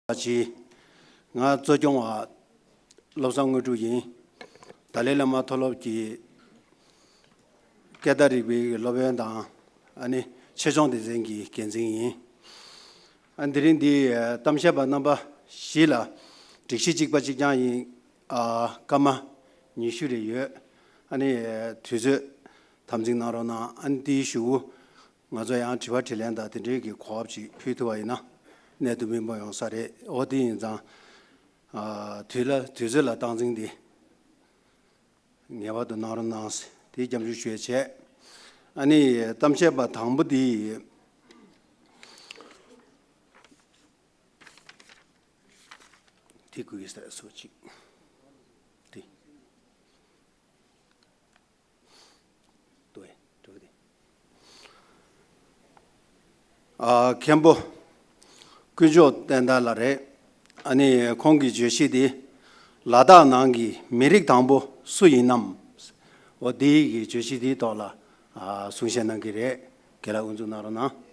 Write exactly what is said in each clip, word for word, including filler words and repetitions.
བ་ཅིག་ང་གཙོ་སྐྱོང་བ་བློ་བཟང་དངོས་གྲུབ་ཡིན། ཏཱ་ལའི་བླ་མ་མཐོ་སློབ་ཀྱི་སྐད་བརྡ་རིག་པའི་སློབ་དཔོན་དང་ཨ་ནི་ཆེད་སྦྱོང་སྡེ་ཚན་གྱི་འགན་འཛིན་ཡིན། ཨ་དེ་རིང་འདི་གཏམ་བཤད་པ་རྣམ་པ་བཞི་ལ་སྒྲིག་གཞི་གཅིག་པ་གཅིག་རྐྱང་ཡིན། ཨ་སྐར་མ་ཉི་ཤུ་རེ་ཡོད། ཨ་ནི་དུས་ཚོད་དམ་འཛིན་གནང་རོགས་གནང་། ཨ་ནི་དེའི་གཞུག་གུ་ང་ཚོ་ཡང་དྲི་བ་དྲིས་ལན་དང་དེ་འབྲེལ་གྱི་གོ་སྐབས་ཅིག་ཕུལ་ཐུབ་པ་ཡིན་ན་གནད་དུ་སྨིན་པ་ཡོང་ས་རེད། འོ་དེ་ཡིན་ཙང་ཨ་དུས་ལ་དུས་ཚོད་ལ་སྟངས་འཛིན་དེ་ངེས་པར་དུ་གནང་རོགས་གནང་། དེ་སྐྱབས་འཇུག་ཞུ་ཡས་བྱས། ཨ་ནི་གཏམ་བཤད་པ་དང་པོ་དེ་དེ་དགོས་ཀྱི་ཟེར་སོ་ཅིག་དེ། ཏུའེ་ཏུའེ་དེ། ཨ་མཁན་པོ་དཀོན་མཆོག་བསྟན་དར་ལགས་རེད། ཨ་ནི་ཁོང་གི་བརྗོད་གཞི་དེ་ལ་དྭགས་ནང་གི་མི་རིགས་དང་པོ་སུ་ཡིན་ནམ། འོ་དེ་གི་བརྗོད་གཞི་དེའི་ཐོག་ལ་ཨ་གསུང་བཤད་གནང་གི་རེད། རྒན་ལགས་དབུ་འཛུགས་གནང་རོགས་གནང་།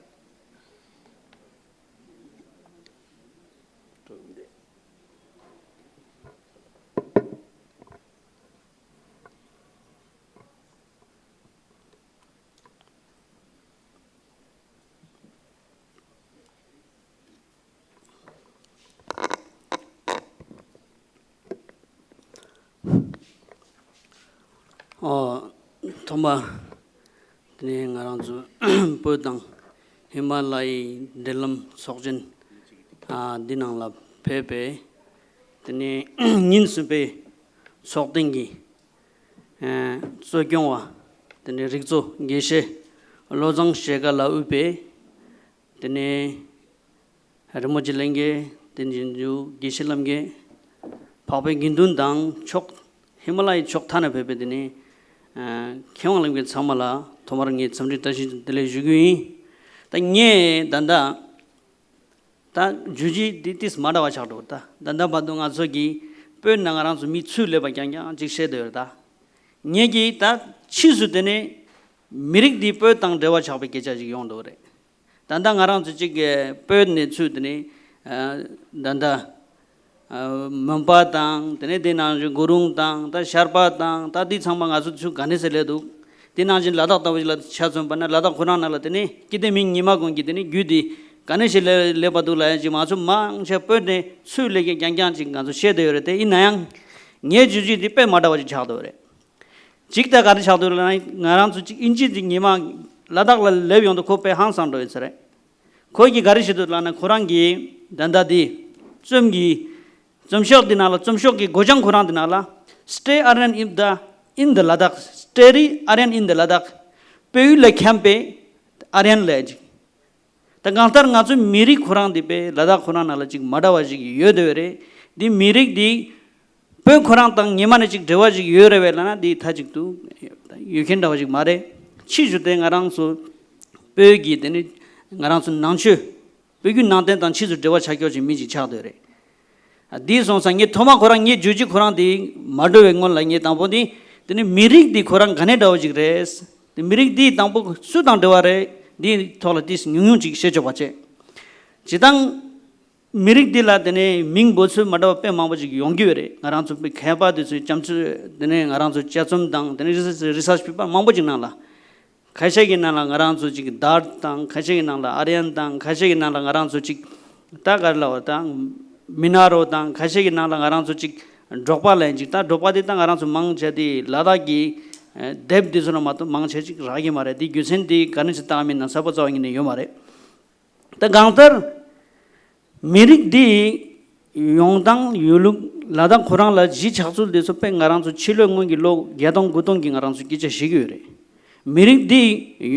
ཨོ། ཐོག་མ། དེ་ནས་ང་རང་ཚོ་བོད་དང་ཧི་མ་ལ་ཡའི་འབྲེལ་ལམ་ཚོགས་ཆེན་ཨ་འདི་ནང་ལ་ཕེབས་པའི་དེ་ནས་ཉིན་གསུམ་པའི་ཚོགས་ཐེངས་ཀྱི་ཨ་གཙོ་སྐྱོང་བ་དེ་ནས་རིག་གཙོ་དགེ་བཤེས་བློ་བཟང་ཤེལ་དཀར་ལགས་དབུས་པའི་དེ་ནས་རིན་པོ་ཆེ་ལྷན་རྒྱས། དེ་བཞིན་དུ་དགེ་བཤེས་རྣམ་རྒྱལ། འཕགས་པའི་དགེ་འདུན་དང་ཕྱོགས་ཧི་མ་ལ་ཡའི་ཕྱོགས་མཐའ་ནས་ཕེབས་པའི་དེ་ནས་ཨ་མཁས་དབང་རྣམ་རྒྱལ་ཚང་མ་ལ་ཐོག་མར་ངས་འཚམས་འདྲི་བཀྲ་ཤིས་བདེ་ལེགས་ཞུ་རྒྱུ་ཡིན། ད་ངས་ད་ལྟ་ད་བརྗོད་གཞི་འདི་ཏིས་མ་འདྲ་བ་ཆགས་འགྲོ། ད་ད་ལྟ་བར་དུ་ང་ཚོ་གིས་བོད་ནང་ང་རང་ཚོ་མི་ཚུར་སླེབས་པ་རྐྱང་རྐྱང་ཅིག་བཤད་འདོད་ཡོད། ད་ངས་ཀྱིས་ད་ཕྱིས་སུ་དེ་ནས་མི་རིགས་འདི་བོད་དང་འབྲེལ་བ་ཆགས་པའི་སྐད་ཆ་ཅིག་ཡོང་འདུག་རེད། ད་ལྟ་ང་རང་ཚོ་གཅིག་གི་བོད་ནས་ཚུར་དེ་ནས་ཨ་ད་ལྟ་ཨ་མོན་པ་དང་དེ་ནས་དེ་ནང་བཞིན་གུ་རུང་དང་ད་ཤར་པ་དང་ད་འདི་ཚང་མ་ང་ཚོ་ཚུར་ག་ནས་སེ་སླེབས་འདུག། དེ་ནང་བཞིན་ལ་དྭགས་ལྟ་བུ་ཞིག་ལ་ཆ་མཚོན་པ་ན་ལ་དྭགས་ཁོ་རང་ནང་ལ་དེ་ནས་སྐྱིད་ལྡེ་མིང་ཉི་མ་ཀུན་གྱི་དེ་ནས་རྒྱུད་འདི་ག་ནས་སེ་སླེབས་པ་འདུག་ལབ་ཡ་ཅིག་ང་ཚོ་མང་ཆེ་བོད་ནས་ཚུར་སླེབས་མཁན་རྐྱང་རྐྱང་ཅིག་ང་ཚོ་བཤད་བསྡད་ཡོད་རེད། དེ་ཡིན་ན་ཡང་ངའི་བརྗོད་གཞི་འདི་དཔེ་མ་འདྲ་བ་ཅིག་ཆགས་འདུག་རེད། གཅིག་ད་ག་རེ་ཆགས་འདུག་ལབ་ན་ང་རང་ཚོ་གཅིག་ཨིན་ཇི་གཅིག་ཉི་མ་ལ་དྭགས་ལ་སླེབས་ཡོང་དུས་ཁོ་དཔེ་ཧང་སངས་འགྲོ་ཡོད་ས་རེད། ཁོ་གིས་ག་རེ་བཤད་འདུག་ལབ་ན་ཁོ་རང་གིས་ད་ལྟ་འདི་རྩོམ་གྱི་རྩོམ་ཤོག་འདི་ནང་ལ་རྩོམ་ཤོག་གི་སྒོ་བྱང་ཁོ་རང་འདི་ནང་ལ་Stay Aryan in the in the Ladakh, Stay Aryan in the Ladakh, བོད་ཡུལ་ལ་འཁྱམས་པའི་ཨ་རི་ཡན་ལབ་ཅིག། ད་གང་ལྟར་ང་ཚོའི་མི་རིགས་ཁོ་རང་འདི་དཔེ་ལ་དྭགས་ཁོ་རང་ནང་ལ་ཅིག་མ་འདྲ་བ་ཞིག་ཡོད་བསྡད་པ་རེད། འདི་མི་རིགས་འདི་བོད་ཁོ་རང་དང་ཉི་མ་ནས་ཅིག་འབྲེལ་བ་ཞིག་ཡོད་རེད་པས་ལབ་ན་འདི་མཐའ་གཅིག་ཏུ་ཡོད་མཁན་འདྲ་བ་ཞིག་མ་རེད། ཕྱིས་སུ་དེ་ང་རང་ཚོ་བོད་ཀྱི་དེ་ནི་ང་རང་ཚོ་ནང་ཆོས་བོད་བརྒྱུད་ནང་བསྟན་དང་ཕྱིས་སུ་འབྲེལ་བ་ཆགས་ཀྱོག་ཅིག་མི་ཅིག་ཆགས་བསྡད་རེད། ཨ་འདི་སོང་ཙང་ངས་ཐོག་མ་ཁོ་རང་ངའི་བརྗོད་གཞི་ཁོ་རང་འདི་མ་འགྲོ་བའི་སྔོན་ལ་ངས་དང་པོ་འདི་དེ་ནི་མི་རིགས་འདི་ཁོ་རང་ག་ནས་འདྲ་བ་ཞིག་རེད། དེ་མི་རིགས་འདི་དང་པོ་སུ་དང་འབྲེལ་བ་རེད། འདིའི་ཐོག་ལ་ཏིས་ཉུང་ཉུང་ཅིག་བཤད་ཆོག་པ་བྱས། སྤྱིར་བཏང་མི་རིགས་འདི་ལ་དེ་ནས་མིང་འབོད་ཚུལ་མ་འདྲ་བ་དཔེ་མང་པོ་ཅིག་ཡོང་གི་ཡོད་རེད། ང་རང་ཚོ་མཁས་པ་དེ་ཚོས་རྒྱ་མཚོ་དེ་ནས་ང་རང་ཚོ་དཔྱད་རྩོམ་དང་དེ་ནས་རི་སར་ཆི་རི་སར་ཆི་པེ་པར་མང་པོ་ཅིག་ནང་ལ་ཁ་ཤས་ཀྱི་ནང་ལ་ང་རང་ཚོ་ཅིག་དཱར་དང་ཁ་ཤས་ཀྱི་ནང་ལ་ཨ་རི་ཡན་དང་ཁ་ཤས་ཀྱི་ནང་ལ་ང་རང་ཚོ་ཅིག་ད་ག་རེ་ལབ་པ་དང་མི་ན་རོ་དང་ཁ་ཤས་ཀྱི་ནང་ལ་ང་རང་ཚོ་ཅིག་འབྲོག་པ་ལབ་ཅིག། ད་འབྲོག་པ་དེ་ད་ང་རང་ཚོ་མང་ཆེ་དེ་ལ་དྭགས་ཀྱི་ཨ་དེབ་དེ་ཚོ་ལ་མ་གཏོགས་མང་ཆེ་ཅིག་རག་གི་མ་རེད། དེ་རྒྱུ་མཚན་དེ་ག་ནས་ཅིག་བཏང་མིན་ན་གསལ་པོ་རྩ་བ་ཉིད་ནས་ཡོད་མ་རེད། ད་གང་ལྟར་མི་རིགས་འདི་ཡོང་སྟངས་ཡོད་ལུགས་ལ་དྭགས་ཁོ་རང་ལ་གཞིས་ཆགས་ཚུལ་དེ་ཚོ་དཔེ་ང་རང་ཚོ་ཕྱི་ལོའི་སྔོན་གྱི་ལོ་བརྒྱད་སྟོང་དགུ་སྟོང་གི་ང་རང་ཚོ་སྐད་ཆ་བཤད་ཀྱི་ཡོད་རེད། མི་རིགས་འདི་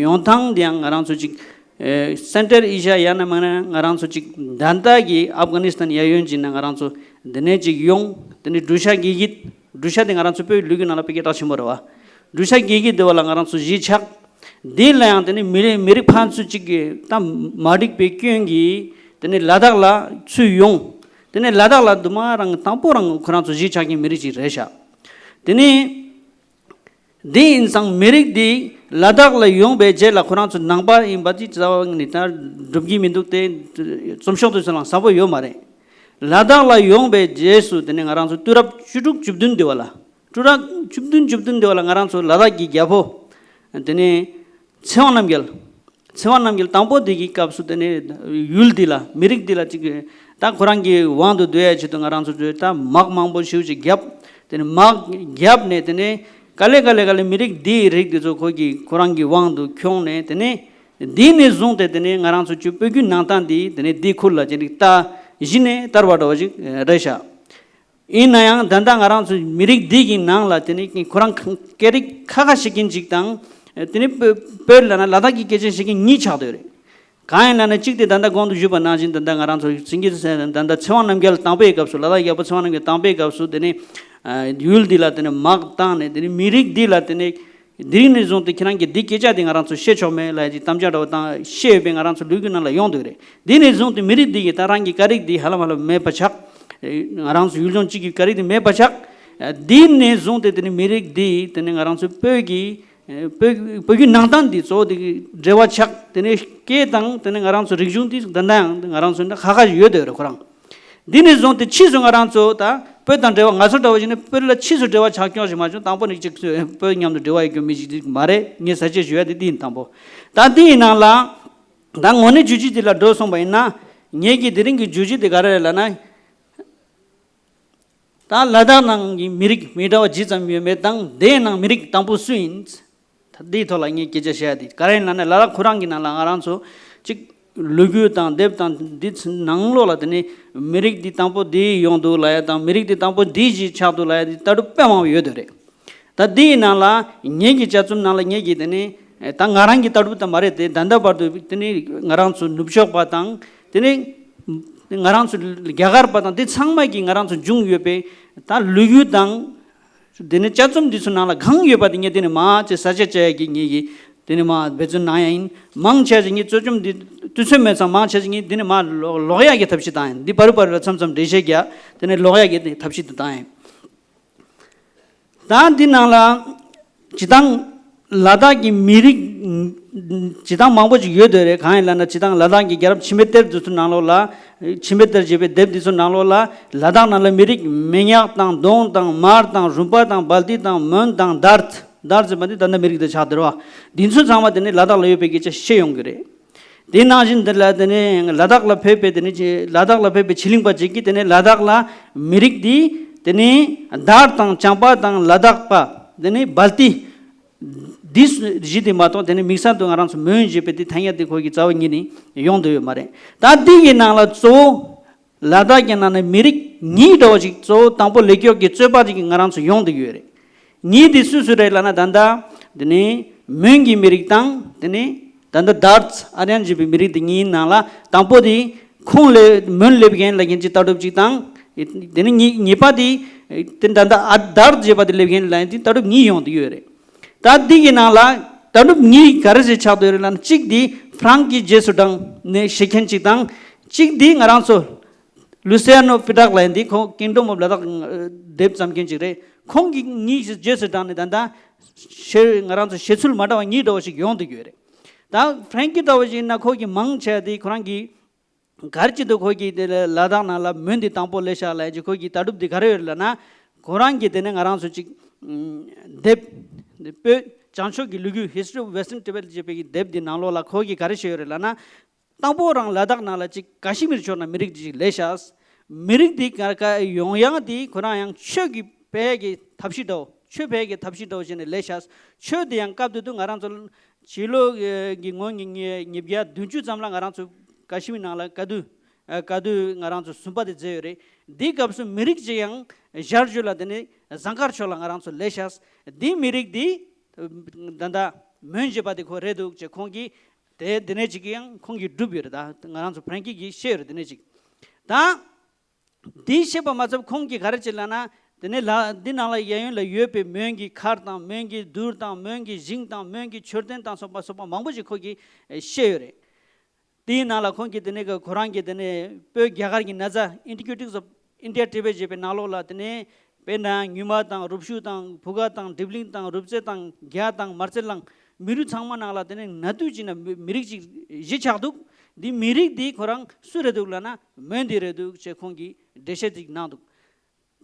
ཡོང་སྟངས་དེ་ཡང་ང་རང་ཚོ་ཅིག་ཨེ་སེན་ཊལ་ཨེ་ཤ་ཡ་ཡང་ན་མིན་ན་ང་རང་ཚོ་ཅིག་ད་ལྟ་གི་ཨབ་གྷ་ནི་སི་ཐན་གཡས་གཡོན་ཅིག་ན་ང་རང་ཚོ་འདི་ནས་ཅིག་ཡོང་། དེ་ནས་བྲུ་ཤ་དགེ་བཤེས། བྲུ་ཤ་དེ་ང་རང་ཚོ་བོད་ལུགས་ཀྱི་ནང་ལ་དཔེ་སྐད་གྲགས་ཆེན་པོ་རེད་བ། བྲུ་ཤ་དགེ་བཤེས་དེ་བ་ལ་ང་རང་ཚོ་གཞིས་ཆགས། འདི་ལ་ཡང་དེ་ནས་མི་རིགས་མི་རིགས་ཕན་ཚུན་གཅིག་གི་ད་མ་འགྲིག་པའི་སྐྱོན་གྱིས་དེ་ནས་ལ་དྭགས་ལ་ཚུར་ཡོང་། དེ་ནས་ལ་དྭགས་ལ་དུ་མ་རང་དང་པོ་རང་ཁོ་རང་ཚོ་གཞིས་ཆགས་མཁན་མི་རིགས་ཅིག་རེད་ཤག། དེ་ནས་འདི་ཡིན་ཙང་མི་རིགས་འདི་ལ་དྭགས་ལ་ཡོང་པའི་རྗེས་ལ་ཁོ་རང་ཚོ་ནང་པ་ཡིན་པ་དེ་རྩ་བ་ནས་ད་སྒྲུབ་ཀྱི་མི་འདུག་སྟེ། རྩོམ་ཤོག་དེ་ཚོ་ལ་གསལ་པོ་ཡོད་མ་རེད། ལ་དྭགས་ལ་ཡོང་པའི་རྗེས་སུ་དེ་ནས་ང་རང་ཚོ་དུས་རབས་བཅུ་དྲུག་བཅུ་བདུན་འདི་བ་ལ། དུས་རབས་བཅུ་བདུན་བཅུ་བདུན་འདི་བ་ལ་ང་རང་ཚོ་ལ་དྭགས་ཀྱི་རྒྱལ་པོ་དེ་ནས་ཚེ་དབང་རྣམ་རྒྱལ། ཚེ་དབང་རྣམ་རྒྱལ་དང་པོ་དེ་གི་སྐབས་སུ་དེ་ནས་ཡུལ་འདི་ལ་མི་རིགས་འདི་ལ་ཅིག་ད་ཁོ་རང་གི་དབང་དུ་སྡུད་ཡ་ཆེད་དུ་ང་རང་ཚོ་ཚོས་ད་དམག་མང་པོ་ཞེ་པོ་ཅིག་བརྒྱབ། དེ་ནས་དམག་བརྒྱབ་ནས་དེ་ནས་ག་ལེ་ག་ལེ་ག་ལེ་མི་རིགས་འདིའི་རིགས་འདི་ཚོ་ཁོ་གི་ཁོ་རང་གི་དབང་དུ་ཁྱོངས་ནས་དེ་ནས་འདི་ནས་བཟུང་སྟེ་དེ་ནས་ང་རང་ཚོ་ཆུ་བོད་བརྒྱུད་ནང་བཏང་འདི་དེ་ནས་འདི་ཁུལ་ལ་ཅིག་ད་གཞི་ནས་དར་བ་འདྲ་བ་ཞིག་རེད་ཤག་ཡིན་ན་ཡང་ད་ལྟ་ང་རང་ཚོ་མི་རིགས་འདི་གི་ནང་ལ་དེ་ནས་ཁོ་རང་སྐད་རིགས་ཁ་ཁ་ཤེས་མཁན་ཅིག་དང་། དེ་ནས་བོད་བོད་ལ་ན་ལ་དྭགས་ཀྱི་སྐད་ཆ་ཤེས་མཁན་གཉིས་ཆགས་བསྡད་རེད། གང་ཡིན་ལབ་ན་གཅིག་དེ་ད་ལྟ་གོང་དུ་ཞུས་པ་ནང་བཞིན་ད་ལྟ་ང་རང་ཚོ་སེང་གེ་ད་ལྟ་ཚེ་དབང་རྣམ་རྒྱལ་དང་པོའི་སྐབས་སུ་ལ་དྭགས་རྒྱལ་པོ་ཚེ་དབང་རྣམ་རྒྱལ་དང་པོའི་སྐབས་སུ་དེ་ནས་ཡུལ་འདི་ལ་དེ་ནས་དམག་བཏང་ནས་དེ་ནས་མི་རིགས་འདི་ལ་དེ་ནས་འདི་རིང་ནས་བཟུང་སྟེ་ཁྱེད་རང་གི་འདི་སྐད་ཆ་འདི་ང་རང་ཚོ་བཤད་ཆོག་མེད་ལབ་ཀྱི་གཏམ་བྱ་འདྲ་བོ་དང་བཤད་ཡོད་པའི་ང་རང་ཚོ་ལུས་ཀྱི་ནང་ལ་ཡོང་འདུག་རེད། འདི་ནས་བཟུང་སྟེ་མི་རིགས་འདི་གི་ད་རང་གི་སྐད་རིགས་འདི་ཧ་ལམ་ཧ་ལམ་མེད་པ་ཆགས། ང་རང་ཚོ་ཡུལ་ལྗོངས་གཅིག་གི་སྐད་རིགས་འདི་མེད་པ་ཆགས། འདི་ནས་བཟུང་སྟེ་དེ་ནས་མི་རིགས་འདི་དེ་ནས་ང་རང་ཚོ་བོད་ཀྱི་བོད་བོད་བརྒྱུད་ནང་བཏང་འདི་གཙོ་བོ་དེ་གི་འབྲེལ་བ་ཆགས། དེ་ནས་སྐད་དང་དེ་ནས་ང་རང་ཚོ་རིག་གཞུང་འདི་ད་ལྟ་ཡང་ང་རང་ཚོ་འདི་ཁ་ཁ་ཡོད་དེ་རེད་ཁོ་རང་། འདི་ནས་བཟུང་སྟེ་ཕྱིས་སུ་ང་རང་ཚོ་ད་བོད་དང་འབྲེལ་བ་ང་ཚོ་འདྲ་བ་ཞིག་ནི་བོད་ལ་ཕྱིས་སུ་འབྲེལ་བ་ཆགས་སྐྱོང་ཞིག་མ་བྱུང་། དང་པོ་ནས་གཅིག་བོད་མཉམ་དུ་འབྲེལ་བ་ཡོད་རྒྱུ་མི་ཞིག་མ་རེད། ངས་ས་བཅད་ཞུ་ཡ་དེ་འདི་ཡིན་དང་པོ། ད་འདི་ཡི་ནང་ལ་ད་དངོས་གནས་བརྗོད་གཞི་འདི་ལ་འགྲོ་སོང་པ་ཡིན་ན་ངེད་ཀྱི་དེ་རིང་གི་བརྗོད་གཞི་འདི་ག་རེ་རེད་ལབ་ན། ད་ལ་དྭགས་ནང་གི་མི་རིགས་མི་འདྲ་བ་ཇི་ཙམ་ཡོད་མེད་དང་དེའི་ནང་མི་རིགས་དང་པོ་སུ་ཡིན། ད་འདིའི་ཐོག་ལ་ངས་སྐད་ཆ་བཤད་ཡ་དེ་ག་རེ་ཡིན་ལབ་ན་ལ་དྭགས་ཁོ་རང་གི་ནང་ལ་ང་རང་ཚོ་གཅིག་ལོ་རྒྱུས་དང་དེབ་དང་འདི་ཚོ་ནང་ལོགས་ལ་དེ་ནས་མི་རིགས་འདི་དང་པོ་འདི་ཡོང་འདུག་ལབ་ཡ་དང་མི་རིགས་འདི་དང་པོ་འདི་ཞིག་ཆགས་འདུག་ལབ་ཡ་འདི་ལྟ་གྲུབ་དཔེ་མང་པོ་ཡོད་དེ་རེད། ད་འདི་ཡི་ནང་ལ་ངེད་ཀྱི་དཔྱད་རྩོམ་ནང་ལ་ངེད་ཀྱི་དེ་ནས་ད་ང་རང་གི་ལྟ་གྲུབ་ད་མ་རེད་དེ་ད་ལྟ་བར་དུ་དེ་ནས་ང་རང་ཚོ་ནུབ་ཕྱོགས་པ་དང་དེ་ནས་ང་རང་ཚོ་རྒྱ་གར་པ་དང་དེ་ཚང་མ་གི་ང་རང་ཚོ་འབྱུང་ཡོད་པའི་ད་ལོ་རྒྱུས་དང་། དེ་ནས་དཔྱད་རྩོམ་འདི་ཚོ་ནང་ལ་གང་ཡོད་པ་དེ་ངས་དེ་ནས་མ་ཅེས་ས་ཆ་བཅད་ཡ་གི་ངེད་ཀྱི་དེ་ནས་མ་འབད་བརྩོན་གནང་ཡ་ཡིན། མང་ཆེ་ཞིག་ངས་རྩོད་རྩོམ་འདི་དུས་ཚོད་མེད་ཙང་མང་ཆེ་ཞིག་ངས་དེ་ནས་མ་ལོག་ལོག་ཡ་གི་ཐབས་ཤེས་བཏང་ཡིན། འདི་བར་བར་ལ་མཚམས་མཚམས་འགྲེལ་བཤད་རྒྱག་དེ་ནས་ལོག་ཡ་གི་ཐབས་ཤེས་དེ་བཏང་ཡིན། ད་འདི་ནང་ལ་སྤྱི་བཏང་ལ་དྭགས་ཀྱི་མི་རིགས་སྤྱི་བཏང་མང་པོ་ཅིག་ཡོད་དེ་རེད། གང་ཡིན་ལབ་ན་སྤྱི་བཏང་ལ་དྭགས་ཀྱི་རྒྱལ་རབས་འཆི་མེད་གཏེར་འདི་ཚོ་ནང་ལོགས་ལ་འཆི་མེད་གཏེར་ཅེས་པའི་དེབ་འདི་ཚོ་ནང་ལོགས་ལ་ལ་དྭགས་ནང་ལ་མི་རིགས་མི་ཉག་དང་གདོང་དང་མར་དང་རུམ་པ་དང་སྦལ་ཏི་དང་མོན་དང་དར་དར་ཟེར་བ་འདི་ད་ལྟ་མི་རིགས་དེ་ཆགས་བསྡད་རེད་བ། འདི་ཚོ་ཚང་མ་དེ་ནི་ལ་དྭགས་ལ་ཡོད་པའི་སྐད་ཆ་བཤད་ཡོང་གི་རེད། དེ་ནང་བཞིན་འདི་ལ་དེ་ནས་ལ་དྭགས་ལ་ཕེབས་པའི་དེ་ནས་ལ་དྭགས་ལ་ཕེབས་པའི་ཕྱི་གླིང་པ་ཅིག་གིས་དེ་ནས་ལ་དྭགས་ལ་མི་རིགས་འདི་དེ་ནས་དར་དང་བྱང་པ་དང་ལ་དྭགས་པ་དེ་ནས་སྦལ་ཏི་འདི་བཞི་དེ་མ་གཏོགས་དེ་ནས་དམིགས་བསལ་དུ་ང་རང་ཚོ་མོན་ཞེས་པའི་དེ་ཐ་སྙད་དེ་ཁོ་གི་རྩ་བ་ཉིད་ནས་ཡོང་འདོད་ཡོད་མ་རེད། ད་འདི་གི་ནང་ལ་གཙོ་བོ་ལ་དྭགས་ཀྱི་ནང་ནས་མི་རིགས་ཉིད་འདྲ་བ་ཞིག་གཙོ་བོ་དང་པོ་ལེགས་སྐྱོབ་ཀྱི་རྩོད་པ་ཅིག་ང་རང་ཚོ་ཡོང་འདོད་ཡོད་རེད། ངས་འདི་སུ་སུ་རེད་ལབ་ན་ད་ལྟ་དེ་ནས་མོན་གྱི་མི་རིགས་དང་དེ་ནས་ད་ལྟ་དར་ཨ་རི་ཡན་ཞེས་པའི་མི་རིགས་འདི་གཉིས་ནང་ལ་དང་པོ་དེ་ཁོང་ལས་མོན་སླེབས་མཁན་ལ་ཡིན་གྱི་ལྟ་གྲུབ་ཅིག་དང་། དེ་ནས་གཉིས་གཉིས་པ་དེ་དེ་ད་ལྟ་ཨ་དར་ཞེས་པ་དེ་སླེབས་མཁན་ལ་ཡིན་གྱི་ལྟ་གྲུབ་གཉིས་ཡོང་དུ་ཡོད་རེད། ད་འདི་གི་ནང་ལ་ལྟ་གྲུབ་གཉིས་ག་རེ་ཞིག་ཆགས་འདུག་རེད་ལབ་ན་གཅིག་དེ་ཧྥ་རན་ཀི་རྗེས་སུ་འབྲངས་ནས་བཤད་མཁན་ཅིག་དང་གཅིག་དེ་ང་རང་ཚོ་ལུ་སི་ཡ་ནོ་སྤི་དག་ལ་ཡིན་དེ་ཁོང་Kingdom of Ladakh དེབ་བརྩམས་མཁན་ཅིག་རེད། ཁོང་གི་གཉིས་རྗེས་སུ་འབྲངས་ནས་ད་ལྟ་ཤེས་ང་རང་ཚོ་བཤད་ཚུལ་མ་འདྲ་བ་གཉིས་འདྲ་བ་ཞིག་ཡོང་དུ་ཡོད་རེད། ད་ཧྥ་རན་ཀི་འདྲ་བ་ཞིག་ཡིན་ན་ཁོ་གི་མང་ཆེ་བ་དེ་ཁོ་རང་གི་ག་རེ་བྱེད་དུ་ཁོ་གི་དེ་ལ་དྭགས་ནང་ལ་མོན་དེ་དང་པོ་སླེབས་ཤག་ལབ་ཀྱི་ཁོ་གི་ལྟ་གྲུབ་དེ་ག་རེ་ཡོད་ལབ་ན། ཁོ་རང་གི་དེ་ནས་ང་རང་ཚོ་ཅིག་དེབ་བོད་བྱང་ཕྱོགས་ཀྱི་ལོ་རྒྱུས་History of Western Tibet ཅེས་པའི་གི་དེབ་དེ་ནང་ལོགས་ལ་ཁོ་གི་ག་རེ་བཤད་ཡོད་རེད་ལབ་ན། དང་པོ་རང་ལ་དྭགས་ནང་ལ་ཅིག་ཀ་ཤི་མིར་ཕྱོགས་ན་མི་རིགས་ཅིག་ལས་ཤག་མི་རིགས་འདི་ག་ག་ཡོང་ཡང་དེ་ཁོ་རང་ཡང་ཆོས་ཀྱི་ཕལ་གྱི་ཐབས་ཤེས་འདྲ་བོ་ཆོས་ཕལ་གྱི་ཐབས་ཤེས་འདྲ་བོ་བྱས་ནས་ལས་ཤག་ཆོས་དེ་ཡང་སྐབས་དེ་དུས་ང་རང་ཚོ་ཕྱི་ལོ་གི་ངོ་ཉིས་ཉིས་ཉིས་བརྒྱ་བདུན་ཅུ་ཙམ་ལ་ང་རང་ཚོ་ཀ་ཤི་མིར་ནང་ལ་ག་དུས་ག་དུས་ང་རང་ཚོ་ཟུམ་པ་དེ་མཛད་ཡོད་རེད། འདི་སྐབས་སུ་མི་རིགས་ཅིག་ཡང་ཞར་བྱུང་ལ་དེ་ནས་ཟངས་དཀར་ཕྱོགས་ལ་ང་རང་ཚོ་ལས་ཤག་འདི་མི་རིགས་འདི་ད་ལྟ་མོན་ཞེས་པ་དེ་ཁོ་རེད་འདུག་ཅེས་ཁོང་གིས། དེ་དེ་ནས་ཅིག་ཡང་ཁོང་གིས་བསྒྲུབས་ཡོད་རེད། ད་ང་རང་ཚོ་ཧྥ་རན་ཀི་གིས་བཤད་ཡོད་རེད། དེ་ནས་ཅིག་ད་འདི་བཤད་པ་མ་ཚད་ཁོང་གིས་ག་རེ་བྱེད་ལབ་ན། དེ་ནས་ལ་འདི་ནང་ལ་གཡས་གཡོན་ལ་ཡོད་པའི་མོན་གྱི་མཁར་དང་མོན་གྱི་དུར་དང་མོན་གྱི་ཞིང་དང་མོན་གྱི་མཆོད་རྟེན་དང་སོགས་པ་སོགས་པ་མང་པོ་ཞིག་ཁོ་གིས་བཤད་ཡོད་རེད། དེའི་ནང་ལ་ཁོང་གིས་དེ་ནས་ཁོ་རང་གིས་དེ་ནས་བོད་རྒྱ་གར་གྱི་ན་བཟའ་Antiquities of India Tibet ཅེས་པའི་ནང་ལོགས་ལ་དེ་ནས་དཔེར་ན་ཉུལ་མ་དང་རུབ་ཤུ་དང་བུ་ག་དང་གྲིབ་ལིང་དང་རུབ་རྩེ་དང་རྒྱ་དང་མར་རྩེ་གླང་མི་རུ་ཚང་མ་ནང་ལ་དེ་ནས་ན་དུས་ཅིག་ན་མི་མི་རིགས་ཅིག་གཞི་ཆགས་འདུག་འདི་མི་རིགས་འདི་ཁོ་རང་སུ་རེད་འདུག་ལབ་ན་མོན་འདི་རེད་འདུག་ཅེས་ཁོང་གིས་ འགྲེལ་བཤད་ཅིག་གནང་འདུག་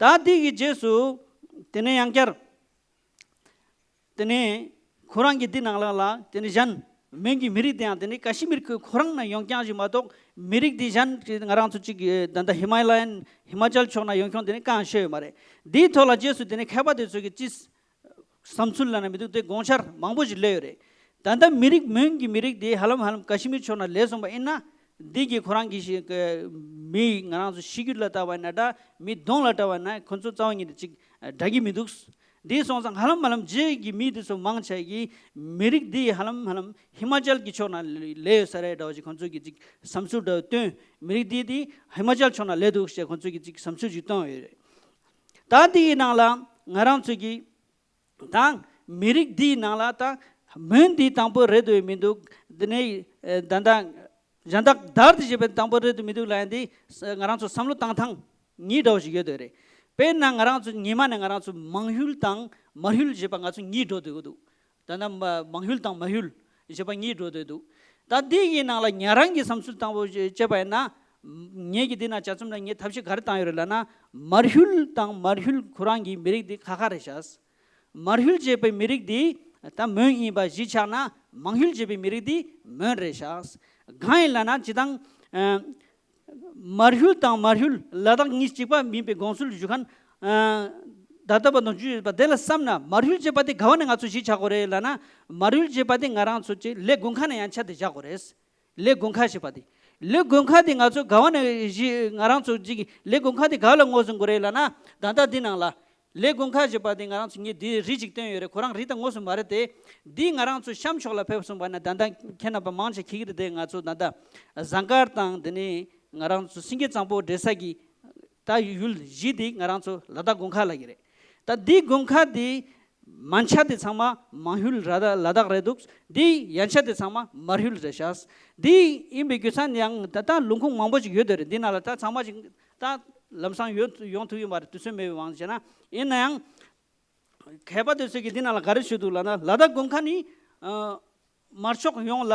ད་འདི་གི་རྗེས་སུ་དེ་ནས་ཡང་བསྐྱར། དེ་ནས་ཁོ་རང་གི་འདི་ནང་ལ་ལ་དེ་ནས་གཞན་མོན་གྱི་མི་རིགས་དེ་ཡང་དེ་ནས་ཀ་ཤི་མིར་ཁོ་ཁོ་རང་ན་ཡོང་རྐྱང་ཞིག་མ་གཏོགས། མི་རིགས་འདི་གཞན་ང་རང་ཚོ་གཅིག་ད་ལྟ་ཧི་མ་ལ་ཡན་ཧི་མ་ཅལ་ཕྱོགས་ན་ཡོང་ཁྱོང་དེ་ནས་གང་ཤེས་ཡོད་མ་རེད། འདིའི་ཐོག་ལ་རྗེས་སུ་དེ་ནས་མཁས་པ་དེ་ཚོ་གི་ཅིས་བསམ་ཚུལ་ལ་ན་མི་འདུག་དེ་དགོངས་འཆར་མང་པོ་ཞིག་སླེབས་ཡོད་རེད། ད་ལྟ་མི་རིགས་མོན་གྱི་མི་རིགས་དེ་ཧ་ལམ་ཧ་ལམ་ཀ་ཤི་མིར་ཕྱོགས་ན་སླེབས་སོང་པ་ཡིན་ན། འདི་གི་ཁོ་རང་གི་ཤི་གི་མི་ང་རང་ཚོ་ཤི་རྒྱུ་ལ་ལྟ་བ་ན་འདྲ། མི་གདོང་ལ་ལྟ་བ་ན་ཁོ་ཚོ་རྩ་བ་ཉིད་དུ་ཅིག་འདྲ་གི་མི་འདུག་འདི་སོང་ཙང་ཧ་ལམ་ཧ་ལམ་རྗེས་ཀྱི་མི་དེ་ཚོ་མང་ཆེ་གི་མི་རིགས་འདི་ཧ་ལམ་ཧ་ལམ་ཧི་མ་ཅལ་གྱི་ཕྱོགས་ན་ལས་ཡོད་ས་རེད་འདྲ་བ་ཞིག་ཁོ་ཚོ་གི་ཅིག་བསམ་ཚུལ་འདྲ་བ་བཏོན། མི་རིགས་འདི་དེ་ཧི་མ་ཅལ་ཕྱོགས་ན་ལས་འདུག་ཞེས་ཁོ་ཚོ་གི་ཅིག་བསམ་ཚུལ་ཅིག་བཏོན་ཡོད་རེད། ད་འདི་ཡི་ནང་ལ་ང་རང་ཚོ་གི་དང་མི་རིགས་འདིའི་ནང་ལ་ད་མོན་འདི་དང་པོ་རེད་འདུག་མི་འདུག་འདི་ནས་ད་ལྟ་གཞན་དག་དར་དེ་བྱེད་པའི་དང་པོ་རེད་འདུག་མི་འདུག་ལ་ཡང་འདི་ང་རང་ཚོ་བསམ་བློ་བཏང་ཐང་གཉིས་འདྲ་བོ་ཞིག་ཡོད་འདོད་རེད། དཔེར་ན་ང་རང་ཚོ་ཉི་མ་ནས་ང་རང་ཚོ་མང་ཡུལ་དང་མར་ཡུལ་བྱེད་པ་ང་ཚོ་གཉིས་འགྲོ་འདོད་འདུག་ད་ནི་མ་མང་ཡུལ་དང་མར་ཡུལ་བྱེད་པ་གཉིས་འགྲོ་འདོད་འདུག་ད་འདི་ཡི་ནང་ལ་ང་རང་གི་བསམ་ཚུལ་བཏང་བོ་བྱས་པ་ཡིན་ན། ངེད་ཀྱི་འདི་ན་ཅ་ཚུམ་ན་ངས་ཐབས་ཤེས་ག་རེ་བཏང་ཡོད་རེད་ལབ་ན། མར་ཡུལ་དང་མར་ཡུལ་ཁོ་རང་གི་མི་རིགས་འདི་ཁ་ཁ་རེད་ཤག་མར་ཡུལ་བྱེད་པའི་མི་རིགས་འདི་ད་མོན་ཡིན་པ་གཞི་ཆགས་ན། མང་ཡུལ་བྱེད་པའི་མི་རིགས་འདི་མོན་རེད་ཤག་གང་ཡིན་ལབ་ན་སྤྱིར་བཏང་། ཨ། མར་ཡུལ་དང་མར་ཡུལ་ལ་དྭགས་གཉིས་གཅིག་པ་མིན་པའི་དགོངས་ཚུལ་ཞུ་མཁན། ཨ། ད་ལྟ་བར་དུ་བརྗོད་ཡོད་པ་དེ་ལ་བསམ་ན། མར་ཡུལ་བྱེད་པ་དེ་ག་བ་ནས་ང་ཚོ་གཞི་ཆགས་དགོས་རེད་ལབ་ན། མར་ཡུལ་བྱེད་པ་དེ་ང་རང་ཚོ་ཅིག་ལས་དགོན་ཁ་ནས་ཡན་ཆད་དེ་བཞག་དགོས་རེད། ལས་དགོན་ཁ་ཞེས་པ་དེ། ལས་དགོན་ཁ་དེ་ང་ཚོ་ག་བ་ནས་གཞི་ང་རང་ཚོ་ཅིག་ལས་དགོན་ཁ་དེ་ག་བ་ལ་ངོས་འཛིན་དགོས་རེད་ལབ་ན། ད་ལྟ་འདི་ནང་ལ། ལས་དགོན་ཁ་ཞེས་པ་དེ་ང་རང་ཚོ་ངས་དེ་རི་ཅིག་བཏོན་ཡོད་རེད། ཁོ་རང་རི་དང་ངོས་སུ་མ་རེད་དེ། འདི་ང་རང་ཚོ་གཤམ་ཕྱོགས་ལ་ཕེབས་སོང་བ་ན། ད་ལྟ་ཁྱེད་རྣམ་པ་མང་ཆེ་མཁྱེན་གྱི་རེད་དེ། ང་ཚོ་ད་ལྟ་ཟངས་དཀར་དང་དེ་ནས་ང་རང་ཚོ་སེང་གེ་གཙང་པོ་འདྲེས་ས་གི་ད་ཡུལ་བཞི་དེ་ང་རང་ཚོ་ལ་དྭགས་དགོན་ཁ་ལབ་ཀྱི་རེད། ད་འདི་དགོན་ཁ་དེ་མན་ཆད་དེ་ཚང་མ་མང་ཡུལ་ར་ད་ལ་དྭགས་རེད་འདུག་འདི་ཡན་ཆད་དེ་ཚང་མ་མར་ཡུལ་རེད་ཤག་འདི་ཡིན་པའི་རྒྱུ་མཚན་ཡང་ད་ལྟ་ལུང་ཁུངས་མང་པོ་ཞིག་ཡོད་དེ་རེད། འདི་ནང་ལ་ད་ཚང་མ་ཞིག་ད་ལམ་སང་ཡོད་ཡོང་ཐུབ་ཡོད་མ་རེད། དུས་ཚོད་མེད་པའི་དབང་བྱས་ན། ཡིན་ན་ཡང་མཁས་པ་དེ་ཚོས་ཀྱིས་འདི་ནང་ལ་ག་རེ་ཞུས་འདུག་ལབ་ན། ལ་དྭགས་དགོན་ཁ་ནི་ཨ་མར་ཕྱོགས་ཡོངས་ལ་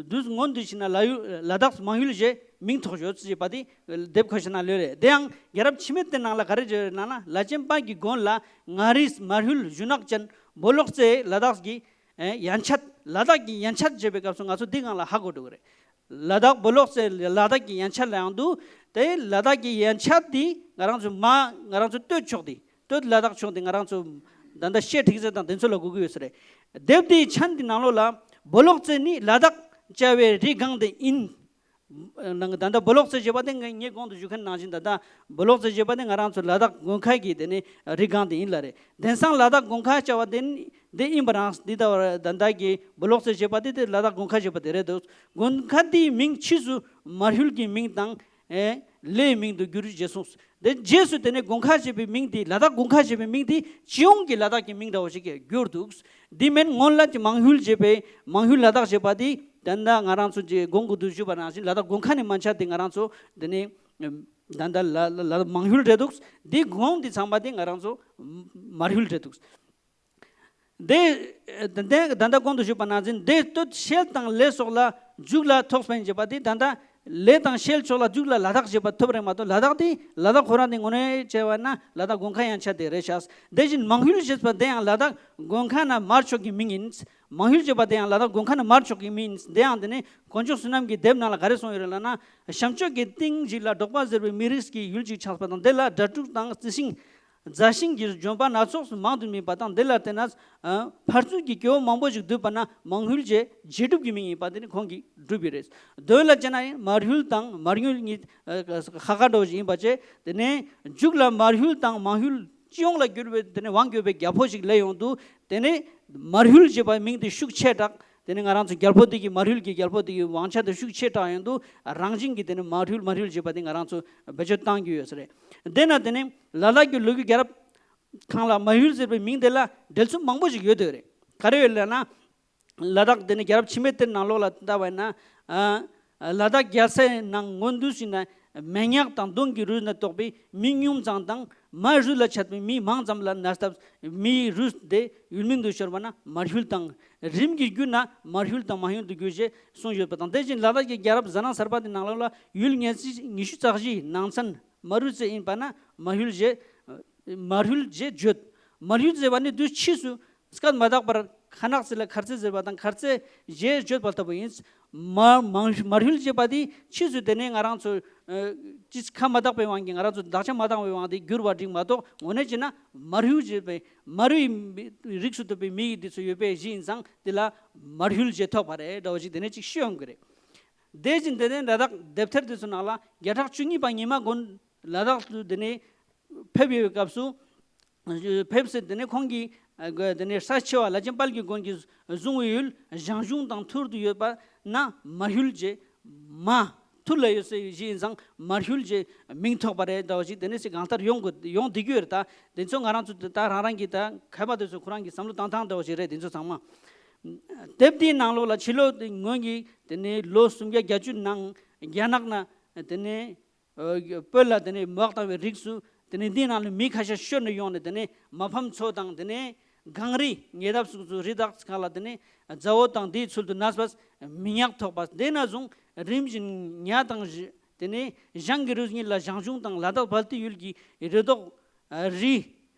དུས་སྔོན་དུ་ཕྱིན་ན་ལ་ཡུལ་ལ་དྭགས་མང་ཡུལ་ཞེས་མིང་ཐོགས་ཡོད་ཅེས་པ་དེ་དེབ་ཁ་ཤས་ན་ལོས་རེད། དེ་ཡང་རྒྱལ་རབས་འཆི་མེད་དེ་ནང་ལ་ག་རེ་བརྗོད་ཡོད་ལབ་ན། ལ་ཆེན་པ་གི་དགོན་ལ་མངའ་རིས་མར་ཡུལ་བཞུགས་ནག་ཅན་སྦོ་ལོག་རྩེ་ལ་དྭགས་ཀྱི་ཡན་ཆད། ལ་དྭགས་ཀྱི་ཡན་ཆད་ཅེས་པའི་སྐབས་སུ་ང་ཚོ་འདི་སྒང་ལ་ཧ་གོ་འགྲོ་གི་རེད། ལ་དྭགས་སྦོ་ལོག་རྩེ་ལ་དྭགས་ཀྱི་ཡན་ཆད་ལ་ཡང་འདུག་དེ་ལ་དྭགས་ཀྱི་ཡན་ཆད་འདི་ང་རང་ཚོ་མ་ང་རང་ཚོ་སྟོད་ཕྱོགས་འདི། སྟོད་ལ་དྭགས་ཕྱོགས་འདི་ང་རང་ཚོ་ད་ལྟ་ཤེལ་འབྲི་རྩེ་དང་དེ་ཚོ་ལ་གོ་གི་ཡོད་ས་རེད། དེབ་འདིའི་མཆན་འདི་ནང་ལོགས་ལ་སྦོ་ལོག་རྩེ་ནི་ལ་དྭགས་བཅའ་བའི་རི་སྒང་དེ་ཡིན། ནང་ད་ལྟ་སྦོ་ལོག་རྩེ་ཞེས་པ་དེ་ངས་ངས་གོང་དུ་ཞུ་མཁན་ནང་བཞིན་ད་ལྟ་སྦོ་ལོག་རྩེ་ཞེས་པ་དེ་ང་རང་ཚོ་ལ་དྭགས་དགོན་ཁ་གི་དེ་ནི་རི་སྒང་དེ་ཡིན་ལ་རེད། དེང་སང་ལ་དྭགས་དགོན་ཁ་བཅའ་བ་དེ་ནི་དེ་ཡིན་པ་རང་འདི་ལྟ་བར་ད་ལྟ་གི་སྦོ་ལོག་རྩེ་ཞེས་པ་དེ་དེ་ལ་དྭགས་དགོན་ཁ་ཞེས་པ་དེ་རེད་འདུག་དགོན་ཁ་དེའི་མིང་ཕྱིས་སུ་མར་ཡུལ་གྱི་མིང་དང་། ཨེ། ལའི་མིང་དུ་བསྒྱུར་ཞེས་གསུངས། དེ་རྗེས་སུ་དེ་ནས་དགོན་ཁ་ཞེས་པའི་མིང་དེ་ལ་དྭགས་དགོན་ཁ་ཞེས་པའི་མིང་དེ་སྤྱི་ཡོངས་ཀྱི་ལ་དྭགས་ཀྱི་མིང་འདྲ་བོ་ཞིག་གིས་བསྒྱུར་འདུག་འདི་མིན་སྔོན་ལ་གྱི་མང་ཡུལ་ཞེས་པའི་མང་ཡུལ་ལ་དྭགས་ཞེས་པ་དེ་ད་ལྟ་ང་རང་ཚོ་གྱི་གོང་གོང་དུ་ཞུས་པ་ནང་བཞིན་ལ་དྭགས་དགོན་ཁ་ནས་མན་ཆད་དེ་ང་རང་ཚོ་དེ་ནས་ད་ལྟ་ལ་ལ་ལ་མང་ཡུལ་རེད་འདུག་འདི་གོང་འདི་ཚང་མ་དེ་ང་རང་ཚོ་མར་ཡུལ་རེད་འདུག་དེ་ད་ལྟ་གོང་དུ་ཞུས་པ་ནང་བཞིན་དེ་སྟོད་ཤེལ་དང་ལས་སོགས་ལ་རྒྱུགས་ལ་ཐོགས་པའི་བྱེད་པ་དེ་ད་ལྟ་ལས་དང་ཤེལ་ཕྱོགས་ལ་རྒྱུགས་ལ་ལ་དྭགས་ཞེས་པ་ཐོབ་རེད་མ་གཏོགས། ལ་དྭགས་དེ་ལ་དྭགས་ཁོ་རང་དེ་དངོས་གནས་བྱས་པ་ན་ལ་དྭགས་དགོན་ཁ་ཡན་ཆད་དེ་རེད་ཤག་དེ་བཞིན་མང་ཡུལ་ཞེས་པ་དེ་ཡང་ལ་དྭགས་དགོན་ཁ་ན་མར་ཕྱོགས་ཀྱི་མིང་ཡིན། མང་ཡུལ་ཞེས་པ་དེ་ཡང་ལ་དྭགས་དགོན་ཁ་ན་མར་ཕྱོགས་ཀྱི་མིང་ཡིན། དེ་ཡང་དེ་ནི་དཀོན་མཆོག་བསོད་ནམས་ཀྱི་དེབ་ནང་ལ་ག་རེ་གསུངས་ཡོད་རེད་ལབ་ན། བྱམས་སྤྱོད་ཀྱི་གཏིང་ཞིག་ལ་འབྲོག་པ་ཟེར་བའི་མི་རིགས་ཀྱི་ཡུལ་ཅིག་ཆགས་པ་དང་། དེ་ལ་སྒྲ་འབྲུག་དང་རྩི་ཤིང་། རྫ་ཤིང་གི་ལྗོན་པ་སྣ་ཚོགས་སུ་མང་དུ་སྨིན་པ་དང་། འདི་ལ་བརྟེན་ན་ཕར་ཚུར་གྱི་སྐྱེ་བོ་མང་པོ་ཞིག་འདུས་པ་ན་མང་ཡུལ་ཅེས་རྗེས་གྲུབ་ཀྱི་མིང་ཡིན་པ་འདི་ནི་ཁོང་གིས་གྲུབ་པ་རེད། དོན་ལ་བྱས་ན་ཡང་མར་ཡུལ་དང་མར་ཡུལ་གཉིས་ཁ་ཁ་འདྲ་བོ་ཞིག་ཡིན་པ་བྱས། དེ་ནས་མཇུག་ལ་མར་ཡུལ་དང་མང་ཡུལ་སྤྱི་ཡོངས་ལ་གྱུར་པའི་དེ་ནས་དབང་བསྒྱུར་བའི་རྒྱལ་པོ་ཞིག་སླེབས་ཡོང་དུས། དེ་ནས་མར་ཡུལ་ཅེས་པའི་མིང་དེ་ཤུགས་ཆེ་དྲགས། དེ་ནས་ང་རང་ཚོ་རྒྱལ་པོ་འདི་གི་མར་ཡུལ་གྱི་རྒྱལ་པོ་འདི་གི་དབང་ཆ་དེ་ཤུགས་ཆེ་དྲགས་ཡོང་དུས། རང་བཞིན་གྱིས་དེ་ནས་མར་ཡུལ་མར་ཡུལ་ཅེས་པ་དེ་ང་རང་ཚོ་བེད་སྤྱོད་བཏང་རྒྱུ་ཡོད་ས་རེད། དེ་ན་དེ་ནས་ལ་དྭགས་ཀྱི་ལོ་རྒྱུས་རྒྱལ་རབས་ཁང་ལ་མར་ཡུལ་ཟེར་བའི་མིང་དེ་ལ་འགྲེལ་ཚུལ་མང་པོ་ཞིག་ཡོད་དེ་རེད། ག་རེ་ཡོད་ལབ་ན། ལ་དྭགས་དེ་ནས་རྒྱལ་རབས་འཆི་མེད་གཏེར་ནང་ལོགས་ལ་ལྟ་བ་ཡིན་ན། ཨ། ལ་དྭགས་རྒྱལ་སའི་ནང་སྔོན་དུས་ཤིག་ན་མེ་ཉག་དང་གདོན་གྱི་རུས་ནས་བཏོགས་པའི་མི་ཉུང་ཙམ་དང་། མ་རུས་ལ་ཆད་པའི་མི་མང་ཙམ་ལ་ན་སྟབས་མིའི་རུས་དེ་ཡུལ་མིང་དུ་ཤོར་བ་ན་མར་ཡུལ་དང་། རིམ་གྱིས་བསྒྱུར་ན་མར་ཡུལ་དང་མང་ཡུལ་དུ་བསྒྱུར་ཞེས་གསུངས་ཡོད་པ་དང་། དེ་བཞིན་ལ་དྭགས་ཀྱི་རྒྱལ་རབས་གཟའ་ནང་གསར་པ་དེ་ནང་ལོགས་ལ་ཡུལ་ཉི་ཤུ་རྩ་བཞིའི་ནང་ཚན། མར་ཡུལ་ཟེར་ཡིན་པ་ན་མར་ཡུལ་ཞེས། མར་ཡུལ་ཞེས་བརྗོད། མར་ཡུལ་ཟེར་བ་ནི་དུས་ཕྱིས་སུ་སྐད་མ་དག་པར་ཁ་ནག་ཟེར་ལ་ཁར་ཙེ་ཟེར་བ་དང་ཁར་ཙེ་ཞེས་བརྗོད་པ་ལྟ་བུ་ཡིན། མ་མང་མར་ཡུལ་ཅེས་པ་དེ་ཕྱིས་སུ་དེ་ནས་ང་རང་ཚོ་ཨ་ཅིས་ཁ་མ་དག་པའི་དབང་གིས་ང་རང་ཚོ་དག་ཆ་མ་དག་པའི་དབང་དེ་བསྒྱུར་བ་འགྲིག་མ་གཏོགས། དངོས་གནས་བྱས་ན་མར་ཡུལ་ཅེས་པའི་མར་ཡུལ་རིགས་སུ་གཏོགས་པའི་མི་ཡི་དེ་ཚོ་ཡོད་པའི་གཞི་ཡིན་ཙང་དེ་ལ་མར་ཡུལ་ཅེས་ཐོགས་པ་རེད་འདྲ་བོ་ཞིག་དེ་ནས་ཅིག་ཤེས་ཡོང་གི་རེད། དེ་བཞིན་དེ་ནས་ལ་དྭགས་དེབ་ཐེར་དེ་ཚོ་ནང་ལ་བརྒྱ་ཕྲག་བཅུ་གཉིས་པ་ཉི་མ་དགོན་ལ་དྭགས་སུ་དེ་ནས་ཕེབས་ཡོད་པའི་སྐབས་སུ། ཕེབས་སུ་དེ་ནས་ཁོང་གིས་ཨ་དེ་ནས་ས་ཆེ་བ་ལ་ཅན་དཔལ་གྱི་མགོན་གྱིས་བཟུང་བའི་ཡུལ་ཞང་ཞུང་དང་ཐུར་དུ་ཡོད་པ་ན་མར་ཡུལ་གྱི་མ་ཐུར་ལ་ཡོད་སའི་གཞི་ཡིན་ཙང་མར་ཡུལ་གྱི་མིང་ཐོགས་པ་རེད་འདྲ་བ་ཞིག་དེ་ནས་སི་གང་ལྟར་ཡོང་དགོས་ཡོང་བསྡད་ཀྱི་ཡོད་རེད། ད་དེ་ཚོ་ང་རང་ཚོ་ད་རང་རང་གིས་ད་མཁས་པ་དེ་ཚོ་ཁོ་རང་གིས་བསམ་བློ་བཏང་སྟངས་འདྲ་བ་ཞིག་རེད། དེ་ཚོ་ཚང་མ་དེབ་དེའི་ནང་ལོགས་ལ་ཕྱི་ལོ་སྔོན་གྱི་དེ་ནས་ལོ་སུམ་བརྒྱ་བརྒྱད་ཅུ་ནང་རྒྱ་ནག་ན་དེ་ནས། བོད་ལ་དེ་ནས་མག་བཏང་བའི་རིགས་སུ་དེ་ནས་འདིའི་ནང་ལ་མི་ཁ་ཤས་ཤོར་ནས་ཡོང་ནས་དེ་ནས་མ་ཕམ་མཚོ་དང་དེ་ནས་གངས་རི་ཉེ་འདབས་སོགས་སུ་རི་དྭགས་ཁག་ལ་དེ་ནས་མཛའ་བོ་དང་དེའི་ཚུལ་དུ་གནས་པས་མི་ཉག་ཐོགས་པ། དེ་ན་བཟུང་རིམ་བཞིན་ཉ་དང་བཞི་དེ་ནས་ཞང་གི་རུས་གཉིས་ལ་ཞང་ཞུང་དང་ལ་དྭགས་བལ་ཏི་ཡུལ་གྱི་རི་དྭགས་རི།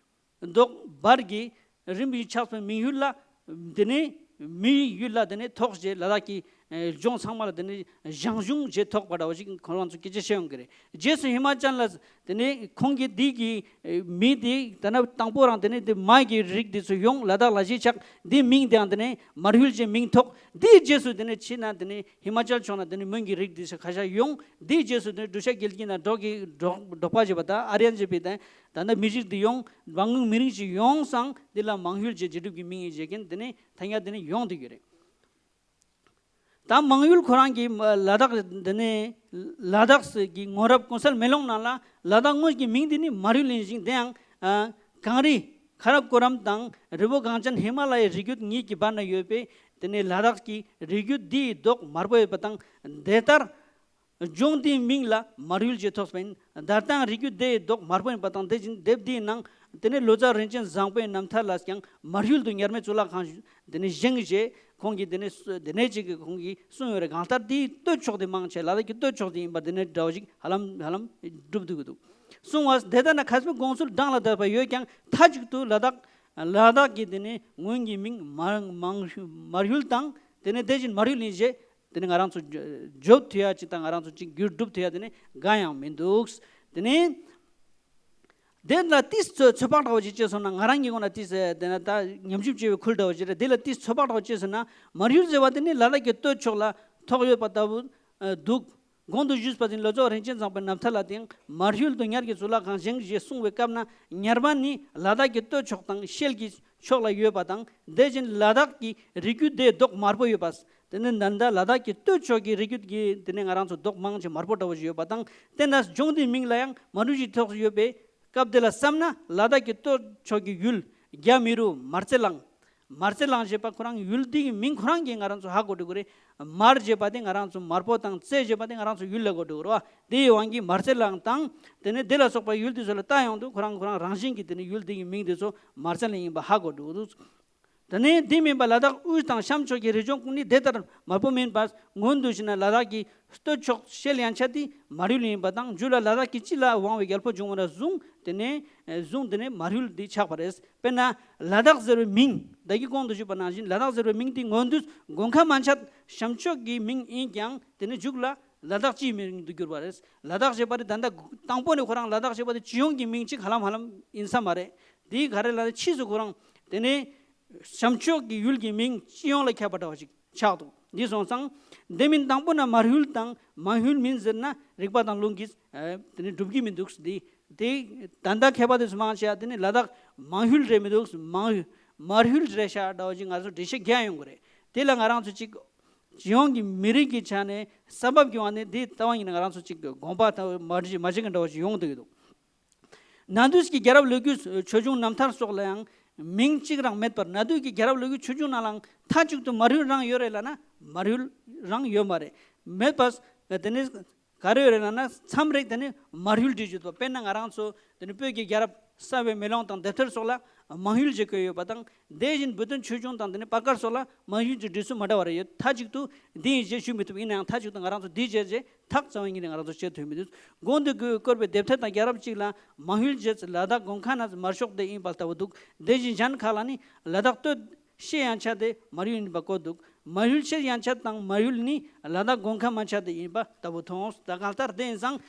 མདོག་འབར་གྱི་རིམ་པས་ཆགས་པའི་མིང་ཡུལ་ལ། དེ་ནས་མི་ཡུལ་ལ་དེ་ནས་ཐོགས་རྗེས་ལ་དྭགས་ཀྱི་ལྗོངས་ཚང་མ་ལ་དེ་ནས་ཞང་ཞུང་ཞེས་ཐོགས་པ་འདྲ་བ་ཞིག་ཁོ་རང་ཚོ་སྐད་ཆ་བཤད་ཡོང་གི་རེད། རྗེས་སུ་ཧི་མ་ཅལ་ལ་དེ་ནས་ཁོང་གིས་འདི་གི་མི་དེ་དེ་ན་དང་པོ་རང་དེ་ནས་དེ་མ་གི་རིགས་དེ་ཚོ་ཡོང་ལ་དྭགས་ལ་གཞིས་ཆགས། འདི་མིང་དེའང་དེ་ནས་མར་ཡུལ་ཅེས་མིང་ཐོགས། འདིའི་རྗེས་སུ་དེ་ནས་ཕྱིན་ན་དེ་ནས་ཧི་མ་ཅལ་ཕྱོགས་ན་དེ་ནས་མོན་གྱི་རིགས་དེ་ཚོ་ཁ་ཤས་ཡོང་། འདིའི་རྗེས་སུ་དེ་ནས་འབྲུག་ཤ་རྒྱལ་གྱི་ན་འབྲོག་གི་འབྲོག་འབྲོག་པ་ཞེས་པ་དང་ཨ་རི་ཡན་ཞེས་པའི་དང་། ད་ལྟ་མི་རིགས་འདི་ཡོང་མང་ངོས་མི་རིགས་ཤིག་ཡོང་སང་འདི་ལ་མང་ཡུལ་ཅེས་རྗེས་གྲུབ་ཀྱི་མིང་ཡིན་ཞེས་མཁན་འདི་ནི་ཐ་སྙད་འདི་ནི་ཡོང་བསྡད་ཡོད་རེད། ད་མང་ཡུལ་ཁོ་རང་གི་ལ་དྭགས་འདི་ནི་ལ་དྭགས་སི་གི་ངོ་རབ་གོང་གསལ་མེ་ལོང་ནང་ལ་ལ་དྭགས་དངོས་ཀྱི་མིང་འདི་ནི་མར་ཡུལ་ཡིན་ཞིང་དེ་ཡང་གངས་རི་ཁ་རབ་ཀོ་རམ་དང་རི་བོ་གངས་ཅན་ཧི་མ་ལ་ཡའི་རི་རྒྱུད་གཉིས་ཀྱི་བར་ན་ཡོད་པའི་དེ་ནི་ལ་དྭགས་ཀྱི་རི་རྒྱུད་འདིའི་མདོག་དམར་པོ་ཡོད་པ་དང་དེ་ལྟར། ལྗོངས་འདིའི་མིང་ལ་མར་ཡུལ་ཞེས་ཐོགས་པ་ཡིན། ད་ལྟའང་རི་རྒྱུད་དེའི་མདོག་དམར་པོ་ཡིན་པ་དང་དེ་བཞིན་དེབ་འདིའི་ནང་དེ་ནས་ལོ་ཙཱ་རིན་ཆེན་བཟང་པོའི་རྣམ་ཐར་ལ་ཀྱང་མར་ཡུལ་དུ་ཉར་མེད་གཙུག་ལག་ཁང་དེ་ནས་བཞེངས་ཞེས་ཁོང་གིས་དེ་ནས་སུ་དེ་ནས་ཅིག་གིས་ཁོང་གིས་གསུངས་ཡོད་རེད། གང་ལྟར་དེའི་སྟོད་ཕྱོགས་དེ་མང་ཆེ་ལ་དྭགས་ཀྱི་སྟོད་ཕྱོགས་དེ་ཡིན་པ་དེ་ནས་འདྲ་བོ་ཞིག་ཧ་ལམ་ཧ་ལམ་གྲུབ་འདུག་གི་འདུག་གསུངས་པ། དེ་ལྟར་ན་མཁས་པའི་དགོངས་ཚུལ་གྲངས་ལ་དད་པ་ཡོད་ཀྱང་མཐའ་གཅིག་ཏུ་ལ་དྭགས་ལ་དྭགས་ཀྱི་དེ་ནས་སྔོན་གྱི་མིང་མར་མང་མར་ཡུལ་དང་དེ་ནས་དེ་བཞིན་མར་ཡུལ་ཡིན་ཞེས། དེ་ནི་ང་རང་ཚོ་འཇོ་འཇོབ་ཐུབ་ཡ་ཅིག་དང་ང་རང་ཚོ་ཅིག་འགྱུར་སྒྲུབ་ཐུབ་ཡ་དེ་ནི་གང་ཡང་མི་འདུག་དེ་ནི་དེ་ལ་ཏིས་ཚོད་ཚོད་དཔག་འདྲ་བོ་ཅིག་བྱས་སོང་ན་ང་རང་གི་ངོས་ན་ཏིས་དེ་ན་ད་ཉམས་ཞིབ་བྱས་པའི་ཁུལ་འདྲ་བོ་ཅིག་རེད། དེ་ལ་ཏིས་ཚོད་དཔག་འདྲ་བོ་བྱས་སོང་ན་མར་ཡུལ་ཟེར་བ་དེ་ནི་ལ་དྭགས་ཀྱི་སྟོད་ཕྱོགས་ལ་ཐོགས་ཡོད་པ་ལྟ་བུ་འདུག་གོང་དུ་ཞུས་པ་བཞིན་ལོ་ཙཱ་བ་རིན་ཆེན་བཟང་པོའི་རྣམ་ཐར་ལ་དེའང་མར་ཡུལ་དུ་ཉར་གྱི་གཙུག་ལག་ཁང་བཞེངས་ཞེས་གསུངས་པའི་སྐབས་ན་ཉར་པ་ནི་ལ་དྭགས་ཀྱི་སྟོད་ཕྱོགས་དང་ཤེལ་གྱི་ཕྱོགས་ལ་ཡོད་པ་དང་དེ་བཞིན་ལ་དྭགས་ཀྱི་རི་རྒྱུད་དེའི་མདོག་དམར་པོ་ཡོད་པ། དེ་ནི་ད་ལྟ་ལ་དྭགས་ཀྱི་སྟོད་ཕྱོགས་ཀྱི་རི་རྒྱུད་ཀྱི་དེ་ནས་ང་རང་ཚོ་མདོག་མང་ཆེ་དམར་པོ་འདྲ་བོ་ཞིག་ཡོད་པ་དང་དེ་ན་ལྗོངས་འདིའི་མིང་ལ་ཡང་མར་ཡུལ་ཞེས་ཐོགས་སུ་ཡོད་པའི་སྐབས་དེ་ལ་བསམ་ན་ལ་དྭགས་ཀྱི་སྟོད་ཕྱོགས་ཀྱི་ཡུལ་རྒྱ་མི་རུ་མར་རྩེ་གླིང་། མར་རྩེ་གླིང་ཞེས་པ་ཁོ་རང་ཡུལ་འདི་གི་མིང་ཁོ་རང་གིས་ང་རང་ཚོ་ཧ་གོ་འགྲོ་གི་རེད། མར་ཞེས་པ་དེ་ང་རང་ཚོ་དམར་པོ་དང་རྩེ་ཞེས་པ་དེ་ང་རང་ཚོ་ཡུལ་ལ་གོ་འགྲོ་གི་རེད་བ། དེ་ཡི་དབང་གིས་མར་རྩེ་གླིང་དང་དེ་ནས་དེ་ལ་སོགས་པ་ཡུལ་དེ་ཚོ་ལ་ལྟ་ཡོང་དུས་ཁོ་རང་ཁོ་རང་རང་བཞིན་གྱིས་དེ་ནས་ཡུལ་འདི་གི་མིང་དེ་ཚོ་མར་རྩེ་གླིང་ཡིན་པ་ཧ་གོ་འགྲོ་གི་འདུག་དེ་ནས་འདི་མིན་པ་ལ་དྭགས་དབུས་དང་གཤམ་ཕྱོགས་ཀྱི་རི་ལྗོངས་ཀུན་ནི་དེ་ལྟར་དམར་པོ་མིན་པར་སྔོན་དུ་ཕྱིན་ན་ལ་དྭགས་ཀྱི་སྟོད་ཕྱོགས་ཤེལ་ཡན་ཆད་དེ་མར་ཡུལ་ཡིན་པ་དང་མཇུག་ལ་ལ་དྭགས་ཀྱི་སྤྱི་ལ་དབང་བའི་རྒྱལ་པོ་འབྱུང་བ་ལ་བཟུང་དེ་ནས་བཟུང་དེ་ནས་མར་ཡུལ་འདི་ཆགས་པ་རེད། དཔེར་ན་ལ་དྭགས་ཟེར་བའི་མིང་ད་གིན་གོང་དུ་ཞུས་པ་ནང་བཞིན་ལ་དྭགས་ཟེར་བའི་མིང་དེ་སྔོན་དུས་དགོན་ཁ་མན་ཆད་གཤམ་ཕྱོགས་ཀྱི་མིང་ཡིན་ཀྱང་དེ་ནས་མཇུག་ལ་ལ་དྭགས་སྤྱིའི་མིང་དུ་གྱུར་པ་རེད། ལ་དྭགས་ཞེས་པ་དེ་ད་ལྟ་དང་པོ་ནས་ཁོ་རང་ལ་དྭགས་ཞེས་པ་དེ་སྤྱི་ཡོངས་ཀྱི་མིང་གཅིག་ཧ་ལམ་ཧ་ལམ་ཡིན་ས་མ་རེད། དེའི་ག་རེ་ལ་ཕྱིས་སུ་ཁོ་རང་དེ་ནས་གཤམ་ཕྱོགས་ཀྱི་ཡུལ་གྱི་མིང་སྤྱི་ཡོངས་ལ་ཁྱབ་པ་འདྲ་བ་ཞིག་ཆགས་འདུག་འདི་སོང་ཙང་དེ་མིན་དང་པོ་ན་མར་ཡུལ་དང་མང་ཡུལ་མིན་ཟེར་ན་རིགས་པ་དང་ལུགས་ཀྱིས་དེ་ནི་འགྲུབ་ཀྱི་མི་འདུག་འདི་དེ་ད་ལྟ་མཁས་པ་དེ་ཚོ་མང་ཆེ་བ་དེ་ནི་ལ་དྭགས་མང་ཡུལ་རེད་མི་འདུག་མང་མར་ཡུལ་རེད་ཤག་འདྲ་བ་ཞིག་ང་ཚོ་འགྲེལ་བཤད་རྒྱག་ཡོང་གི་རེད། དེ་ལ་ང་རང་ཚོ་གཅིག་སྤྱི་ཡོངས་ཀྱི་མི་རིགས་ཀྱི་ཆ་ནས་ས་བབ་ཀྱི་དབང་ནས་དེ་ལྟ་བ་ཡིན་ན་ང་རང་ཚོ་གཅིག་དགོངས་པ་ད་མ་འགྲིག་མ་འགྲིག་གི་འདྲ་བ་ཞིག་ཡོང་གི་འདུག་ན་དུས་ཀྱི་རྒྱལ་རབས་ལོ་རྒྱུས་ཆོས་འབྱུང་རྣམ་ཐར་སོགས་ལ་ཡང་མིང་གཅིག་རང་མེད་པར་ན་དུས་ཀྱི་རྒྱལ་རབས་ལོ་རྒྱུས་ཆོས་འབྱུང་ནང་ལའང་མཐའ་གཅིག་ཏུ་མར་ཡུལ་རང་ཡོད་རེད་ལབ་ན་མར་ཡུལ་རང་ཡོད་མ་རེད། མེད་པ་དེ་ནི་ག་རེ་ཡོད་རེད་ལབ་ན་མཚམས་རེ་དེ་ནི་མར་ཡུལ་འབྲི་རྒྱུ་འདུག་དཔེར་ན་ང་རང་ཚོ་དེ་ནི་བོད་ཀྱི་རྒྱལ་རབས་གསལ་བའི་མེ་ལོང་དང་དེབ་ཐེར་སོགས་ལ་ མང་ཡུལ་ཅིག་བཀོད་ཡོད་པ་དང་། དེ་བཞིན་བུ་སྟོན་ཆོས་སྐྱོང་དང་དེ་ནས་པར་དཀར་སོགས་ལ་མང་ཡུལ་གྱི་སྒྲིག་སྲོལ་མ་འདྲ་བ་རེ་ཡོད། མཐའ་གཅིག་ཏུ་འདི་ཡིན་ཞེས་ཞུ་མི་ཐུབ། ཡིན་ནའང་མཐའ་གཅིག་ཏུ་ང་རང་ཚོ་འདི་བྱས་རྗེས་ཐག་རྩ་བ་ཉིད་ནས་ང་རང་ཚོ་བྱེད་ཐུབ་མི་འདུག། དགོངས་འདུས་ཀྱིས་བསྐོར་བའི་དེབ་ཐེར་དང་རྒྱལ་རབས་གཅིག་ལ་མང་ཡུལ་རྗེས་ལ་དྭགས་དགོན་ཁ་ན་མར་ཤོག་དེ་ཡིན་པ་ལྟ་བུ་འདུག། དེ་བཞིན་གཞན་ཁག་ལ་ནི་ལ་དྭགས་སྟོད་ཤེས་ཡན་ཆད་དེ་མར་ཡུལ་ཡིན་པ་བཀོད་འདུག། མར་ཡུལ་ཤེས་ཡན་ཆད་དང་མར་ཡུལ་ནི་ལ་དྭགས་དགོན་ཁ་མན་ཆད་དེ་ཡིན་པ་ལྟ་བུ་མཐོང་། ད་གང་ལྟར་དེ་ཡིན་ཙང་།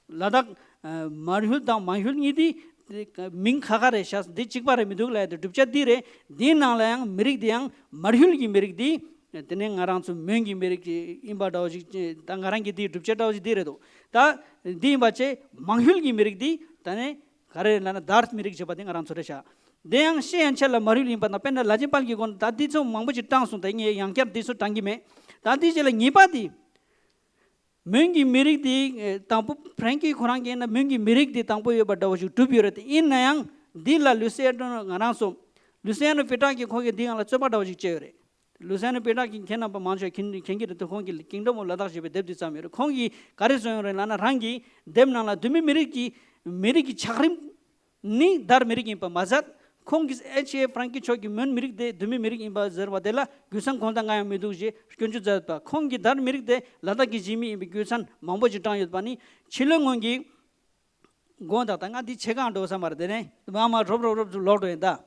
ལ་དྭགས་ཨ་མར་ཡུལ་དང་མང་ཡུལ་གཉིས་དེ་དེ་མིང་ཁ་ཁ་རེད་ཤག། འདི་གཅིག་པ་རེད་མི་འདུག་ལབ་ཡ་དེ་བསྒྲུབ་བྱ་འདི་རེད། འདིའི་ནང་ལ་ཡང་མི་རིགས་དེ་ཡང་མར་ཡུལ་གྱི་མི་རིགས་དེ་དེ་ནས་ང་རང་ཚོ་མོན་གྱི་མི་རིགས་ཡིན་པ་འདྲ་བོ་ཞིག། ད་ང་རང་གི་དེའི་བསྒྲུབ་བྱ་འདྲ་བོ་ཞིག་འདི་རེད་འདུག། ད་འདི་ཡིན་པ་བྱས་མང་ཡུལ་གྱི་མི་རིགས་དེ་ད་ནས་ག་རེ་ལབ་ན་དར་མི་རིགས་བྱས་པ་དེ་ང་རང་ཚོ་རེད་ཤག། དེ་ཡང་ཤེས་ཡན་ཆད་ལ་མར་ཡུལ་ཡིན་པ་དང་། དཔེར་ན་ལ་ཅན་པལ་གྱི་སྐོར་ད་འདི་ཚོ་མང་པོ་ཞིག་བགྲངས་སོང་། ད་ངས་ཡང་བསྐྱར་འདི་ཚོ་བགྲང་གི་མེད། ད་འདི་རྗེས་ལ་ཉེས་པ་དེ། མོན་གྱི་མི་རིགས་དེ་ཨེ་དང་པོ་ཕ་རན་ཀི་ཁོ་རང་གིས་ན་མོན་གྱི་མི་རིགས་དེ་དང་པོ་ཡོད་པ་འདྲ་བོ་ཞིག་གྲུབ་ཡོད་རེད་དེ། ཡིན་ན་ཡང་འདི་ལ་ལུ་སི་ཨེ་ཏོ་ང་རང་ཚོ་ལུ་སི་ཨེ་ནོ་པི་ཏྲ་གིས་ཁོང་གིས་འདི་སྒང་ལ་རྩོད་པ་འདྲ་བོ་ཞིག་བྱས་ཡོད་རེད། ལུ་སི་ཨེ་ནོ་པི་ཏྲ་གིས་ཁྱེད་རྣམ་པ་མང་ཆེ་མཁྱེན་མཁྱེན་གྱི་རེད་དེ། ཁོང་གིས་Kingdom of Ladakh ཞེས་པའི་དེབ་དེ་བརྩམས་ཡོད་རེད། ཁོང་གིས་ག་རེ་གསུངས་ཡོད་རེད་ལབ་ན། རང་གི་དེབ་ནང་ལ་བསྡུས་མའི་མི་རིགས་ཀྱི་མི་རིགས་ཀྱི་ཆགས་རིམ་ནི་དར་མི་རིགས་ཡིན་པ་མ་ཟད། ཁོང་གིས་ཨེཆ་ཨེ་ཕ་རན་ཀི་མཆོག་གིས་མོན་མི་རིགས་དེ་བསྡུས་མའི་མི་རིགས་ཡིན་པ་ཟེར་བ་དེ་ལ་རྒྱུ་མཚན་གང་དང་གང་ཡང་མི་འདུག་ཞེས་སྐྱོན་བརྗོད་མཛད་པ། ཁོང་གིས་དར་མི་རིགས་དེ་ལ་དྭགས་ཀྱི་གཞིས་མི་ཡིན་པའི་རྒྱུ་མཚན་མང་པོ་ཞིག་བགྲངས་ཡོད་པ་ནི། ཕྱི་ལོ་སྔོན་གྱི་དགོངས་དག་དང་། ང་འདི་ཆེ་གང་འགྲོ་བསམ་པ་རེད། དེ་ནས་མ་མ་རོབ་རོབ་རོབ་ལོག་འགྲོ་ཡིན་ད།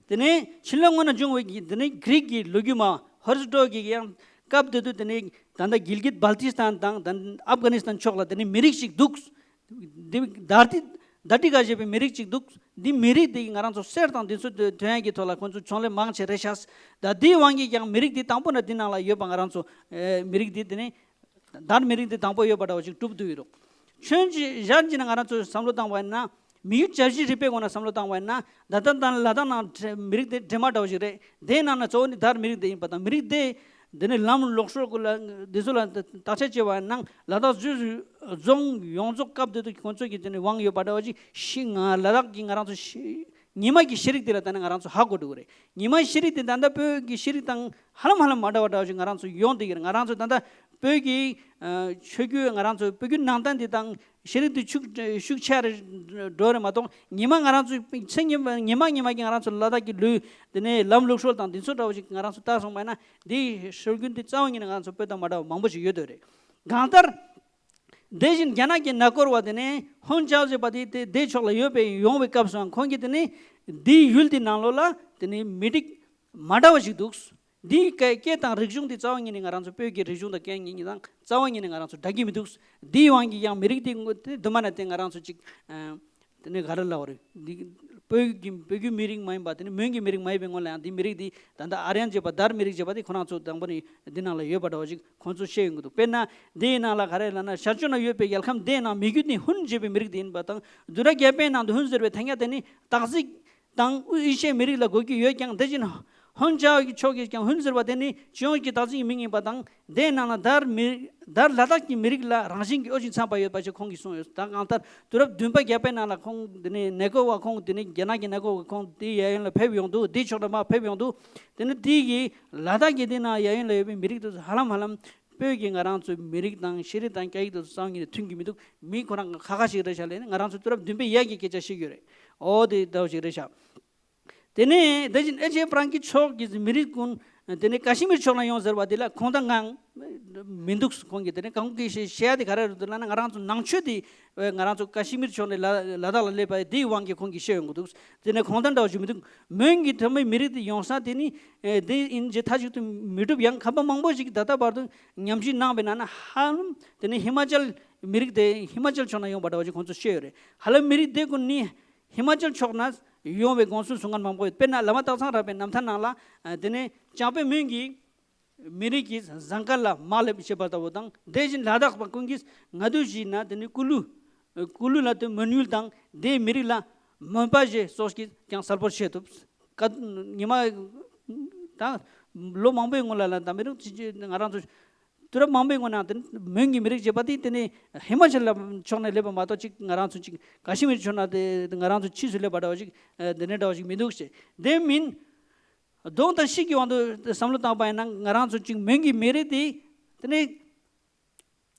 དེ་ནས་ཕྱི་ལོ་སྔོན་ན་བྱུང་བའི་དེ་ནས་གྷི་རིག་གི་ལོ་རྒྱུས་མ་ཧོ་རི་ཏོ་གིས་ཡང་སྐབས་དེ་དུས་དེ་ནས་ད་ལྟ་གིལ་གིད་སྦལ་ཏི་སི་ཐན་དང་ད་ཨབ་གྷ་ནི་སི་ཐན་ཕྱོགས་ལ་དེ་ནས་མི་རིགས་ཤིག་འདུག། འདི་དར་ཏི་དར་ཏི་ག་ཞེས་པའི་མི་རིགས་ཅིག་འདུག། འདི་མི་རིགས་འདི་ང་རང་ཚོ་གསེར་དང་འདི་ཚོ་ཐོན་ཡག་གི་ཐོག་ལ་ཁོང་ཚོ་ཕྱག་ལས་མང་ཆེ་རེད་ཤག། ད་འདིའི་དབང་གིས་ཀྱང་མི་རིགས་འདི་དང་པོ་ན་འདི་ནང་ལ་ཡོད་པ། ང་རང་ཚོ་ཨེ་མི་རིགས་འདི་དེ་ནི་དར་མི་རིགས་འདི་དང་པོ་ཡོད་པ་འདྲ་བ་ཅིག་གྲུབ་འདུག་ཡོད་རོགས། ཁྱོད་ཀྱིས་གཞན་གྱིས་ན་ང་རང་ཚོས་བསམ་བློ་བཏང་བ་ཡིན་ན། མི་ཡུལ་བཅའ་གཞི་རིག་པའི་སྒོ་ནས་བསམ་བློ་བཏང་བ་ཡིན་ན། ད་ལྟ་ད་ལ་དྭགས་ནང་མི་རིགས་འདི་འདྲེས་མ་འདྲ་བ་ཞིག་རེད། དེའི་ནང་ན་གཙོ་བོ་ནི་དར་མི་རིགས་འདི་ཡིན་པ་དང་། མི་རིགས་འདི་འདི་ནི་ལམ་ལུགས་སྲོལ་ལ་འདི་ཚོ་ལ་བརྟག་དཔྱད་བྱས་པ་ཡིན་ན། ལ་དྭགས་རྫོང་རྫོང་ཡོངས་རྫོགས་སྐབས་དེ་དུས་ཁོང་ཚོ་གི་དེ་ནི་དབང་ཡོད་པ་འདྲ་བ་ཅིག་ཤི་ང་ལ་དྭགས་ཀྱི་ང་རང་ཚོ་ཤི་ཉི་མ་གི་ཤེས་རིག་དེ་ལ་ད་ནི་ང་རང་ཚོ་ཧ་གོ་འགྲོ་གི་རེད། ཉི་མ་ཤེས་རིག་དེ་ད་ལྟ་བོད་ཀྱི་ཤེས་རིག་དང་ཧ་ལམ་ཧ་ལམ་མ་འདྲ་བ་འདྲ་བ་ཅིག་ང་རང་ཚོ་ཡོང་བསྡད་ཀྱི་རེད། ང་རང་ཚོ་ད་ལྟ་བོད་ཀྱི་ཨ་ཆོས་བརྒྱུད། ང་རང་ཚོ་བོད་བརྒྱུད་ནང་བསྟན་དེ་དང་ཤེས་རིག་དེ་ཤུགས་ཤུགས་ཆེ་རུ་འགྲོ་རེད་མ་གཏོགས། ཉི་མ་ང་རང་ཚོའི་མཚན་ཉི་མ་ཉི་མ་ཉི་མ་གི་ང་རང་ཚོ་ལ་དྭགས་ཀྱི་ལུས་དེ་ནས་ལམ་ལུགས་སྲོལ་དང་འདི་ཚོ་འདྲ་བོ་ཞིག་ང་རང་ཚོ་ལྟ་སོང་བ་ཡིན་ན། འདིའི་སྲོལ་རྒྱུན་འདི་རྩ་བ་ཉིད་ནས་ང་རང་ཚོ་བོད་དང་མ་འདྲ་བ་མང་པོ་ཞིག་ཡོད་དོ་རེད། གང་ལྟར། དེ་བཞིན་རྒྱ་ནག་གི་ན་གོར་བ་དེ་ནས་ཧོན་ཅའོ་ཟེར་བ་དེ་དེ་དེ་ཕྱོགས་ལ་ཡོད་པའི་ཡོང་བའི་སྐབས་སུའང་ཁོང་གིས་དེ་ནས་འདིའི་ཡུལ་དེ་ནང་ལོགས་ལ་དེ་ནས་མི་རིགས་མ་འདྲ་བ་ཞིག་འདུག། འདིའི་སྐད་སྐད་དང་རིག་གཞུང་དེ་རྩ་བ་ཉིད་ནས་ང་རང་ཚོ་བོད་ཀྱི་རིག་གཞུང་དང་སྐད་གཉིས་དང་རྩ་བ་ཉིད་ནས་ང་རང་ཚོ་འདྲ་གི་མི་འདུག། འདིའི་དབང་གིས་ཀྱང་མི་རིགས་དེ་དངོས་དེ་དུ་མ་ན་དེ་ང་རང་ཚོ་ཅིག་ཨ། དེ་ནས་ག་རེ་ལབ་དགོས་རེད། འདི་བོད་ཀྱི་བོད་ཀྱི་མི་རིགས་མ་ཡིན་པ་དེ་ནི་མོན་གྱི་མི་རིགས་མ་ཡིན་པའི་སྔོན་ལ་ཡང་འདི་མི་རིགས་འདི་ད་ལྟ་ཨཱརྱན་ཅེས་པ་དར་མི་རིགས་ཅེས་པ་དེ་ཁོ་རང་ཚོ་དང་པོ་ནས་འདི་ནང་ལ་ཡོད་པ་འདྲ་བ་ཞིག་ཁོང་ཚོ་བཤད་ཡོང་གི་འདུག། དཔེར་ན་འདིའི་ནང་ལ་ག་རེ་ལབ་ན། ཤར་ཕྱོགས་ན་ཡོད་པའི་རྒྱལ་ཁམས་དེའི་ནང་མི་རྒྱུད་ནི་ཧུན་ཅེས་པའི་མི་རིགས་དེ་ཡིན་པ་དང་། དུ་ར་རྒྱལ་པོའི་ནང་དུ་ཧུན་ཟེར་བའི་ཐ་སྙད་དེ་ནི་སྟག་གཟིག་དང་དབུས་ཨེ་ཤི་ཡའི་མི་རིགས་ལ་གོ་རྒྱུ་ཡོད་ཀྱང་། དེ་བཞིན་ཧོན་ཅའོ་གི་ཕྱོགས་ཀྱིས་ཀྱང་ཧུན་ཟེར་བ་དེ་ནི་ཅི་ཡོང་གི་སྟག་གཟིག་གི་མིང་ཡིན་པ་དང་། དེའི་ནང་ལ་དར་མི་དར་ལ་དྭགས་ཀྱི་མི་རིགས་ལ་རང་བཞིན་གྱི་ཨོ་ཅིག་འཚམ་པ་ཡོད་པ་ཞིག་ཁོང་གིས་གསུངས་ཡོད། ད་གང་ལྟར་དུས་རབས་བདུན་པ་བརྒྱད་པའི་ནང་ལ་ཁོང་དེ་ནས་ནེ་ཀོ་བ་ཁོང་དེ་ནས་རྒྱ་ནག་གི་ནེ་ཀོ་བ་ཁོང་དེའི་གཡས་གཡོན་ལ་ཕེབས་ཡོང་འདུག། དེའི་ཕྱོགས་ལ་མར་ཕེབས་ཡོང་འདུག། དེ་ནི་དེའི་གི་ལ་དྭགས་ཀྱི་དེ་ནང་གཡས་གཡོན་ལ་ཡོད་པའི་མི་རིགས་དེ་ཚོ་ཧ་ལམ་ཧ་ལམ་བོད་ཀྱི་ང་རང་ཚོའི་མི་རིགས་དང་ཤེས་རིག་དང་སྐད་ཡིག་དེ་ཚོ་རྩ་བ་ཉིད་ནས་མཐུན་གྱི་མི་འདུག། མི་ཁོ་རང་ཁ་ཁ་ཞིག་རེད་ཤག་ལབ་ནས། ང་རང་ཚོ་དུས་རབས་བདུན་པའི་གཡས་ཀྱི་སྐད་ཆ་བཤད་ཀྱི་ཡོད་རེད། ཨོ་དེ་འདྲ་བོ་ཞིག་རེད་ཤག། དེ་ནས་དེ་བཞིན་ཨེ་ཆེ་ཕ་རན་ཀི་ཕྱོགས་ཀྱི་མི་རིགས་ཀུན་དེ་ནས་ཀ་ཤི་མིར་ཕྱོགས་ནས་ཡོང་ཟེར་བ་དེ་ལ་གང་དང་གང་མི་འདུག། ཁོང་གིས་དེ་ནས་གང་གི་བཤད་བཤད་ཡ་དེ་ག་རེ་རེད་འདུག་ལབ་ན། ང་རང་ཚོ་ནང་ཆོས་དེ་ང་རང་ཚོ་ཀ་ཤི་མིར་ཕྱོགས་ནས་ལ་ལ་དྭགས་ལ་སླེབས་པ་དེའི་དབང་གིས་ཁོང་གིས་བཤད་ཡོང་གི་འདུག། དེ་ནས་གང་དང་འདྲ་བ་ཞིག་མི་འདུག། མོན་གྱི་ཐོན་མིའི་མི་རིགས་དེ་ཡོང་ས་དེ་ནི་དེ་ཡིན་རྗེས་མཐའ་གཅིག་ཏུ་མི་འགྲུབ། ཡང་ཁ་པར་མང་པོ་ཞིག་ད་ལྟ་བར་དུ་ཉམས་ཞིབ་གནང་བའི་ནང་ན་ཧ་ལམ་དེ་ནི་ཧི་མ་ཅལ་མི་རིགས་དེ་ཧི་མ་ཅལ་ཕྱོགས་ནས་ཡོང་བ་འདྲ་བ་ཞིག་ཁོང་ཚོས་བཤད་ཡོད་རེད། ཧ་ལམ་མི་རིགས་དེ་ཀུན་ནི་ཧི་མ་ཅལ་ཕྱོགས་ནས་ཡོང་བའི་དགོངས་ཚུལ་གསུང་མཁན་མང་པོ་ཡོད། དཔེར་ན་བླ་མ་སྟག་ཚང་རས་པའི་རྣམ་ཐར་ནང་ལ་ཨ་དེ་ནས་ལྕང་དཔོན་མོན་གྱི་མི་རིགས་ཀྱིས་ཟངས་དཀར་ལ་མར་སླེབས་བྱེད་པ་ལྟ་བུ་དང་། དེ་བཞིན་ལ་དྭགས་པ་ཀུན་གྱིས་ང་དུ་བཞིན་ན་དེ་ནི་ཀུ་ལུ་ཀུ་ལུ་ལ་དེ་མོན་ཡུལ་དང་དེའི་མི་རིགས་ལ་མོན་པ་ཞེས་སོགས་ཀྱིས་ཀྱང་གསལ་པོར་བཤད་ཐུབ། ཀ་ཉི་མ་ད་ལོ་མང་པོའི་སྔོན་ལ་ལ་ད་མི་རིགས་ང་རང་ཚོ་དུས་རབས་མང་པོའི་སྔོན་ན་དེ་མོན་གྱི་མི་རིགས་ཅེས་པ་དེ་དེ་ནི་ཧི་མ་ཅལ་ལ་ཕྱོགས་ནས་སླེབས་པ་མ་གཏོགས། ཅིག་ང་རང་ཚོ་ཅིག་ཀ་ཤི་མིར་ཕྱོགས་ན་དེ་ང་རང་ཚོ་ཕྱིས་སུ་སླེབས་པ་འདྲ་བ་ཞིག་དེ་ནས་འདྲ་བ་ཞིག་མི་འདུག་ཅེས། དེ་མིན་གདོང་དང་ཤིག་གི་དབང་དུ་བསམ་བློ་བཏང་པ་ཡིན་ན། ང་རང་ཚོ་ཅིག་མོན་གྱི་མི་རིགས་དེ་དེ་ནི་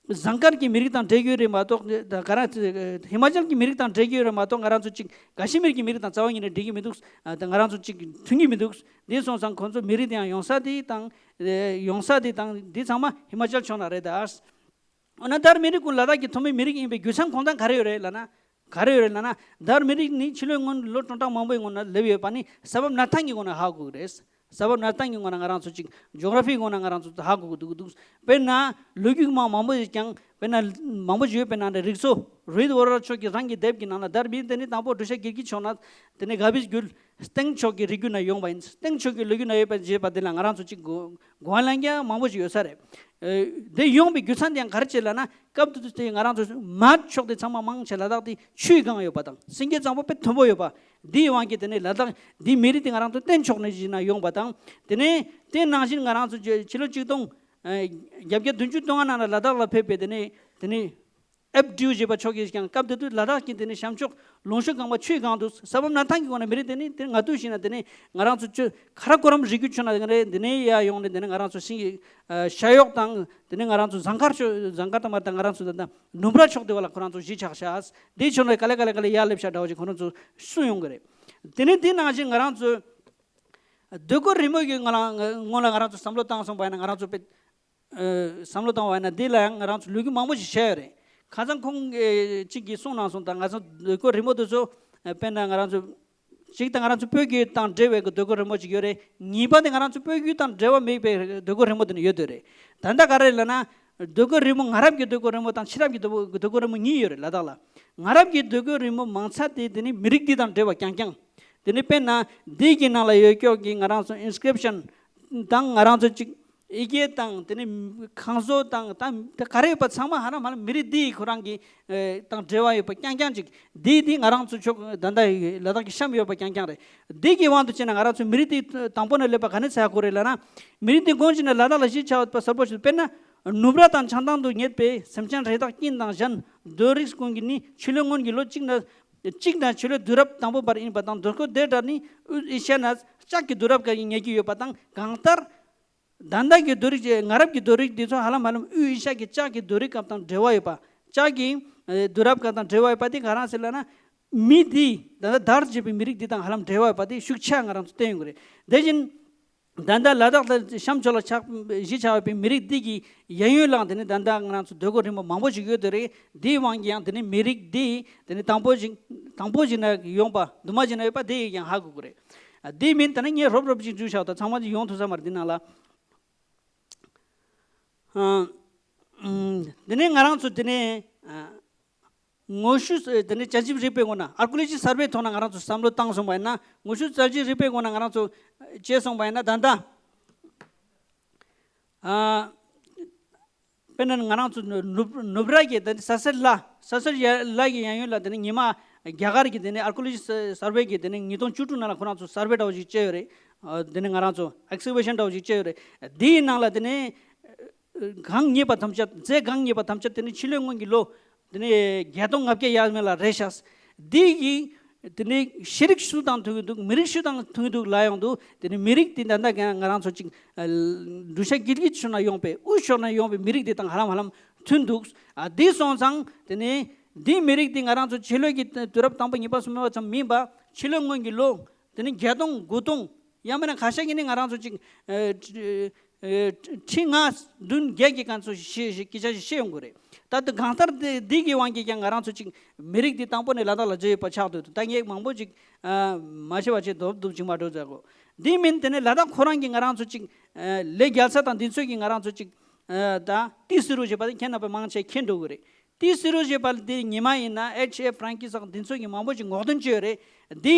ཟངས་དཀར་གྱི་མི་རིགས་དང་འབྲེལ་གྱི་ཡོད་རེད་མ་གཏོགས། ད་ག་རང་ཧི་མ་ཅལ་གྱི་མི་རིགས་དང་འབྲེལ་གྱི་ཡོད་རེད་མ་གཏོགས། ང་རང་ཚོ་གཅིག་ག་ཤི་མིར་གྱི་མི་རིགས་དང་རྩ་བ་ཉིད་ནས་འབྲེལ་གྱི་མི་འདུག་ད་ང་རང་ཚོ་གཅིག་མཐུན་གྱི་མི་འདུག་དེ་སོང་ཙང་ཁོང་ཚོ་མི་རིགས་དེ་ཡང་ཡོང་ས་དེ་དང་། ཡོང་ས་དེ་དང་འདི་ཚང་མ་ཧི་མ་ཅལ་ཕྱོགས་ན་རེད་ད། འོ་ན་དར་མི་རིགས་ཀུན་ལ་དྭགས་ཀྱི་ཐོན་མི་མི་རིགས་ཡིན་པའི་རྒྱུ་མཚན་ཁོང་ཚང་ག་རེ་ཡོད་རེད་ལབ་ན། ག་རེ་ཡོད་རེད་ལབ་ན། དར་མི་རིགས་ནི་ཕྱི་ལོའི་སྔོན་ལོ་སྟོང་ཕྲག་མང་པོའི་སྔོན་ན་སླེབས་ཡོད་པ་ནི་ས་བབ་གནས་སྟངས་ཀྱི་སྒོ་ནས་ཧ་གོ་གི་རེད། ས་བབ་གནས་སྟངས་ཀྱི་སྒོ་ནས་ང་རང་ཚོ་གཅིག་ཇོ་གྷ་ར་ཕིའི་སྒོ་ནས་ང་རང་ཚོ་ཧ་གོ་གི་འདུག་འདུག་དཔེར་ན་ལོ་རྒྱུས་མང་མང་པོ་ཞིག་ཀྱང་། དཔེར་ན་མང་པོ་ཞིག་ཡོད་པའི་ནང་ནས་རིག་གསོ་རུའི་ཝོ་ར་མཆོག་གི་རང་གི་དེབ་ཀྱི་ནང་ལ་དར་མི་དེ་ནི་དང་པོ་བྲུ་ཤ་གིར་གི་ཕྱོགས་ན། དེ་ནི་ག་བིས་རྒྱུད་སྟེང་ཕྱོགས་ཀྱི་རིགས་རྒྱུད་ན་ཡོང་བ་ཡིན། སྟེང་ཕྱོགས་ཀྱི་ལོ་རྒྱུས་ན་ཡོད་པ་བྱས་པ་དེ་ལ་ང་རང་ཚོ་གཅིག་གོ་གོ་བ་ལེན་རྒྱུ་མང་པོ་ཞིག་ཡོད་ས་རེད། ཨེ། དེ་ཡོང་བའི་རྒྱུ་མཚན་དེ་ཡང་ག་རེ་བྱས་ལབ་ན། སྐབས་དེ་དུས་དེ་ང་རང་ཚོ་མར་ཕྱོགས་དེ་ཚང་མ་མང་ཆེ་ལ་དྭགས་དེ་ཆུས་གང་ཡོད་པ་དང་སེང་གེ་གཙང་པོ་དཔེ་མཐོན་པོ་ཡོད་པ། འདིའི་དབང་གིས་དེ་ནས་ལ་དྭགས་འདིའི་མི་རིགས་དེ་ང་རང་ཚོ་སྟེང་ཕྱོགས་ནས་ཞིག་ན་ཡོང་བ་དང་། དེ་ནས་དེ་ནང་བཞིན་ང་རང་ཚོ་ཕྱི་ལོ་ཆིག་སྟོང་བརྒྱད་བརྒྱ་བདུན་ཅུ་དོན་ལྔ་ནང་ལ་ལ་དྭགས་ལ་ཕེབས་པའི་དེ་ནས་དེ་ནས་ཨེབ་ཌིའུ་ཞེས་པ་མཆོག་གིས་ཀྱང་སྐབས་དེ་དུས་ལ་དྭགས་ཀྱི་དེ་ནས་བྱང་ཕྱོགས་ལུང་ཤོད་གང་བ་ཆུས་གང་དུ་ས་བབ་གནས་སྟངས་ཀྱི་སྒོ་ནས་མི་རིགས་དེ་ནི་དེ་ང་དུས་ཤིག་ན་དེ་ནས་ང་རང་ཚོ་ཆུ་ཁ་ར་ཀོ་རམ་རི་རྒྱུད་ཆུ་ན་དེ་ནས་དེ་ནས་ཡར་ཡོང་ནས་དེ་ནས་ང་རང་ཚོ་ཤིང་ཤ་གཡོག་དང་དེ་ནས་ང་རང་ཚོ་ཟངས་དཀར་ཆུ་ཟངས་དཀར་དང་མ་དང་ང་རང་ཚོ་ད་ལྟ་ནུབ་ར་ཕྱོགས་དེ་བ་ལ་ཁོ་རང་ཚོ་གཞིས་ཆགས་ཤག་དེའི་ཕྱོགས་ནས་ག་ལེ་ག་ལེ་ག་ལེ་ཡར་སླེབས་ཤག་འདྲ་བོ་ཞིག་ཁོ་རང་ཚོ་གསུངས་ཡོང་གི་རེད། དེ་ནས་དེ་ནང་བཞིན་ང་རང་ཚོ་སྡོད་སྒོ་རི་མོ་གི་ང་རང་སྔོན་ལ་ང་རང་ཚོ་བསམ་བློ་བཏང་སོང་བ་ཡིན་ན་ང་རང་ཚོ་དཔེ་བསམ་བློ་བཏང་བ་ཡིན་ན་འདི་ལ་ཡང་ང་རང་ཚོ་ལོ་རྒྱུས་མང་པོ་ཞིག་བཤད་ཡོད་རེད། ཁ་སང་ཁོང་གཅིག་གིས་གསུངས་གནང་སོང་། ད་ང་ཚོ་སྡོད་སྒོ་རི་མོ་དེ་ཚོ་དཔེར་ན་ང་རང་ཚོ་གཅིག་ད་ང་རང་ཚོ་བོད་བརྒྱུད་དང་འབྲེལ་བའི་སྡོད་སྒོ་རི་མོ་ཅིག་ཡོད་རེད། གཉིས་པ་དེ་ང་རང་ཚོ་བོད་བརྒྱུད་དང་འབྲེལ་བ་མེད་པའི་སྡོད་སྒོ་རི་མོ་དེ་ནི་ཡོད་དེ་རེད། ད་ལྟ་ག་རེ་ལབ་ན་སྡོད་སྒོ་རི་མོ་སྔ་རབས་ཀྱི་སྡོད་སྒོ་རི་མོ་དང་ཕྱི་རབས་ཀྱི་སྡོད་སྒོ་རི་མོ་གཉིས་ཡོད་རེད་ལ་དྭགས་ལ། སྔ་རབས་ཀྱི་སྡོད་སྒོ་རི་མོ་མང་ཚད་དེ་དེ་ནི་མི་རིགས་འདི་དང་འབྲེལ་བ་རྐྱང་རྐྱང་། དེ་ནི་དཔེར་ན་འདི་གི་ནང་ལ་ཡོད་ཀྱོག་གི་ང་རང་ཚོ་ཨིན་སི་ཀི་རིབ་ཤན་དང་ང་རང་ཚོ་གཅིག་ཡི་གེ་དང་དེ་ནི་ཁང་བཟོ་དང་ད་ད་ག་རེ་ཡོད་པ་ཚང་མ་ཧ་ལམ་ཧ་ལམ་མི་རིགས་འདི་ཡི་ཁོ་རང་གི་ཨེ་དང་འབྲེལ་བ་ཡོད་པ་རྐྱང་རྐྱང་ཅིག་འདི་འདི་ང་རང་ཚོ་ཕྱོགས་ད་ལྟ་ཡི་ལ་དྭགས་ཀྱི་གཤམ་ཡོད་པ་རྐྱང་རྐྱང་རེད། འདི་གི་དབང་དུ་བྱས་ན་ང་རང་ཚོ་མི་རིགས་འདི་དང་པོ་ནས་སླེབས་པ་ག་ནས་ཚར་དགོས་རེད་ལབ་ན། མི་རིགས་འདི་གོང་ཞིག་ནས་ལ་དྭགས་ལ་གཞིས་ཆགས་པ་གསལ་པོ་ཞིག་དཔེར་ན། ནུབ་ར་དང་བྱང་ཐང་དུ་ཉེ་བའི་སེམས་ཅན་རི་དྭགས་སྐྱིན་དང་གཞན་རྡོ་རིགས་ཀུན་གྱི་ནི་ཕྱི་ལོའི་སྔོན་གྱི་ལོ་གཅིག་ན་གཅིག་ན་ཕྱི་ལོའི་དུས་རབས་དང་པོ་བར་ཡིན་པ་དང་སྡོད་སྒོ་དེ་འདྲ་ནི་དབུས་ཨེ་ཤ་ཡ་ན་ལྕགས་ཀྱི་དུས་རབས་ཀྱི་ཉེ་རྒྱུ་ཡོད་པ་དང་གང་ལྟར། ད་ལྟ་གི་རྡོ་རིགས་ཀྱི་སྔ་རབས་ཀྱི་རྡོ་རིགས་འདི་ཚོ་ཧ་ལམ་ཧ་ལམ་དབུས་ཨེ་ཤ་ཡ་གི་ལྕགས་ཀྱི་རྡོ་རིགས་སྐབས་དང་འབྲེལ་བ་ཡོད་པ། ལྕགས་ཀྱི་ཨེ་དུས་རབས་སྐབས་དང་འབྲེལ་བ་ཡོད་པ་དེ་ག་རང་ཟེར་ལབ་ན། མི་འདི་ད་ལྟ་དར་ཅེས་པའི་མི་རིགས་འདི་དང་ཧ་ལམ་འབྲེལ་བ་ཡོད་པ་དེ་ཤུགས་ཆེ་ང་རང་ཚོ་བསྟན་ཡོང་གི་རེད། དེ་བཞིན། ད་ལྟ་ལ་དྭགས་ལ་གཤམ་ཕྱོགས་ལ་ཆགས་གཞིས་ཆགས་པའི་མི་རིགས་འདི་གི་ཡན་ཡོད་ལའང་དེ་ནི་ད་ལྟ་ང་རང་ཚོ་སྡོད་སྒོ་རི་མོ་མང་པོ་ཞིག་ཡོད་དེ་རེད། འདིའི་དབང་གིས་ཡང་དེ་ནི་མི་རིགས་འདི་དེ་ནི་དང་པོ་ཞིག་དང་པོ་ཞིག་ན་ཡོང་པ་དུ་མ་ཞིག་ན་ཡོད་པ་དེ་ཡང་ཧ་གོ་གི་རེད། ཨ་འདི་མིན་ད་ནི་ངས་རོབ་རོབ་ཅིག་འཇུ་བཞག་ད་ཚང་མ་ཅིག་ཡོང་ཐུབ་ས་མ་རེད་འདི་ནང་ལ། ཨ་འདི་ནི་ང་རང་ཚོ་དེ་ནི་ཨ། ངོ་བཤུས་དེ་ནི་བྱ་བྱིའུ་རིག་པའི་ངོ་ན་ཨར་ཀོ་ལོ་ཇི་སར་ཝེ་ཐོག་ན་ང་རང་ཚོ་བསམ་བློ་བཏང་སོང་བ་ཡིན་ན། ངོ་བཤུས་བྱ་བྱིའུ་རིག་པའི་ངོ་ན་ང་རང་ཚོ་བྱས་སོང་བ་ཡིན་ན་ད་ལྟ་ཨ་དཔེར་ན་ང་རང་ཚོ་ནུབ་ནུབ་ར་གི་དེ་ནི་ས་སེར་ལ་ས་སེར་ཡ་ལ་གི་ཡན་ཡོད་ལ་དེ་ནི་ཉི་མ་རྒྱ་གར་གི་དེ་ནི་ཨར་ཀོ་ལོ་ཇི་སར་ཝེ་གི་དེ་ནི་ཉིས་སྟོང་བཅུ་དྲུག་ནང་ལ་ཁོ་རང་ཚོ་སར་ཝེ་འདྲ་བོ་ཞིག་བྱས་ཡོད་རེད། ཨ་དེ་ནི་ང་རང་ཚོ་ཨེག་སི་ཀ་ཝེ་ཤན་འདྲ་བོ་ཞིག་བྱས་ཡོད་རེད། དེའི་ནང་ལ་དེ་ནི། གང་རྙེད་པ་ཐམས་ཅད་རྫས་གང་རྙེད་པ་ཐམས་ཅད་དེ་ནི་ཕྱི་ལོའི་སྔོན་གྱི་ལོ། དེ་ནི་བརྒྱད་སྟོང་ལྔ་བརྒྱ་ཡར་མར་ལ་རེད་ཤག་འདི་གི་དེ་ནི་ཤེས་རིག་སུ་དང་མཐུན་གྱི་འདུག་མི་རིགས་སུ་དང་མཐུན་གྱི་འདུག་ལབ་ཡོང་དུས་དེ་ནི་མི་རིགས་དེ་ད་ལྟ་ང་ང་རང་ཚོ་གཅིག་བྲུ་ཤ་གིར་གི་ཕྱོགས་ན་ཡོང་པའི་དབུས་ཕྱོགས་ན་ཡོང་པའི་མི་རིགས་དེ་དང་ཧ་ལམ་ཧ་ལམ་མཐུན་འདུག་ཨ་འདི་སོང་ཙང་དེ་ནི་འདིའི་མི་རིགས་དེ་ང་རང་ཚོ་ཕྱི་ལོའི་གི་དུས་རབས་དང་པོ་གཉིས་པ་གསུམ་པ་ཙམ་མིན་པ་ཕྱི་ལོའི་སྔོན་གྱི་ལོ། དེ་ནི་བརྒྱད་སྟོང་དགུ་སྟོང་། ཡང་མིན་ན་ཁ་ཤས་ཀྱིས་ནི་ང་རང་ཚོ་གཅིག་ཨ་ཁྲི་ལྔ་བདུན་བརྒྱད་ཀྱི་སྐབས་སུ་ཤེས་ཤེས་སྐད་ཆ་ཞིག་བཤད་ཡོང་གི་རེད། ད་ལྟ་གང་ལྟར་དེ་འདི་གི་དབང་གིས་ཀྱང་ང་རང་ཚོ་གཅིག་མི་རིགས་འདི་དང་པོ་ནས་ལ་དྭགས་ལ་འཛུལ་ཡོད་པ་ཆགས་འདུག་ད་ངས་མང་པོ་ཅིག་ཨ་མ་ཤེས་པ་བྱས་རྡོབ་རྡོབ་ཅིག་མ་འགྲོ་མཛད་གོ་འདི་མིན་དེ་ནི་ལ་དྭགས་ཁོ་རང་གིས་ང་རང་ཚོ་གཅིག་ཨ་ལས་རྒྱལ་ས་དང་འདི་ཚོ་གིས་ང་རང་ཚོ་གཅིག་ཨ་ད་ཏི་སི་རུ་ཞེས་པ་དེ་ཁྱེད་རྣམ་པ་མང་ཆེ་མཁྱེན་འགྲོ་གི་རེད། ཏི་སི་རུ་ཞེས་པ་འདི་ཉི་མ་ཡིན་ན་ཨེཆ་ཨེ་ཕ་རན་ཀི་སོགས་འདི་ཚོ་གིས་མང་པོ་ཅིག་ངོ་སྟོན་བྱས་ཡོད་རེད། འདི་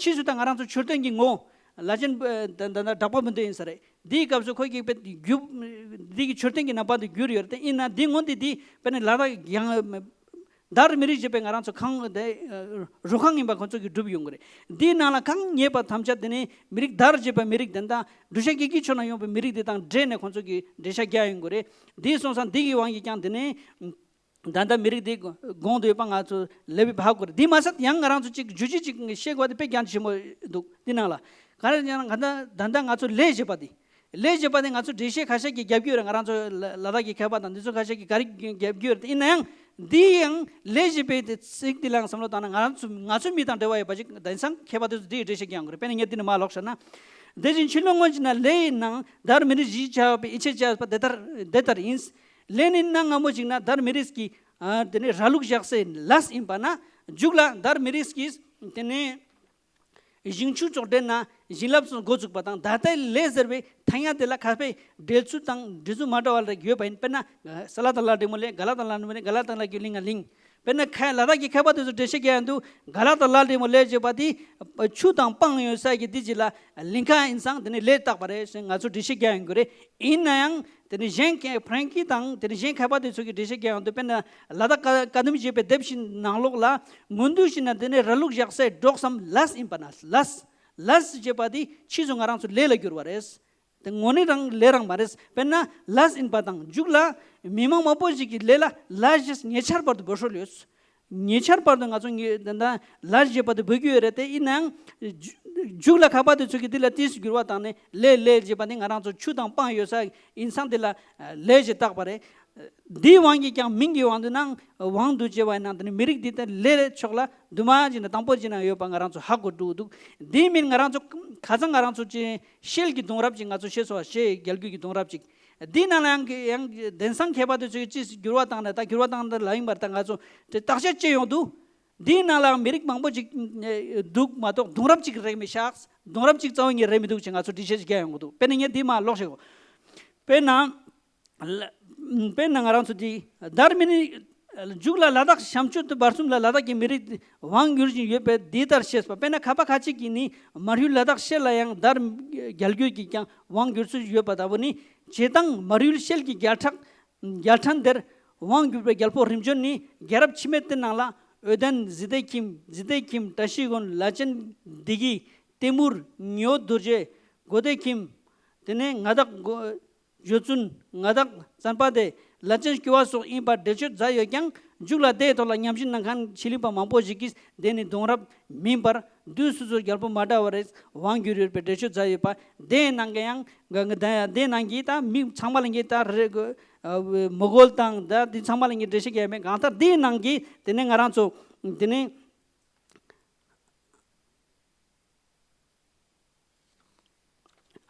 ཕྱིས་སུ་ད་ང་རང་ཚོ་མཆོད་རྟེན་གྱི་ངོ་ལ་ཅན་ད་ད་ད་གྲགས་པ་མི་འདུག་ཡིན་ས་རེད། འདིའི་སྐབས་སུ་ཁོ་གིས་དཔེ་རྒྱུ་འདི་གི་མཆོད་རྟེན་གྱི་རྣམ་པ་འདི་བསྒྱུར་ཡོད་རེད། དེ་ཡིན་ན་འདི་ངོ་འདི་འདི་དཔེར་ན་ལ་དྭགས་ཡང་དར་མི་རིགས་ཞེས་པའི་ང་རང་ཚོ་ཁང་དེ་རུ་ཁང་ཡིན་པ་ཁོ་ཚོ་གིས་བསྒྲུབས་ཡོང་གི་རེད། འདིའི་ནང་ལ་གང་རྙེད་པ་ཐམས་ཅད་དེ་ནི་མི་རིགས་དར་ཞེས་པ་མི་རིགས་དེ་འདྲ་བྲུ་ཤ་གིར་གི་ཕྱོགས་ན་ཡོང་པའི་མི་རིགས་དེ་དང་འབྲེལ་ནས་ཁོ་ཚོ་གིས་འགྲེལ་བཤད་རྒྱག་ཡོང་གི་རེད། འདིའི་སོང་ཙང་འདི་གི་དབང་གིས་ཀྱང་དེ་ནི། ད་ལྟ་མི་རིགས་འདི་གོང་དུ་ཡོད་པ་ང་ཚོ་ལེ་བི་ཧ་གོ་རེད། འདི་མ་ཟད་ཡང་ང་རང་ཚོ་གཅིག་བརྗོད་གཞི་གཅིག་བཤད་དགོས་པ་དེ་དཔེ་རྒྱ་ཆེན་པོ་འདུག་འདི་ནང་ལ་ག་རེ་ཡང་ང་ད་ད་ལྟ་ང་ཚོ་ལས་བྱེད་པ་འདི་ ལས་བྱེད་པ་དེ་ང་ཚོ་འགྲེལ་བཤད་ཁ་ཤས་ཀྱིས་རྒྱབ་ཀྱི་ཡོད་རེད། ང་རང་ཚོ་ལ་ལ་དྭགས་ཀྱི་མཁས་པ་དང་འདི་ཚོ་ཁ་ཤས་ཀྱིས་ག་རེ་རྒྱབ་ཀྱི་ཡོད་རེད། ཡིན་ན་ཡང་འདི་ཡང་ལས་བྱེད་པའི་དེ་ཚིག་འདི་ལའང་བསམ་བློ་བཏང་ན་ང་རང་ཚོ་ང་ཚོ་མི་དང་འབྲེལ་བ་ཡོད་པ་ཅིག་དེང་སང་མཁས་པ་དེ་ཚོ་འདི་ཡི་འགྲེལ་བཤད་རྒྱག་ཡོང་གི་རེད། དཔེར་ན་ངས་འདི་ནས་མར་ལོག་བྱས་ན། དེ་བཞིན་ཕྱི་ལོ་སྔོན་གྱི་ན་ལས་ཡིན་ནང་དར་མི་རིགས་གཞིས་ཆགས་པའི་ཡིད་ཆེས་བྱ་བ་དེ་ལྟར་དེ་ལྟར་ཡིན། ལས་ནི་གནའ་སྔ་མོ་ཅིག་ན་དར་མི་རིགས་ཀྱི་ཨ་དེ་ནས་ར་ལུག་བཞག་སའི་ལས་ཡིན་པ་ན་མཇུག་ལ་དར་མི་རིགས་ཀྱིས་དེ་ནས། ཞིང་ཆུ་བཙོག་འདྲེན་ན་བྱིན་རླབས་སུ་འགོ་ཚུགས་པ་དང་། ད་ལྟའི་ལས་ཟེར་བའི་ཐ་སྙད་དེ་ལ་ཁ་དཔེ་འགྲེལ་ཚུལ་དང་འགྲེལ་ཚུལ་མ་འདྲ་བ་ལ་ཡོད་པ་ཡིན། དཔེར་ན་ས་ལ་དང་ལ་འདྲེ་མོ་ལས། ག་ལ་དང་ལ་འདྲེ་མོ་ལས། ག་ལ་དང་ལ་གི་ལིང་ང་ལིང་། དཔེར་ན་ཁ་ལ་དྭགས་ཀྱི་མཁས་པ་དེ་ཚོ་འགྲེལ་བཤད་རྒྱག་ཡོང་དུས་ག་ལ་དང་ལ་འདྲེ་མོ་ལས་ཅེས་པ་དེ་ཆུ་དང་སྤང་ཡོད་ས་ཀྱི་དེ་ཅི་ལ་ལིང་ག་ཡིན་ཙང་དེ་ནི་ལས་བཏགས་པ་རེད་ཟེར་ང་ཚོ་འགྲེལ་བཤད་རྒྱག་ཡོང་གི་རེད། ཡིན་ན་ཡང་། དེ་ནས་གཞན་གྱི་ཕ་རན་ཀི་དང་དེ་ནས་གཞན་མཁས་པ་དེ་ཚོ་གི་འགྲེལ་བཤད་རྒྱག་ཡོང་དུས། དཔེར་ན་ལ་དྭགས་བཀའ་བཀའ་གདམས་ཞེས་པའི་དེབ་ཞིག་ནང་ལོགས་ལ་སྔོན་དུས་ཤིག་ན་དེ་ནས་ར་ལུག་བཞག་སའི་འབྲོག་སམ་ལས་ཡིན་པ་ན་ལས། ལས་ཅེས་པ་དེ་ཕྱིས་སུ་ང་རང་ཚོ་ལས་ལ་བསྒྱུར་བ་རེད། དེ་དངོས་གནས་རང་ལས་རང་མ་རེད། དཔེར་ན་ལས་ཡིན་པ་དང་མཇུག་ལ་མི་མང་མང་པོ་ཞིག་གི་ལས་ལ་ལས་ཞེས་ཉེ་ཆར་བར་དུ་འབོད་སྲོལ་ཡོད། ཉེ་ཆར་བར་དུ་ང་ཚོ་ངེས་དེ་འདྲ་ལས་ཞེས་པ་དེ་འབོད་ཀྱི་ཡོད་རེད། དེ་ཡིན་ནའང་མཇུག་མཇུག་ལ་མཁས་པ་དེ་ཚོ་གིས་དེ་ལ་ཏོག་ཙམ་འགྱུར་བ་བཏང་ནས་ལས་ལས་ཞེས་པ་ནི་ང་རང་ཚོ་ཆུ་དང་སྤང་ཡོད་ས་ཡིན་ཙང་དེ་ལ་ལས་ཞེས་བཏགས་པ་རེད། འདིའི་དབང་གིས་ཀྱང་མིང་གི་དབང་དུ་ན་དབང་དུ་བྱས་པ་ཡིན་ན་དེ་ནི་མི་རིགས་འདི་དེ་ལས་ཕྱོགས་ལ་དུ་མ་ཅིག་ན་དང་པོ་ཅིག་ན་ཡོད་པ་ང་རང་ཚོ་ཧ་གོ་འགྲོ་གི་འདུག་འདིའི་མིན་ང་རང་ཚོ་ཁ་སང་ང་རང་ཚོ་ཅིག་ཤེལ་གྱི་གདུང་རབས་ཅིག་ང་ཚོ་ཤེས་སོང་བ། ཤེལ་རྒྱལ་རྒྱུད་ཀྱི་གདུང་རབས་ཅིག་འདིའི་ནང་ལ་ཡང་ཡང་དེང་སང་མཁས་པ་དེ་ཚོས་ཅིས་འགྱུར་བ་བཏང་ནས་ད་འགྱུར་བ་བཏང་ནས་ལ་ཡིན་པར་ད་ང་ཚོ་དེ་བརྟག་དཔྱད་བྱེད་ཡོང་དུས། འདིའི་ནང་ལའང་མི་རིགས་མང་པོ་ཅིག་འདུག་མ་གཏོགས་གདུང་རབས་ཅིག་རེད་མི་ཤག་གདུང་རབས་ཅིག་རྩ་བ་ཉིད་རེད་མི་འདུག་ཅེས་ང་ཚོ་འགྲེལ་བཤད་ཅིག་རྒྱག་ཡོང་གི་འདུག་དཔེར་ན་ངས་འདི་མར་ཀློག་བྱེད་དགོས། དཔེར་ན། དཔེར་ན་ང་རང་ཚོ་འདི་དར་མི་རིགས། མཇུག་ལ་ལ་དྭགས་བྱམས་ཆུ་དུ་བར་གསུམ་ལ་ལ་དྭགས་ཀྱི་མི་རིགས་དབང་བསྒྱུར་བཞིན་ཡོད་པས་འདི་ལྟར་ཤེས་པ། དཔེར་ན་ཁ་པ་ཁ་ཅིག་གིས་ནི་མར་ཡུལ་ལ་དྭགས་ཤེལ་ལ་ཡང་དར་རྒྱལ་རྒྱུད་ཀྱིས་ཀྱང་དབང་བསྒྱུར་ཚུལ་ཡོད་པ་ལྟ་བུ་ནི། བྱེ་ཐང་མར་ཡུལ་ཤེལ་གྱི་རྒྱལ་ཕྲག་རྒྱལ་ཕྲན་དེར་དབང་བསྒྱུར་བའི་རྒྱལ་པོ་རིམ་བྱོན་ནི་རྒྱལ་རབས་ཕྱི་མའི་དེ་ནང་ལ་འོད་ལྡན་ཟི་ལྡེ་ཁྱིམ། ཟི་ལྡེ་ཁྱིམ། བཀྲ་ཤིས་དགོན། ལ་ཅན་བདེ་སྐྱིད། ལྟད་མུར་ཉི་འོད་རྡོ་རྗེ། གོ་དེ་ཁྱིམ། དེ་ནས་ང་དག་གོ་བརྗོད་བཙུན། ང་དག་བཙན་པ་སྟེ་ལ་ཅན་སྐྱོ་བ་སོགས་ཡིན་པར་འགྲེལ་བརྗོད་མཛད་ཡོད་ཀྱང་། མཇུག་ལ་དེའི་ཐོག་ལ་ཉམས་ཞིབ་གནང་མཁན་ཆེད་ལས་པ་མང་པོ་ཞིག་གིས་དེ་ནི་གདུང་རབས་མིན་པར་དུས་སོ་སོའི་རྒྱལ་པོ་མ་འདྲ་བ་རེས་དབང་བསྒྱུར་ཡོད་པའི་འགྲེལ་བརྗོད་མཛད་ཡོད་པ། དེའི་ནང་གི་ཡང་། དེའི་ནང་གི་ད་མི་ཚང་མ་ལ་ངས་ད་རེ་མོ་གོལ་དང་ད་འདི་ཚང་མ་ལ་ངས་འགྲེལ་བཤད་རྒྱག་ཡ་མེད། གང་ལྟར་དེའི་ནང་གི་དེ་ནས་ང་རང་ཚོ་དེ་ནས།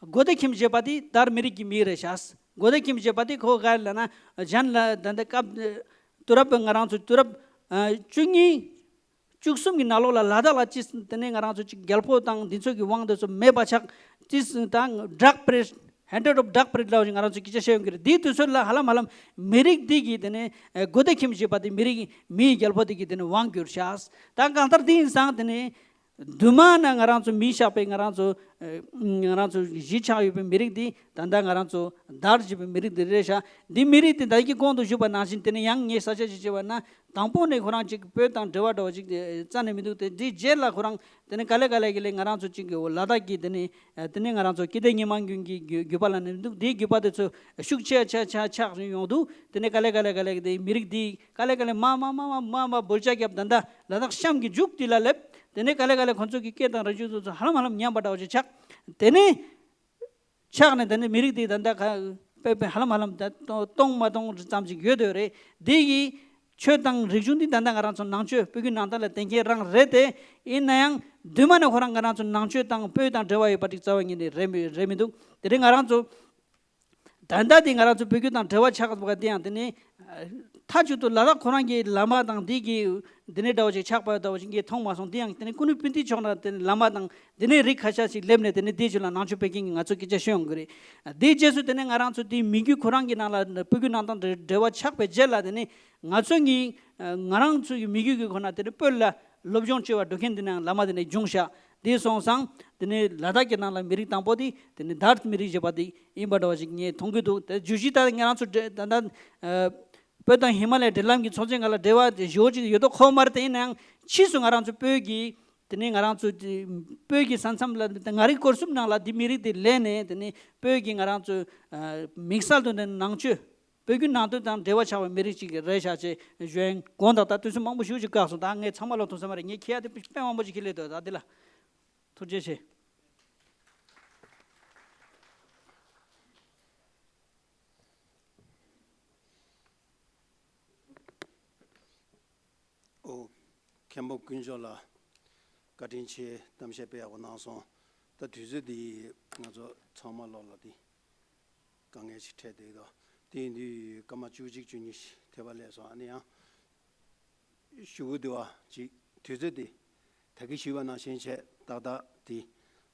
གོ་དེ་ཁྱིམ་ཞེས་པ་དེ་དར་མི་རིགས་ཀྱི་མིང་རེད་ཤག་གོ་དེ་ཁྱིམ་ཞེས་པ་དེ་ཁོ་ག་ལ་ན་གཞན་ལ་ད་ལྟ་སྐབས་དུས་རབས་ང་རང་ཚོ་དུས་རབས་བཅུ་གཉིས་བཅུ་གསུམ་གྱི་ནང་ལོགས་ལ་ལ་དྭགས་ལ་ཅི་དེ་ནས་ང་རང་ཚོ་ཅིག་རྒྱལ་པོ་དང་འདི་ཚོ་གི་དབང་དུ་སོང་མེད་པ་ཆགས་ཅི་དང་བྲག་པྲེ་ཧན་ཌེ་ཌི་ཨོཕ་བྲག་པྲེ་ལ་ང་རང་ཚོ་སྐད་ཆ་བཤད་ཡོང་གི་རེད། དེའི་དུས་ཚོད་ལ་ཧ་ལམ་ཧ་ལམ་མི་རིགས་འདི་གི་དེ་ནས་གོ་དེ་ཁྱིམ་ཞེས་པ་དེ་མི་རིགས་མིའི་རྒྱལ་པོ་དེ་གི་དེ་ནས་དབང་བསྒྱུར་ཤག་ད་གང་ལྟར་དེ་ཡིན་ཙང་དེ་ནས། དུ་མ་ན་ང་རང་ཚོ་མི་ཆགས་པའི་ང་རང་ཚོ་ཨ་ང་རང་ཚོ་གཞིས་ཆགས་ཡོད་པའི་མི་རིགས་འདི་ད་ལྟ་ང་རང་ཚོ་དར་ཞེས་པའི་མི་རིགས་འདི་རེད་ཤག་འདི་མི་རིགས་འདི་ད་གིན་གོང་དུ་ཞུས་པ་ནང་བཞིན་དེ་ནས་ཡང་ངས་ས་ཆ་ཞིག་བྱས་པ་ན་དང་པོ་ནས་ཁོ་རང་ཅིག་བོད་དང་འབྲེལ་བ་འདྲ་བ་ཅིག་རྩ་ནས་མི་འདུག་དེ་འདིའི་རྗེས་ལ་ཁོ་རང་དེ་ནས་ག་ལེ་ག་ལེ་གི་ལས་ང་རང་ཚོ་ཅིག་གི་ལ་དྭགས་ཀྱི་དེ་ནས་དེ་ནས་ང་རང་ཚོ་སྐྱིད་ལྡེ་ཉི་མ་མགོན་གྱི་བརྒྱུད་པ་ལ་ནི་མི་འདུག་དེའི་བརྒྱུད་པ་དེ་ཚོ་ཤུགས་ཆེ་ཆེ་ཆེ་ཆགས་ཡོང་འདུག་དེ་ནས་ག་ལེ་ག་ལེ་ག་ལེ་གི་དེ་མི་རིགས་འདི་ག་ལེ་ག་ལེ་མ་མ་མ་མ་མ་མ་འབོད་ཆགས་རྒྱབ་ད་ལྟ་ལ་དྭགས་གཤམ་གྱི་མཇུག་དེ་ལ་སླེབས། དེ་ནས་ག་ལེ་ག་ལེ་ཁོ་ཚོ་གི་སྐད་དང་རིག་གཞུང་དེ་ཚོ་ཧ་ལམ་ཧ་ལམ་ཉམས་པ་འདྲ་བོ་ཞིག་ཆགས། དེ་ནས་ཆགས་ནས་དེ་ནས་མི་རིགས་དེ་ད་ལྟ་ག་དཔེ་དཔེ་ཧ་ལམ་ཧ་ལམ་ད་སྟོང་སྟོང་མ་སྟོང་ཙམ་ཞིག་ཡོད་དེ་རེད། དེ་གི་ཆོས་དང་རིག་གཞུང་འདི་ད་ལྟ་ང་རང་ཚོ་ནང་ཆོས་བོད་བརྒྱུད་ནང་བསྟན་ལ་བརྟེན་མཁན་རང་རེད་དེ། ཡིན་ན་ཡང་དུ་མ་ནས་ཁོ་རང་ང་རང་ཚོ་ནང་ཆོས་དང་བོད་དང་འབྲེལ་བ་ཡོད་པ་ཅིག་རྩ་བ་ཉིད་ནས་རེད་མི་རེད་མི་འདུག་དེ་རིང་ང་རང་ཚོ། ད་ལྟ་དེ་ང་རང་ཚོ་བོད་བརྒྱུད་དང་འབྲེལ་བ་ཆགས་པ་དེ་ཡང་དེ་ནི་མཐའ་མཇུག་ཏུ་ལ་དྭགས་ཁོ་རང་གི་བླ་མ་དང་འདི་གི་འདི་ནས་འདྲ་བ་ཞིག་ཆགས་པ་འདྲ་བ་ཞིག་ངས་མཐོང་མ་སོང་། དེ་ཡང་དེ་ནི་ཀུན་ནུ་སྤུན་ཟླའི་ཕྱོགས་ན་དེ་ནི་བླ་མ་དང་དེ་ནས་རིགས་ཁ་ཤས་ཤིག་སླེབས་ནས་དེ་ནི་དེའི་ཕྱོགས་ལ་ནང་ཆོས་སྤེལ་མཁན་གྱི་ང་ཚོ་སྐད་ཆ་ཤོད་ཡོང་གི་རེད། དེའི་རྗེས་སུ་དེ་ནི་ང་རང་ཚོ་དེའི་མི་རྒྱུད་ཁོ་རང་གི་ནང་ལ་བོད་བརྒྱུད་ནང་བསྟན་འབྲེལ་བ་ཆགས་པའི་རྗེས་ལ་དེ་ནི་ང་ཚོ་གི་ང་རང་ཚོ་གི་མི་རྒྱུད་ཀྱི་ཁོ་ན་དེ་ནི་བོད་ལ་སློབ་སྦྱོང་བྱེད་པར་འགྲོ་མཁན་དེ་ནའང་བླ་མ་དེ་ནས་བྱུང་ཤག་དེ་སོང་ཙང་དེ་ནས་ལ་དྭགས་ཀྱི་ནང་ལ་མི་རིགས་དང་པོ་དེ་དེ་ནས་དར་མི་རིགས་ཞེས་པ་དེ་ཡིན་པ་འདྲ་བ་ཞིག་ངས་མཐོང་གི་འདུག་དེ་བརྗོད་གཞི་ད་ང་རང་ཚོ་འབྲེ་ད་ལྟ་ཨ་བོད་དང་ཧི་མ་ལ་ཡའི་འབྲེལ་ལམ་གྱི་ཚོགས་ཆེན་སྒང་ལ་འབྲེལ་བ་ཞེ་པོ་ཅིག་ཡོད་མདོག་ཁོ་མ་རེད། དེ་ཡིན་ནའང་ཕྱིས་སུ་ང་རང་ཚོ་བོད་ཀྱི་དེ་ནས་ང་རང་ཚོ་བོད་ཀྱི་ས་མཚམས་ལ་ང་རིགས་སྐོར་གསུམ་ནང་ལ་དེ་མི་རིགས་དེ་ལེན་ནས་དེ་ནས་བོད་ཀྱི་ང་རང་ཚོ་ཨ་དམིགས་བསལ་དུ་ནས་ནང་ཆོས། བོད་བརྒྱུད་ནང་བསྟན་དང་འབྲེལ་བ་ཆགས་པའི་མི་རིགས་ཅིག་རེད་ཤག་ཅེས་ཞུ་ཡིན། དགོངས་དག་ད་དུས་ཚོད་མང་པོ་ཞེ་པོ་ཅིག་བཀག་སོང་། ད་ངས་ཚང་མ་ལ་ཐུགས་བསམ་མ་རེད། ངས་ཁྱེད་ཡ་དེ་དཔེ་མང་པོ་ཅིག་ཁྱེར་སླེབས་འདུག་ད་འདི་ལ་ཐུགས་རྗེ་ཆེ། མཁན་པོ་དཀོན་མཆོག་ལགས་བཀའ་དྲིན་ཆེ། གཏམ་བཤད་དཔེ་ཡག་པོ་གནང་སོང་། ད་དུས་ཚོད་འདི་ང་ཚོ་ཚང་མ་ལོག་ལ་འདི་དཀའ་ངལ་ཞིག་འཕྲད་བསྡད་ཀྱི་འདུག་དེ་ཡིན་དུས་སྐར་མ་བཅུ་གཅིག་བཅུ་གཉིས་ཤིག་ཐེབས་པ་སླེབས་སོང་། ཨ་ནི་ཡང་ཞུ་གི་འདུག་བ། ཅིག་དུས་ཚོད་འདི་ད་གིན་ཞུས་པ་ནང་བཞིན་བྱས་ཏག་ཏག་འདི་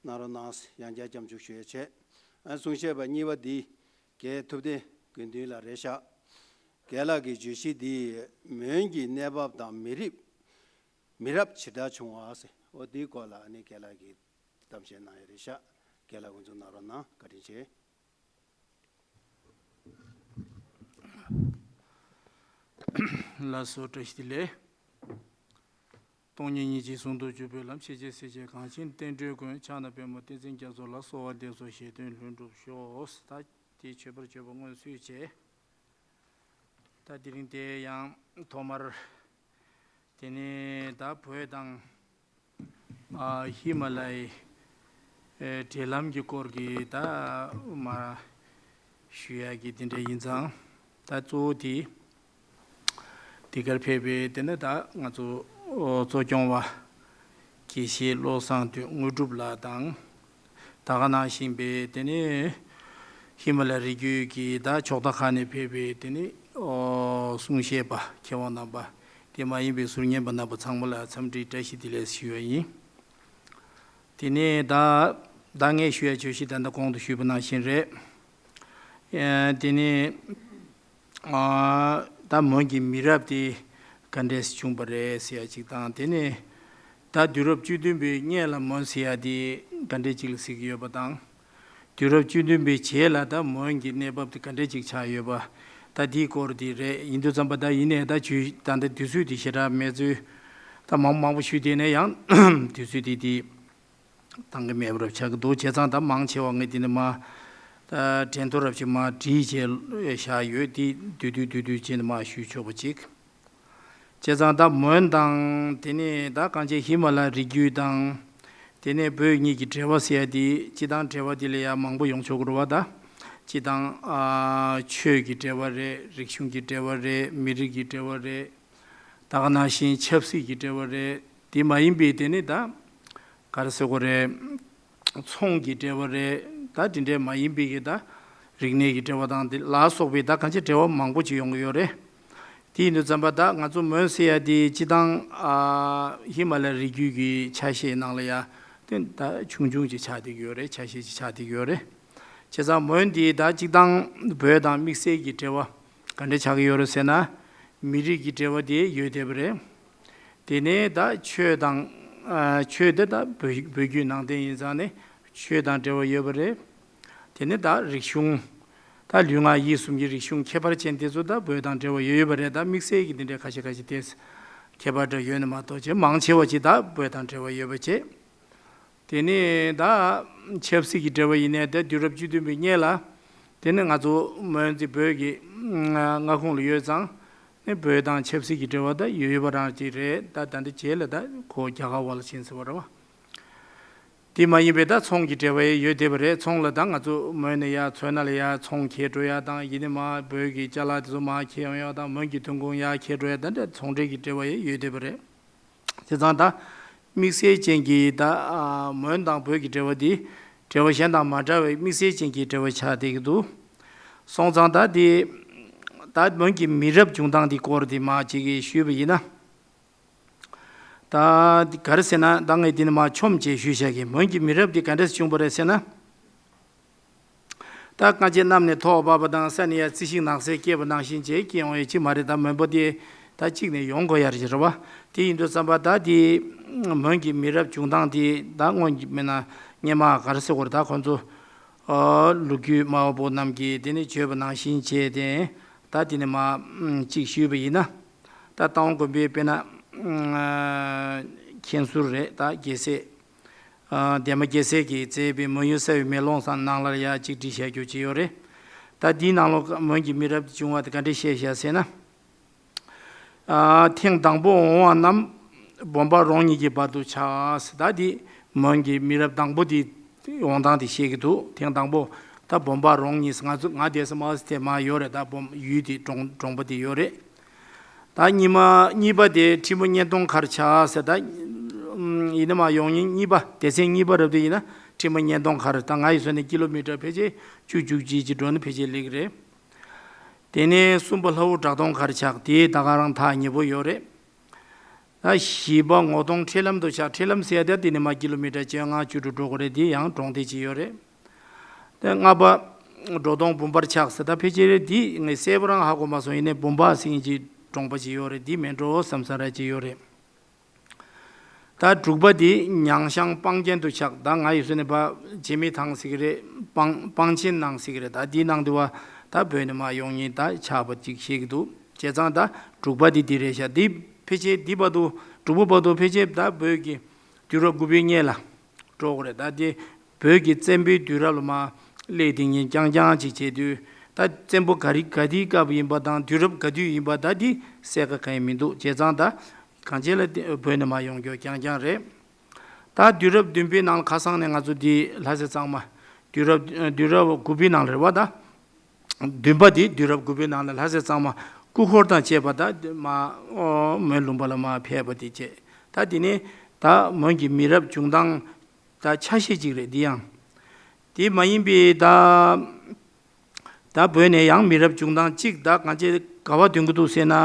གནང་རོགས་གནང་། ཡང་བསྐྱར་སྐྱབས་འཇུག་ཞུ་ཡ་བྱས། ཨ་གསུང་བཤད་པ་གཉིས་པ་འདི་རྒན་ཐུབ་བསྟན་དགེ་འདུན་ལགས་རེད་ཤག་རྒན་ལགས་ཀྱི་བརྗོད་གཞི་འདི་མོན་གྱི་གནས་བབ་དང་མི་རབས་མི་རབས་ཇི་ལྟར་བྱུང་བ་ཟེར། འོ་འདིའི་སྐོར་ལ་ཨ་ནི་རྒན་ལགས་ཀྱིས་གཏམ་བཤད་གནང་ཡ་རེད་ཤག་རྒན་ལགས་འགོ་འཛུགས་གནང་རོགས་གནང་། བཀའ་དྲིན་ཆེ། ལགས་སོ། བཀྲ་ཤིས་བདེ་ལེགས། སྟོང་ཉིད་སྙིང་རྗེའི་ཟུང་དུ་འཇུག་པའི་ལམ། ཤེས་བྱའི་སྲས་བཅས་གངས་ཅན་བསྟན་འགྲོའི་མགོན། ཕྱག་ན་པདྨོ་བསྟན་འཛིན་རྒྱ་མཚོ་ལ། གསོལ་བ་འདེབས་སོ་བཞེད་དོན་ལྷུན་གྲུབ་ཤོག་ད་དེ་མཆོད་པར་བརྗོད་པ་སྔོན་བསུས་བྱས། ད་དེ་རིང་དེ་ཡང་ཐོག་མར་དེ་ནས་ད་བོད་དང་ཨ་ཧི་མ་ལ་ཡའི་ཨེ་འབྲེལ་ལམ་གྱི་སྐོར་གྱི་ད་མར་ཞུ་ཡ་གི་དེ་འདྲ་ཡིན་ཙང་། ད་གཙོ་བོ་དེ་འདི་གར་ཕེབས་པའི་དེ་ནས་ད་ང་ཚོ་གཙོ་སྐྱོང་བ་དགེ་བཤེས་བློ་བཟང་དོན་དངོས་གྲུབ་ལགས་དང་། ད་ག་ནང་བཞིན་པའི་དེ་ནས་ཧི་མ་ལ་ཡ་རི་རྒྱུད་ཀྱི་ད་ཕྱོགས་མཐའ་ཁག་ནས་ཕེབས་པའི་དེ་ནས་གསུང་བཤད་པ་མཁས་དབང་རྣམ་པ། དེ་མ་ཡིན་པའི་ཟུར་ཉན་པ་རྣམ་པ་ཚང་མ་ལ་འཚམས་འདྲི་བཀྲ་ཤིས་བདེ་ལེགས་ཞུ་བ་ཡིན། དེ་ནས་ད་ད་ངས་ཞུ་ཡ་བརྗོད་གཞི་ད་ལྟ་གོང་དུ་ཞུས་པ་ནང་བཞིན་རེད། ཨ་དེ་ནས་ཨ་ད་མོན་གྱི་མི་རབས་དེ་ག་འདྲས་བྱུང་པ་རེད་ཟེར་ཡ་གཅིག་དང་། དེ་ནས་ད་དུས་རབས་བཅུ་བདུན་པའི་སྔས་ལ་མོན་ཟེར་ཡ་དེ་ག་འདྲས་གཅིག་ལ་གཟིགས་ཀྱི་ཡོད་པ་དང་། དུས་རབས་བཅུ་བདུན་པའི་རྗེས་ལ་ད་མོན་གྱི་གནས་བབ་དེ་ག་འདྲས་ཅིག་ཆགས་ཡོད་པ། ད་འདིའི་སྐོར་དེ་རེད། ཡིན་དུས་ཙམ་པ་ད་ཡིན་ནའི་ད་ཇུས་ད་ལྟ་དུས་ཚོད་དེ་ཞེ་དྲག་མེད་ཚུལ། ད་མང་མང་པོ་ཞུས་བསྡད་ནའི་ཡང་དུས་ཚོད་དེ་དེ་འདང་གི་མེད་པ་རབ་ཆགས་ཀྱི་འདུག་བྱས་ཙང་ད་མང་ཆེ་བ་ངས་དེ་ནས་མ་ད་དྲན་ཐོ་རབ་ཅིག་མ་བྲིས་བྱས་བཞག་ཡོད། དེ་བསྡུས་བསྡུས་བསྡུས་བསྡུས་བྱས་ནས་མ་ཞུས་ཆོག་པ་ཅིག་བྱས་ཙང་ད་མོན་དང་དེ་ནས་ད་གངས་ཅན་ཧི་མ་ལ་ཡ་རི་རྒྱུད་དང་། དེ་ནས་བོད་གཉིས་ཀྱི་འབྲེལ་བ་ཟེར་ཡ་དེ་སྤྱི་བཏང་འབྲེལ་བ་དེ་ལ་ཡང་མང་པོ་ཡོང་ཆོག་གི་རེད་བ། ད་སྤྱི་བཏང་ཨ་ཆོས་ཀྱི་འབྲེལ་བ་རེད། རིག་གཞུང་གི་འབྲེལ་བ་རེད། མི་རིགས་ཀྱི་འབྲེལ་བ་རེད། ད་ག་ནང་བཞིན་ཆབ་སྲིད་ཀྱི་འབྲེལ་བ་རེད། དེ་མ་ཡིན་པའི་དེ་ནི་ད་ག་རེ་ཟེར་དགོས་རེད། ཚོང་གི་འབྲེལ་བ་རེད། ད་དེ་འདྲའི་མ་ཡིན་པའི་གི་ད་རིག་གནས་ཀྱི་འབྲེལ་བ་དང་དེ་ལ་སོགས་པའི་ད་གང་ཅི་འབྲེལ་བ་མང་པོ་ཅིག་ཡོང་གི་ཡོད་རེད། དེ་ཡིན་དུས་ཙམ་པ་ད་ང་ཚོ་མོན་ཟེར་ཡ་དེ་སྤྱི་བཏང་ཨ་ཧི་མ་ལ་ཡ་རི་རྒྱུད་ཀྱི་ཆ་ཤས་ནང་ལ་ཡ་དེ་ད་ཆུང་ཆུང་ཅིག་ཆགས་བསྡད་ཀྱི་ཡོད་རེད། ཆ་ཤས་ཅིག་ཆགས་བསྡད་ཀྱི་ཡོད་རེད། བྱས་ཙང་མོན་དེ་ད་སྤྱི་བཏང་བོད་དང་དམིགས་བསལ་གྱི་འབྲེལ་བ་ག་འདྲ་ཆགས་ཀྱི་ཡོད་རེད་ཟེར་ན། མི་རིགས་ཀྱི་འབྲེལ་བ་དེ་ཡོད་བསྡད་པ་རེད། དེ་ནས་ད་ཆོས་དང་ཨ་ཆོས་དེ་ད་བོད་བོད་བརྒྱུད་ནང་བསྟན་ཡིན་ཙང་ནས་ཆོས་དང་འབྲེལ་བ་ཡོད་པ་རེད། དེ་ནས་ད་རིག་གཞུང་ད་ལུས་ངག་ཡིད་གསུམ་གྱི་རིག་གཞུང་ཁྱད་པར་ཅན་དེ་ཚོ་ད་བོད་དང་འབྲེལ་བ་ཡོད་ཡོད་པ་རེད། ད་དམིགས་བསལ་གྱི་འདི་འདྲའི་ཁ་ཤས་ཁ་ཤས་དེ་ཁྱད་པར་འདྲ་ཡོད་ནི་མ་གཏོགས་ཅེས་མང་ཆེ་བ་ཅིག་ད་བོད་དང་འབྲེལ་བ་ཡོད་པ་བྱས། དེ་ནས་ད་ཆབ་སྲིད་ཀྱི་འབྲེལ་བ་ཡིན་ནའི་ད་དུས་རབས་བཅུ་བདུན་པའི་སྔས་ལ་དེ་ནས་ང་ཚོ་མོན་རྩེ་བོད་ཀྱི་མངའ་ཁོངས་ལ་ཡོད་ཙང་ནས་བོད་དང་ཆབ་སྲིད་ཀྱི་འབྲེལ་བ་ད་ཡོད་ཡོད་པ་རང་ཅིག་རེད། ད་ད་འདི་རྗེས་ལ་ད་ཁོ་རྒྱ་གར་བ་ལ་ཕྱིན་ཟེར་བ་རེད་བ། དེ་མ་ཡིན་པའི་ད་ཚོང་གི་འབྲེལ་བ་ཡོད་བསྡད་པ་རེད། ཚོང་ལ་ད་ང་ཚོ་མོན་ནས་ཡར་མཚོ་སྣ་ལ་ཡར་ཚོང་འཁྱེར་འགྲོ་ཡ་དང་ཡིན་ནི་མ་བོད་ཀྱི་ཅ་ལག་དེ་ཚོ་མར་འཁྱེར་ཡོང་ཡ་དང་མོན་གྱི་ཐོན་ཁུངས་ཡར་འཁྱེར་འགྲོ་ཡ་ད་འདྲ་ཚོང་འབྲེལ་གྱི་འབྲེལ་བ་ཡོད་བསྡད་པ་རེད། བྱས་ཙང་ད་དམིགས་བསལ་ཅན་གྱི་ད་ཨ་མོན་དང་བོད་ཀྱི་འབྲེལ་བ་འདི་འབྲེལ་བ་གཞན་དང་མ་འདྲ་བའི་དམིགས་བསལ་ཅན་གྱི་འབྲེལ་བ་ཆགས་བསྡད་ཀྱི་འདུག་སོང་ཙང་ད་འདི་ད་མོན་གྱི་མི་རབས་བྱུང་སྟངས་འདི་སྐོར་འདི་མ་ཅིག་གིས་ཞུས་པ་ཡིན་ན། ད་འདི་ག་རེ་ཟེར་ན་ད་ངས་འདི་ནས་མ་ཆོམ་ཅེས་ཞུས་བཞག་གི། མོན་གྱི་མི་རབས་འདི་ག་འདྲས་བྱུང་བ་རེད་ཟེར་ན། ད་གངས་ཅན་གནམ་ནས་ཐོག་བབས་པ་དང་ས་ནས་ཡར་རྩི་ཤིང་ནགས་ཚལ་སྐྱེས་པ་ནང་བཞིན་བྱས་སྐྱེ་ཡོང་ཡས་ཅིག་མ་རེད། ད་མོན་པ་དེ་ད་གཅིག་ནས་ཡོང་དགོས་ཡ་རེད་བ། དེ་ཡིན་དུས་ཙམ་པ་ད་དེ་མོན་གྱི་མི་རབས་བྱུང་སྟངས་དེ་ད་སྔོན་གྱི་མིན་ན་སྔས་མ་ག་རེ་ཟེར་དགོས་རེད། ད་ཁོང་ཚོ་ཨ་ལོ་རྒྱུས་སྨྲ་བ་པོ་རྣམས་ཀྱིས་དེ་ནས་བརྗོད་པ་ནང་བཞིན་བྱས་ཏེ་ད་དེ་ནས་མ་གཅིག་ཞུས་པ་ཡིན་ན། ད་རྟ་དབང་དགོན་པའི་དཔེར་ན་ཨ་མཁན་ཟུར་རེད། ད་རྒྱལ་སྲས། ཨ་འདན་མ་རྒྱལ་སྲས་ཀྱིས་མཛད་པའི་མོན་ཡུལ་གསལ་བའི་མེ་ལོང་ཟེར་ནང་ལ་ཡང་གཅིག་བྲིས་བཞག་རྒྱུ་ཅིག་ཡོད་རེད། ད་འདིའི་ནང་ལོགས་མོན་གྱི་མི་རབས་དེ་བྱུང་བ་དེ་ག་འདྲས་བཤད་བཞག་ཟེར་ན། ཨ་ཐེངས་དང་པོ་འོང་བ་རྣམས་སྦོམ་པ་རོང་གཉིས་ཀྱི་བར་དུ་ཆགས། ད་འདི་མོན་གྱི་མི་རབས་དང་པོ་དེ་འོང་སྟངས་དེ་བཤད་ཀྱི་འདུག་ཐེངས་དང་པོ་ད་སྦོམ་པ་རོང་གཉིས་ང་ཚོ་ང་བསྡད་ས་མ་ཟད་དེ་མ་ཡོད་རེད། ད་སྦོམ་ཡུལ་དེ་གྲོང་གྲོང་པ་དེ་ཡོད་རེད། ད་གཉིས་མ་གཉིས་པ་དེ་ཁྲི་མོ་གཉན་སྟོང་མཁར་ཆགས་ཟེར། ད་ཡིན་ན་མ་ཡོང་ཉིན་གཉིས་པ། སྡེ་ཚན་གཉིས་པ་རབ་དེ་ཡིན་ན་ཁྲི་མོ་གཉན་སྟོང་མཁར། ད་ང་ཡི་སོ་ནས་ཀི་ལོ་མི་ཊར་ཕལ་ཆེར་བཅུ་བཅུ་གཅིག་ཅིག་འགྲོ་ན་ཕལ་ཆེར་ལེགས་རེད། དེ་ནས་གསུམ་པ་ལྷ་བུ་བྲག་སྟོང་མཁར་ཆགས། དེ་ད་ག་རང་ཐག་ཉེ་པོ་ཡོད་རེད། ད་བཞི་པ་ངོ་གདོང་ཁྲི་ལམ་དུ་ཆགས། ཁྲི་ལམ་ཟེར་ཡ་དེ་ནི་མ་ཀི་ལོ་མི་ཊར་བཅོ་ལྔ་བཅུ་དྲུག་འགྲོ་དགོས་རེད། དེ་ཡང་གྲོང་སྡེ་ཅིག་ཡོད་རེད། ད་ལྔ་པ་འབྲོག་སྟོང་བུམ་པར་ཆགས་ཟེར། ད་ཕལ་ཆེར་འདི་ངས་གསལ་པོ་རང་ཧ་གོ་མ་སོང་། ཡིན་ནའི་བུམ་པ་ཟེར་མཁན་གྱི་གྲོང་པ་ཅིག་ཡོད་རེད། འདི་མིན་འགྲོ་བསམ་བསམ་ར་ཅིག་ཡོད་རེད། ད་དྲུག་པ་འདི་ཉང་ཤང་སྤང་རྒྱན་དུ་ཆགས། ད་ང་ཡི་སོ་ནས་པ་བྱེ་མི་ཐང་ཟེར་གི་རེད། སྤང་སྤང་ཆེན་ནང་ཟེར་གི་རེད། ད་འདི་ནང་དུ་བ་ད་བོད་ནས་མ་ཡོང་ཉིན་ད་ཆགས་པ་ཅིག་ཤེས་ཀྱི་འདུག་བྱས་ཙང་ད་དྲུག་པ་འདི་འདི་རེད་ཤག་འདི་ཕལ་ཆེར་འདི་བར་དུ་དྲུག་པ་བར་དུ་ཕལ་ཆེར་ད་བོད་ཀྱི་དུས་རབས་དགུ་པའི་སྔོན་ལ་འགྲོ་དགོས་རེད། ད་དེ་བོད་ཀྱི་བཙན་པོའི་དུས་རབས་ལ་མ་སླེབས་དེ་ཉིན་རྐྱང་རྐྱང་ཅིག་བྱས་དུས། ད་བཙན་པོ་ག་རི་ག་དུས་སྐབས་ཡིན་པ་དང་དུས་རབས་ག་དུས་ཡིན་པ་ད་དེ་གསལ་ཁ་གང་ཡང་མི་འདུག་བྱས་ཙང་ད་གང་བྱས་ལ་དེ་བོད་ནས་མ་ཡོང་རྒྱུ་རྐྱང་རྐྱང་རེད། ད་དུས་རབས་བདུན་པའི་ནང་ལ་ཁ་སང་ནས་ང་ཚོ་འདི་ལྷ་སའི་གཙང་མ། དུས་རབས་དུས་རབས་དགུ་པའི་ནང་ལ་རེད་བ། ད་བདུན་པ་འདི་དུས་རབས་དགུ་པའི་ནང་ལ་ལྷ་སའི་གཙང་མ་སྐུ་འཁོར་དང་བཅས་པ་ད་མ་ཨོ་མོན་ལུང་པ་ལ་མ་ཕེབས་པ་དེ་བྱས། ད་དེ་ནས་ད་མོན་གྱི་མི་རབས་བྱུང་སྟངས་ད་ཆ་ཤས་ཅིག་རེད། འདི་ཡང་དེ་མ་ཡིན་པའི་ད་ད་བོད་ནས་ཡང་མི་རབས་བྱུང་སྟངས་གཅིག་ད་གང་ཅི་ག་བ་འདོན་གྱི་འདུག་ཟེར་ན།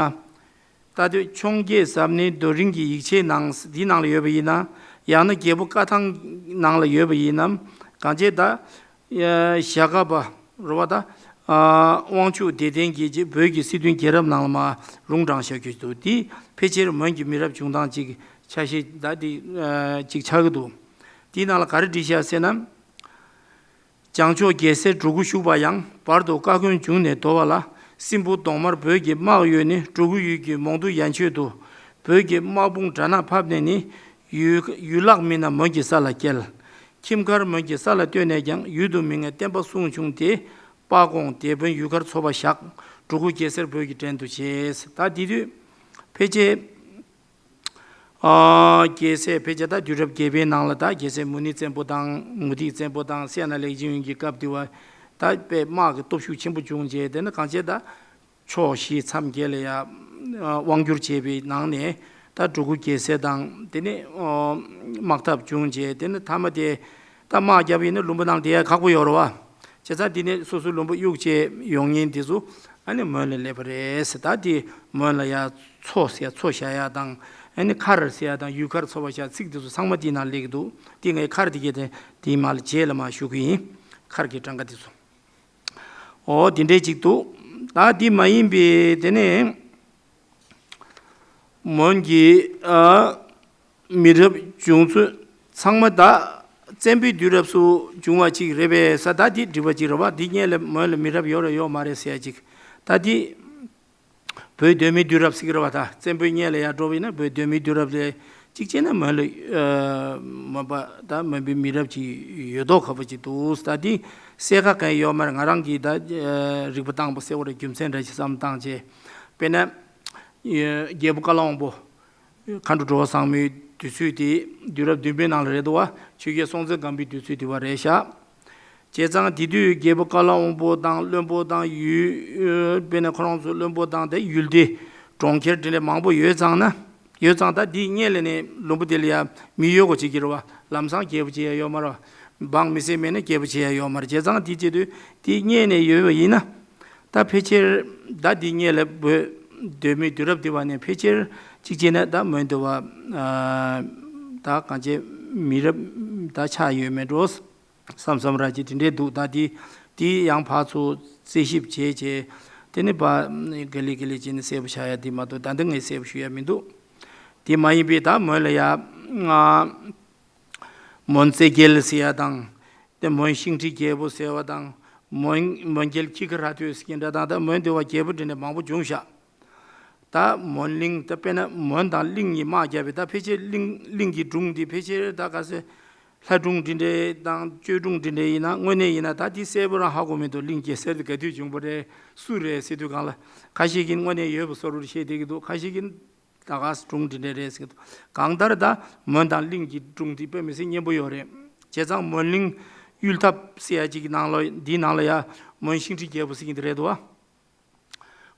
ད་དུས་འཕྱོངས་རྒྱས་ཟབ་གནད་རྡོ་རིང་གི་ཡིག་ཆའི་ནང་འདི་ནང་ལ་ཡོད་པ་ཡིན་ན། ཡང་ན་རྒྱལ་པོ་བཀའ་ཐང་ནང་ལ་ཡོད་པ་ཡིན་ནམ། གང་ཅི་ད་ཞྭ་སྒབ་པ་རེད་བ། ད་དབང་ཕྱུག་བདེ་ལྡན་གྱིས་བོད་ཀྱི་སྲིད་དོན་རྒྱལ་རབས་ནང་ལ་མ་རུང་དྲང་བཞག་རྒྱུ་འདུག་དེ་ཕལ་ཆེར་མོན་གྱི་མི་རབས་བྱུང་སྟངས་ཅིག་ཆ་ཤས་ད་དེ་ཅིག་ཆགས་ཀྱི་འདུག་དེའི་ནང་ལ་ག་རེ་བྲིས་བཞག་ཟེར་ན། བྱང་ཕྱོགས་རྒྱལ་སྲས་འགྲོ་ཀུན་བཞུགས་པ་ཡང་། བར་དུ་བཀའ་བཀོན་བྱུང་ནས་དོར་བ་ལ། སྲིན་པོ་གདོང་དམར་བོད་ཀྱི་དམག་ཡོད་ནི། འགྲོ་ཀུན་ཡུལ་གྱི་མོང་དུ་ཡན་ཆོད་དུ། བོད་ཀྱི་དམག་དཔུང་དགྲ་ནག་ཕབ་ནས་ནི། ཡུལ་ཡུལ་ལྷག་མིན་ན་མོན་གྱི་ས་ལ་བསྐྱལ། ཁྱིམ་མཁར་མོན་གྱི་ས་ལ་བཏོན་ནས་ཀྱང་། ཡུལ་དུ་མི་ངེས་བསྟན་པ་སྲུང་བྱུང་སྟེ། དཔའ་དགོངས་དེད་དཔོན་ཡུལ་མཁར་འཚོ་བ་བཞག་འགྲོ་ཀུན་རྒྱལ་སྲས་བོད་ཀྱི་བྲན་དུ་བྱས། ད་དེ་དུས་ཕལ་ཆེར། ཨ། རྒྱལ་སྲས་ཕལ་ཆེར་ད་དུས་རབས་བརྒྱད་པའི་ནང་ལ་ད་རྒྱལ་སྲས་མུ་ནེ་བཙན་པོ་དང་མུ་སྟེགས་བཙན་པོ་དང་སད་ན་ལེགས་མཇིང་ཡོན་གྱི་སྐབས་དེ་བ། ད་དཔེ་དམག་གི་སྟོབས་ཤུགས་ཆེན་པོ་བྱུང་རྗེས་དེ་ནི་གང་བྱས་ད་ཕྱོགས་བཞི་མཚམས་བརྒྱད་ལ་ཡ་དབང་བསྒྱུར་བྱས་པའི་ནང་ནས་ད་འགྲོ་ཀུན་རྒྱལ་སྲས་དང་དེ་ནི་དམག་འཐབ་བྱུང་རྗེས་དེ་ནི་མཐའ་མ་དེ། ད་དམག་བརྒྱབ་ཡིན་ན་ལུང་པ་ནང་བསྡད་ཡ་ཁག་པོ་ཡོད་རེད་བ། བྱས་ཙང་འདི་ནས་སོ་སོའི་ལུང་པ་གཡུག་བྱས་ཡོང་མཁན་འདི་ཚོ་ཨ་ནི་མོན་ལ་སླེབས་པ་རེད་ཟེར། ད་འདི་མོན་ལ་ཡ་མཚོ་ཟེར་ཡ་མཚོ་བཞག་ཡ་དང་ཨ་ནི་མཁར་ཟེར་ཡ་དང་ཡུལ་མཁར་འཚོ་བ་བཞག་ཚིག་འདི་ཚོ་ཚང་མ་འདི་ནང་སླེབས་ཀྱི་འདུག་འདི་ངས་མཁར་འདི་གས་དེ་འདི་མ་ལ་རྗེས་ལ་མ་ཞུ་གི་ཡིན། མཁར་གྱི་གྲངས་ཀ་འདི་ཚོ། ཨོ་འདི་འདྲས་ཅིག་འདུག་ད་འདི་མ་ཡིན་པའི་དེ་ནས། མོན་གྱི་ཨ་མི་རབས་བྱུང་ཚུལ་ཚང་མ་ད་བཙན་པོའི་དུས་རབས་སུ་བྱུང་བ་ཅིག་རེད་པས་ས། ད་འདི་འབྲི་བ་ཅིག་རེད་བ། འདི་སྔོན་ལ་མོན་ལ་མི་རབས་ཡོད་རེད་ཡོད་མ་རེད་ཟེར་ཡ་ཅིག་ད་འདི་བོད་གདོད་མའི་དུས་རབས་ཟེར་གི་རེད་བ། ད་བཙན་པོའི་སྔོན་ལ་ཡར་འགྲོ་བ་ཡིན་ན་བོད་གདོད་མའི་དུས་རབས་ལས་གཅིག་བྱས་ན་མོན་ལ་ཨ་མོན་པ་ད་མོན་པའི་མི་རབས་ཅིག་ཡོད་མདོག་ཁ་པོ་ཅིག་འདུག་ད་འདི་གསལ་ཁ་གང་ཡོད་མ་རེད། ང་རང་གིས་ད་ཨ་རིག་པ་བཏང་པ་གསལ་བོ་རེད། རྒྱུ་མཚན་འདྲ་ཞིག་བསམ་བཏང་བྱས་དཔེར་ན། རྒྱལ་པོ་ཀ་ལ་དབང་པོ། མཁའ་འགྲོ་གྲུ་པ་བཟང་མོའི་དུས་ཚོད་དེ་དུས་རབས་བདུན་པའི་ནང་ལ་རེད་འདུག་བ། ཆོས་རྒྱལ་སྲོང་བཙན་སྒམ་པོའི་དུས་ཚོད་དེ་བ་རེད་ཤག་བྱས་ཙང་དེ་དུས་རྒྱལ་པོ་ཀ་ལ་དབང་པོ་དང་བློན་པོ་དང་ཡུལ་དཔེར་ན་ཁོ་རང་ཚོ་བློན་པོ་དང་དེ་ཡུལ་སྡེ་གྲོང་ཁྱེར་དེ་འདྲ་མང་པོ་ཡོད་ཙང་ན། ཡོད་ཙང་ད་དེའི་སྔོན་ལ་ནས་ལུང་པ་དེ་ལ་ཡ་མི་ཡོད་དགོས་བྱེད་ཀྱི་རེད་བ། ལམ་སང་རྒྱལ་པོ་བྱེད་ཡ་ཡོད་མ་རེད་བ། འབངས་མི་སེར་མེད་ན་རྒྱལ་པོ་བྱེད་ཡ་ཡོད་མ་རེད། བྱས་ཙང་དེ་བྱེད་དུས་དེའི་སྔོན་ནས་ཡོད་པ་ཡིན་ན། ད་ཕལ་ཆེར་ད་འདི་སྔོན་ལ་བོད་གདོད་མའི་དུས་རབས་འདི་བ་ནས་ཕལ་ཆེར་གཅིག་བྱས་ན་ད་མོན་དུ་བ་ད་གང་ཅི་མི་རབས་ད་ཆགས་ཡོད་མེད་འགྲོ་བསམ་བསམ་ར་ཅིག་དེ་འདྲས་འདུག་ད་འདི་འདི་ཡང་ཕར་ཚུར་རྩད་ཞིབ་བྱས་བྱས་དེ་ནི་བ་ག་ལེ་ག་ལེ་བྱས་ནས་གསལ་པོ་ཆགས་ཡ་འདི་མ་གཏོགས་ད་འདི་ངས་གསལ་པོ་ཞུ་ཡ་མི་འདུག་དེ་མ་ཡིན་པའི་ད་མོན་ལ་ཡ་མོན་རྩེ་རྒྱལ་ཟེར་ཡ་དང་། དེ་མོན་ཤིང་ཁྲི་རྒྱལ་པོ་ཟེར་བ་དང་། མོན་མོན་རྒྱལ་ཁྱི་ཁ་ར་ཐོས་ཟེར་མཁན་འདྲ་དང་། ད་མོན་དེ་བ་རྒྱལ་པོ་འདྲ་ནས་མང་པོ་བྱུང་ཤག་ད་མོན་གླིང་ད་དཔེར་ན་མོན་དང་གླིང་གཉིས་དམག་བརྒྱབ་པའི་ད་ཕལ་ཆེར་གླིང་གླིང་གི་སྒྲུང་འདི་ཕལ་ཆེར་ད་ག་ཚོད་ལྷ་སྒྲུང་འདི་འདྲའི་དང་ཆོས་སྒྲུང་འདི་འདྲའི་ཡིན་ན་དངོས་གནས་ཡིན་ན་ད་འདི་གསལ་པོ་རང་ཧ་གོ་མི་འདུག་གླིང་རྒྱལ་སྲས་དེ་ག་དུས་བྱུང་བ་རེད། སུ་རེད་ཟེར་དུས་སྒང་ལ་ཁ་ཤས་ཀྱིས་དངོས་གནས་ཡོད་པ་བཟོ་འདྲ་བཤད་བསྡད་ཀྱི་འདུག་ཁ་ཤས་ཀྱིས། ད་ག་སྒྲུང་འདི་འདྲ་རེད་ཟེར་གྱི་འདུག་གང་ལྟར་ད་མོན་དང་གླིང་གི་སྒྲུང་འདི་དཔེ་མི་སྲིད་སྙན་པོ་ཡོད་རེད། བྱས་ཙང་མོན་གླིང་གཡུལ་འཐབ་ཟེར་ཡ་གཅིག་གི་ནང་ལ་འདིའི་ནང་ལ་ཡ་མོན་ཤིང་ཁྲི་རྒྱལ་པོ་ཟེར་གྱི་འདི་རེད་འདུག་བ།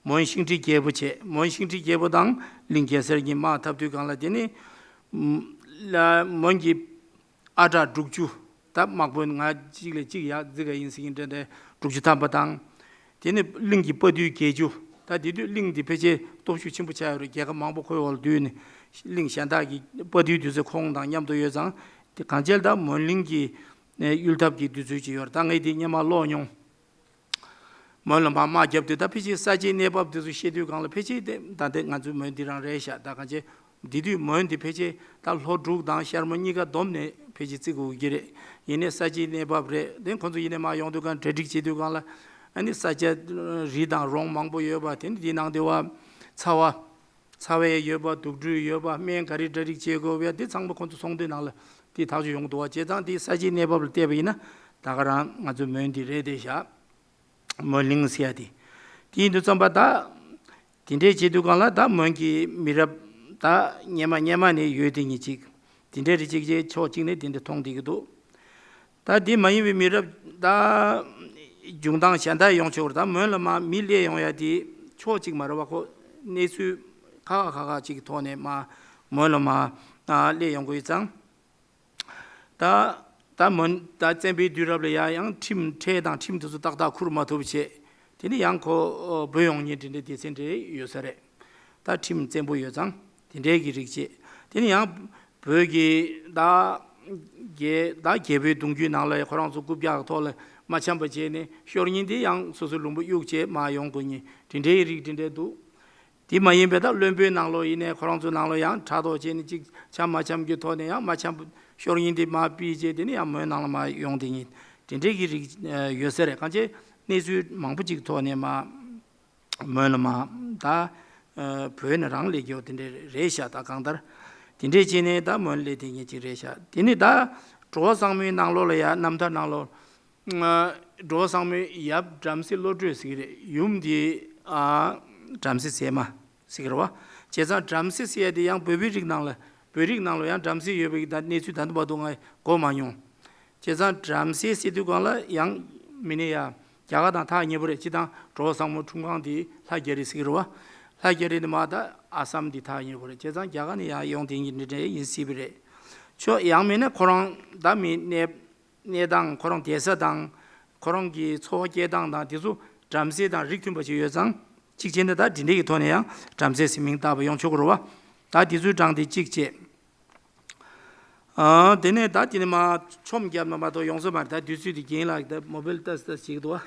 མོན་ཤིང་ཁྲི་རྒྱལ་པོ་བྱས། མོན་ཤིང་ཁྲི་རྒྱལ་པོ་དང་གླིང་གེ་སར་གྱི་དམག་འཐབ་དུས་སྒང་ལ། དེ་ནི་ལ་མོན་གྱི་ཨ་གྲགས་དྲུག་ཅུ། ད་དམག་དཔོན་ང་གཅིག་ལས་གཅིག་ཡག་རྫི་ག་ཡིན་ཟེར་གྱིན་འདྲ་འདྲ་དྲུག་ཅུ་ཐམ་པ་དང་། དེ་ནི་གླིང་གི་དཔའ་རྟུལ་བརྒྱད་ཅུ། ད་དེ་དུས་གླིང་འདི་ཕལ་ཆེར་སྟོབས་ཤུགས་ཆེན་པོ་ཆགས་ཡོད་རེད། རྒྱལ་ཁབ་མང་པོ་ཁོའི་འོག་ལ་བསྡུས་ནས། གླིང་གཞན་དག་གི་དཔའ་རྟུལ་དེ་ཚོ་ཁོང་དང་མཉམ་དུ་ཡོད་ཙང་། དེ་གང་བྱས་ད་མོན་གླིང་གི་གཡུལ་འཐབ་ཀྱི་དུས་ཚོད་ཅིག་ཡོད་རེད། ད་ངས་དེ་སྔོན་མ་ཀློག་མྱོང་། མོན་ལ་མར་དམག་བརྒྱབ་དུས་ད་ཕལ་ཆེར་ས་སྐྱའི་གནས་བབ་དེ་ཚོ་བཤད་དུས་སྒང་ལ། ཕལ་ཆེར་དེ་ད་ལྟ་ང་ཚོའི་མོན་འདི་རང་རེད་ཤག། ད་གང་བྱས་འདི་དུས་མོན་འདི་ཕལ་ཆེར་ད་ལྷོ་འབྲུག་དང་ཤར་མོན་གཉིས་ཀ་བསྡོམས་ནས་ཕལ་ཆེར་བརྩི་དགོས་ཀྱི་རེད། ཡིན་ནའི་ས་སྐྱའི་གནས་བབ་རེད། དེ་ཁོང་ཚོ་ཡིན་ནའི་མར་ཡོང་དུས་སྒང་གྲ་སྒྲིག་བྱེད་དུས་སྒང་ལ། ཨ་ནི་ས་སྐྱ་རི་དང་རོང་མང་པོ་ཡོད་པ། དེ་ནི་དེའི་ནང་དེ་བ་ཚ་བ། ཚ་བས་ཡོད་པ། དུག་སྦྲུལ་ཡོད་པ། སྨན་ག་རེ་གྲ་སྒྲིག་བྱེད་དགོས་པ། དེ་ཚང་མ་ཁོང་ཚོ་ཚོང་འདུས་ནང་ལ་དེ་ཐག་གཅོད་ཡོང་གི་འདུག་བ། བྱས་ཙང་དེ་ས་སྐྱའི་གནས་བབ་ལ་བལྟས་པ་ཡིན་ན། ད་ག་རང་ང་ཚོའི་མོན་འདི་རེད་དེ་ཤག། མོན་གླིང་ཟེར་ཡ་དེ། དེ་ཡིན་དུས་ཙམ་པ་ད། དེ་འདྲའི་བྱེད་དུས་སྒང་ལ་ད་མོན་གྱི་མི་རབས་ད་སྔོན་མ་སྔོན་མ་ནས་ཡོད་དེ་ཉིད་ཅིག། དེ་འདྲའི་རིགས་ཅིག་ཅེས་ཕྱོགས་གཅིག་ནས་དེ་འདྲ་མཐོང་བསྡད་ཀྱི་འདུག། ད་དེ་མ་ཡིན་པའི་མི་རབས་ད་འབྱུང་སྟངས་གཞན་དག་ཡོང་ཆོག་རེད། ད་མོན་ལ་མར་མི་སླེབས་ཡོང་ཡ་དེ་ཕྱོགས་གཅིག་མ་རེད་བ། ཁོ་གནས་ཚུལ་ཁག་ཁག་ཁག་ཁག་ཅིག་གི་ཐོག་ནས་མར་མོན་ལ་མར་སླེབས་ཡོང་གི་ཡོད་ཙང་། ད་ད་མོན་ད་བཙན་པོའི་དུས་རབས་ལ་ཡ་ཡང་ཁྲིམས་ཁྲལ་དང་ཁྲིམས་དེ་ཚོ་ཏག་ཏག་འཁུར་མ་ཐུབ་བྱས། དེ་ནི་ཡང་ཁོ་བོད་ཡོང་མཁན་དེ་འདྲའི་སྡེ་ཚན་འདྲ་ཡོད་ས་རེད། ད་ཁྲིམས་བཙན་པོ་ཡོད་ཙང་དེ་འདྲའི་གི་རིགས་བྱས། དེ་ནི་ཡང་བོད་ཀྱི་ད་རྒྱལ་ད་རྒྱལ་པོའི་གདུང་རྒྱུད་ནང་ལ་ཡ་ཁོ་རང་ཚོ་རྐུབ་བཀྱག་གི་ཐོག་ལ་མ་འཆམ་པ་བྱས་ནས་ཤོར་མཁན་དེ་ཡང་སོ་སོའི་ལུང་པ་གཡུགས་བྱས་མར་ཡོང་དགོས་མཁན་དེ་འདྲའི་རིགས་དེ་འདྲ་འདུག། དེ་མ་ཡིན་པའི་ད་བློན་པོའི་ནང་ལོགས་ཡིན་ནའི་ཁོ་རང་ཚོའི་ནང་ལོགས་ཡང་ཕྲག་དོག་བྱས་ནས་ཅིག་འཆམ་མ་འཆམ་གྱི་ཐོག་ནས་ཡང་མ་འཆམ་ཤོར་མཁན་དེ་མར་ཕུད་བྱས། དེ་ནས་ཡང་མོན་ནང་ལ་མར་ཡོང་དེ་ཉིད་དེ་འདྲའི་གི་རིགས་ཡོད་ས་རེད། གང་བྱས་གནས་ཚུལ་མང་པོ་ཅིག་ཐོག་ནས་མར་མོན་ལ་མར་ད་བོད་ནས་རང་སླེབས་རྒྱུ་དེ་འདྲ་རེད་ཤག། ད་གང་ལྟར་དེ་འདྲས་བྱས་ནས་ད་མོན་སླེབས་དེ་ཉིད་ཅིག་རེད་ཤག། དེ་ནས་ད་འགྲོ་བ་བཟང་མོའི་ནང་ལོགས་ལ་ཡ་རྣམ་ཐར་ནང་ལོགས། འགྲོ་བ་བཟང་མོའི་ཡབ་བྲམ་ཟེ་བློ་གྲོས་ཟེར་གྱི་རེད། ཡུམ་དེ་ཨ་བྲམ་ཟེ་ཟས་མ་ཟེར་གྱི་རེད་བ། བྱས་ཙང་བྲམ་ཟེ་ཟེར་ཡ་དེ་ཡང་བོད་པའི་རིགས་ནང་ལ་བོད་རིགས་ནང་ལ་ཡང་བྲམ་ཟེ་ཡོད་པའི་ད་གནས་ཚུལ་ད་ལྟ་བར་དུ་ང་གོ་མ་མྱོང་། བྱས་ཙང་བྲམ་ཟེ་ཟེར་དུས་སྒང་ལ་ཡང་མི་ནི་ཡ་རྒྱ་གར་དང་ཐག་ཉེ་པོ་རེད། སྤྱིར་བཏང་འགྲོ་བ་བཟང་མོ་འཁྲུངས་ཁང་དེ་ལྷ་རྒྱ་རི་ཟེར་གྱི་རེད་བ། ལྷ་རྒྱ་རི་ནི་མ་ད་ཨ་སམ་དེ་ཐག་ཉེ་པོ་རེད། བྱས་ཙང་རྒྱ་གར་ནས་ཡང་ཡོང་དེ་ཡིན་འདྲ་འདྲ་ཡིན་སྲིད་པ་རེད། ཆོ་ཡང་མིན་ན་ཁོ་རང་ད་མི་གནས། གནས་སྟངས་ཁོ་རང་བསྡད་ས་དང་། ཁོ་རང་གི་འཚོ་བ་སྐྱེལ་སྟངས་དང་དེ་ཚོ་བྲམ་ཟེ་དང་རིགས་མཐུན་པ་ཞིག་ཡོད་ཙང་། གཅིག་བྱས་ན་ད་དེ་འདྲའི་གི་ཐོག་ནས་ཡང་བྲམ་ཟེ་ཟེར་མིང་བཏགས་པ་ཡོང་ཆོག་གི་རེད་བ། ད་དེ་ཚོའི་གྲངས་དེ་གཅིག་བྱས། ཨ་དེ་ནས་ད་དེ་ནས་མ་ཆོམ་བརྒྱབ་ན་མ་གཏོགས་ཡོང་ས་མ་རེད། ད་དུས་ཚོད་དེ་རྒན་ལགས་ཀྱིས་ད་མོ་བེལ་ལྟ་ཙི་ལྟ་ཙི་བྱེད་ཀྱི་འདུག་བ།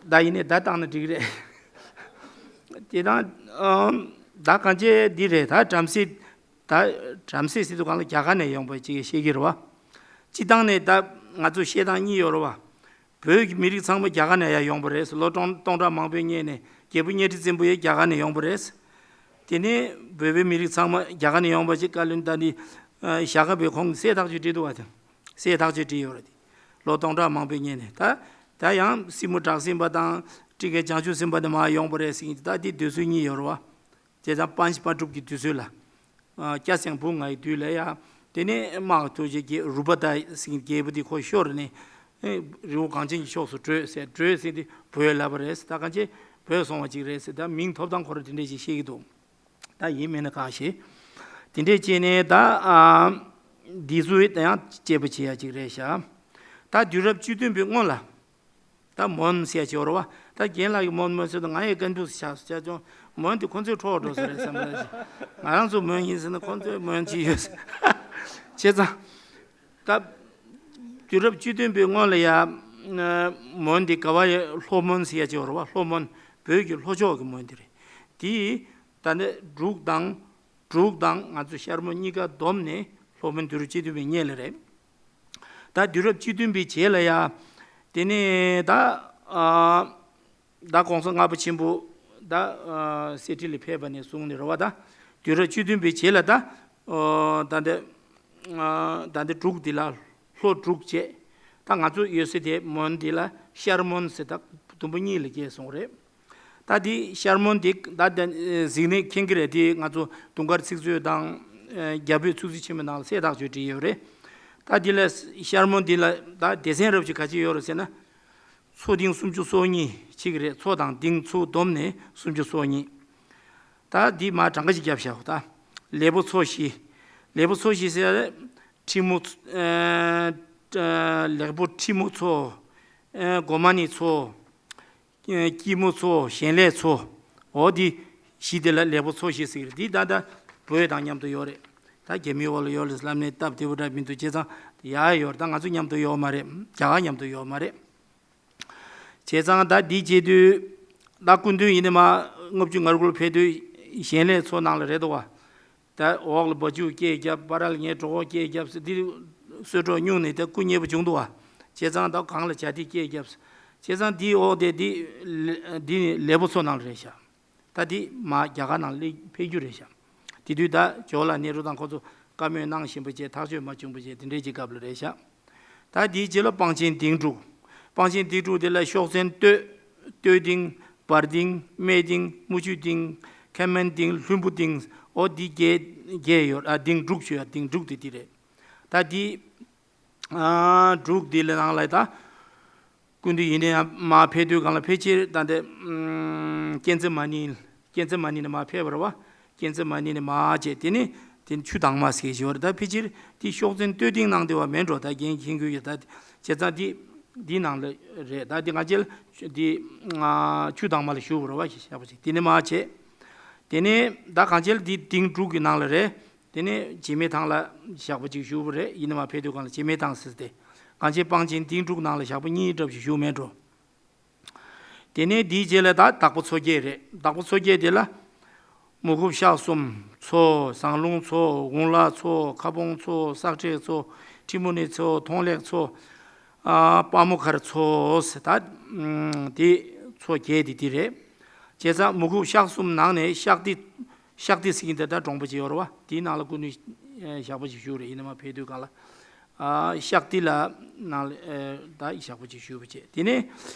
ད་ཡིན་ནའི་ད་བཏང་ན་འགྲིག་རེད། དེ་དང་ཨམ། ད་གང་བྱས་འདི་རེད། ད་བྲམ་ཟེ། ད་བྲམ་ཟེ་ཟེར་དུས་སྒང་ལ་རྒྱ་གར་ནས་ཡོང་པ་ཅིག་བཤད་ཀྱི་རེད་བ། སྤྱིར་བཏང་ནས་ད་ང་ཚོ་བཤད་སྟངས་གཉིས་ཡོད་རེད་བ། བོད་ཀྱི་མི་རིགས་ཚང་མ་རྒྱ་གར་ནས་ཡར་ཡོང་པ་རེད། ལོ་སྟོང་སྟོང་ཕྲག་མང་པོའི་སྔོན་ནས་རྒྱལ་པོ་གཉའ་ཁྲི་བཙན་པོ་ཡང་རྒྱ་གར་ནས་ཡོང་པ་རེད། དེ་ནས་བོད་པའི་མི་རིགས་ཚང་མ་རྒྱ་གར་ནས་ཡོང་པ་ཅིག་བཀའ་བློན་ད་ནི་ཨ་ཞྭ་སྒབ་པའི་ཁོང་གིས་གསལ་ཐག་ཆོད་བྲིས་འདུག་བ་དེ། གསལ་ཐག་ཆོད་བྲིས་ཡོད་རེད། ལོ་སྟོང་ཕྲག་མང་པོའི་སྔོན་ནས་ད། ད་ཡང་སྲིན་མོ་བྲག་སྲིན་པ་དང་སྤྲིན་ཀེ་བྱང་ཆུབ་སེམས་དཔའ་དེ་མར་ཡོང་པ་རེད་ཟེར་གྱི་འདུག། ད་དེ་དུས་ཚོད་གཉིས་ཡོད་རེད་བ། བྱས་ཙང་པཎ་ཆེན་པཎ་གྲུབ་ཀྱི་དུས་ཚོད་ལ། ཨ་སྐྱ་བསེང་བུ་ལྔའི་དུས་ལ་ཡ། དེ་ནས་དམག་ཐུག་རྗེ་རྒྱལ་རུ་པ་དྷ་ཟེར་མཁན་རྒྱལ་པོ་དེ་ཁོ་ཤོར་ནས། ཨེ་རི་བོ་གངས་ཅན་གྱི་ཕྱོགས་སུ་བྲོས་ཟེར། བྲོས་ཟེར་དེ་བོད་ལབ་པ་རེད་ཟེར། ད་གང་བྱས་བོད་སོང་བ་ཅིག་རེད་ཟེར། ད་མིང་ཐོབ་ཐང་ཁོ་རང་དེ་འདྲས་ཅིག་བཤད་ཀྱི་འདུག། ད་ཡིན་མིན་ན་གང་ཤེས། དེ་འདྲས་བྱས་ནས་ད་ཨ་འདི་ཚོ་ཡང་དཔྱད་པ་བྱེད་ཡ་ཅིག་རེད་ཤག། ད་དུས་རབས་བཅུ་བདུན་པའི་སྔོན་ལ། ད་མོན་ཟེར་ཡ་ཅིག་ཡོད་རེད་བ། ད་རྒན་ལགས་ཀྱིས་མོན་མོན་ཟེར་དུས་ང་ཡང་ཀན་ཕུ་སི་ཆགས་སོང་། ཆགས་བྱུང་། མོན་དེ་ཁོ་ཚོའི་འཕྲོ་བར་འགྲོ་ས་རེད་བསམ་པ་ཅིག། ང་རང་ཚོ་མོན་ཡིན་ཟེར་ན་ཁོ་ཚོའི་མོན་ཅིག་ཡོད་ས། བྱས་ཙང་། ད་དུས་རབས་བཅུ་བདུན་པའི་སྔོན་ལ་ཡ། མོན་དེ་ག་བ་ཡ། ལྷོ་མོན་ཟེར་ཡ་ཅིག་ཡོད་རེད་བ། ལྷོ་མོན། བོད་ཀྱི་ལྷོ་ཕྱོགས་ཀྱི་མོན་དེ་རེད། དེ་ད་ནི་འབྲུག་དང་། འབྲུག་དང་ང་ཚོ་ཤར་མོན་གཉིས་ཀ་བསྡོམས་ནས་ལྷོ་མོན་དུས་རབས་བཅུ་བདུན་པའི་སྔོན་ལ་རེད། ད་དུས་རབས་བཅུ་བདུན་པའི་རྗེས་ལ་ཡ། དེ་ནས་ད་ཨ་ད་གོང་ས་ལྔ་པ་ཆེན་པོ་ད་ཨ་གསེར་ཁྲི་ལ་ཕེབས་པ་ནས་བཟུང་ནས་རེད་བ། ད་དུས་རབས་བཅུ་བདུན་པའི་རྗེས་ལ་ད་ཨ་ད་འདི་ཨ་ད་འདི་འབྲུག་འདི་ལ་ལྷོ་འབྲུག་བྱས། ད་ང་ཚོ་ཡོད་ས་དེ་མོན་འདི་ལ་ཤར་མོན་ཟེར། ད་དུམ་བུ་གཉིས་ལ་གྱེས་སོང་རེད། ད་འདི་ཤར་མོན་འདི་ད་ད་གཟིགས་ནས་མཁྱེན་གྱི་རེད། འདི་ང་ཚོ་དུང་དཀར་ཚིག་མཛོད་དང་ཨ་རྒྱ་བོད་ཚིག་མཛོད་ཆེན་མོའི་ནང་ལ་གསལ་ཐག་ཆོད་བྲིས་ཡོད་རེད། ད་འདི་ལ་ཤར་མོན་འདི་ལ་ད་སྡེ་ཚན་རབ་ཅིག་ག་ཅི་ཡོད་རེད་ཟེར་ན། མཚོ་གཏིང་སུམ་ཅུ་སོ་གཉིས་ཆིག་རེད། མཚོ་དང་གཏིང་མཚོ་བསྡོམས་ནས་སུམ་ཅུ་སོ་གཉིས། ད་འདི་མ་གྲངས་ཀ་ཅིག་བརྒྱབ་བཞག་ད་ལེགས་པོ་མཚོ་བཞི། ལེགས་པོ་མཚོ་བཞི་ཟེར་ཁྲི་མོ་མཚོ། ཨ་ཨ་ལེགས་པོ་ཁྲི་མོ་མཚོ། ཨ་སྒོ་མ་ནི་མཚོ། ཨ་སྐྱིད་མོ་མཚོ། གཞན་ལེགས་མཚོ། འོ་འདི་བཞི་དེ་ལ་ལེགས་པོ་མཚོ་བཞི་ཟེར་གི་རེད། འདི་ད་ལྟ་བོད་དང་མཉམ་དུ་ཡོད་རེད། ད་རྒྱ་མིའི་འོག་ལ་ཡོད་རེད་ལབ་ནས་སྟབས་བདེ་པོ་འདྲ་མི་འདུག་བྱས་ཙང་ཡ་ཡོད་རེད། ད་ང་ཚོ་མཉམ་དུ་ཡོད་མ་རེད། རྒྱ་གར་མཉམ་དུ་ཡོད་མ་རེད། བྱས་ཙང་ད་འདི་བྱེད་དུས་ད་སྐུ་མདུན་ཡིན་ནི་མ་ལྔ་བཅུ་ང་དགུ་ལ་ཕེབས་དུས་གཞན་ལེགས་མཚོ་ནང་ལ་རེད་འདུག་བ། ད་འོག་ལ་སྦ་ཆུ་སྐད་བརྒྱབ། བར་ལ་ངའི་གྲོགས་པོ་སྐད་བརྒྱབ་ཟེར། འདི་གསོལ་གྲོགས་སྨྱུང་ནས་ད་སྐུ་མཉེལ་པོ་བྱུང་འདུག་བ། བྱས་ཙང་ད་གངས་ལ་བྱ་དེ་སྐད་བརྒྱབ་ཟེར། བྱས་ཙང་འདི་འོག་དེ་འདི་འདི་ནི་ལེགས་པོ་མཚོ་ནང་ལ་རེད་ཤག་ད་འདི་མ་རྒྱ་གར་ནང་སླེབས་ཕེབས་རྒྱུ་རེད་ཤག་དེ་དུས་ད་ཇོ་ལགས་ནེ་རུ་དང་ཁོ་ཚོ་བཀའ་མོལ་གནང་བཞིན་པ་བྱས། ཐག་གཅོད་མ་བྱུང་པ་བྱས། དེ་འདྲའི་ཅིག་སྐབས་ལ་རེད་ཤག་ད་དེའི་རྗེས་ལ་སྤང་ཆེན་སྡིངས་དྲུག་སྤང་ཆེན་སྡིངས་དྲུག་དེ་ལ་ཤོག་ཚན་སྟོད། སྟོད་སྡིངས། བར་སྡིངས། སྨད་སྡིངས། སྨུ་ཆུ་སྡིངས། ཁེམ་མན་སྡིངས། ལྷུན་པོ་སྡིངས། འོ་འདི་བརྒྱད་བརྒྱད་ཡོད། ཨ་སྡིངས་དྲུག་ཞུ་ཡ། སྡིངས་དྲུག་དེ་འདི་རེད། ད་འདི་ཨ་དྲུག་འདི་ལ་ནང་ལ་ད་སྐུ་མདུན་ཡིན་ནའི་མར་ཕེབས་དུས་སྒང་ལ་ཕལ་ཆེར་ད་འདི་ཨམ་མཁྱེན་བརྩེ་མ་ནིང་། མཁྱེན་བརྩེ་མ་ནིང་ནས་མར་ཕེབས་པ་རེད་བ། མཁྱེན་བརྩེ་མ་ནིང་ནས་མར་བྱས། དེ་ནས་དེ་ཆུ་དྭངས་མ་ཟེར་ཞིག་ཡོད་རེད། ད་ཕལ་ཆེར་དེ་ཤོག་ཚན་སྟོད་སྡིངས་ནང་དེ་བ་མེད་འགྲོ། ད་རྒན་མཁྱེན་གྱི་ཡོད། ད་བྱས་ཙང་དེ་དེའི་ནང་ལ་རེད། ད་དེ་གངས་ཅན་དེ་ཆུ་དྭངས་མ་ལ་བཞུགས་པ་རེད་བ། ཞག་པོ་ཅིག་དེ་ནས་མར་བྱས། དེ་ནས་ད་གངས་ཅན་དེ་སྡིངས་དྲུག་གི་ནང་ལ་རེད། དེ་ནས་བྱེ་མའི་ཐང་ལ་ཞག་པོ་གཅིག་བཞུགས་པ་རེད། ཡིན་ནའི་མར་ཕེབས་དུས་སྒང་ལ་བྱེ་མའི་ཐང་ཟེར་ཏེ། གངས་ཅན་སྤང་ཆེན་སྡིངས་དྲུག་ནང་ལ་ཞག་པོ་གཉིས་འདྲ་བོ་ཞིག་བཞུགས་མེད་འགྲོ། དེ་ནས་དེའི་རྗེས་ལ་ད་དྭགས་པོ་མཚོ་བརྒྱད་རེད། དྭགས་པོ་མཚོ་བརྒྱད་དེ་ལ་མུ་ཁུབ་ཤག་གསུམ་མཚོ། ཟངས་ལུང་མཚོ། འུང་ལ་མཚོ། ཁ་སྦོང་མཚོ། སག་བྲེ་མཚོ། ཁྲི་མུ་ནི་མཚོ། མཐོང་ལེགས་མཚོ། ཨ་དཔའ་མོ་མཁར་མཚོ་ཟེར། ད་ཨམ་དེ་མཚོ་བརྒྱད་དེ་དེ་རེད། བྱས་ཙང་མུ་ཁུབ་ཤག་གསུམ་ནང་ནས་ཤག་ཏི། ཤག་ཏི་ཟེར་གྱིན་དེ་ད་གྲོང་པ་ཅིག་ཡོད་རེད་བ། དེའི་ནང་ལ་སྐུ་མདུན་ཨ་ཞག་པོ་ཅིག་བཞུགས་རེད། ཡིན་ནའི་མར་ཕེབས་དུས་སྒང་ལ་ཨ་ཤག་ཏི་ལ་ནང་ལ་ཨ་ད་ཞག་པོ་ཅིག་བཞུགས་པ་བྱས། དེ་ནས་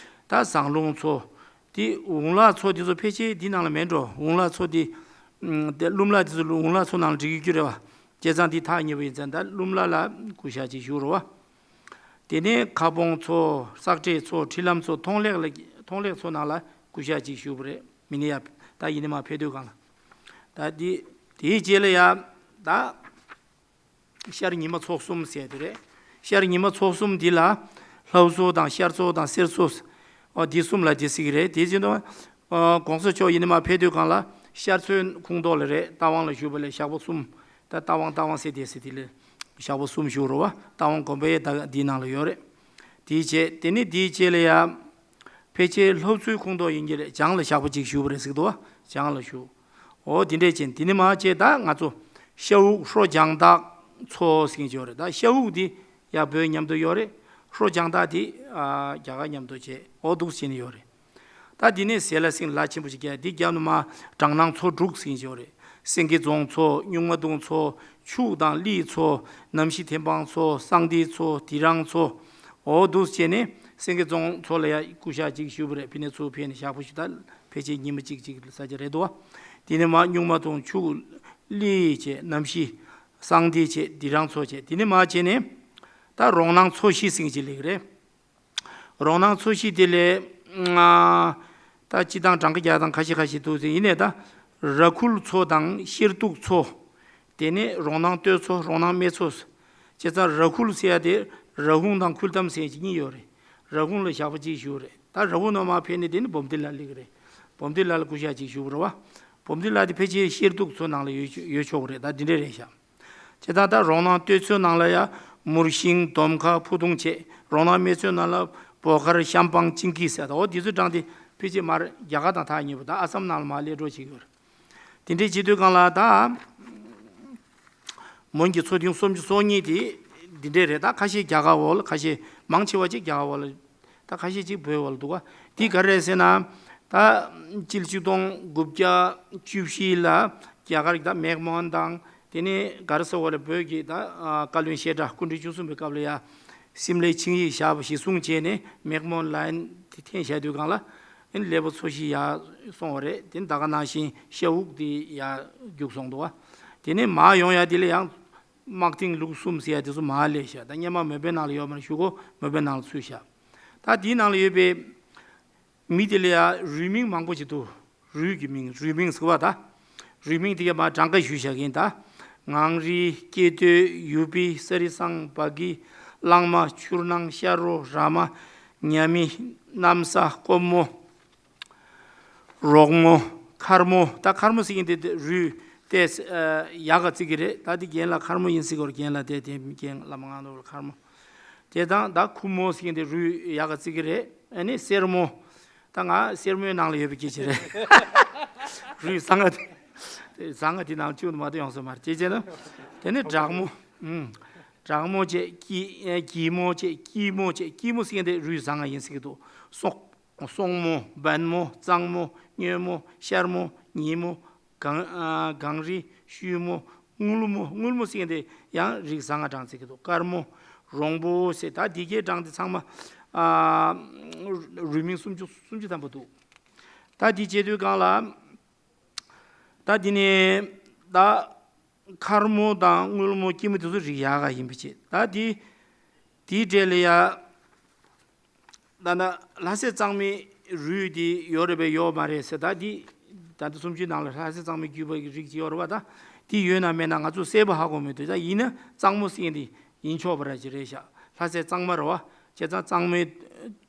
ད་ཟངས་ལུང་མཚོ། དེ་འུང་ལ་མཚོ་དེ་ཚོ་ཕལ་ཆེར་དེའི་ནང་ལ་མེད་འགྲོ། འུང་ལ་མཚོ་དེ་ཨམ་དེ་ཀླུ་མ་ལ་དེ་ཚོ་འུང་ལ་མཚོ་ནང་ལ་འགྲིག་གི་རེད་བ། བྱས་ཙང་དེ་ཐག་ཉེ་པོ་ཡིན་ཙང་ད་ཀླུ་མ་ལ་ལ་སྐུ་ཞག་ཅིག་བཞུགས་རེད་བ། དེ་ནས་ཁ་སྦོང་མཚོ། སག་བྲེ་མཚོ། ཁྲི་ལམ་མཚོ། མཐོང་ལེགས་ལ་མཐོང་ལེགས་མཚོ་ནང་ལ་སྐུ་ཞག་ཅིག་བཞུགས་པ་རེད། མི་ནི་ཡ་ད་ཡིན་ནའི་མར་ཕེབས་དུས་སྒང་ལ། ད་དེ་དེའི་རྗེས་ལ་ཡ་ད་ཤར་ཉི་མ་མཚོ་གསུམ་ཟེར་དེ་རེད། ཤར་ཉི་མ་མཚོ་གསུམ་འདི་ལ་ལྷོ་མཚོ་དང་ཤར་མཚོ་དང་གསེར་མཚོ། ཨོ་འདི་གསུམ་ལ་དེ་ཟེར་གི་རེད། དེ་བཞིན་དུ་ཨོ་གོང་ས་མཆོག་ཡིན་ནའི་མར་ཕེབས་དུས་སྒང་ལ་ཤར་མཚོའི་ཁོངས་གཏོགས་ལ་རེད། རྟ་དབང་ལ་བཞུགས་པ་ལ་ཞག་པོ་གསུམ། ད་རྟ་དབང་རྟ་དབང་ཟེར་དེ་ཟེར་དེ་ལ་ཞག་པོ་གསུམ་བཞུགས་རེད་བ། རྟ་དབང་དགོན་པའི་ད་འདིའི་ནང་ལ་ཡོད་རེད། དེའི་རྗེས་དེ་ནས་དེའི་རྗེས་ལ་ཡ་ཕལ་ཆེར་ལྷོ་མཚོའི་ཁོངས་གཏོགས་ཡིན་གྱི་རེད། བྱང་ལ་ཞག་པོ་གཅིག་བཞུགས་པ་རེད་ཟེར་གི་འདུག་བ། བྱང་ལ་བཞུགས། འོ་དེ་འདྲས་ཅན། དེ་ནས་མར་བྱས་ད་ང་ཚོ་ཤ་འུག་ཧྲོ་བྱང་སྟག་མཚོ་ཟེར་གྱི་ཡོད་རེད། ད་ཤ་འུག་དེ་ཡ་བོད་མཉམ་དུ་ཡོད་རེད། ཧྲོ་བྱང་སྟག་དེ་ཨ་རྒྱ་གར་མཉམ་དུ་བྱས། འོ་འདུག་སེ་བྱས་ནས་ཡོད་རེད། ད་འདི་ནས་ཟས་ལ་སྲིན་ལ་ཆེན་པོ་ཞིག་རྒྱག་དེ་རྒྱབ་ནས་མར་སྦྲང་ནག་མཚོ་དྲུག་ཟེར་གྱི་ཡོད་རེད། སེང་གེ་རྫོང་མཚོ། སྨྱུག་མ་གདོང་མཚོ། ཕྱུགས་དང་ལི་མཚོ། གནམ་གཤིས་ཐེམ་སྤང་མཚོ། གསང་འདི་མཚོ། དི་རང་མཚོ། འོ་འདུག་སེ་བྱས་ནས་སེང་གེ་རྫོང་མཚོ་ལ་ཡ་སྐུ་ཞག་གཅིག་བཞུགས་པ་རེད། ཕི་ནས་ཚུར་ཕེབས་ནས་ཞག་པོ་ཞིག་ད་ཕལ་ཆེར་ཉི་མ་གཅིག་གཅིག་ས་ཆ་རེད་འདུག་བ། དེ་ནས་མར་སྨྱུག་མ་གདོང་། ཕྱུགས་ལི་བྱས། གནམ་གཤིས་གསང་འདི་བྱས། དི་རང་མཚོ་བྱས། དེ་ནས་མར་བྱས་ནས་ད་རོང་ནག་མཚོ་བཞི་ཟེར་གྱི་ཅིག་སླེབས་ཀྱི་རེད། རོང་ནག་མཚོ་བཞི་དེ་ལས་ཨ་ད་སྤྱི་བཏང་གྲངས་ཀ་རྒྱག་སྟངས་ཁ་ཤས་ཁ་ཤས་འདུག་ཟེར། ཡིན་ནའི་ད་ར་ཁུལ་མཚོ་དང་ཤེར་གདུགས་མཚོ། དེ་ནས་རོང་ནག་སྟོད་མཚོ། རོང་ནག་སྨད་མཚོ། བྱས་ཙང་ར་ཁུལ་ཟེར་ཡ་དེ་ར་ཧུང་དང་ཁུལ་ཏམ་ཟེར་གྱི་གཉིས་ཡོད་རེད། ར་ཧུང་ལ་ཞག་པོ་གཅིག་བཞུགས་རེད། ད་ར་ཧུང་ནས་མར་ཕེབས་ནས་དེ་ནས་བོམ་ཏི་ལ་སླེབས་ཀྱི་རེད། བོམ་ཏི་ལ་ལ་སྐུ་ཞག་གཅིག་བཞུགས་རེད་བ། བོམ་ཏི་ལ་དེ་ཕལ་ཆེར་ཤེར་གདུགས་མཚོ་ནང་ལ་ཡོད་ཡོད་ཆོག་གི་རེད། ད་འདི་འདྲས་རེད་ཤག་བྱས་ཙང་ད་རོང་ནག་སྟོད་མཚོའི་ནང་ལ་ཡ་མུར་ཤིང་། དོམ་ཁ། ཕུ་ཐུང་བྱས། རོང་ནག་སྨད་མཚོའི་ནང་ལ་བོ་ཁར། ཤམ་པང་། ཅིང་ཀི་ཟེར། ད་འོ་འདི་ཚོའི་གྲངས་དེ་ཕལ་ཆེར་མར་རྒྱ་གར་དང་ཐག་ཉེ་པོ། ད་ཨ་སམ་ནང་ལ་མར་སླེབས་འགྲོ་བྱེད་ཀྱི་ཡོད་རེད། དེ་འདྲས་བྱེད་དུས་སྒང་ལ་ད་མོན་གྱི་མཚོ་གཏིང་སུམ་ཅུ་སོ་གཉིས་དེ་འདི་འདྲས་རེད། ད་ཁ་ཤས་རྒྱ་གར་འོག་ལ། ཁ་ཤས་མང་ཆེ་བ་ཅིག་རྒྱ་གར་འོག་ལ། ད་ཁ་ཤས་ཅིག་བོད་འོག་ལ་འདུག་ག་དེ་ག་རེ་རེད་ཟེར་ན། ད་སྤྱི་ལོ་ཆིག་སྟོང་དགུ་བརྒྱ་བཅུ་བཞི་ལ་རྒྱ་གར་གྱི་ད་མེག་མོ་ཧན་དང་། དེ་ནས་ག་རེ་ཟེར་བ་རེད། བོད་ཀྱི་ད་ཨ་བཀའ་བློན་བཤད་གྲྭ་སྐུ་ཕྲེང་བཅུ་གསུམ་པའི་སྐབས་ལ་ཡ་སིམ་ལའི་ཆིངས་ཡིག་བཞག་པ་གཞི་བཟུང་བྱས་ནས་མེག་མོ་ཧན་ལའིན་དེ་འཐེན་བཞག་དུས་སྒང་ལ་ཨ་ནི་ལེགས་པོ་མཚོ་བཞི་ཡར་སོང་བ་རེད། དེ་ད་ག་ནང་བཞིན་ཤ་འུག་དེ་ཡར་རྒྱུགས་སོང་འདུག་ག་དེ་ནས་མར་ཡོང་ཡ་དེ་ལ་ཡང་དམག་ཐེངས་ལུག་གསུམ་ཟེར་ཡ་དེ་ཚོ་མར་སླེབས་ཤག་ད་སྔོན་མ་མོན་པའི་ནང་ལ་ཡོད་མ་རེད། གཞུག་གུ་མོན་པའི་ནང་ལ་ཚུད་ཤག་ད་དེའི་ནང་ལ་ཡོད་པའི་མི་དེ་ལ་ཡང་རུས་མིང་མང་པོ་ཞིག་འདུག་རུས་ཀྱི་མིང་། རུས་མིང་ཟེར་བ་ད། རུས་མིང་དེ་ག་མར་གྲངས་ཀ་ཞུས་བཞག་གིན་ད། ངང་རིས། སྐྱེ་སྟོད། ཡུ་པི། ས་རི་སང་། བ་གི། གླང་མ། ཆུར་སྣང་། ཤ་རོ། ར་མ། ཉ་མི། གནམ་ས། ཀོ་མོ། རོག་མོ། མཁར་མོ། ད་མཁར་མོ་ཟེར་མཁན་དེ་རུས་དེ་ཡག་ག་བརྩི་གི་རེད། ད་དེ་རྒན་ལགས་མཁར་མོ་ཡིན་ཟེར་གི་རེད། རྒན་ལགས་དེ་དེ་རྒན་བླ་མ་ངག་དབང་མཁར་མོ། དེ་དང་ད་ཁུ་མོ་ཟེར་མཁན་དེ་རུས་ཡག་ག་བརྩི་གི་རེད། ཨ་ནི་སེར་མོ། ད་ང་སེར་མོའི་ནང་ལ་ཡོད་པའི་སྐད་ཆ་རེད། རུས་བཟང་ང་དེ། བཟང་ང་དེ་ནང་བཅུག་ནས་མ་གཏོགས་ཡོང་ས་མ་རེད། ཅེས་བྱས་ན། དེ་ནས་བྲག་མོ། ཨུམ། བྲག་མོ་བྱས། སྐྱི། སྐྱི་མོ་བྱས། སྐྱི་མོ་བྱས། སྐྱི་མོ་ཟེར་མཁན་དེ་རུས་བཟང་ང་ཡིན་ཟེར་གི་འདུག་སོག་སོག་མོ། སྦན་མོ། གཙང་མོ། སྨྱོན་མོ། ཤར་མོ། ཉི་མོ། གངས། ཨ། གངས་རི། ཤུལ་མོ། དངུལ་མོ། དངུལ་མོ་ཟེར་མཁན་དེ་ཡང་རིགས་བཟང་ང་གྲངས་བརྩི་གི་འདུག་དཀར་མོ། རོང་པོ་ཟེར། ད་འདི་གའི་གྲངས་དེ་ཚང་མ། ཨ། རུས་མིང་སུམ་ཅུ། སུམ་ཅུ་ཐམ་པ་འདུག་ད་འདི་བྱེད་དུས་སྒང་ལ། ད་འདི་ནས་ད། མཁར་མོ་དང་དངུལ་མོ། སྐྱི་མོ་དེ་ཚོ་རིགས་ཡག་ག་ཡིན་པ་བྱས། ད་འདི། དེའི་གྲས་ལ་ཡ། ད་ན་ལྷ་སྲས་གཙང་མའི་རུས་འདི་ཡོད་རེད་པས་ཡོད་མ་རེད་ཟེར། ད་འདི། ད་ལྟ་སུམ་ཅུའི་ནང་ལ་ལྷ་སྲས་གཙང་མའི་རྒྱུད་པ་གི་རིགས་ཅིག་ཡོད་རེད་པ། ད་འདི་ཡོད་ན་མེད་ན་ང་ཚོ་གསལ་པོ་ཧ་གོ་མི་འདུག་ད་ཡིན་ན་གཙང་མོ་ཟེར་མཁན་འདི་ཡིན་ཆོག་པ་ར་ཅིག་རེད་ཤག་ལྷ་སྲས་གཙང་མ་རེད་པ། བྱས་ཙང་གཙང་མའི་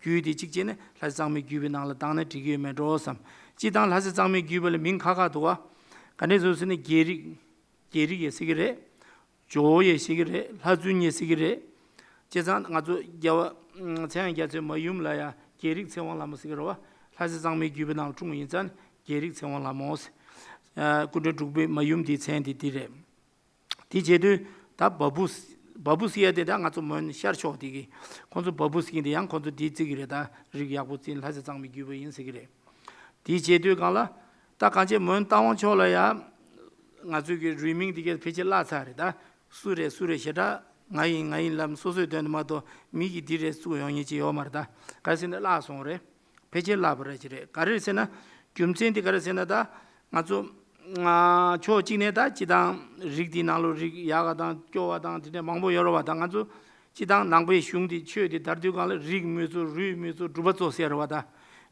རྒྱུད་འདི་གཅིག་བྱས་ནས་ལྷ་སྲས་གཙང་མའི་རྒྱུད་པའི་ནང་ལ་བཏང་ན་འགྲིག་གི་ཡོད་མེད་འགྲོ་བསམ། སྤྱིར་བཏང་ལྷ་སྲས་གཙང་མའི་རྒྱུད་པ་ལ་མིང་ཁག་ཁག་འདུག་པ། ག་འདྲས་བཟོས་ཟེར་ན་རྒྱལ་རིགས། རྒྱལ་རིགས་ཡང་ཟེར་གི་རེད། ཇོ་བོ་ཡང་ཟེར་གི་རེད། ལྷ་བཙུན་ཡང་ཟེར་གི་རེད། བྱས་ཙང་ང་ཚོ་རྒྱལ་བ། ཚེ་དབང་རྒྱ་མཚོའི་མ་ཡུམ་ལ་ཡང་རྒྱལ་རིགས་ཚེ་དབང་ལྷ་མོ་ཟེར་གི་རེད་པ། ལྷ་སྲས་གཙང་མའི་རྒྱུད་པའི་ནང་ལ་འཁྲུངས་པ་ཡིན་ཙང་རྒྱལ་རིགས་ཚེ་དབང་ལྷ་མོ་ཟེར། ཨ། སྐུ་ཕྲེང་དྲུག་པའི་མ་ཡུམ་འདིའི་མཚན་དེ་འདི་རེད། དེ་བྱེད་དུས་ད་བ་བུ། བ་བུ་ཟེར་ཡ་དེ་ད་ང་ཚོ་མོན་ཤར་ཕྱོགས་དེ་གི། ཁོང་ཚོ་བ་བུ་ཟེར་མཁན་དེ་ཡང་ཁོང་ཚོ་འདི་བརྩི་གི་རེད། ད་རིགས་ཡག་པོ་བརྩིས་ལྷ་སྲས་གཙང་མའི་རྒྱུད་པ་ཡིན་ཟེར་གི་རེད། དེ་བྱེད་དུས་སྒང་ལ། ད་གང་ཅི་མོན་རྟ་དབང་ཕྱོགས་ལ་ཡ། ང་ཚོའི་གི་རུས་མིང་དེ་གའི་ཕལ་ཆེར་བརླག་ཚར་རེད་ད། སུ་རེད་སུ་རེད་ཞེ་དྲག་ང་ཡིན་ང་ཡིན་ལབ་སོ་སོའི་དོན་དུ་མ་གཏོགས་མི་གིས་འདི་རེད་བཙུགས་ཡོང་མཁན་ཅིག་ཡོད་མ་རེད་ད། ག་རེ་ཟེར་ན་བརླག་སོང་རེད། ཕལ་ཆེར་བརླག་པ་རེད་ཅིག་རེད། ག་རེ་ཟེར་ན། རྒྱུ་མཚན་དེ་ག་རེ་ཟེར་ན་ད། ང་ཚོ། ཕྱོགས་གཅིག་ནས་ད་སྤྱིར་བཏང་རིགས་འདིའི་ནང་ལོགས་རིགས་ཡག་ག་དང་སྐྱོ་བ་དང་དེ་འདྲ་མང་པོ་ཡོད་རེད་པ། ད་ང་ཚོ་སྤྱིར་བཏང་ནང་པའི་གཞུང་འདི་ཆོས་འདི་དར་དུས་སྒང་ལ་རིགས་མི་གཙོ་རུས་མི་གཙོ་སྒྲུབ་པ་གཙོ་ཟེར་བ་ད།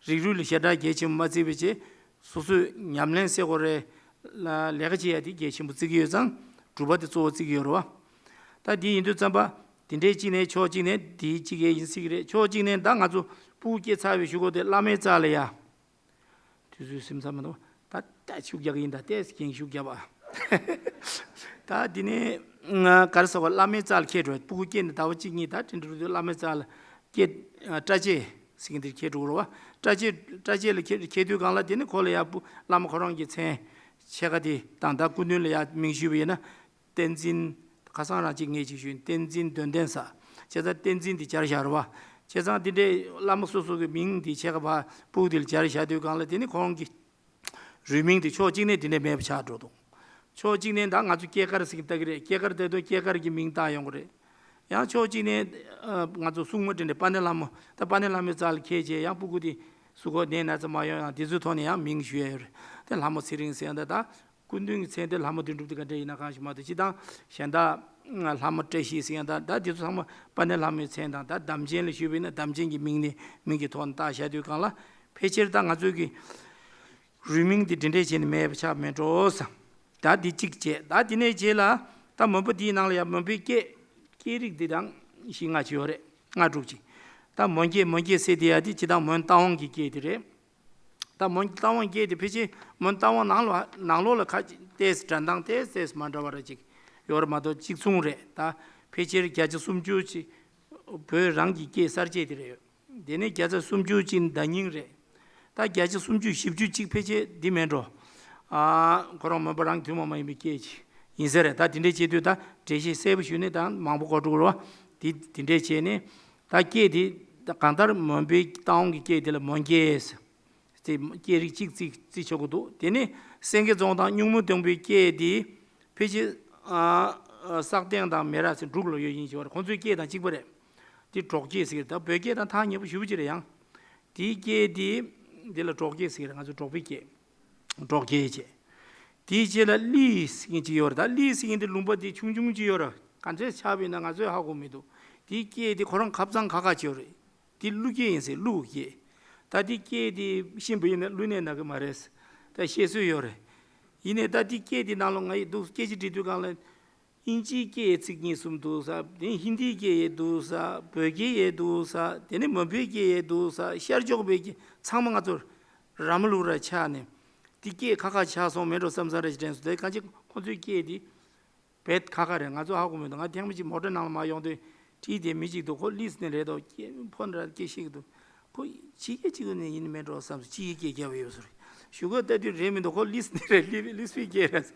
རིགས་རུས་ལ་ཞེ་དྲག་གལ་ཆེན་པོ་མ་བརྩི་བའི་ཆེད། སོ་སོས་ཉམས་ལེན་ཟེར་དགོས་རེད། ལ་ལས་ཀ་བྱེད་ཡ་དེ་གལ་ཆེན་པོ་བརྩི་གི་ཡོད་ཙང་སྒྲུབ་པ་དེ་གཙོ་བོ་བརྩི་གི་ཡོད་རེད་པ། ད་འདི་ཡིན་དུས་ཙམ་པ། དེ་འདྲའི་གཅིག་ནས་ཕྱོགས་གཅིག་ནས་དེའི་གཅིག་གས་ཡིན་སྲིད་ཀྱི་རེད། ཕྱོགས་གཅིག་ནས་ད་ང་ཚོ་སྤུ་གུ་སྐྱེ་ཚར་བའི་གཞུག་གུ་དེ་བླ་མའི་རྩ་ལ་ཡ། དུས་ཚོད་ཟིན་ཚར་མི་འདུག་ད་ལྟ་ཤུགས་རྒྱག་གི་ཡིན། ད་ལྟས་གིན་ཤུགས་རྒྱབ་པ། ད་འདི་ནས་ང་ག་རེ་ཟེར་བ། བླ་མའི་རྩ་ལ་འཁྱེར་འགྲོ། སྤུ་གུ་སྐྱེས་ནས་ཟླ་བ་གཅིག་གཉིས་ད་དེ་འདྲ་རུ་བླ་མའི་རྩ་ལ་སྐྱེས། སྐྲ་ཕྱེད་ཟེར་མཁན་དེར་འཁྱེར་འགྲོ་གི་རེད་པ། སྐྲ་ཕྱེད། སྐྲ་ཕྱེད་ལ་འཁྱེར་འཁྱེར་དུས་སྒང་ལ་དེ་ནི་ཁོ་ལ་ཡ་སྤུ་བླ་མ་ཁོ་རང་གི་མཚན་ཕྱེད་ཀ་དེ་དང་ད་སྐུ་མདུན་ལ་ཡ་མིང་ཞུས་པ་ཡིན་ན། བསྟན་འཛིན། ཁ་སང་རང་གཅིག་ངས་གཅིག་ཞུས། བསྟན་འཛིན་འདོན་ལྡན་ཟེར། བྱས་ཙང་བསྟན་འཛིན་འདི་སྦྱར་བཞག་རེད་པ། བྱས་ཙང་འདི་འདྲའི་བླ་མ་སོ་སོ་གི་མིང་འདི་ཕྱེད་ཀ་ཕར་སྤུ་གུ་འདི་ལ་སྦྱར་བཞག་དུས་སྒང་ལ་དེ་ནི་ཁོ་རང་གི་རུས་མིང་འདི་ཕྱོགས་གཅིག་ནས་འདི་འདྲ་མེད་པ་ཆགས་འགྲོ་འདུག་ཕྱོགས་གཅིག་ནས་ད་ང་ཚོ་སྐྱེས་སྐར་ཟེར་གྱི་ལྟ་གི་རེད། སྐྱེས་སྐར་དེ་ཚོ་སྐྱེས་སྐར་གྱི་མིང་བཏགས་ཡོང་གི་རེད། ཡང་ཕྱོགས་གཅིག་ནས་ཨ་ང་ཚོ་སྲུང་མ་དེ་འདྲ་དཔལ་ལྡན་ལྷ་མོ། ད་དཔལ་ལྡན་ལྷ་མོའི་རྩ་ལ་འཁྱེར་བྱས་ཡང་སྤུ་གུ་དེ་གཟུགས་པོ་ནད་ན་ཚ་མ་ཡོང་ཡང་དེ་ཚོའི་ཐོག་ནས་ཡང་མིང་ཞུ་ཡ་ཡོད་རེད། དེ་ལྷ་མོ་ཚེ་རིང་ཟེར་ཡང་ད་ད། སྐུ་མདུན་གྱི་མཚན་དེ་ལྷ་མོ་དོན་གྲུབ་དེ་ག་འདྲ་ཡིན་ན་གང་ཞིག་མ་གཏོགས། སྤྱིར་བཏང་གཞན་དག་ལྷ་མོ་བཀྲ་ཤིས་ཟེར་ཡང་ད་ད་དེ་ཚོ་ཚང་མ་དཔལ་ལྡན་ལྷ་མོའི་མཚན་དང་། ད་དམ་ཅན་ལ་ཞུས་པ་ཡིན་ན་དམ་ཅན་གྱི་མིང་ནས་མིང་གི་ཐོག་ནས་བཏགས་བཞག་དུས་སྒང་ལ། ཕལ་ཆེར་ད་ང་ཚོའི་གི་རུས་མིང་དེ་དེ་འདྲས་བྱས་ནས་མེད་པ་ཆགས་མེད་འགྲོ་བསམ། ད་འདི་གཅིག་བྱས། ད་དེ་ནས་རྗེས་ལ་ད་མོན་པ་འདིའི་ནང་ལ་ཡང་མོན་པའི་སྐད། སྐད་རིགས་འདི་དང་བཞི་ལྔ་ཅིག་ཡོད་རེད། ལྔ་དྲུག་ཅིག་ད་མོན་སྐད། མོན་སྐད་ཟེར་དེ་ཡ་དེ་སྤྱིར་བཏང་མོན་རྟ་དབང་གི་སྐད་དེ་རེད། ད་མོན་རྟ་དབང་སྐད་དེ་ཕལ་ཆེར་མོན་རྟ་དབང་ནང་ལོགས། ནང་ལོགས་ལ་ཁ་ཅིག་ཏོག་ཙམ་འདྲ་མདངས་ཏོག་ཙམ་མ་འདྲ་བ་ར་ཅིག་ཡོད་རེད་མ་གཏོགས་གཅིག་མཚུངས་རེད། ད་ཕལ་ཆེར་བརྒྱ་ཆ་སུམ་ཅུ་ཅིག་བོད་རང་གི་སྐད་གསར་བཅད་དེ་རེད་ཡོད། དེ་ནས་བརྒྱ་ཆ་སུམ་ཅུ་ཅིག་བརྡ་རྙིང་རེད། ད་བརྒྱ་ཆ་སུམ་ཅུ་བཞི་བཅུ་ཅིག་ཕལ་ཆེར་འདི་མེད་འགྲོ། ཨ་ཁོ་རང་མོན་པ་རང་ཐུན་མོང་མ་ཡིན་པའི་སྐད་ཅིག་ཡིན་ས་རེད། ད་དེ་འདྲས་བྱེད་དུས་ད་འགྲེལ་བཤད་གསལ་པོ་ཞུས་ནས་ད་མང་པོ་གོ་འགྲོ་གི་རེད་བ། དེ་དེ་འདྲས་བྱས་ནས་ད་སྐད་དེ་ད་གང་ལྟར་མོན་པའི་རྟ་དབང་གི་སྐད་དེ་ལ་མོན་སྐད་ཟེར། དེ་སྐད་རིགས་གཅིག་བརྩི་བརྩི་ཆོག་གི་འདུག་དེ་ནས་སེང་གེ་རྫོང་དང་སྨྱུག་མོ་སྡོང་པོའི་སྐད་དེ་ཕལ་ཆེར་ཨ་ཨ་སག་སྟེང་དང་མེ་རག་ཟེར་འབྲུག་ལ་ཡོད་ཡིན་ཞེས་པ་རེད། ཁོང་ཚོའི་སྐད་དང་གཅིག་པ་རེད། དེ་འབྲོག་སྐད་ཟེར་གི་རེད། ད་བོད་སྐད་དང་ཐག་ཉེ་པོ་ཞེ་པོ་ཅིག་རེད། ཡང་དེའི་སྐད་དེ་འདི་ལ་འབྲོག་སྐད་ཟེར་གི་རེད། ང་ཚོ་འབྲོག་པའི་སྐད། འབྲོག་སྐད་བྱས། དེའི་རྗེས་ལ་གླིས་ཟེར་མཁན་ཅིག་ཡོད་རེད། ད་གླིས་ཟེར་མཁན་དེ་ལུང་པ་དེ་ཆུང་ཆུང་ཅིག་ཡོད་རེད། ག་འདྲས་ཆགས་པ་ཡིན་ན་ང་ཚོས་ཧ་གོ་མི་འདུག་དེའི་སྐད་དེ་ཁོ་རང་ཁབ་གཙང་ཁ་ཁ་ཅིག་ཡོད་རེད། དེ་ཀླུ་སྐད་ཡིན་ཟེར། ཀླུ་སྐད། ད་དེ་སྐད་དེ་ཤེས་པ་ཡིན་ན་ཀླུ་ནད་ན་གི་མ་རེད། ད་ཤེས་སྲོལ་ཡོད་རེད། ཡིན་ནའི་ད་དེ་སྐད་དེ་ནང་ལོགས་ང་ཡི་འདུག་སྐད་ཆ་འདྲི་དུས་སྒང་ལ། ཨིན་ཇིའི་སྐད་ཚིག་གཉིས་གསུམ་འདུག་ས། དེ་ཧིན་དིའི་སྐད་ཡང་འདུག་ས། བོད་སྐད་ཡང་འདུག་ས། དེ་ནས་མོན་པའི་སྐད་ཡང་འདུག་ས། ཤར་ཕྱོགས་པའི་སྐད་ཚང་མ་ང་ཚོར་ར་མ་ལུག་ར་ཆགས་ནས། དེ་སྐད་ཁ་ཁ་ཆགས་སོང་མེད་འགྲོ་བསམ་བསམ་རེ་ཞིག་དྲན་སོང་། དེ་གང་ཅི་ཁོང་ཚོའི་སྐད་དེ་བེད་ཁ་ཁ་རེད། ང་ཚོ་ཧ་གོ་མི་འདུག་ང་ཐེངས་མ་གཅིག་མོ་ཊ་ནང་ལ་མར་ཡོང་དུས་བྲིས་དེ་མི་གཅིག་འདུག་ཁོ་ལིས་ནས་རེད་དོ། སྐད་ཕོ་འདྲ་སྐད་ཤེས་ཀྱི་འདུག་ཁོ་ཕྱི་སྐད་གཅིག་ནས་ཡིན་མེད་འགྲོ་བསམ་སོང་། ཕྱི་ཡི་སྐད་རྒྱབ་ཡོད་ཟེར། གཞུག་གུ་ལྟ་དུས་རེད་མི་འདུག་ཁོ་ལིས་ནས་རེད། ལི་ལིས་པའི་སྐད་རེད། བྱས་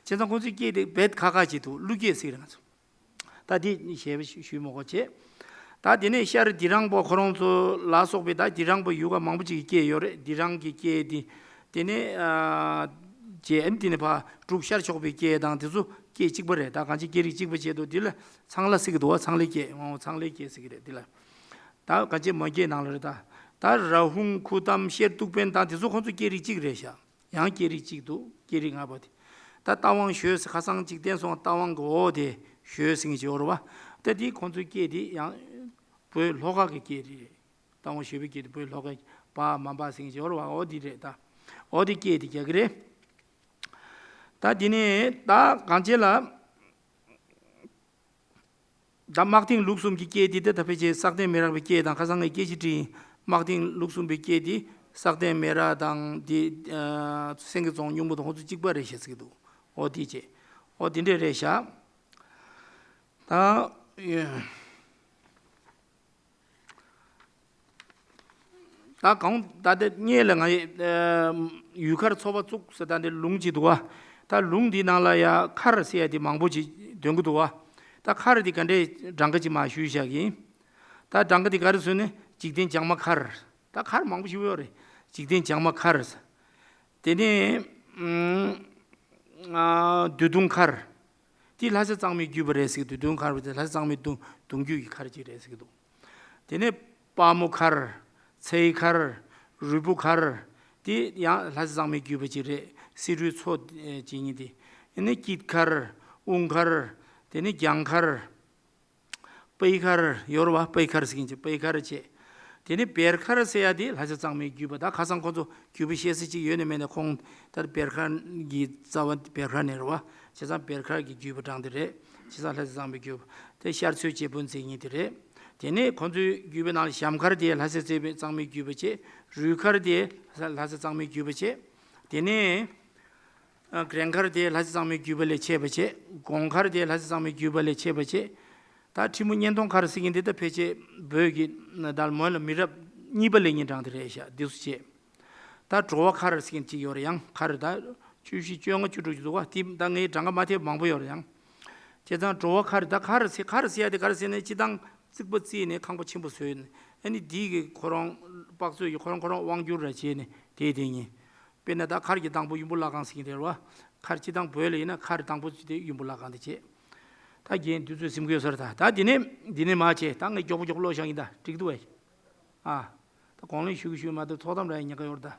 ཙང་ཁོང་ཚོའི་སྐད་དེ་བེད་ཁ་ཁ་ཅིག་འདུག་ཀླུ་སྐད་ཟེར་གི་རེད། ང་ཚོ་ད་དེ་ཞེས་པ་ཞུ་མི་དགོས་བྱས། ད་དེ་ནས་ཤར་དི་རང་པོ་ཁོ་རང་ཚོ་ལ་སོགས་པའི་ད་དི་རང་པོ་ཡུལ་ཁག་མང་པོ་ཅིག་གི་སྐད་ཡོད་རེད། དི་རང་གི་སྐད་དེ། དེ་ནས་ཨ་བྱས་ཨ་ནི་དེ་ནས་ཕར་འབྲུག་ཤར་ཕྱོགས་པའི་སྐད་དང་དེ་ཚོ་སྐད་གཅིག་པ་རེད། ད་གང་ཅི་སྐད་རིགས་གཅིག་པ་བྱས་འདུག་དེ་ལ་ཚང་ལ་ཟེར་གི་འདུག་བ། ཚང་ལའི་སྐད། འོ། ཚང་ལའི་སྐད་ཟེར་གི་རེད་དེ་ལ། ད་ག་ཅི་མོན་སྐད་ནང་ལ་རེད། ད་ད་ར་ཧུང་། ཁུ་ཏམ། ཤེར་ཏུག་པན། ད་དེ་ཚོ་ཁོང་ཚོ་སྐད་རིགས་གཅིག་རེད་ཤག་ཡང་སྐད་རིགས་གཅིག་འདུག་སྐད་རིགས་ལྔ་པ་དེ། ད་རྟ་དབང་ཞོལ་ཟེར། ཁ་སང་གཅིག་བསྟན་སོང་། རྟ་དབང་གི་འོ་དེ་ཞོལ་ཟེར་མཁན་ཅིག་ཡོད་རེད་བ། ད་དེ་ཁོང་ཚོའི་སྐད་དེ་ཡང་བོད་ལྷོ་ཁ་གི་སྐད་རེད། རྟ་དབང་ཞོལ་པའི་སྐད་དེ་བོད་ལྷོ་ཁ་བ་མ་འབའ་ཟེར་མཁན་ཅིག་ཡོད་རེད་བ། འོ་དེ་རེད། ད་འོ་དེ་སྐད་དེ་རྒྱག་གི་རེད། ད་དེ་ནས་ད་གང་བྱས་ལ། ད་དམག་དེང་ལུགས་གསུམ་གྱི་སྐད་འདི་ད་ད་ཕལ་ཆེར་སག་སྟེང་མེ་རག་པའི་སྐད་དང་། ཁ་སང་ངས་སྐད་ཆ་དྲིས། དམག་དེང་ལུགས་གསུམ་པའི་སྐད་འདི་སག་སྟེང་མེ་རག་དང་འདི་ཨ་སེང་གེ་རྫོང་སྙུང་པོ་དང་ཁོང་ཚོ་གཅིག་པ་རེད་ཤག་ཟེར་གྱི་འདུག་འོ་དེ་བྱས། འོ་དེ་འདྲས་རེད་ཤག་ད་ཡ། ད་གང་ད་ལྟ་སྔོན་ལ་ང་ཡི་ཨ་ཡུལ་མཁར་ཚོ་པ་བཙུགས་ཟེར། ད་འདི་ལུང་ཅིག་འདུག་བ། ད་ལུང་འདི་ནང་ལ་ཡ་མཁར་ཟེར་ཡ་དེ་མང་པོ་ཅིག་འདོན་གི་འདུག་བ། ད་མཁར་འདི་ག་འདྲའི་གྲངས་ཀ་ཅིག་མར་ཞུས་བཞག་གི་ཡིན། ད་གྲངས་ཀ་འདི་ག་རེ་ཟེར་ན། འཇིག་རྟེན་བྱང་མ་མཁར། ད་མཁར་མང་པོ་ཞིག་ཡོད་རེད། འཇིག་རྟེན་བྱང་མ་མཁར། དེ་ནས་ཨ་བདུད་དུང་མཁར། དེ་ལྷ་ས་གཙང་མའི་རྒྱུད་པ་རེད་ཟེར་གྱི་འདུག་བདུད་དུང་མཁར་བ་དེ་ལྷ་ས་གཙང་མའི་གདུང་གདུང་རྒྱུད་ཀྱི་མཁར་ཅིག་རེད་ཟེར་གྱི་འདུག་དེ་ནས་དཔའ་མོ་མཁར། ཚེ་མཁར། རུས་པོ་མཁར། དེ་ཡང་ལྷ་ས་གཙང་མའི་རྒྱུད་པ་ཅིག་རེད། བསེ་རུའི་མཚོ་ཅིག་ཡིན་ཏེ། དེ་ནས་སྐྱིད་མཁར། དབུ་མཁར། དེ་ནས་རྒྱང་མཁར། སྤེལ་མཁར་ཡོད་རེད་བ། སྤེལ་མཁར་ཟེར་མཁན་ཅིག་སྤེལ་མཁར་བྱས། དེ་ནས་བེར་མཁར་ཟེར་ཡ་དེ་ལྷ་ས་གཙང་མའི་རྒྱུད་པ། ད་ཁ་སང་ཁོང་ཚོ་རྒྱུད་པ་བཤད་ས་ཅིག་ཡོད་ནས་མེད་ནས་ཁོང་ད་བེར་མཁར་གྱི་རྩ་བ་བེར་མཁར་ནས་རེད་བ། བྱས་ཙང་བེར་མཁར་གྱི་རྒྱུད་པ་དྲངས་དེ་རེད། བྱས་ཙང་ལྷ་ས་གཙང་མའི་རྒྱུད་པ་དེ་ཤར་ཚོད་བྱེད་པོ་མཛད་མཁན་དེ་རེད། དེ་ནས་ཁོང་ཚོའི་རྒྱུད་པའི་ནང་ལ་ཞྭམ་མཁར་དེ་ལྷ་ས་གཙང་མའི་རྒྱུད་པ་བྱས། རུས་མཁར་དེ་ལྷ་ས་གཙང་མའི་རྒྱུད་པ་བྱས། དེ་ནས། ཨ་གྲལ་མཁར་དེ་ལྷ་ས་གཙང་མའི་རྒྱུད་པ་ལས་མཆེད་པ་བྱས། གོང་མཁར་དེ་ལྷ་ས་གཙང་མའི་རྒྱུད་པ་ལས་མཆེད་པ་བྱས། ད་ཁྲི་མོ་གཉན་སྟོང་མཁར་ཟེར་མཁན་འདི་ད་ཕལ་ཆེར་བོད་ཀྱི་ད་མོན་ལ་མི་རབས་གཉིས་པ་ལས་ཉིན་གྲངས་དེ་རེད་ཤག་འདི་སུ་བྱས། ད་བྲོ་བ་མཁར་ཟེར་མཁན་ཅིག་ཡོད་རེད། ཡང་མཁར་ད་བཅུ་བཞི་བཅོ་ལྔ་བཅུ་དྲུག་ཅིག་འདུག་བ། དེ་ད་ངའི་གྲངས་ཀ་མ་ཐེབས་མང་པོ་ཡོད་རེད་ཡང་། བྱས་ཙང་བྲོ་བ་མཁར། ད་མཁར་ཟེར་མཁར་ཟེར་ཡ་དེ་ག་རེ་ཟེར་ན། སྤྱིར་བཏང་རྩིག་པ་བརྩིགས་ནས་ཁང་པ་ཆེན་པོ་བཟོས་ནས། ཨ་ནི་འདི་གི་ཁོ་རང་དཔག་ཚོད་ཀྱི་ཁོ་རང་ཁོ་རང་དབང་བསྒྱུར་ར་བྱས་ནས་དེ་དེ་ཉིན། དཔེར་ན་ད་མཁར་གྱི་དང་པོ་ཡུམ་བུ་བླ་སྒང་ཟེར་གྱི་དེ་རེད་བ། མཁར་སྤྱིར་བཏང་བོད་ལ་ཡིན་ན་མཁར་དང་པོ་ཅིག་དེ་ཡུམ་བུ་བླ་སྒང་དེ་བྱས། ད་རྒན་དུས་ཚོད་ཟིན་གྱི་ཡོད་ས་རེད། ད་ད་འདི་ནས་འདི་ནས་མར་བྱས། ད་ངས་མགྱོགས་པོ་མགྱོགས་པོ་ཀློག་བཞག་ཡིན། ད་འགྲིག་འདུག་བས། ཨ། ད་གོང་ལེན་ཞུ་གི་ཞུ་མ་གཏོགས་ཚོགས་གཏམ་རག་ཡ་ཉེན་ཁ་ཡོད་རེད་ད།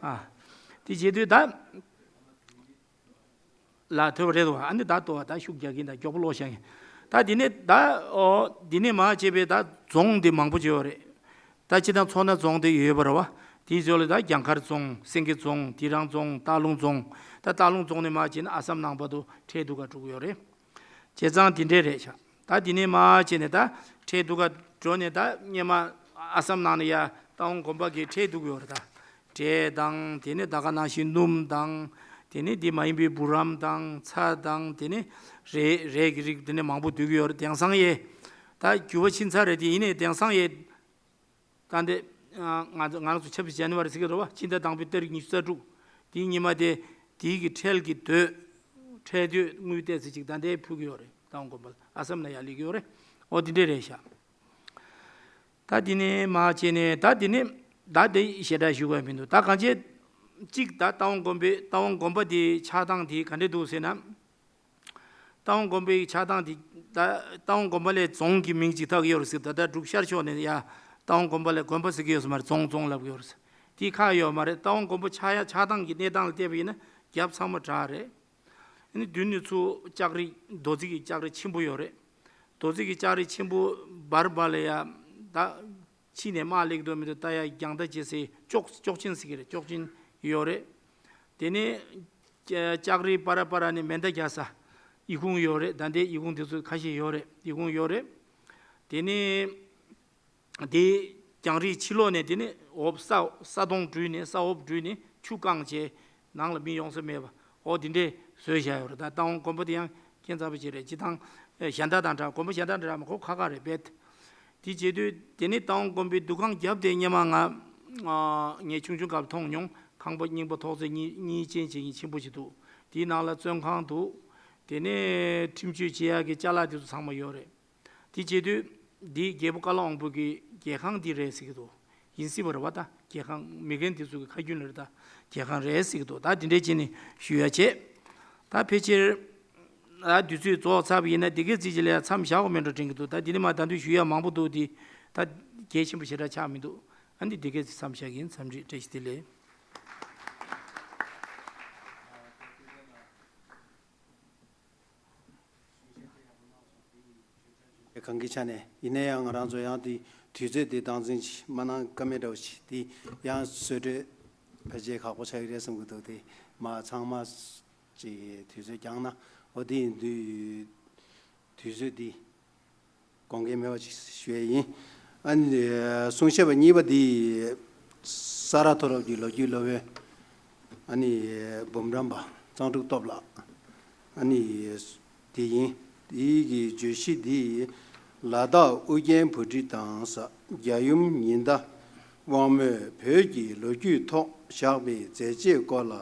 ཨ། དེ་བྱེད་དུས་ད། ལ་ཐོས་པ་རེད་དོ། ཨ་ནི་ད་ལྟོ་བ་ད་ཤུགས་རྒྱག་གིན། ད་མགྱོགས་པོ་ཀློག་བཞག་ཡིན། ད་འདི་ནས་ད་ཨོ་འདི་ནས་མར་བྱས་པའི་ད་རྫོང་འདི་མང་པོ་ཅིག་ཡོད་རེད། ད་སྤྱིར་བཏང་མཚོ་སྣ་རྫོང་དེ་ཡོད་པ་རེད་བ། དེའི་ཚོ་ལ་ད་རྒྱང་མཁར་རྫོང་། སེང་གེ་རྫོང་། དི་རང་རྫོང་། སྟག་ལུང་རྫོང་། ད་སྟག་ལུང་རྫོང་ནས་མར་བྱས་ན་ཨ་སམ་ནང་བར་དུ་ཁྲལ་འདུ་ཁང་འགྲོ་གི་ཡོད་རེད། བྱས་ཙང་དེ་འདྲས་རེད་ཤག་ད་དེ་ནས་མར་བྱས་ནས་ད་ཁྲལ་འདུ་ཁང་འགྲོ་ནས་ད་སྔོན་མ་ཨ་སམ་ནང་ནས་ཡ་རྟ་དབང་དགོན་པ་གི་ཁྲལ་འདུ་གི་ཡོད་རེད་ད། འབྲས་དང་། དེ་ནས་ད་ག་ནང་བཞིན་སྣུམ་དང་། དེ་ནས་འདི་མ་ཡིན་པའི་བུ་རམ་དང་། ཚྭ་དང་། དེ་ནས་རས་རས་ཀྱི་རིགས་དེ་ནས་མང་པོ་འདུ་གི་ཡོད་རེད། དེང་སང་ཡས་ད་འགྱུར་བ་ཕྱིན་ཚར་རེད། དེ་ཡིན་ནའི་དེང་སང་ཡས་ད་འདི་ང་ཚོ་ང་རང་ཚོ་ཆབ་སྲིད་ཇ་ནི་ཝ་རི་ཟེར་གི་རེད་བ། ཕྱི་ཟླ་དང་པོའི་ཏ་རིག་ཉི་ཤུ་རྩ་དྲུག་དེའི་ཉི་མ་དེ་དེའི་གི་ཁྲལ་གྱི་དོད། ཁྲལ་དོད་དངུལ་ཏོག་ཙམ་ཅིག་ད་ལྟའི་ཕུལ་གི་ཡོད་རེད། རྟ་དབང་དགོན་པ་ལ། ཨ་སམ་ལ་ཡར་སླེབས་ཀྱི་ཡོད་རེད། ཨོ་དེ་འདྲས་རེད་ཤག་ད་དེ་ནས་མར་བྱས་ནས་ད་དེ་ནས་ད་དེ་ཞེ་དྲག་ཞུ་དགོས་མི་འདུག་ད་གང་བྱས་གཅིག་ད་རྟ་དབང་དགོན་པའི་རྟ་དབང་དགོན་པ་དེའི་ཆགས་སྟངས་དེ་ག་འདྲས་འདུག་ཟེར་ན། རྟ་དབང་དགོན་པའི་ཆགས་སྟངས་དེ་ད་རྟ་དབང་དགོན་པ་ལས་རྫོང་གི་མིང་ཅིག་བཏགས་ཀྱི་ཡོད་རེད་ཟེར། ད་ལྟ་འབྲུག་ཤར་ཕྱོགས་ནས་ཡ་རྟ་དབང་དགོན་པ་ལས་དགོན་པ་ཟེར་གྱི་ཡོད་ས་མ་རེད། རྫོང་རྫོང་ལབ་ཀྱི་ཡོད་རེད། དེ་ཁག་ཡོད་མ་རེད། རྟ་དབང་དགོན་པ་ཆགས་ཡ་ཆགས་སྟངས་ཀྱི་གནས་སྟངས་ལ་བལྟས་པ་ཡིན་ན་རྒྱབ་ཚང་མ་བྲག་རེད། ཨ་ནི་མདུན་ནས་ཚུར་ལྕགས་རི་རྡོ་རྩིག་གི་ལྕགས་རི་ཆེན་པོ་ཡོད་རེད། རྡོ་རྩིག་གི་ལྕགས་རི་ཆེན་པོ་བར་བར་ལ་ཡ་ད་ ཕྱི་ནས་དམག་སླེབས་འགྲོ་མི་འདུག་ལྟ་ཡ་རྒྱང་ལྟ་བྱེད་སའི་ལྕོག་ལྕོག་ཆེན་ཟེར་གྱི་རེད། ལྕོག་ཆེན་ཡོད་རེད། དེ་ནས་ལྕགས་རི་པ་ར་པ་ར་ནས་མེ་མདའ་རྒྱག་ས་ཡི་ཁུང་ཡོད་རེད། ད་ལྟའི་ཡི་ཁུང་དེ་ཚོ་ཁ་ཤས་ཡོད་རེད། ཡི་ཁུང་ཡོད་རེད། དེ་ནས། དེ་རྒྱང་རིང་ཕྱི་ལོགས་ནས་དེ་ནི་འོབས་ས་ས་དོང་བྲུས་ནས་ས་འོབས་བྲུས་ནས་ཆུ་བཀང་བྱས་ནང་ལ་མི་ཡོང་ས་མེད་པ་འོ་དེ་འདྲས་བཟོས་བཞག་ཡོད་རེད། ད་རྟ་དབང་དགོན་པ་དེ་ཡང་ཁྱད་མཚར་པོ་ཅིག་རེད། སྤྱིར་བཏང་གཞན་དག་དང་འདྲ། དགོན་པ་གཞན་དག་དང་འདྲ་མ་ཁོ་ཁ་ཁ་རེད་པས། དེ་བྱེད་དུས་དེ་ནི་རྟ་དབང་དགོན་པའི་འདུ་ཁང་རྒྱབ་དེ་སྔོན་མ་ང་ངས་ཆུང་ཆུང་སྐབས་མཐོང་མྱོང་། ཁང་པ་རྙིང་པ་ཐོག་བརྩེགས་གཉིས་གཉིས་ཅན་བྱེད་མཁན་ཆེན་པོ་ཅིག་འདུག་དེའི་ནང་ལ་བཙོན་ཁང་འདུག་དེ་ནས་ཁྲིམས་གཅོད་བྱེད་ཡག་གི་ཅ་ལག་དེ་ཚོ་ཚང་མ་ཡོད་རེད། དེ་བྱེད་དུས་འདི་རྒྱལ་པོ་ཀ་ལ་དབང་པོ་གི་རྒྱལ་ཁང་འདི་རེད་ཟེར་གྱི་འདུག་ཡིན་སྲིད་པ་རེད་བ། ད་རྒྱལ་ཁང་མི་རྒན་དེ་ཚོ་གི་ཁ་རྒྱུན་ལ་རེད། ད་རྒྱལ་ཁང་རེད་ཟེར་གྱི་འདུག་ད་དེ་འདྲས་བྱས་ནས་ཞུ་ཡ་བྱས། ད་ཕལ་ཆེར་ད་དུས་ཚོད་རྫོགས་ཚར་བ་ཡིན་ན་འདི་གའི་རྩིས་ཀྱི་ལས་མཚམས་བཞག་དགོས་མེད་འགྲོ་དྲན་གྱི་འདུག་ད་འདི་ནས་མ་ད་དུང་ཞུ་ཡ་མང་པོ་འདུག་དེ་ད་གལ་ཆེན་པོ་ཞེ་དྲག་ཆགས་མི་འདུག་ཨ་ནི་འདི་གའི་མཚམས་བཞག་གི་ཡིན། འཚམས་འདྲི། བཀྲ་ཤིས་བདེ་ལེགས། གང་གི་ཆ་ནས་ཡིན་ན་ཡང་ང་རང་ཚོ་ཡང་དེ་དུས་ཚོད་དེ་སྟངས་འཛིན་ཅིག་མ་གནང་ཀ་མེད་འདྲ་བོ་ཞིག་དེ་ཡང་གསོལ་གྲོས་ཕལ་ཆེར་ཁག་པོ་ཆགས་ཀྱི་རེད་བསམ་གྱི་འདུག་དེ་མ་ཚང་མ་ཅིག་དུས་ཚོད་འགྱངས་ན་འོ་དེ་ཡིན་དུས་དུས་ཚོད་དེ་དགོངས་འགལ་མེད་པ་ཅིག་ཞུ་ཡས་ཡིན། ཨ་ནི་གསུང་བཤད་པ་གཉིས་པ་འདི་ས་རཱ་མཐོ་སློབ་ཀྱི་ལོ་རྒྱུས་སློབ་དཔོན་ཨ་ནི་འབུམ་རམས་པ་གཙང་ཕྲུག་སྟོབས་ལགས་ཨ་ནི་དེ་ཡིན། དེའི་གི་བརྗོད་གཞི་འདི་ལ་དྭགས་ཨུ་རྒྱན་བྷོ་ཊི་དང་ས་རྒྱལ་ཡུམ་ཉི་ཟླ་དབང་མོས་བོད་ཀྱི་ལོ་རྒྱུས་ཐོག་བཞག་པའི་མཛད་རྗེས་སྐོར་ལ་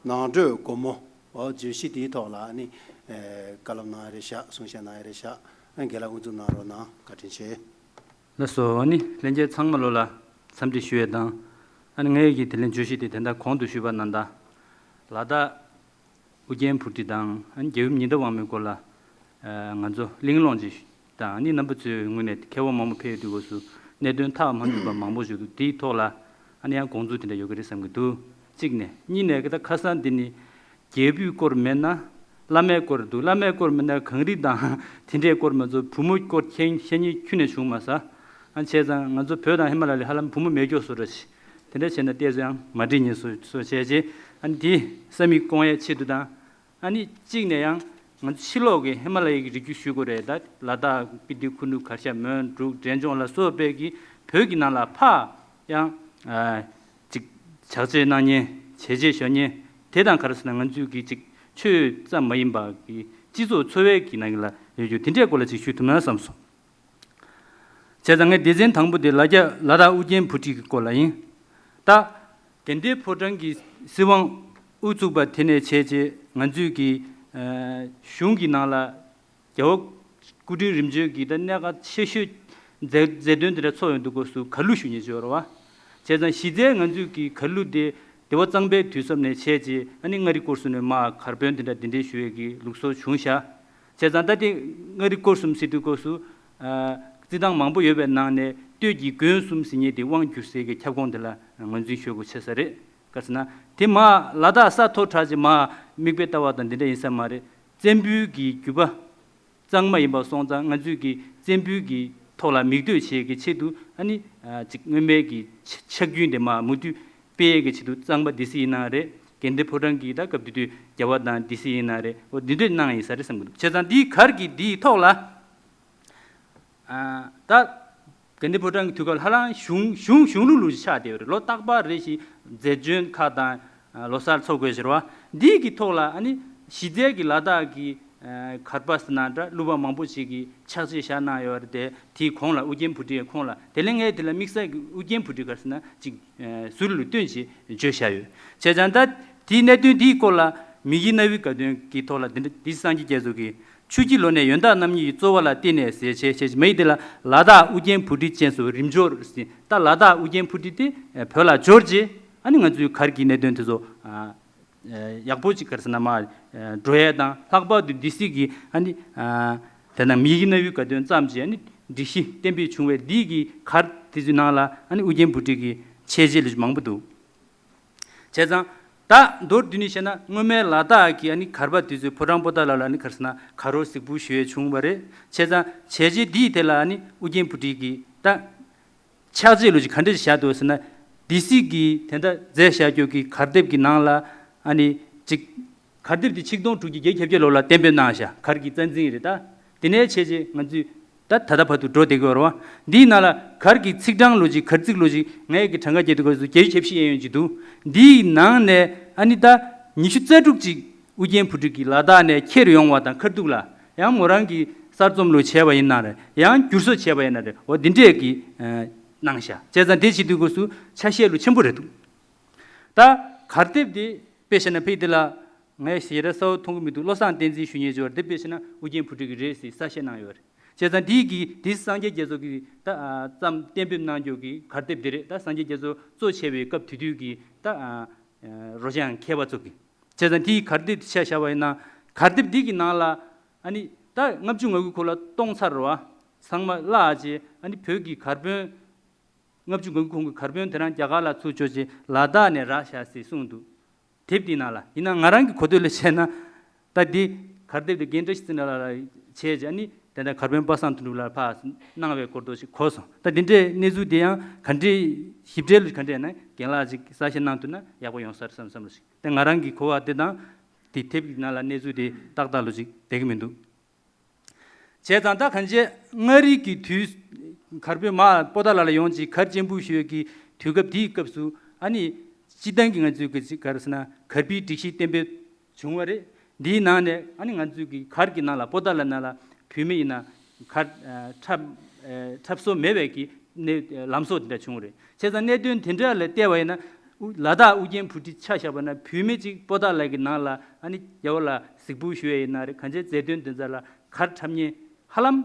ནང་གྲོས་སྒོ་མོ། འོ་བརྗོད་གཞི་དེའི་ཐོག་ལ་ཨ་ནི་བཀའ་སློབ་གནང་ཡ་རེད་ཤག་གསུང་བཤད་གནང་ཡ་རེད་ཤག་ཨ་རྒན་ལགས་དབུ་འཛུགས་གནང་རོགས་གནང་། བཀའ་དྲིན་ཆེ། ལགས་སོ། ཨ་ནི་ལྷན་རྒྱས་ཚང་མ་ལོ་ལ་འཚམས་འདྲི་ཞུ་ཡས་དང་། ཨ་ནི་ངའི་གི་དེ་ལན་བརྗོད་གཞི་དེ་དེ་འདྲ་གོང་དུ་ཞུས་པ་ནང་ལྟར་ལ་དྭགས་ཨུ་རྒྱན་བྷོ་ཊི་དང་ཨ་ནི་རྒྱལ་ཡུམ་ཉི་ཟླ་དབང་མོའི་སྐོར་ལ་ང་ཚོ་གླེང་སློང་ཅིག་དང་ཨ་ནི་རྣམ་པ་ཚོའི་ངོས་ནས་མཁས་པ་མང་པོ་ཕེབས་ཡོད་དུས་སྐབས་སུ་གནད་དོན་ཐག་མ་ཉེ་བ་མང་པོ་ཞིག་འདུག་དེའི་ཐོག་ལ་ཨ་ནི་ཡང་དགོངས་ཚུལ་དེ་འདྲ་ཡོད་ཀྱི་རེད་བསམ་གྱི་འདུག་གཅིག་ནས། གཉིས་ནས་ད་ཁ་སང་འདི་ནི་རྒྱལ་པོའི་སྐོར་མེད་ན་བླ་མའི་སྐོར་འདུག་བླ་མའི་སྐོར་མེད་ན་གངས་རི་དང་དེ་འདྲའི་སྐོར་མ་གཏོགས་བུ་མོའི་སྐོར་མཁྱེན་བཤད་མཁན་ཁྱོན་ནས་བྱུང་མ་སོང་། ཨ་བྱས་ཙང་ང་ཚོ་བོད་དང་ཧི་མ་ལ་ཡ་ཧ་ལམ་བུ་མོ་མེད་མཁན་བཟོ་འདྲ་ཞིག་དེ་འདྲ་བྱས་ན་ཏོག་ཙམ་ཡང་མ་འགྲིག་ཉེན་བཟོ་བཟོ་བྱས་རྗེས་ཨ་ནི་དེ་ས་མིག་སྐོང་ཡའི་ཆེད་དུ་དང་། ཨ་ནི་གཅིག་ནས་ཡང་ང་ཚོ་ཕྱི་ལོགས་ཀྱི་ཧི་མ་ལ་ཡའི་རི་རྒྱུད་ཞུ་དགོས་རེད། ད་ལ་དྭགས་སྤི་ཏི་ཁུ་ནུ་གར་ཤ་མོན་འབྲུག་འབྲས་ལྗོངས་ལ་སོགས་པའི་གི་བོད་ཀྱི་ནང་ལ་ཕར་ཡང་ཅིག་ཕྱག་རྗེས་གནང་མཁན་བྱས་རྗེས་ཞུ་མཁན་དེ་དང་ག་རེ་ཟེར་ན་ང་ཚོའི་གི་ཅིག་ཆོས་ཙམ་མ་ཡིན་པ་གི་སྤྱི་ཚོགས་འཚོ་བའི་གི་ནང་ལ་ཡོད་རྒྱུ་དེ་འདྲའི་སྐོར་ལ་ཅིག་ཞུ་ཐུབ་ན་བསམ་སོང་། བྱས་ཙང་ངས་སྡེ་ཚན་དང་པོ་དེ་ལ་རྒྱ་ལ་དྭགས་ཨུ་རྒྱན་བྷོ་ཊི་གི་སྐོར་ལ་ཡིན། ད་དགའ་ལྡན་ཕོ་བྲང་གི་སྲིད་དབང་དབུ་བཙུགས་པ་དེ་ནས་བྱས་རྗེས་ང་ཚོའི་གི་གཞུང་གི་ནང་ལ་རྒྱལ་བ་སྐུ་ཕྲེང་རིམ་བྱོན་གྱི་ད་གནད་འགག་ཆེ་ཤོས་མཛད་མཛད་དོན་དེ་འདྲ་ཚོགས་ཡོང་དུས་སྐབས་སུ་གར་གླུ་ཞུ་མཁན་ཅིག་ཡོད་རེད་བ། བྱས་ཙང་གཞི་རྩའི་ང་ཚོའི་གི་གར་གླུ་དེ་སྡེ་པ་གཙང་པའི་དུས་མཚམས་ནས་བྱས་རྗེས་ཨ་ནི་མངའ་རིས་སྐོར་གསུམ་ནས་མར་གར་དཔོན་དེ་འདྲ་འདི་འདྲའི་ཞུ་ཡས་ཀྱི་ལུགས་སྲོལ་བྱུང་ཤག་བྱས་ཙང་ད་དེ་མངའ་རིས་སྐོར་གསུམ་ཟེར་དུས་སྐབས་སུ་ཨ་རྩི་སྟངས་མང་པོ་ཡོད་པའི་ནང་ནས་སྟོད་ཀྱི་དགོན་གསུམ་ཟེར་མཁན་དེ་དབང་བསྒྱུར་སའི་གི་ཁྱབ་ཁོངས་དེ་ལ་ངོས་འཛིན་ཞུ་དགོས་ཆགས་ས་རེད། ག་རེ་ཟེར་ན་དེ་མར་ལ་དྭགས་ས་མཐོ་དྲགས་ཅིག་མར་མིག་དཔེ་ལྟ་བ་དང་འདི་འདྲ་ཡིན་ས་མ་རེད། བཙན་པོའི་གི་རྒྱུད་པ། གཙང་མ་ཡིན་པ་སོང་ཙང་ང་ཚོས་ཀྱི་བཙན་པོའི་གི་ཐོག་ལ་མིག་ལྟོས་བྱེད་ཀྱི་ཆེད་དུ་ཨ་ནི་ཅིག་སྔོན་མའི་གི་ཆ་ཆ་རྒྱུན་དེ་མར་མུ་མཐུད་སྤེལ་ཡས་ཀྱི་ཆེད་དུ་གཙང་པ་སྡེ་སྲིད་ཡིན་ན་རེད། དགའ་ལྡན་ཕོ་བྲང་གི་ད་སྐབས་དེ་དུས་རྒྱལ་བ་དང་སྡེ་སྲིད་ཡིན་ན་རེད། འོ་འདི་འདྲ་གནང་ཡིན་ས་རེད་བསམ་གྱི་འདུག་བྱས་ཙང་འདིའི་གར་གྱི་འདིའི་ཐོག་ལ་ཨ་ད་དགའ་ལྡན་ཕོ་བྲང་གི་དུས་སྐབས་ལ་ཧ་ལམ་གཞུང་གཞུང་གཞུང་ལུགས་ལུགས་ཤིག་ཆགས་བསྡད་ཡོད་རེད། ལོ་རྟག་པར་རེ་བཞིན་མཛད་བྱོན་ཁག་དང་ལོ་གསར་ཚོགས་དགོས་ཟེར་བ། འདིའི་གི་ཐོག་ལ་ཨ་ནི་གཞི་རྩའི་གི་ལ་དྭགས་ཀྱི་གར་པ་ཟེར་ན་འདྲ་གླུ་པ་མང་པོ་ཞིག་གིས་ཕྱག་རྗེས་བཞག་གནང་ཡོད་རེད་དེ། དེའི་གོང་ལ་ཨུ་རྒྱན་བྷོ་ཊིའི་གོང་ལ་དེ་ལས་ངས་དེ་ལ་དམིགས་བསལ་གྱི་ཨུ་རྒྱན་བྷོ་ཊི་ག་རེ་ཟེར་ན་ཅིག་ཟུར་ལ་བཏོན་བྱས་བརྗོད་བཞག་ཡོད། བྱས་ཙང་ད་དེའི་གནད་དོན་དེའི་སྐོར་ལ་མི་ཡི་རྣ་བའི་དགའ་སྟོན་གྱི་ཐོག་ལ་འདི་འདྲ་འདི་སངས་རྒྱས་རྒྱ་མཚོ་གིས་ཆུ་སྐྱེས་ལོ་ནས་ཡོན་བདག་རྣམ་གཉིས་ཀྱི་རྩོལ་བ་ལ་བརྟེན་ནས་ཟེར་བྱས་བྱས་མ་ཡི་དེ་ལ་ལ་དྭགས་ཨུ་རྒྱན་བྷོ་ཊི་ཅན་སོགས་རིམ་འབྱོར་ཟེར། ད་ལ་དྭགས་ཨུ་རྒྱན་བྷོ་ཊི་དེ་བོད་ལ་འབྱོར་རྗེས་ཨ་ནི་ང་ཚོའི་གར་གྱི་གནད་དོན་དེ་ཚོ་ཡག་པོ་ཅིག་ག་རེ་ཟེར་ན་མར་འགྲོ་ཡས་དང་། ལྷག་པར་དུ་སྡེ་སྲིད་ཀྱི་ཨ་ནི་དེ་ན་མི་ཡི་རྣ་བའི་དགའ་སྟོན་བརྩམས་རྗེས་ཨ་ནི་སྒྲིག་གཞི་གཏན་འབེབས་བྱུང་བའི་འདི་གི་གར་དེ་ཚོའི་ནང་ལ་ཨ་ནི་ཨུ་རྒྱན་བྷོ་ཊི་གི་བྱས་རྗེས་ལས་མང་པོ་འདུག་བྱས་ཙང་ད་མདོར་བསྡུས་ནས་བཤད་ན་སྔོན་མའི་ལ་དྭགས་ཀྱི་ཨ་ནི་གར་པ་དེ་ཚོས་ཕོ་བྲང་པོ་ཏཱ་ལ་ལ་ཨ་ནི་ག་རེ་ཟེར་ན་གར་རོ་གཟིགས་འབུལ་ཞུ་ཡས་བྱུང་བ་རེད། བྱས་ཙང་བྱས་རྗེས་འདིའི་ཐད་ལ་ཨ་ནི་ཨུ་རྒྱན་བྷོ་ཊི་གི་ད་ ཕྱག་རྗེས་ལོ་ཅིག་ག་འདྲ་ཞིག་བཞག་འདུག་ཟེར་ན། སྡེ་སྲིད་ཀྱིས་དེ་འདྲ་མཛད་བཞག་རྒྱུ་གི་གར་དེབ་ཀྱི་ནང་ལ་ཨ་ནི་ཅིག་གར་དེབ་དེ་ཆིག་སྟོང་དྲུག་བརྒྱ་བརྒྱད་ཅུ་གྱ་བརྒྱད་ལོ་ལ་གཏན་འབེབས་གནང་བཞག་གར་གྱི་རྩ་འཛིན་རེད་ད། དེ་ནས་བྱས་རྗེས་ང་ཚོས་ད་ད་ལྟ་བར་དུ་འགྲོ་བསྡད་ཀྱི་ཡོད་རེད་བ། འདིའི་ནང་ལ་གར་གྱི་ཚིག་གྲངས་ལོ་ཅིག་གར་ཚིག་ལོ་ཅིག་ངས་ཀྱི་གྲངས་ཀ་བརྒྱད་དུ་གོ་སུ་བརྒྱད་ཅུ་གྱ་བཞི་གཡས་གཡོན་ཅིག་འདུག་འདིའི་ནང་ནས་ཨ་ནི་ད་ཉི་ཤུ་རྩ་དྲུག་ཅིག་ཨུ་རྒྱན་བུ་ཁྲིད་ཀྱིས་ལ་དྭགས་ནས་ཁྱེར་ཡོང་བ་དང་ཁ་ཐུག་ལ་ཡང་མོ་རང་གིས་གསར་རྩོམ་ལོ་བྱས་པ་ཡིན་ན་རེད། ཡང་བསྒྱུར་བཟོ་བྱས་པ་ཡིན་ན་རེད། འོ་འདི་འདྲས་ཀྱི་གནང་བཞག་བྱས་ཙང་དེ་བྱེད་དུས་སྐབས་སུ་ཆ་ཤས་ལོ་ཆེན་པོ་རེད་འདུག་ད་གར་དེབ་དེ་དཔེ་བཞག་ན་ཕ་གི་དེ་ལ་ངས་ཞེ་དྲག་གསལ་པོ་མཐོང་གི་མི་འདུག་བློ་བཟང་བསྟན་འཛིན་ཞུ་མཁན་ཅིག་ཡོད་རེད། དེ་དཔེ་བཞག་ན་ཨུ་རྒྱན་བུ་ཁྲིད་ཀྱི་རེད་ཟེར་གསལ་བཤད་གནང་ཡོད་རེད། བྱས་ཙང་འདི་གི་དེ་སངས་རྒྱས་རྒྱ་མཚོ་གི་ད་ཨ་བརྩམས་གཏན་འབེབས་གནང་རྒྱུ་གི་གར་དེབ་དེ་རེད། ད་སངས་རྒྱས་རྒྱ་མཚོ་གཙོ་བྱས་པའི་སྐབས་དེ་དུས་ཀྱི་ད་ཨ་རོ་ལྗང་མཁས་པ་ཚོ་གི། བྱས་ཙང་དེའི་གར་དེབ་དེ་ཆ་བཞག་པ་ཡིན་ན་གར་དེབ་འདི་གི་ནང་ལ་ཨ་ནི་ད་ལྔ་བཅུ་ང་དགུ་འཁོར་ལོ་སྟོང་ཚར་རེད་བ། ཚང་མ་བརླག་བྱས་ཨ་ནི་བོད་ཀྱི་གར་དཔོན་ལྔ་བཅུ་ང་དགུ་ཁོང་གི་གར་དཔོན་དེ་རང་རྒྱ་གར་ལ་ཚུར་བཅོལ་བྱས་ལ་དྭགས་ནས་རག་བཞག་ཟེར་གསུངས་འདུག་དེབ་འདིའི་ནང་ལ། ཡིན་ན་ང་རང་གི་གོ་ཐོས་ལ་བྱས་ན། ད་འདི་གར་དེབ་དེ་རྒན་བཀྲ་ཤིས་ཚེ་རིང་ལགས་ལ་བྱས་རྗེས་ནི་དེ་འདྲ་གར་དཔོན་པ་སངས་དོན་གྲུབ་ལགས་ཕར་གནང་བའི་སྐོར་དུ་ཞིག་གོ་སོང་། ད་འདི་འདྲའི་གནས་ཚུལ་དེ་ཡང་ག་འདྲའི་ཞིབ་ཕྲའི་ལ་ག་འདྲའི་ན་རྒན་ལགས་ཅིག་གསལ་བཤད་གནང་ཐུབ་ན་ཡག་པོ་ཡོང་ས་རེད་བསམ་བསམ་ལ་ཞིག་དེ་ང་རང་གི་གོ་བ་དེ་དང་། དེ་དེབ་ཀྱི་ནང་ལ་གནས་ཚུལ་དེ་ཏག་ཏག་ལོ་ཅིག་བསྡད་ཀྱི་མི་འདུག་བྱས་ཙང་ད་གང་ཅི་མངའ་རིས་ཀྱི་དུས་གར་དཔོན་མ་པོ་ཏཱ་ལ་ལ་ཡོང་ཅིག་གར་སྤྱན་འབུལ་ཞུ་ཡས་ཀྱི་དུས་སྐབས་དེའི་སྐབས་སུ་ཨ་ནི་སྤྱི་བཏང་གི་ང་ཚོའི་གི་ཅིག་ག་རེ་ཟེར་ན་གར་པའི་སྒྲིག་གཞི་གཏན་འབེབས་བྱུང་བ་རེད། འདིའི་ནང་ནས་ཨ་ནི་ང་ཚོའི་གི་གར་གྱི་ནང་ལ་པོ་ཏཱ་ལ་ནང་ལ་བུད་མེད་ཡིན་ན་གར་འཁྲབ་འཁྲབ་སྲོལ་མེད་པའི་གི་གནས་ལམ་སྲོལ་དེ་འདྲ་བྱུང་བ་རེད། བྱས་ཙང་གནད་དོན་དེ་འདྲ་ལ་བལྟས་པ་ཡིན་ན་ལ་དྭགས་ཨུ་རྒྱན་བུ་ཁྲིད་ཆ་བཞག་པ་ན་བུད་མེད་ཅིག་པོ་ཏཱ་ལ་གི་ནང་ལ་ཨ་ནི་རྒྱལ་བ་ལ་གཟིགས་འབུལ་ཞུ་ཡས་ཡིན་ན་རེད། གང་ཅིའི་མཛད་དོན་དེ་ཚོ་ལ་གར་འཁྲབ་མཁན་ཧ་ལམ་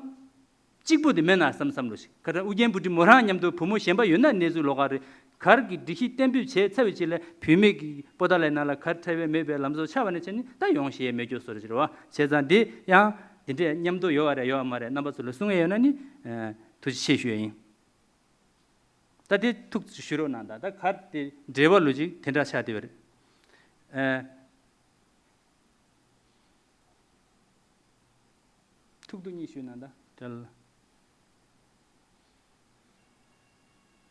གཅིག་པུ་དེ་མེད་ན་བསམ་བསམ་ལོ་ཞིག་ག་རེ་ཨུ་རྒྱན་བུ་ཁྲིད་མོ་རང་མཉམ་དུ་བུ་མོ་གཞན་པ་ཡོད་ན་གནས་ཚུལ་ལོགས་ཀ་རེད། གར་གྱི་སྒྲིག་གཞི་གཏན་འབེབས་བྱས་ཚར་བའི་རྗེས་ལ་བུད་མེད་ཀྱི་པོ་ཏཱ་ལའི་ནང་ལ་གར་འཁྲབ་ཡས་མེད་པའི་ལམ་སྲོལ་ཆགས་པ་ནས་བྱས་ནས་ད་ཡོང་ཤེས་མེད་རྒྱུ་བཟོ་འདྲ་ཞིག་རེད་བ། བྱས་ཙང་འདི་ཡང་འདི་འདྲས་མཉམ་དུ་ཡོད་པ་རེད་ཡོད་པ་མ་རེད་རྣམ་པ་ཚོ་ལ་གསུང་ཡས་ཡོད་ན་ནི་ཐུགས་རྗེ་ཆེ་ཞུ་ཡས་ཡིན། ད་དེ་ཐུགས་ཞུ་རོགས་གནང་དང་། ད་གར་དེ་འགྲེལ་པ་ལོ་ཅིག་དེ་འདྲ་ཆགས་བསྡད་པ་རེད། ཨ། ཐུགས་སྡུག་གཉིས་ཞུས་ན་ད་དེ་ལ།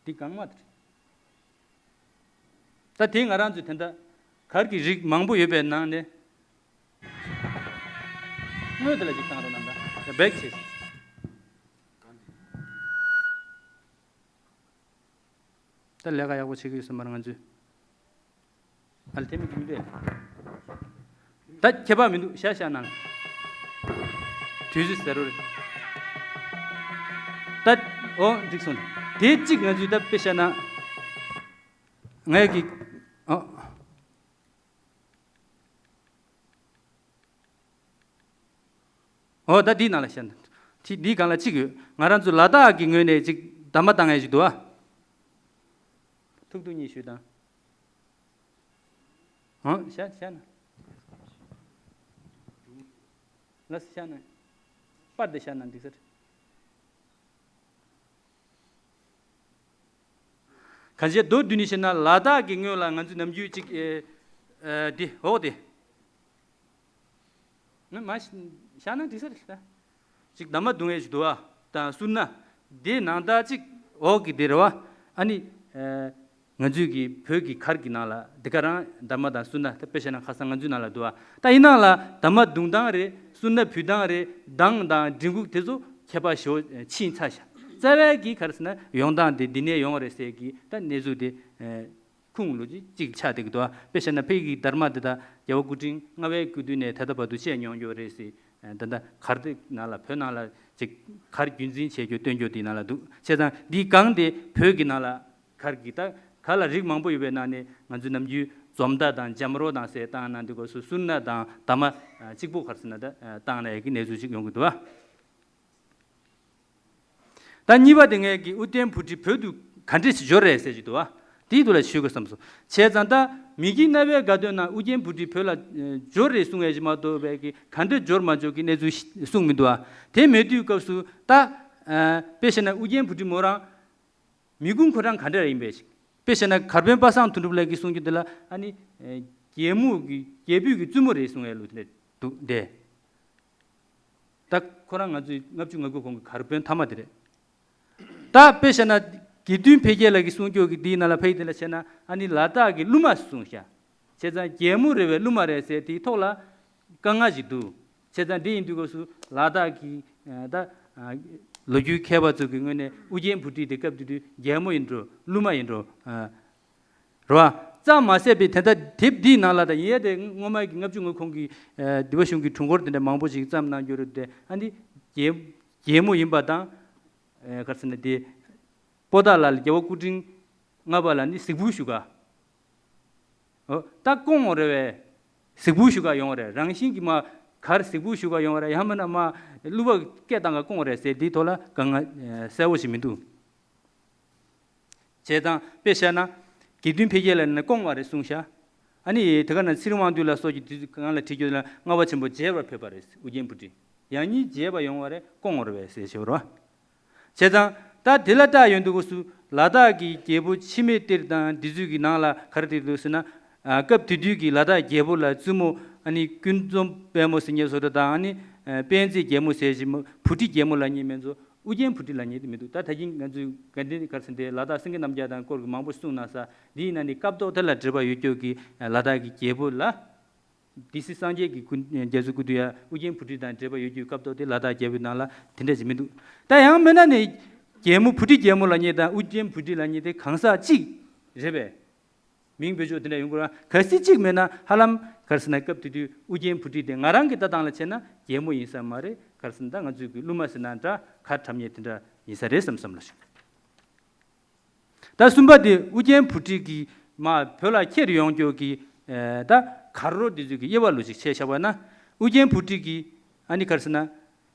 འདི་གང་མ་དེ་རེད། ད་དེ་ང་རང་ཚོས་དེ་འདྲ་གར་གྱི་རིགས་མང་པོ་ཡོད་པའི་ནང་ནས་དངོས་དེ་ལ་ཅིག་བཏང་རོགས་གནང་ད་བེག་བྱས། ད་ལས་ཀ་ཡག་པོ་བྱེད་ཀྱི་ཡོད་ས་མ་རེད་ང་ཚོས། ཨ་ལ་དེ་མི་གི་མི་འདུག་ད་ཁྱད་པར་མི་འདུག་ཤ་ཤ་ནང་། དུས་ཚོད་ཟེར་རོ་རེད། ད་འོ་འགྲིག་སོང་། དེ་གཅིག་ང་ཚོས་ད་དཔེ་བཤད་ན། ངས་ཀྱི་ཨ། འོ་ད་འདིའི་ནང་ལ་བཤད་ན། དེ་འདིའི་སྒང་ལ་གཅིག་ཡོད། ང་རང་ཚོ་ལ་དྭགས་ཀྱི་ངོས་ནས་ཅིག་གདམས་པ་བཏང་ཡས་ཞིག་འདུག་ཨ། ཐུགས་སྡུག་གཉིས་ཞུས་དང་། ཧང་བཤད་བཤད་ན། ལགས་སོ་བཤད་ན། པར་དེ་བཤད་ན་འགྲིག་ས་རེད། གང་ཅི་མདོར་བསྡུས་ནས་བཤད་ན་ལ་དྭགས་ཀྱི་ངོས་ལ་ང་ཚོས་ནམ་རྒྱུན་ཅིག་ཨེ་ཨེ་འདི་འོག་དེ། ང་མ་བཤད་ན་འགྲིག་ས་རེད་ད། ཅིག་འདབ་མ་བརྡུང་ཡས་ཅིག་འདུག་བ། དང་སུར་སྣ། དེ་ནང་ལྟར་ཅིག་འོག་གི་དེ་རེད་བ། ཨ་ནི། ཨེ། ང་ཚོའི་གི་བོད་ཀྱི་གར་གྱི་ནང་ལ་འདི་ག་རང་འདབ་མ་དང་སུར་སྣ་ད་དཔེ་བཤད་ན་ཁ་སང་ང་ཚོའི་ནང་ལ་འདུག་བ། ད་ཡིན་ནའང་ལ་འདབ་མ་བརྡུང་སྟངས་རེད། སུར་སྣ་ཕུད་སྟངས་རེད། གདངས་དང་མགྲིན་ཁུག་དེ་ཚོ་ཁྱད་པར་ཞེ་པོ་ཕྱིན་ཚར་ཤག་རྩ་བའི་གི་ག་རེ་ཟེར་ན་ཡོང་སྟངས་དེ་འདི་ནས་ཡོང་བ་རེད་ཟེར་གི་ད་གནས་ཚུལ་དེ། ཁུངས་ལོ་ཅིག་ཅིག་ཆགས་བསྡད་ཀྱི་འདུག་དཔེ་བཤད་ན་ཕ་གི་དྷརྨ་དེ་དག་རྒྱལ་བ་སྐུ་ཕྲེང་ལྔ་པའི་སྐུ་དུས་ནས་ད་ལྟ་བར་དུ་བཤད་མྱོང་ཡོད་རེད་ཟེར། ད་ལྟ་གར་དེ་ནང་ལ་བོད་ནང་ལ་ཅིག་གར་རྒྱུན་འཛིན་བྱེད་རྒྱུ་སྟོན་རྒྱུ་དེ་ནང་ལ་འདུག་བྱས་ཙང་འདིའི་སྒང་དེ་བོད་ཀྱི་ནང་ལ་གར་གྱི་ད་གར་ལ་རིགས་མང་པོ་ཡོད་པའི་ནང་ནས་ང་ཚོའི་ནམ་རྒྱུན་འཛོམས་མདའ་དང་འཇམ་རོ་དང་ཟེར་བཏང་ན་འདི་སྐབས་སུ་སུར་སྣ་དང་འདབ་མ་གཅིག་པོ་ག་རེ་ཟེར་ན་ད་བཏང་ན་ཡག་གི་གནས་ཚུལ་ཅིག་ཡོང་གི་འདུག་བ། ད་གཉིས་པ་དེ་ངས་ཀྱི་ཨུ་རྒྱན་བུ་ཁྲིད་བོད་དུ་ག་འདྲས་ཞིག་འབྱོར་རེད་ཟེར་གྱི་འདུག་བ། དེའི་ཐོག་ལ་ཞུས་དགོས་བསམ་སོང་། བྱས་ཙང་ད་མི་དགེ་རྣ་བའི་དགའ་སྟོན་ནང་ཨུ་རྒྱན་བུ་ཁྲིད་བོད་ལ་འབྱོར་རེད་གསུང་ཡས་ཅིག་མ་གཏོགས་པའི་གི་ག་འདྲས་འབྱོར་མ་འབྱོར་གྱི་གནས་ཚུལ་གསུངས་མི་འདུག་བ། དེ་མེད་དུས་སྐབས་སུ་ད་དཔེ་བཤད་ན་ཨུ་རྒྱན་བུ་ཁྲིད་མོ་རང་མི་ཁུངས་ཁོ་རང་ག་འདྲས་ཡིན་པས་ཤིག་དཔེ་བཤད་ན་གར་དཔོན་པ་སངས་དོན་གྲུབ་ལགས་ཀྱིས་གསུང་རྒྱུ་འདི་ལ་ཨ་ནི་རྒྱལ་མོ་གི་རྒྱལ་བུ་གི་བཙུན་མོ་རེད་གསུང་ཡས་ལུགས་དེ་འདྲས་འདུག་འདས། ད་ཁོ་རང་ང་ཚོའི་ལྔ་བཅུ་ང་དགུ་གོང་གི་གར་དཔོན་མཐའ་མ་དེ་རེད། ད་དཔེ་བཤད་ན་ དགེ་འདུན་འཕེལ་རྒྱས་ལགས་ཀྱིས་གསུང་སྐྱོར་གྱི་འདིའི་ནང་ལ་ཕ་ཡི་དེ་ལ་བྱས་ན་ཨ་ནི་ལ་དྭགས་ཀྱི་གླུ་མ་གསུངས་ཤག་བྱས་ཙང་རྒྱལ་མོ་རེད་པས་གླུ་མ་རེད་ཟེར་དེའི་ཐོག་ལ་དཀའ་ངལ་ཞིག་འདུག་བྱས་ཙང་འདི་ཡིན་དུས་སྐབས་སུ་ལ་དྭགས་ཀྱི་ད་ལོ་རྒྱུས་མཁས་པ་ཚོ་གི་ངོས་ནས་ཨུ་རྒྱན་བྷོ་ཊི་དེ་སྐབས་དེ་དུས་རྒྱལ་མོ་ཡིན་འགྲོ་གླུ་མ་ཡིན་འགྲོ། རེད་བ། ཙམ་མ་ཟད་པའི་དེ་ལྟར་དེབ་འདིའི་ནང་ལ་ད་ཡིན་ཡ་དེ་སྔོན་མ་གི་ལྔ་བཅུ་ང་དགུ་གོང་གི་ཨ་འདི་བ་གཞུང་གི་དྲུང་འཁོར་དེ་འདྲ་མང་པོ་ཞིག་བརྩམས་གནང་རྒྱུ་རེད་དེ་ཨ་འདི་རྒྱལ་རྒྱལ་མོ་ཡིན་པ་དང་ཨ་ག་རེ་ཟེར་ན་དེ་པོ་ཏཱ་ལ་ལ་རྒྱལ་བ་སྐུ་ཕྲེང་ལྔ་པ་ལ་ནི་གཟིགས་འབུལ་ཞུ་ག་ཨོ་ད་སྐོང་འོང་རེད་བས། གཟིགས་འབུལ་ཞུ་ག་ཡོང་བ་རེད། རང་བཞིན་གྱིས་མ་གར་གཟིགས་འབུལ་ཞུ་ག་ཡོང་བ་རེད། ཡང་མིན་ན་མ་གླུ་བ་སྐད་བཏང་ག་སྐོང་རེད་ཟེར་འདིའི་ཐོག་ལ་དཀའ་ངལ་གསལ་བོ་ཞིག་མི་འདུག་བྱས་ཙང་དཔེ་བཤད་ན། དགེ་འདུན་འཕེལ་རྒྱས་ལ་ནི་སྐོང་བ་རེད་གསུངས་ཤག་ཨ་ནི་དེ་ག་ན་ཚེ་རིང་དབང་འདུས་ལ་སོགས་ཀྱི་དུས་ཚོད་གང་ལ་བྲིས་རྒྱུ་ལ་ལྔ་པ་ཆེན་པོ་མཇལ་བར་ཕེབས་པ་རེད། ཨུ་རྒྱན་བྷོ་ཊི། ཡང་སྙིང་རྗེ་བ་ཡོང་བ་རེད་སྐོང་བ་རེད་ཟེར་ཞེས་པ་རེད། བྱས་ཙང་ད་དེ་ལ་སྐྲག་ཡོང་དུས་སྐབས་སུ་ལ་དྭགས་ཀྱི་རྒྱལ་པོ་འཆི་མེད་གཏེར་དང་འདི་ཚོའི་གི་ནང་ལ་ག་རེ་བྲིས་འདུག་ཟེར་ན། སྐབས་དེ་དུས་ཀྱི་ལ་དྭགས་རྒྱལ་པོ་ལ་བཙུན་མོ་ཨ་ནི་ཀུན་འཛོམས་དཔལ་མོ་ཟེར་མཁན་བཟོ་འདྲ་དང་ཨ་ནི་དཔལ་བརྩེགས་རྒྱལ་མོ་ཟེར་བཞིན་བྷོ་ཊི་རྒྱལ་མོ་ལབ་མཁན་མེད་ཚོ། ཨུ་རྒྱན་བྷོ་ཊི་ལབ་མཁན་དེ་མི་འདུག་ད་ད་གིན་ང་ཚོས་དགའ་ལྡན་ག་རེ་ཟེར་འདི་ལ་དྭགས་སེང་གེ་རྣམ་རྒྱལ་དང་སྐོར་གྱི་མང་པོ་གསུངས་གནང་ས་འདི་ཡིན་ན་ནི་སྐབས་ཐོག་དེ་ལ་འབྲེལ་བ་ཡོད་རྒྱུ་གི་ལ་དྭགས་ཀྱི་རྒྱལ་པོ་ལ། སྡེ་སྲིད་སངས་རྒྱས་ཀྱི་སྐུ་རྒྱ་མཚོའི་སྐུ་དུས་ཡ་ཨུ་རྒྱན་བྷོ་ཊི་དང་འབྲེལ་བ་ཡོད་རྒྱུ་སྐབས་ཐོག་དེ་ལ་དྭགས་རྒྱལ་པོའི་ནང་ལ་དེ་འདྲ་ཞིག་མི་འདུག་ད་ཡང་མིན་ན་ནི་རྒྱལ་མོ་བྷོ་ཊི་རྒྱལ་མོ་ལབ་མཁན་དང་ཨུ་རྒྱན་བྷོ་ཊི་ལབ་མཁན་དེ་གང་ཟག་གཅིག་རེད་པས། མིང་བེད་སྤྱོད་དེ་འདྲ་ཡོང་གི་རེད། གལ་སྲིད་གཅིག་མེད་ན་ཧ་ལམ་ག་རེ་ཟེར་ན་སྐབས་དེ་དུས་ཨུ་རྒྱན་བྷོ་ཊི་དེ་ང་རང་གི་ལྟ་སྟངས་ལ་བྱས་ན་རྒྱལ་མོ་ཡིན་ས་མ་རེད། ག་རེ་ཟེར་ན་ད་ང་ཚོའི་གི་གླུ་མ་ཟེར་ན་འདྲ་གར་འཁྲབ་མཁན་དེ་འདྲ་ཡིན་ས་རེད་བསམ་བསམ་ལ་ཞུ། ད་གསུམ་པ་དེ་ཨུ་རྒྱན་བྷོ་ཊི་གིས་མ་བོད་ལ་ཁྱེར་ཡོང་རྒྱུ་གི་ད་གར་རོ་དེ་ཚོའི་གི་དབྱེ་བ་ལོ་ཞིག་ཕྱེ་བཞག་པ་ན་ཨུ་རྒྱན་བྷོ་ཊི་གིས་ཨ་ནི་ག་རེ་ཟེར་ན།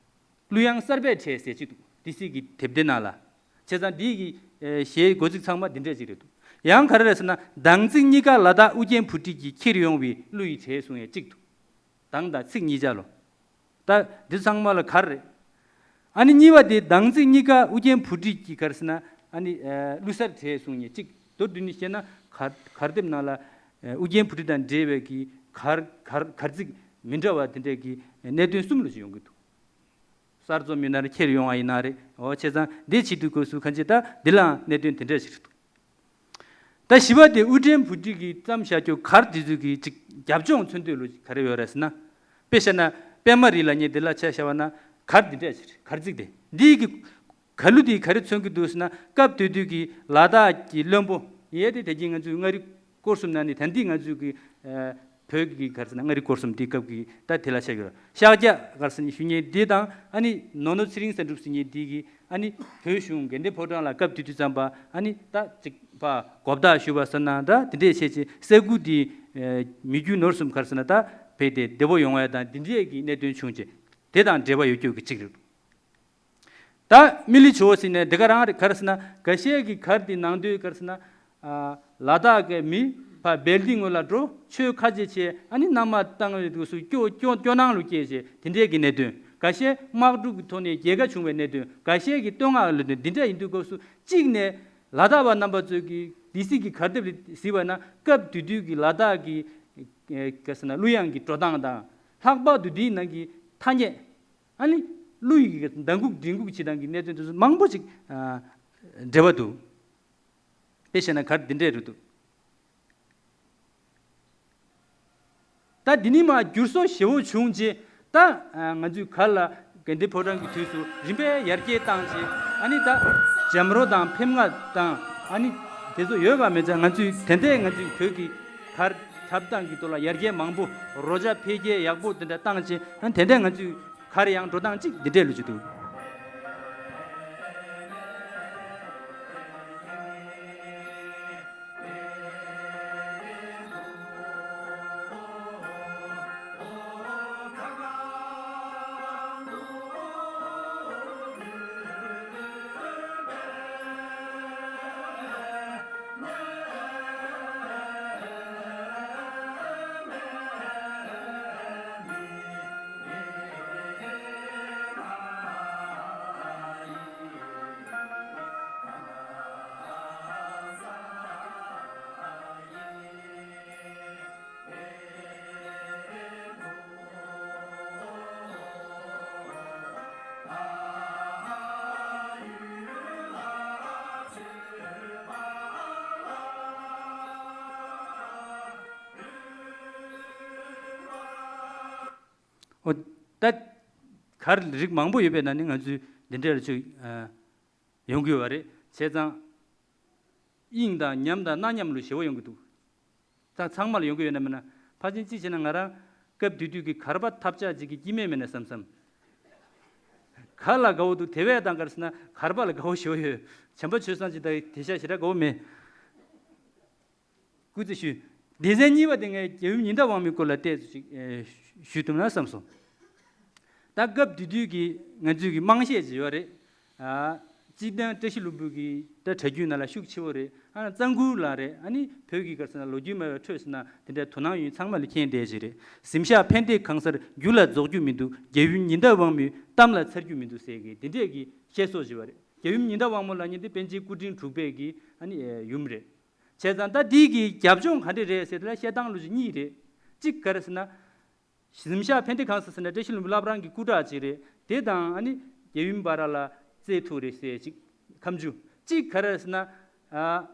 གླུ་དབྱངས་གསར་པའི་གྲས་ཟེར་གཅིག་འདུག་སྡེ་སྲིད་ཀྱི་དེབ་ཐེར་ནང་ལ། བྱས་ཙང་འདི་གི་གཞས་མགོ་ཚིག་ཚང་མ་འདི་འདྲས་ཅིག་རེད་འདུག་ཡང་ག་རེ་རེད་ཟེར་ན་གདངས་ཚིག་གཉིས་ཀ་ལ་དྭགས་ཨུ་རྒྱན་བྷོ་ཊི་གིས་ཁྱེར་ཡོང་བའི་གླུ་ཡི་གྲས་གསུང་ཡས་གཅིག་འདུག་གདངས་དང་ཚིག་གཉིས་ཆ་ལོ། ད་འདི་ཚང་མ་ལ་གར་རེད། ཨ་ནི་གཉིས་པ་དེ་གདངས་ཚིག་གཉིས་ཀ་ཨུ་རྒྱན་བྷོ་ཊི་གིས་ག་རེ་ཟེར་ན་ཨ་ནི་གླུ་གསར་གྲས་གསུང་ཡས་གཅིག་མདོར་བསྡུས་ནས་བཤད་ན་གར་གར་དེབ་ནང་ལ་ཨུ་རྒྱན་བྷོ་ཊི་དང་འབྲེལ་བའི་གི་གར་གར་གར་ཚིག་མི་འདྲ་བ་དེ་འདྲས་ཀྱི་གནད་དོན་གསུམ་ལ་ཞིག་ཡོང་གི་འདུག་གསར་རྩོམ་ཡིན་ན་རེ་ཁྱེར་ཡོང་བ་ཡིན་ན་རེ་འོ་བྱས་ཙང་འདི་བྱེད་དུས་སྐབས་སུ་གང་ཅི་ད་འདི་ལའང་གནད་དོན་དེ་འདྲ་ཞིག་རེད་འདུག་ད་བཞི་པ་དེ་ཨུ་རྒྱན་བྷོ་ཊི་གིས་བརྩམས་བཞག་རྒྱུ་གར་དེ་ཚོའི་གི་ཅིག་རྒྱབ་ལྗོངས་མཚོན་དུས་ལོ་ག་རེ་ཡོད་རེད་ཟེར་ན། དཔེ་བཤད་ན་པདྨ་རི་ལབ་མཁན་འདི་ལ་ཆ་བཞག་པ་ན་གར་འདི་འདྲ་ཞིག་རེད། གར་ཚིག་དེ་འདིའི་གི་གར་གླུ་དེ་ག་རེ་མཚོན་གྱི་འདུག་ཟེར་ན་སྐབས་དེ་དུས་ཀྱི་ལ་དྭགས་ཀྱི་བློན་པོ་ཡས་དེ་དེ་གིན་ང་ཚོའི་མངའ་རིས་སྐོར་གསུམ་ནང་ནས་ད་འདི་ང་ཚོའི་གི་བོད་ཀྱི་ག་རེ་ཟེར་ན་མངའ་རིས་སྐོར་གསུམ་འདི་སྐབས་ཀྱི་ད་དེ་ལ་ཆ་གི་རེད། ཤཱཀྱ་ག་རེ་ཟེར་ན་ཞུ་མཁན་འདི་དང་ཨ་ནི་ནོར་ནོར་ཚེ་རིང་བསམ་གྲུབ་ཟེར་མཁན་འདི་གི་ཨ་ནི་བོད་གཞུང་དགའ་ལྡན་ཕོ་བྲང་ལ་སྐབས་དེ་དུས་ཙམ་པ་ཨ་ནི་ད་ཅིག་པ་གོ་བརྡ་ཞུ་བ་ཟེར་ན་ད་དེ་འདྲས་བྱས་ཅིག་ས་ཁུལ་འདི་མི་རྒྱུ་ནོར་གསུམ་ག་རེ་ཟེར་ན་ད་བས་དེ་བདེ་པོ་ཡོང་བ་དང་འདི་འདྲས་ཀྱི་གནད་དོན་བྱུང་ཅིག་དེ་དང་འབྲེལ་བ་ཡོད་རྒྱུ་གི་གཅིག་རེད། ད་མི་ལི་ཇོ་བོ་ཟེར་ནས་འདི་ག་རང་རེད། ག་རེ་ཟེར་ན་འགའ་ཤས་ཀྱི་གར་འདི་ནང་དོན་ག་རེ་ཟེར་ན། ལ་དྭགས་ཀྱི་མི་ཕ་བལ་འདི་ངོས་ལ་འགྲོ་ཆོས་ཁ་རྗེ་བྱས་ཨ་ནི་མནའ་མ་བཏང་བའི་དུས་སུ་སྐྱོ་སྐྱོ་སྐྱོ་སྣང་ལུ་སྐྱེས་བྱས་དེ་འདྲས་ཀྱི་གནད་དོན། འགའ་ཤས་དམག་འཁྲུག་གི་ཐོག་ནས་རྒྱལ་ཁ་བྱུང་བའི་གནད་དོན། འགའ་ཤས་ཀྱི་བསྟོད་བསྔགས་ལུ་འདི་འདྲས་ཡིན་དུས་སྐབས་སུ་གཅིག་ནས་ལ་དྭགས་པ་རྣམ་པ་ཚོས་ཀྱི་སྡེ་སྲིད་ཀྱི་གར་དེབ་ལ་གཟིགས་པ་ན་སྐབས་དེ་དུས་ཀྱི་ལ་དྭགས་ཀྱི་ག་རེ་ཟེར་ན་གླུ་དབྱངས་ཀྱི་འགྲོ་སྟངས་དང་ལྷག་པར་དུ་འདིའི་ནང་གི་ཐ་སྙད། ཨ་ནི་གླུ་ཡི་གི་ཟླ་འགུག་མགྲིན་འགུག་བྱེད་སྟངས་ཀྱི་གནད་དོན་དེ་ཚོ་མང་པོ་ཅིག་ཨ་འབྲེལ་བ་འདུག་དཔེ་བཤད་ན་གར་འདི་འདྲས་རེད་འདུག་ད་འདི་ནི་མ་འགྱུར་སོ་ཞེ་བོ་བྱུང་རྗེས་ད་ང་ཚོའི་གར་ལ་དགའ་ལྡན་ཕོ་བྲང་གི་དུས་སུ་རིམ་པས་ཡར་རྒྱས་བཏང་རྗེས་ཨ་ནི་ད་འཇམ་རོ་དང་ཕེབས་ངག་དང་ཨ་ནི་དེ་ཚོ་ཡོད་པ་མེད་ཙང་ང་ཚོའི་དེ་འདྲས་ང་ཚོའི་བོད་ཀྱི་གར་འཁྲབ་སྟངས་ཀྱི་ཐོག་ལ་ཡར་རྒྱས་མང་པོ་རོ་བརྒྱ་འཕེལ་རྒྱས་ཡག་པོ་དེ་འདྲ་བཏང་རྗེས་ཨ་ནི་དེ་འདྲས་ང་ཚོའི་གར་ཡང་འགྲོ་སྟངས་གཅིག་འདི་འདྲས་ལུས་ཀྱི་འདུག་ཨོ། ད་གར་རིགས་མང་པོ་ཡོད་པའི་ནང་ནས་ང་ཚོས་འདི་འདྲ་ལ་ཅིག་ཨ་ཡོང་གི་ཡོད་པ་རེད། བྱས་ཙང་དབྱིངས་དང་ཉམས་དང་གནའ་ཉམས་ལ་ཞེ་པོ་ཡོང་གི་འདུག་ད་ཚང་མ་ལ་ཡོང་གི་ཡོད་ན་མིན་ན། ཕལ་ཆེར་གཅིག་བྱས་ན་ང་རང་སྐབས་དེ་དུས་ཀྱི་གར་པ་ཐབས་ཆག་ཅིག་གི་སྐྱིད་མེད་མེད་ན་བསམ་བསམ། ག་ལ་དགའ་བོ་འདུག་དེ་བས་དང་ག་རེ་ཟེར་ན་གར་པ་ལ་དགའ་བོ་ཞེ་པོ་ཡོད། བྱམས་པ་ཆོས་བཟང་ཅིག་དང་དེ་ཤ་ཞེ་དྲག་དགའ་བོ་མེད། སྐུ་ཚེ་ཞུ། སྡེ་ཚན་གཉིས་པ་དེ་ངས་རྒྱལ་ཡུམ་ཉི་ཟླ་དབང་མོའི་སྐོར་ལ་བལྟས་ཚུལ་ཅིག་ཨེ་ཞུ་ཐུབ་ན་བསམ་སོང་། ད་སྐབས་དེ་དུས་ཀྱི་ང་ཚོའི་གི་དམངས་གཞས་ཅིག་ཡོད་རེད། ཨ། སྤྱིར་བཏང་བཀྲ་ཤིས་ལྷུན་པོ་གི་ད་གྲྭ་རྒྱུན་ནང་ལ་ཤུགས་ཆེ་བོ་རེད། ཨ་ན་གཙང་ཁུལ་ལ་རེད། ཨ་ནི་བོད་ཀྱི་ག་རེ་ཟེར་ན་ལོ་རྒྱུས་སྨྲ་བའི་ཁྲོད་ཟེར་ན་དེ་འདྲའི་དོ་སྣང་ཡོད་ཚང་མ་ལ་མཁྱེན་བསྡད་ཅིག་རེད། གཟིམ་ཤག་ཕན་བདེ་གང་སར་རྒྱུ་ལ་རྫོགས་རྒྱུ་མི་འདུག་རྒྱལ་ཡུམ་ཉི་ཟླ་དབང་མོའི་གཏམ་ལ་ཚར་རྒྱུ་མི་འདུག་ཟེར་གི་དེ་འདྲས་ཀྱི་བཤད་སྲོལ་ཅིག་ཡོད་རེད། རྒྱལ་ཡུམ་ཉི་ཟླ་དབང་མོ་ལབ་མཁན་དེ་པཎ་ཆེན་སྐུ་ཕྲེང་དྲུག་པའི་གི་ཨ་ནི་ཡུམ་རེད། བྱས་ཙང་ད་འདི་གི་རྒྱབ་ལྗོངས་ག་འདྲ་རེད་ཟེར་དེ་ལ་བཤད་སྟངས་ལོ་རྒྱུས་གཉིས་རེད། གཅིག་ག་རེ་ཟེར་ན། གཟིམ་ཤག་ཕན་བདེ་གང་ཟེར་ཟེར་ན་བཀྲ་ཤིས་ལྷུན་པོ་བླ་བྲང་གི་སྐུ་འདྲ་ཅིག་རེད། དེ་དང་ཨ་ནི་རྒྱལ་ཡུམ་བར་ལ་རྩེ་ཐུག་རེད་ཟེར་ཅིག་ཁ་མཆུ། གཅིག་ག་རེ་ཟེར་ན། ཨ།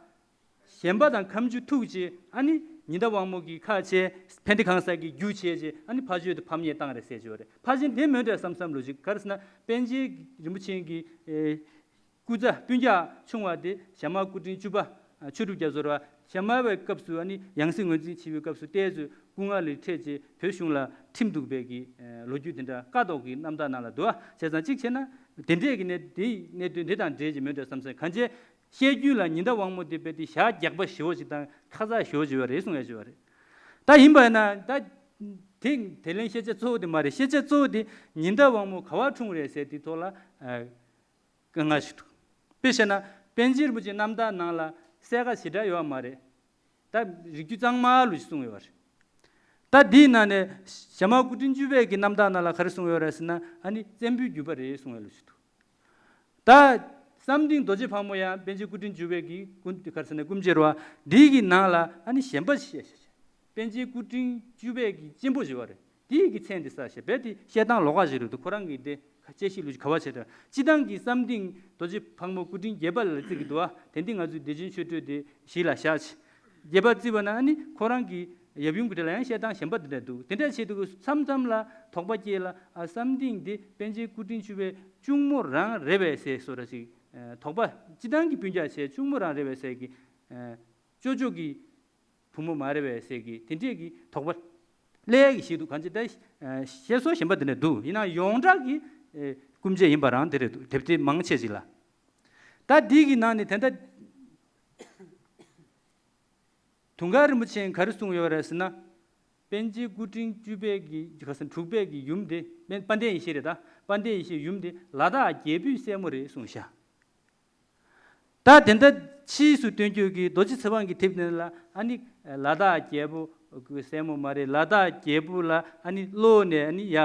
ཞེན་པ་དང་ཁ་མཆུ་ཐུག་ཅིག་ཨ་ནི་ཉི་ཟླ་དབང་མོ་གི་ཁ་ཆེ་ཕན་བདེ་གང་ཟེར་གི་རྒྱུ་ཆེ་ཅིག་ཨ་ནི་ཕ་ཆོས་དུ་ཕམ་ཉེས་བཏང་རེད་ཟེར་ཅིག་ཡོད་རེད། ཕལ་ཆེར་དེ་མོ་འདྲ་བསམ་བསམ་ལོ་ཅིག་ག་རེ་ཟེར་ན་པཎ་ཆེན་རིན་པོ་ཆེ་གི་ཨེ། སྐུ་ཚ་སྤུན་ཀྱག་ཆུང་བ་དེ་ཞྭ་དམར་སྐུ་ཕྲེང་བཅུ་པ་ཆོས་གྲུབ་རྒྱ་མཚོ་ར། ཞྭ་དམར་བའི་སྐབས་སུ་ཨ་ནི་ཡང་སྲིད་ངོས་འཛིན་བྱེད་པའི་སྐབས་སུ་ཏོག་ཙམ་སྐུ་ངལ་ལས་འཕྲད་ཅིང་བོད་གཞུང་ལ་ཁྲིམས་གཏུགས་པའི་གི་ལོ་རྒྱུས་དེ་འདྲ་ཀ་ཏོག་གི་རྣམ་ཐར་ནང་ལ་འདུག་ཨ། བྱས་ཙང་གཅིག་བྱས་ན་དེ་འདྲས་ཀྱི་གནད་དེའི་གནད་དོན་དེ་དང་འབྲེལ་གྱི་མོ་འདྲ་བསམ་སོང་། གང་ཅི་བཤད་རྒྱུན་ལ་ཉི་ཟླ་དབང་མོ་དེ་རྦད་དེ་ཞྭ་རྒྱགས་པ་ཞེ་པོ་ཅིག་དང་ཁ་ཚ་ཞེ་པོ་ཅིག་ཡོད་རེད་གསུང་ཡ་ཅིག་ཡོད་རེད། ད་ཡིན་པ་ན་ད་དེ་དེ་ལན་བཤད་བྱ་གཙོ་བོ་དེ་མ་རེད། བཤད་བྱ་གཙོ་བོ་དེ་ཉི་ཟླ་དབང་མོ་ག་པར་འཁྲུངས་རེད་ཟེར་དེ་ཐོག་ལ་ཨ། དཀའ་ངལ་ཞིག་འདུག་དཔེ་བཤད་ན་པཎ་ཆེན་རིན་པོ་ཆེའི་རྣམ་ཐར་ནང་ལ་གསལ་ཁ་ཞེ་དྲག་ཡོད་པ་མ་རེད། ད་རིགས་རྒྱུད་གཙང་མ་ལོ་ཞིག་གསུངས་ཡོད་པ་རེད། ད་འདིའི་ནང་ནས་ཞྭ་དམར་སྐུ་ཕྲེང་བཅུ་པའི་གི་རྣམ་ཐར་ནང་ལ་ག་རེ་གསུངས་ཡོད་རེད་ཟེར་ན་ཨ་ནི་བཙན་པོའི་རྒྱུད་པ་རེད་གསུངས་ཡོད་ལོ་ཞིག་འདུག་ད་བསམ་གཏན་རྡོ་རྗེ་ཕག་མོ་ཡང་པཎ་ཆེན་སྐུ་ཕྲེང་བཅུ་པའི་གི་སྐུ་ག་རེ་ཟེར་ན་སྐུ་མཆེད་རེད་པ། འདིའི་གི་ནང་ལ་ཨ་ནི་ཞེན་པ་ཞེས་པཎ་ཆེན་སྐུ་ཕྲེང་བཅུ་པའི་གི་གཅེན་པོ་ཞེས་པ་རེད། དེའི་གི་མཚན་དེ་ས་ཞེས་པས་དེ་བཤད་སྟངས་ལོགས་ཀ་ཞིག་རེད་འདུག་ཁོ་རང་གི་དེ་ཁ་དཔྱད་ཤེས་ལུགས་ཀྱི་ག་བ་བྱས་ཏེ་སྤྱི་བཏང་གི་བསམ་གཏན་རྡོ་རྗེ་ཕག་མོ་སྐུ་ཕྲེང་བརྒྱད་པ་ལ་བརྩི་གི་འདུག་བ། དེ་འདི་ང་ཚོའི་བདེ་ཆེན་ཆོས་སྤྲོས་དེ་གཞི་ལ་བཞག་ཅིག་བརྒྱད་པ་བརྩིས་པ་ན་ཨ་ནི་ཁོ་རང་གི་ཡབ་ཡུམ་གྱི་གྲས་ལ་ཡང་བཤད་སྟངས་གཞན་པ་དེ་འདྲ་འདུག་དེ་འདྲ་བྱས་འདུག་གི་མཚམས་མཚམས་ལ་དོགས་པ་སྐྱེས་ལ་ཨ་བསམ་གཏན་འདི་པཎ་ཆེན་སྐུ་ཕྲེང་བཅུ་པའི་གཅུང་མོ་རང་རེད་པས་ཟེར་བཟོ་འདྲ་ཞིག་དོགས་པ་སྤྱི་བཏང་གི་སྤུན་ཀྱག་བྱས་གཅུང་མོ་རང་རེད་པས་ཟེར་གི་ཅོ་ཅོ་གི་བུ་མོ་མ་རེད་པས་ཟེར་གི་དེ་འདྲས་ཀྱི་དོགས་པ་སླེབས་ཀྱི་ཞིག་འདུག་གང་ཅི་ད་བཤད་སྲོལ་གཞན་པ་དེ་འདྲ་འདུག་ཡིན་ན་ཡོངས་གྲགས་ཀྱི་སྐུ་མཆེད་ཡིན་པ་རང་དེ་རེད་འདུག་དེབ་ཐེར་མང་ཆེ་ཅིག་ལ། ད་འདི་གི་ནང་ནས་དེ་འདྲ་དུང་དཀར་རིན་པོ་ཆེས་ག་རེ་གསུངས་ཡོད་རེད་ཟེར་ན། པཎ་ཆེན་སྐུ་ཕྲེང་བཅུ་པའི་གི་ག་ཟེར་དྲུག་པའི་གི་ཡུམ་དེ་དཔལ་ལྡན་ཡེ་ཤེས་རེད། ད་དཔལ་ལྡན་ཡེ་ཤེས་ཡུམ་དེ་ལ་དྭགས་རྒྱལ་པོའི་སྲས་མོ་རེད་གསུངས་ཤག་ད་དེ་འདྲ་ཕྱིས་སུ་སྟོན་རྒྱུ་གི་རྡོ་རྗེ་ཚེ་དབང་གི་དེབ་དེ་ལ་ཨ་ནི་ལ་དྭགས་རྒྱལ་པོ་གི་སྲས་མོ་མ་རེད། ལ་དྭགས་རྒྱལ་པོ་ལ་ཨ་ནི་བློ་ནས་ཨ་ནི་ཡ་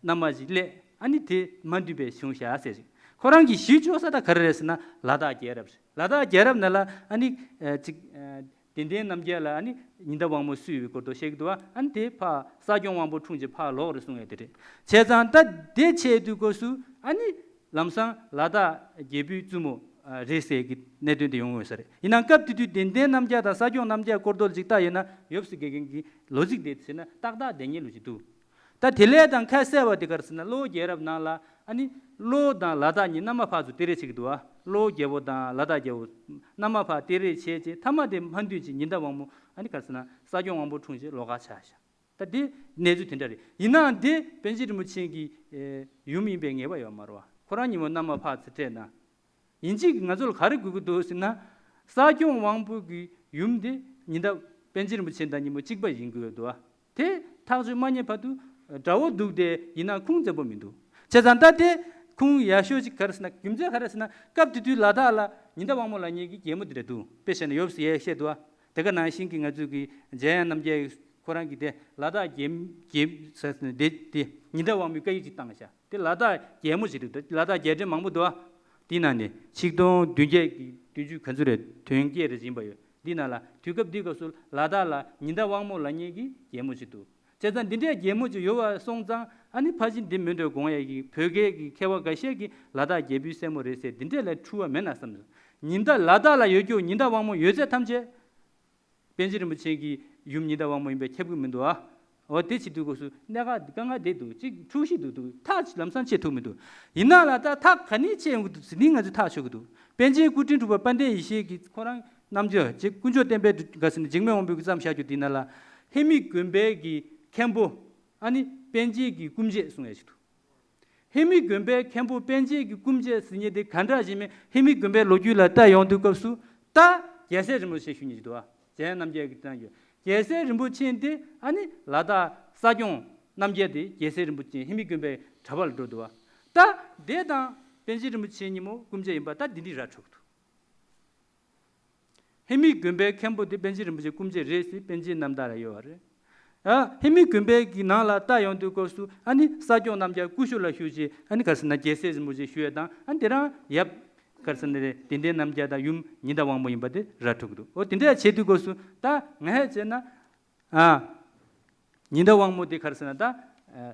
མནའ་མ་ཞིག་སླེབས། ཨ་ནི་དེ་མ་འདུས་པའི་བྱུང་ཤག་ཟེར་ཞིག་ཁོ་རང་གི་གཞིས་ཆགས་ས་ད་ག་རེ་རེད་ཟེར་ན་ལ་དྭགས་རྒྱལ་རབས་རེད། ལ་དྭགས་རྒྱལ་རབས་ནང་ལ་ཨ་ནི་ཅིག་དད་ལྡན་རྣམ་རྒྱལ་ལ་ཨ་ནི་ཉི་ཟླ་དབང་མོ་བསུས་པའི་སྐོར་དུ་བཤད་ཀྱི་འདུག་ཨ་ནི་དེ་ཕར་ས་སྐྱོང་དབང་པོ་འཁྲུངས་ཀྱི་ཕར་ལོག་རེད་གསུང་ཡ་དེ་རེད། བྱས་ཙང་ད་དེ་བྱས་དུས་སྐབས་སུ་ཨ་ནི། ལམ་སང་ལ་དྭགས་རྒྱལ་པོའི་བཙུན་མོ་རེད་ཟེར་གྱི་གནད་དོན་དེ་ཡོང་ཡོད་ས་རེད། ཡིན་ནའང་སྐབས་དེ་དུས་དད་ལྡན་རྣམ་རྒྱལ་དང་ས་སྐྱོང་རྣམ་རྒྱལ་སྐོར་དོ་ཅིག་ལྟ་ཡོད་ན་ཡོབ་སི་དགེ་རྒན་གྱི་ལོ་ཚིགས་དེ་ཟེར་ན་ཏག་ཏག་བསྡད་མཁན་ལོ་ཅིག་འདུག་ད་དེ་ལས་དང་ཁ་གསལ་བ་དེ་ག་རེ་ཟེར་ན་གློ་བོ་རྒྱལ་རབས་ནང་ལ་ཨ་ནི་གློ་བོ་དང་ལ་དྭགས་གཉིས་མནའ་མ་ཕར་ཚུར་སྟེར་རེས་བྱེད་ཀྱི་འདུག་བ། གློ་བོ་རྒྱལ་པོ་དང་ལ་དྭགས་རྒྱལ་པོ་མནའ་མ་ཕར་སྟེར་རེས་བྱས་རྗེས་མཐའ་མ་དེ་མ་འདུས་ཀྱི་ཉི་ཟླ་དབང་མོ་ཨ་ནི་ག་རེ་ཟེར་ན་ས་སྐྱོང་དབང་པོ་འཁྲུངས་རྗེས་ལོགས་ཀ་ཆགས་ཤག་ད་དེ་གནས་ཚུལ་དེ་འདྲ་རེད། ཡིན་ནའང་དེ་པཎ་ཆེན་རིན་པོ་ཆེ་གི་ཨེ་ཡུམ་ཡིན་པའི་ངེས་པ་ཡོད་མ་རེད་བ། ཁོ་རང་ཉིན་མོ་མནའ་མ་ཕར་ཚུར་སྤྲད་ན། ཡིན་གཅིག་ང་ཚོ་ལ་ག་རེ་དགོས་ཀྱི་འདུག་ཟེར་ན། ས་སྐྱོང་དབང་པོ་གི་ཡུམ་དེ་ཉི་ཟླ་པཎ་ཆེན་རིན་པོ་ཆེ་དང་ཉིན་མོ་གཅིག་པ་ཡིན་དགོས་འདུག་བ། དེ་ཐག་གཅོད་མ་རྙེད་བར་དུ་དགྲ་བོ་འདུག་སྟེ་ཡིན་ན་ཁུངས་བཙན་པོ་མི་འདུག་བྱས་ཙང་ད་དེ་ཁུངས་ཡག་ཤོས་ཅིག་ག་རེ་ཟེར་ན་རྒྱུ་མཚན་ག་རེ་ཟེར་ན་སྐབས་དེ་དུས་ལ་དྭགས་ལ་ཉི་ཟླ་དབང་མོ་ལབ་མཁན་གྱི་རྒྱལ་མོ་དེ་འདྲ་འདུག་དཔེ་བཤད་ན་ཡོབ་སི་ཡས་བཤད་འདུག་བ། དེ་ག་ནང་བཞིན་གྱི་ང་ཚོའི་གི་འཇམ་དབྱངས་རྣམ་རྒྱལ་ཁོ་རང་གི་དེ་ལ་དྭགས་རྒྱལ་རྒྱལ་ས་དེ་དེ་ཉི་ཟླ་དབང་མོའི་བཀའ་ཡིག་ཅིག་བཏང་ཤག་དེ་ལ་དྭགས་རྒྱལ་མོ་ཞིག་རེད་འདུག་ལ་དྭགས་རྒྱལ་ཕྲན་མང་པོ་འདུག་ཨ། དེའི་ནང་ནས་ཆིག་སྟོང་བདུན་བརྒྱ་གི་བདུན་ཅུ་ག་ཚོད་རེད་དོན་བརྒྱད་རེ་ཡིན་པ་ཡོད། འདི་ནང་ལ་དུས་སྐབས་འདིའི་སྐབས་སུ་ལ་དྭགས་ལ་ཉི་ཟླ་དབང་མོ་ལབ་མཁན་གྱི་རྒྱལ་མོ་ཞིག་འདུག་བྱས་ཙང་འདི་འདྲའི་རྒྱལ་མོ་ཅིག་ཡོད་པ་སོང་ཙང་ཨ་ནི་ཕལ་ཆེར་འདི་མོ་འདྲ་དགོངས་ཡ་གི་བོད་སྐད་ཀྱི་མཁས་པ་འགའ་ཤས་ཀྱིས་ལ་དྭགས་རྒྱལ་པོའི་སྲས་མོ་རེད་ཟེར་འདི་འདྲས་ལ་འཁྲུལ་བ་མེད་ན་བསམ་སོང་། ཉི་ཟླ་ལ་དྭགས་ལ་ཡོད་རྒྱུ་ཉི་ཟླ་དབང་མོ་ཡོད་ཚད་ཐམས་ཅད། པཎ་ཆེན་རིན་པོ་ཆེ་གི་ཡུམ་ཉི་ཟླ་དབང་མོ་ཡིན་པས་ཁྱབ་ཀྱི་མི་འདུག་ཨ། འོ་དེ་བྱེད་དུས་སྐབས་སུ་གནད་འགག་དཀའ་ངལ་དེ་འདུག་གཅིག་འཁྲུག་གཞི་འདུག་འདུག་ཐག་ལམ་སང་ཆད་ཐུབ་མི་འདུག་ཡིན་ན་ལ་ད་ཐག་ག་ནས་ཆད་ཡོང་གི་འདུག་ཟེར་ནི་ང་ཚོས་ཐག་ཆོད་ཀྱི་འདུག་པཎ་ཆེན་སྐུ་ཕྲེང་དྲུག་པ་དཔལ་ལྡན་ཡེ་ཤེས་ཀྱིས་ཁོ་རང་རྣམ་འགྱུར་རྗེ་དཀོན་མཆོག་བསྟན་པའི་འགྲོ་ག་ཟེར་ནས་འཇིགས་མེད་དབང་པོའི་གི་བརྩམས་བཞག་རྒྱུ་དེ་ན་ལ་ཧེ་མི་དགོན་པའི་གི་མཁན་པོ་ཨ་ནི་པཎ་ཆེན་གྱི་སྐུ་མཆེད་གསུང་ཡ་ཞིག་འདུག་ཧེ་མི་དགོན་པའི་མཁན་པོ་པཎ་ཆེན་གྱི་སྐུ་མཆེད་ཟེར་མཁན་དེ་ག་འདྲ་ཞིག་མིན། ཧེ་མི་དགོན་པའི་ལོ་རྒྱུས་ལ་ལྟ་ཡོང་དུས་སྐབས་སུ་ད་རྒྱལ་སྲས་རིན་པོ་ཆེ་ཞུ་མཁན་ཞིག་འདུག་ཨ། རྒྱལ་རྣམ་རྒྱལ་གྱི་གཏམ་རྒྱུད། རྒྱལ་སྲས་རིན་པོ་ཆེ་འདི་ཨ་ནི་ལ་དྭགས་ས་སྐྱོང་རྣམ་རྒྱལ་དེ་རྒྱལ་སྲས་རིན་པོ་ཆེ་ཧེ་མི་དགོན་པའི་གྲྭ་པ་ལ་འགྲོ་འདུག་ཨ། ད་དེ་དང་པཎ་ཆེན་རིན་པོ་ཆེ་གཉིས་མོ་སྐུ་མཆེད་ཡིན་པ་ད་འདི་འདྲ་ར་འཕྲོད་ཀྱི་འདུག་ཧེ་མི་དགོན་པའི་མཁན་པོ་དེ་པཎ་ཆེན་རིན་པོ་ཆེ་སྐུ་མཆེད་རེད་ཟེར་པཎ་ཆེན་རྣམ་ཐར་ལ་ཡོད་པ་རེད། ཨ། ཧེ་མི་དགོན་པའི་གི་ནང་ལ་ལྟ་ཡོང་དུས་སྐབས་སུ་ཨ་ནི་ས་སྐྱོང་རྣམ་རྒྱལ་སྐུ་ཞབས་ལ་ཞུ་ཅེས་ཨ་ནི་ག་རེ་ཟེར་ན་རྒྱལ་སྲས་རིན་པོ་ཆེ་ཞུ་ཡས་དང་ཨ་ནི་དེ་རང་ཡབ་ག་རེ་ཟེར་ན་རེད་དད་ལྡན་རྣམ་རྒྱལ་དང་ཡུམ་ཉི་ཟླ་དབང་མོ་ཡིན་པ་དེ་ར་འཕྲོད་ཀྱི་འདུག་འོ་དེ་འདྲ་བྱེད་དུས་སྐབས་སུ་ད་ང་ཧད་བྱས་ན་ཨ། ཉི་ཟླ་དབང་མོ་དེ་ག་རེ་ཟེར་ན་ད་ཨ།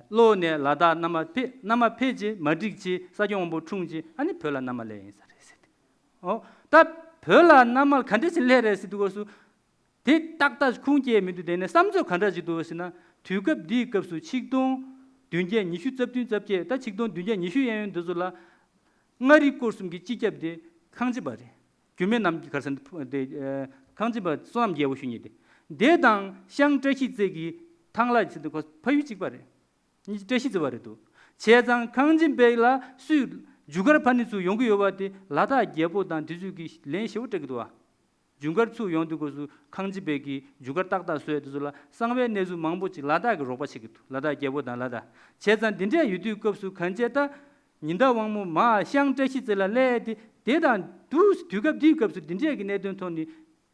གློ་བོ་ནས་ལ་དྭགས་མནའ་མ་ཕེབས་མནའ་མ་ཕེབས་ཅེས་མ་འགྲིག་ཅེས་ས་སྐྱོང་དབང་པོ་འཁྲུངས་ཅེས་ཨ་ནི་བོད་ལ་མནའ་མ་སླེབས་ཡིན་ས་རེད་ཟེར་ཏེ། ཨོ། ད་བོད་ལ་མནའ་མ་ག་འདྲ་ཞིག་སླེབས་རེད་ཟེར་དུས་སྐབས་སུ། དེ་ཏག་ཏག་ཁུངས་སྐྱེལ་མི་འདུག་དེ་ནས་བསམ་ཚོད་ག་འདྲ་ཞིག་འདུག་ཟེར་ན། དུས་སྐབས་འདིའི་སྐབས་སུ་ཆིག་སྟོང་བདུན་བརྒྱ་ཉི་ཤུ་རྩ་བདུན་རྩ་བརྒྱད་ད་ཆིག་སྟོང་བདུན་བརྒྱ་ཉི་ཤུ་གཡས་གཡོན་འདི་ཚོ་ལ། མངའ་རིས་སྐོར་གསུམ་གྱི་སྤྱི་ཁྱབ་དེ་ཁང་ཆེན་པ་རེད། རྒྱུད་སྨད་ནམ་མཁའི་ག་རེ་ཟེར་ན་དེ་ཁང་ཆེན་པ་བསོད་ནམས་རྒྱལ་པོ་ཞུ་མཁན་དེ། དེ་དང་ཤང་བཀྲ་ཤིས་རྩེ་གི་ཐང་ལྷ་ཟེར་དུས་ཁོ་ཕ་ཡུལ་གཅིག་པ་རེད། གཉིས་བཀྲ་ཤིས་རྩེ་བ་རེད་འདུག་བྱས་ཙང་ཁང་ཆེན་པ་ལ་སུས་རྒྱུ་སྐར་ཕ་ནི་ཚུར་ཡོང་གི་ཡོད་པ་དེ་ལ་དྭགས་རྒྱལ་པོ་དང་དེ་ཚོས་ཀྱི་ལན་ཞེ་པོ་སྤྲད་ཀྱི་འདུག་བ། རྒྱུ་སྐར་ཚུར་ཡོང་དུས་སྐབས་སུ་ཁང་ཆེན་པ་གིས་རྒྱུ་སྐར་ཏག་ཏག་བཟོས་དུས་ཚོད་ལ་གསང་བའི་གནས་ཚུལ་མང་པོ་ཅིག་ལ་དྭགས་ཀྱི་རོགས་པ་བྱེད་ཀྱི་འདུག་ལ་དྭགས་རྒྱལ་པོ་དང་ལ་དྭགས། བྱས་ཙང་འདི་འདྲ་ཡོད་དུས་སྐབས་སུ་གང་བྱས་ད་ཉི་ཟླ་དབང་མོ་མ་ཤང་བཀྲ་ཤིས་རྩེ་ལ་སླེབས་ཏེ་དེ་དང་དུས་དུས་སྐབས་འདིའི་སྐབས་སུ་འདི་འདྲས་ཀྱི་གནད་དོན་ཐོག་ནས་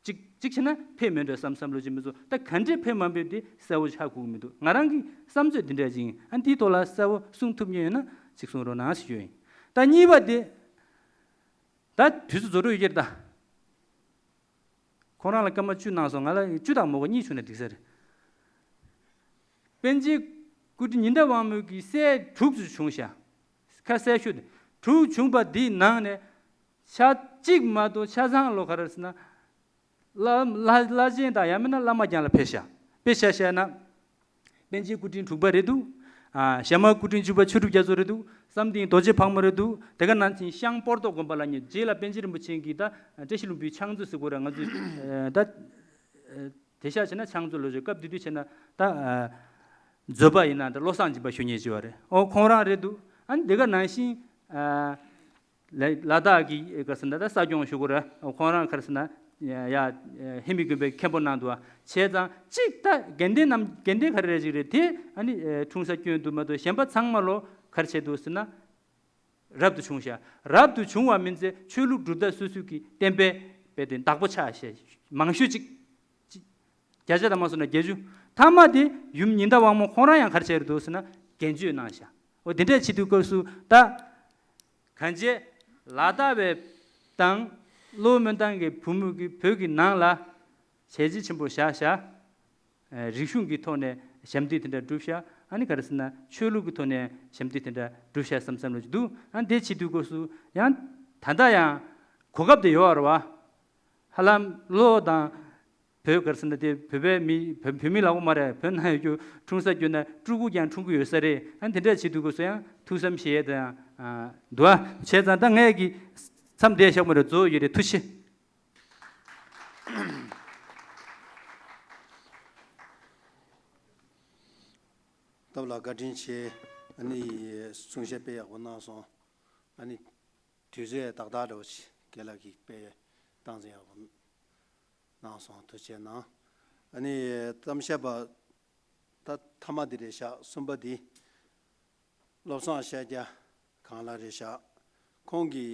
ཅིག་ཅིག་བྱས་ན་ཕེབས་མེད་འགྲོ་བསམ་བསམ་བློ་ཅིག་མི་ཚོ་ད་གང་འདྲས་ཕེབས་མ་ཕེབས་དེ་གསལ་པོ་ཧ་གོ་གི་མི་འདུག་ང་རང་གི་བསམ་ཚོད་འདི་འདྲས་ཅིག་ཡིན། ཨ་འདིའི་ཐོག་ལ་གསལ་པོ་གསུང་ཐུབ་མཁན་ཡོད་ན་ཅིག་གསུང་རོགས་གནང་ཞུ་རྒྱུ་ཡིན། ད་གཉིས་པ་དེ་ད་དུས་ཚོད་རྫོགས་འགྲོ་ཡོད་ཀྱི་རེད་ད། ཁོང་རང་ལ་སྐར་མ་བཅུ་གནང་སོང་། ང་ལ་བཅུ་དང་མ་གཏོགས་གཉིས་བྱུང་ན་འགྲིག་ས་རེད། པཎ་ཆེན་སྐུ་ཕྲེང་ཉི་ཟླ་དབང་མོ་གི་སྲས་དྲུག་ཅུ་བྱུང་ཤག་ཁ་གསལ་ཤོས་དེ་དྲུག་བྱུང་པ་འདིའི་ནང་ནས་ཆ་གཅིག་མ་གཏོགས་ཆ་ཚང་ལོ་ག་རེ་ཟེར་ན། བླ་བླ་བླ་ཆེན་དང་ཡང་མིན་ན་བླ་མ་རྐྱང་ལ་ཕེབས་ཤག་དཔེ་ཆ་བཤད་ན། པཎ་ཆེན་སྐུ་ཕྲེང་དྲུག་པ་རེད་འདུག་ཨ། ཞྭ་དམར་སྐུ་ཕྲེང་བཅུ་པ་ཆོས་གྲུབ་རྒྱ་མཚོ་རེད་འདུག་བསམ་གཏན་རྡོ་རྗེ་ཕག་མོ་རེད་འདུག་དེ་ག་ནང་བཞིན་ཤང་སྤོར་ཏོ་དགོན་པ་ལ་ཉེ་རྗེས་ལ་པཎ་ཆེན་རིན་པོ་ཆེ་གིས་ད་བཀྲ་ཤིས་ལྷུན་པོའི་ཕྱག་མཛོད་ཟེར་དགོས་རེད་ང་ཚོས་ད། དེ་ཤག་བྱས་ན་ཕྱག་མཛོད་ལོ་ཆོས་སྐབས་དེ་དུས་བྱས་ན་ད། མཛོད་པ་ཡིན་ན་ད་བློ་བཟང་སྦྱིན་པ་ཞུ་མཁན་ཅིག་ཡོད་རེད། ཨོ་ཁོང་རང་རེད་འདུག་ཨ་ནི་དེ་ག་ནང་བཞིན། ལ་ལ་དྭགས་ཀྱི་ག་རེ་ཟེར་ན་ད་ས་སྐྱོང་ཞུ་དགོས་རེད། ཁོང་རང་ག་རེ་ཟེར་ན་ཡ་ཧེ་མི་དགོན་པའི་མཁན་པོ་གནང་འདུག་བ། བྱས་ཙང་གཅིག་ད་དགེ་ལྡན་ནམ་དགེ་ལྡན་ག་རེ་རེ་ཅིག་རེད་དེ་ཨ་ནི་འཁྲུངས་ས་སྐྱོན་འདུག་མ་གཏོགས་གཞན་པ་ཚང་མ་ལོ་ག་རེ་བྱས་འདུག་ཟེར་ན་རབ་ཏུ་བྱུང་ཤག་རབ་ཏུ་བྱུང་བ་མིན་ཚེ་ཆོས་ལུགས་གྲུབ་མཐའ་སོ་སོ་གི་བསྟན་པའི་དཔེ་དེ་བདག་པོ་ཆགས་ཤག་མང་ཤོས་ཅིག་བརྒྱ་ཆ་དང་མ་སོང་ན་བརྒྱད་ཅུ། ཐ་མ་དེ་ཡུམ་ཉི་ཟླ་དབང་མོ་ཁོང་རང་ཡང་ག་རེ་བྱས་རེད་འདུག་ཟེར་ན་འགན་བཅོལ་གནང་ཤག་འོ་དེ་འདྲས་བྱེད་དུས་སྐབས་སུ་ད། གང་བྱས་ལ་དྭགས་པའི་དང་གློ་བོ་སྨོན་ཐང་གི་བུ་མོ་གི་བོད་ཀྱི་ནང་ལ་བྱས་རྗེས་ཆེན་པོ་བཞག་ཤག་རིག་གཞུང་གི་ཐོག་ནས་ཞབས་འདེགས་དེ་འདྲ་བསྒྲུབས་ཤག་ཨ་ནི་ག་རེ་ཟེར་ན་ཆོས་ལུགས་ཀྱི་ཐོག་ནས་ཞབས་འདེགས་དེ་འདྲ་བསྒྲུབས་ཤག་བསམ་བསམ་བློ་ཅིག་འདུག་ཨ་ནི་དེ་བྱེད་དུས་སྐབས་སུ་ཡང་ད་ལྟ་ཡང་གོ་སྐབས་དེ་ཡོད་རེད་བ། ཧ་ལམ་གློ་དང་། བོད་ག་རེ་ཟེར་ན་དེ་བོད་པའི་མི་བོད་བོད་མི་ལབ་དགོས་མ་རེད། བོད་ནང་ཡོད་རྒྱུ་འཁྲུངས་ས་བརྒྱུད་ན་སྤྲུལ་སྐུ་ཀྱང་འཁྲུངས་ཀྱི་ཡོད་ས་རེད། ཨ་ནི་དེ་འདྲ་བྱེད་དུས་སྐབས་སུ་ཡང་ཐུགས་བསམ་བཞེས་ཡས་དང་ཨ་འདུག་ཨ། བྱས་ཙང་ད་ངས་ཀྱི་མཚམས་འདས་ཤག་མ་རེད། རྫོགས་ཡོད་རེད། ཐུགས་རྗེ་ཆེ། སྟབས་ལ་བཀའ་དྲིན་ཆེ། ཨ་ནི་གསུང་བཤད་དཔེ་ཡག་པོ་གནང་སོང་། ཨ་ནི་དུས་ཚོད་ཏག་ཏག་འདྲ་བོ་ཞིག་རྒན་ལགས་ཀྱིས་དཔེ་སྟངས་འཛིན་ཡག་པོ་གནང་སོང་། ཐུགས་རྗེ་གནང་། ཨ་ནི་གཏམ་བཤད་པ་ད་ཐ་མ་འདི་རེད་ཤག་གསུམ་པ་འདི་བློ་བཟང་ཤཱཀྱ་གང་ལགས་རེད་ཤག་ཁོང་གི་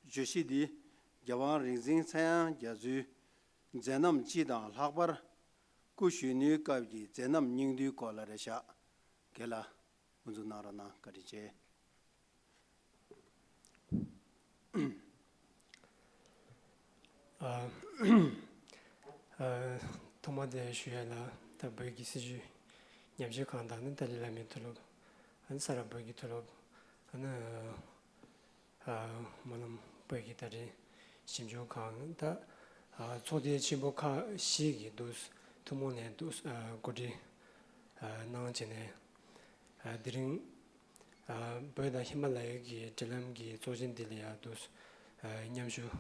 བརྗོད་གཞི་འདི་རྒྱལ་དབང་རིག་འཛིན་ཚངས་དབྱངས་རྒྱ་མཚོའི་མཛད་རྣམ་སྤྱི་དང་ལྷག་པར་སྐུ་གཞོན་ནུའི་སྐབས་ཀྱི་མཛད་རྣམ་སྙིང་བསྡུས་སྐོར་ལ་རེད་ཤག་རྒན་ལགས། དབུ་འཛུགས་གནང་རོགས་གནང་། བཀའ་དྲིན་ཆེ། ཨ། ཨ། ཐོག་མ་དེ་ཞུ་ཡ་ལ་ད་བོད་ཀྱི་སྲིད་བྱུས་ཉམས་ཞིབ་ཁང་དང་ནི་ཏཱ་ལའི་བླ་མའི་མཐོ་སློབ། ཨ་ནི་ས་རཱ་བོད་ཀྱི་མཐོ་སློབ། ཨ་ནི། ཨ། སྨོན་ལམ་བོད་ཀྱི་ད་རེས་ཞིབ་འཇུག་ཁང་ད། ཨ། ཚོགས་སྡེ་ཆེན་པོ་ཁག་བཞི་གི་འདུག་ཐུན་མོང་ནས་འདུག་ཨ། གོ་སྒྲིག་གནང་བྱས་ནས། དེ་རིང་བོད་དང་ཧི་མ་ལ་ཡའི་གི་འབྲེལ་ལམ་གྱི་ཚོགས་ཆེན་འདི་ལ་ཡང་འདུག་མཉམ་ཞུགས་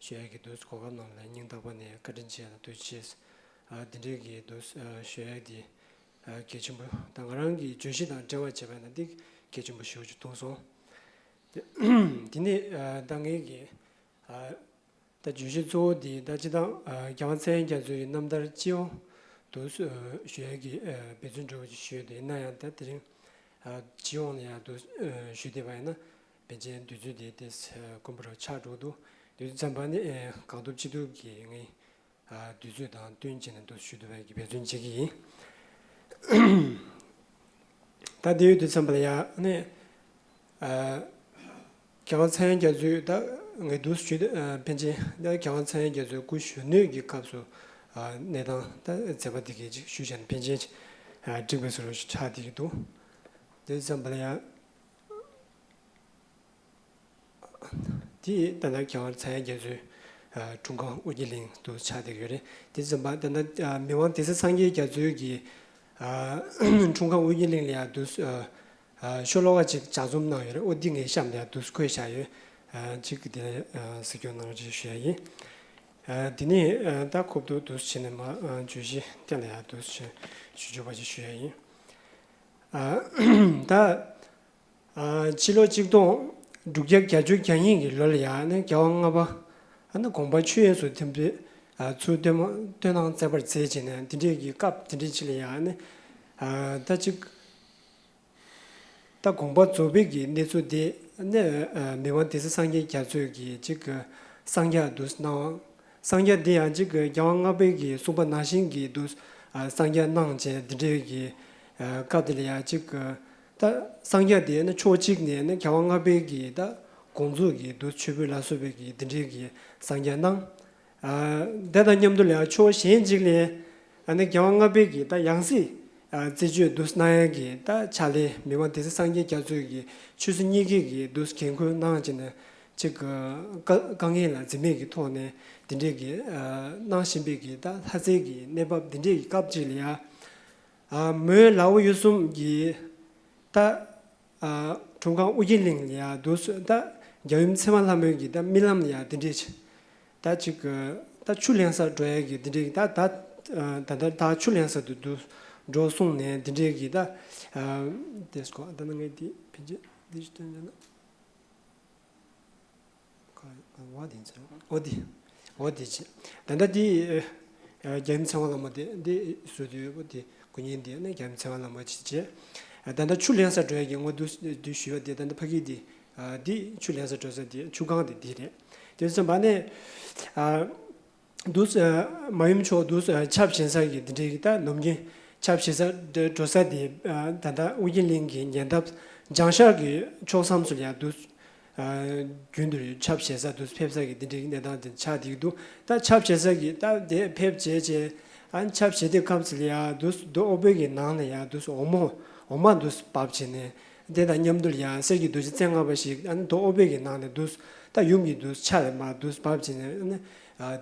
ཞུ་ཡ་གི་འདུག་གོ་སྐབས་གནང་བ་ལ་སྙིང་ཐག་པ་ནས་བཀའ་དྲིན་ཆེ་ལ་ཐུགས་རྗེ་ཆེ། འདི་འདྲའི་གི་འདུག་ཞུ་ཡ་འདི་གལ་ཆེན་པོ་དང་། ང་རང་གི་བརྗོད་གཞི་དང་འབྲེལ་བ་བྱས་པ་ན་འདི་གལ་ཆེན་པོ་ཞེ་པོ་ཅིག་མཐོང་སོང་། དེ་ནས་ད་ངས་གི་ད་བརྗོད་གཞི་གཙོ་བོ་འདི་ད་སྤྱིར་བཏང་རྒྱལ་དབང་ཚངས་དབྱངས་རྒྱ་མཚོའི་རྣམ་ཐར་སྤྱི་ཡོངས་དུ་ཞུ་ཡ་གི་འབད་བརྩོན་འདྲ་བོ་ཞིག་ཞུས་འདུག་ཡིན་ན་ཡང་ད་དེ་རིང་སྤྱི་ཡོངས་ལ་ཡང་དུ་ཞུ་བསྡད་པ་ཡིན་ན་པཎ་ཆེན་འདུས་ཚོད་དེ་དེ་དཀོན་པོ་རུ་ཆགས་འགྲོ་འདུག་དུས་ཚོད་ཙམ་པ་ནི་གང་ཐུབ་ཅི་ཐུབ་ཀྱིས་ངས་དུས་ཚོད་དང་བསྟུན་བྱས་ནས་འདུག་ཞུ་ཐུབ་པའི་གི་འབད་བརྩོན་བྱེད་ཀྱི་ཡིན། ད་དེ་ཡོད་དུས་ཙམ་པ་ལ་ཡང་ནི། རྒྱལ་དབང་ཚངས་དབྱངས་རྒྱ་མཚོས་ད་ངས་འདུག་ཞུས་ཏེ། པཎ་ཆེན་ད་རྒྱལ་དབང་ཚངས་དབྱངས་རྒྱ་མཚོའི་སྐུ་གཞོན་ནུའི་གི་སྐབས་སུ་གནས་སྟངས་ད་མཛད་པ་འདི་གའི་ཅིག་ཞུས་བྱས་ནས་པཎ་ཆེན་བསྒྲིགས་པའི་བཟོ་འདྲ་ཞིག་ཆགས་བསྡད་ཀྱི་འདུག་དེ་ཙམ་པ་ལ་ཡང་དེ་ད་ལྟ་རྒྱལ་དབང་ཚངས་དབྱངས་རྒྱ་མཚོའི་འཁྲུངས་ཁང་ཨོ་རྒྱན་གླིང་དུ་ཆགས་བསྡད་ཀྱི་ཡོད་རེད། དེ་ཙམ་པ་ད་ལྟ་མི་དབང་སྡེ་སྲིད་སངས་རྒྱས་རྒྱ་མཚོའི་གི་འཁྲུངས་ཁང་ཨོ་རྒྱན་གླིང་ལ་ཡང་འདུག་ཤོ་ལོ་ཀ་ཅིག་ལྗགས་རྩོམ་གནང་ཡོད་རེད། ཨོ་འདི་ངས་གཤམ་ལ་ཡང་འདུག་བཀོད་བཞག་ཡོད། ཅིག་གི་དེ་ལ་གཟིགས་སྐྱོང་གནང་རོགས་ཞུ་ཡ་ཡིན། དེ་ནས་ད་གོ་བསྡུར་འདུག་བྱས་ནས་མ་བརྗོད་གཞི་གཏན་ལ་ཡང་འདུག་ཞུ་ཆོག་པ་ཅིག་ཞུ་ཡ་ཡིན། ད་ཕྱི་ལོ་ཆིག་སྟོང་དྲུག་བརྒྱ་བརྒྱད་ཅུ་གྱ་གཉིས་ཀྱི་ལོ་ལ་ཡང་ནི་རྒྱལ་དབང་ལྔ་པ་ཨ་ནི་དགོངས་པ་ཆོས་དབྱིངས་སུ་ཐིམ་པའི་ཚུལ་སྟོན་སྟོན་གནང་མཛད་པར་མཛད་བྱས་ནས། འདི་འདྲའི་གི་སྐབས་འདི་འདྲའི་ཅིག་ལ་ཡང་ནི་ད་ཅིག་ད་དགོངས་པ་རྫོགས་པའི་གི་གནས་ཚུལ་དེ་ནི་མི་དབང་སྡེ་སྲིད་སངས་རྒྱས་རྒྱ་མཚོས་གི་ཅིག་གི་གསང་རྒྱ་འདུག་གནང་། གསང་རྒྱ་འདི་ཡང་ཅིག་གི་རྒྱལ་དབང་ལྔ་པའི་གི་གསུངས་པ་ནང་བཞིན་གྱི་འདུག་གསང་རྒྱ་གནང་བྱས་འདི་འདྲའི་གི་སྐབས་དེ་ལ་ཡང་ཅིག་གི་ད་གསང་རྒྱ་དེ་ནི་ཕྱོགས་གཅིག་ནས་ནི་རྒྱལ་དབང་ལྔ་པའི་གི་ད་དགོངས་རྫོགས་ཀྱི་འདུག་མཆོད་འབུལ་ལ་སོགས་པའི་གི་འདི་འདྲའི་གི་གསང་རྒྱ་གནང་། དེ་དང་མཉམ་དུ་ལ་ཕྱོགས་གཞན་གཅིག་ལས་ཨ་ནི་རྒྱལ་དབང་ལྔ་པའི་གི་ད་ཡང་སྲིད་རྩད་གཅོད་འདུག་གནང་ཡ་གི་ད་ཕྱག་ལས་མི་དབང་སྡེ་སྲིད་སངས་རྒྱས་རྒྱ་མཚོའི་གི་ཆོས་སྲིད་གཉིས་ཀའི་གི་འདུག་འགན་ཁུར་གནང་བྱས་ནས་ཅིག་གི་དཀའ་དཀའ་ངལ་ལ་འཛེམ་མེད་ཀྱི་ཐོག་ནས་འདི་འདྲའི་གི་གནང་བཞིན་པའི་གི་ད་ལྷ་སའི་གི་གནས་བབ་འདི་འདྲའི་གི་སྐབས་ཅིག་ལ་ཡ། མོན་ལའོ་ཡུལ་གསུམ་གྱི་ད་འཁྲུངས་ཁང་ཨོ་རྒྱན་གླིང་ལ་ཡ་འདུག་སེ་ད་རྒྱལ་ཡུམ་ཚེ་དབང་ལྷ་མོའི་གི་ད་རྨི་ལམ་ལ་ཡ་འདི་འདྲས་ཅིག་ད་ཅིག་ད་ཆུ་ལེན་སར་འགྲོ་ཡ་གི་འདི་འདྲས་གི་ད་ད་ད་ད་ད་ཆུ་ལེན་སར་དུ་འདུག་འགྲོ་གསུངས་ནས་འདི་འདྲས་གི་ད་དེ་སྐོར་ད་ནི་ངས་འདི་ཕན་ཆད་འདི་ཞིག་སྟོན་བྱས་ན། ཁ་ཨ་བ་དེ་ཚོ་འོ་དེ་འོ་དེ་ཅི་ད་ལྟ་དེ་རྒྱལ་ཡུམ་ཚེ་དབང་ལྷ་མོ་དེ་འདི་བཟོས་དུས་ཡོད་པོ་དེ་དགུ་བརྙན་དེ་ནི་རྒྱལ་ཡུམ་ཚེ་དབང་ལྷ་མོ་ཅི་བྱས། ད་ལྟ་ཆུ་ལེན་ས་འགྲོ་ཡ་གི་ངོ་དུ་དུ་ཞུས་པ་དེ་ད་ལྟ་ཕ་གི་དེ་འདི་ཆུ་ལེན་ས་འགྲོ་ས་དེ་ཆུ་སྒང་དེ་འདི་རེད། དེ་ཚོ་བ་ནས་དུ་མ་ཡུམ་མཆོག་དུ་ཆབ་བཞེས་ས་གི་འདི་འདྲའི་གི་ད་ནམ་རྒྱུན་ཆབ་བཞེས་ས་འགྲོ་ས་དེ་ད་ལྟ་ཨོ་རྒྱན་གླིང་གི་ཉེ་འདབས་བྱང་ཤར་གི་ཕྱོགས་མཚམས་སུ་ཡ་དུ། རྒྱུན་དུ་ཆབ་བཞེས་ས་དུ་ཕེབས་ས་གི་འདི་འདྲའི་གནས་སྟངས་དེ་ཆགས་བསྡད་ཀྱི་འདུག་ད་ཆབ་བཞེས་ས་གི་ད་དེ་ཕེབས་བྱས་བྱས་ཨ་ནི་ཆབ་བཞེས་དུས་སྐབས་སུ་ལ་ཡ་དུ་དུ་ཨོ་བོད་ཀྱི་ནང་ནས་ཡ་དུ་འོ་མ་འོ་མ་དུ་བབས་བྱས་ནས་དེ་དང་མཉམ་དུ་ལ་ཡ་གསེར་གྱི་རྡོ་རྗེ་རྩེ་ལྔ་པ་ཞིག་ཨ་ནི་དུ་ཨོ་བོད་ཀྱི་ནང་ནས་དུ་ད་ཡུམ་གྱི་དུ་ཕྱག་ལས་མ་དུ་བབས་བྱས་ནས་ཨ་ནི་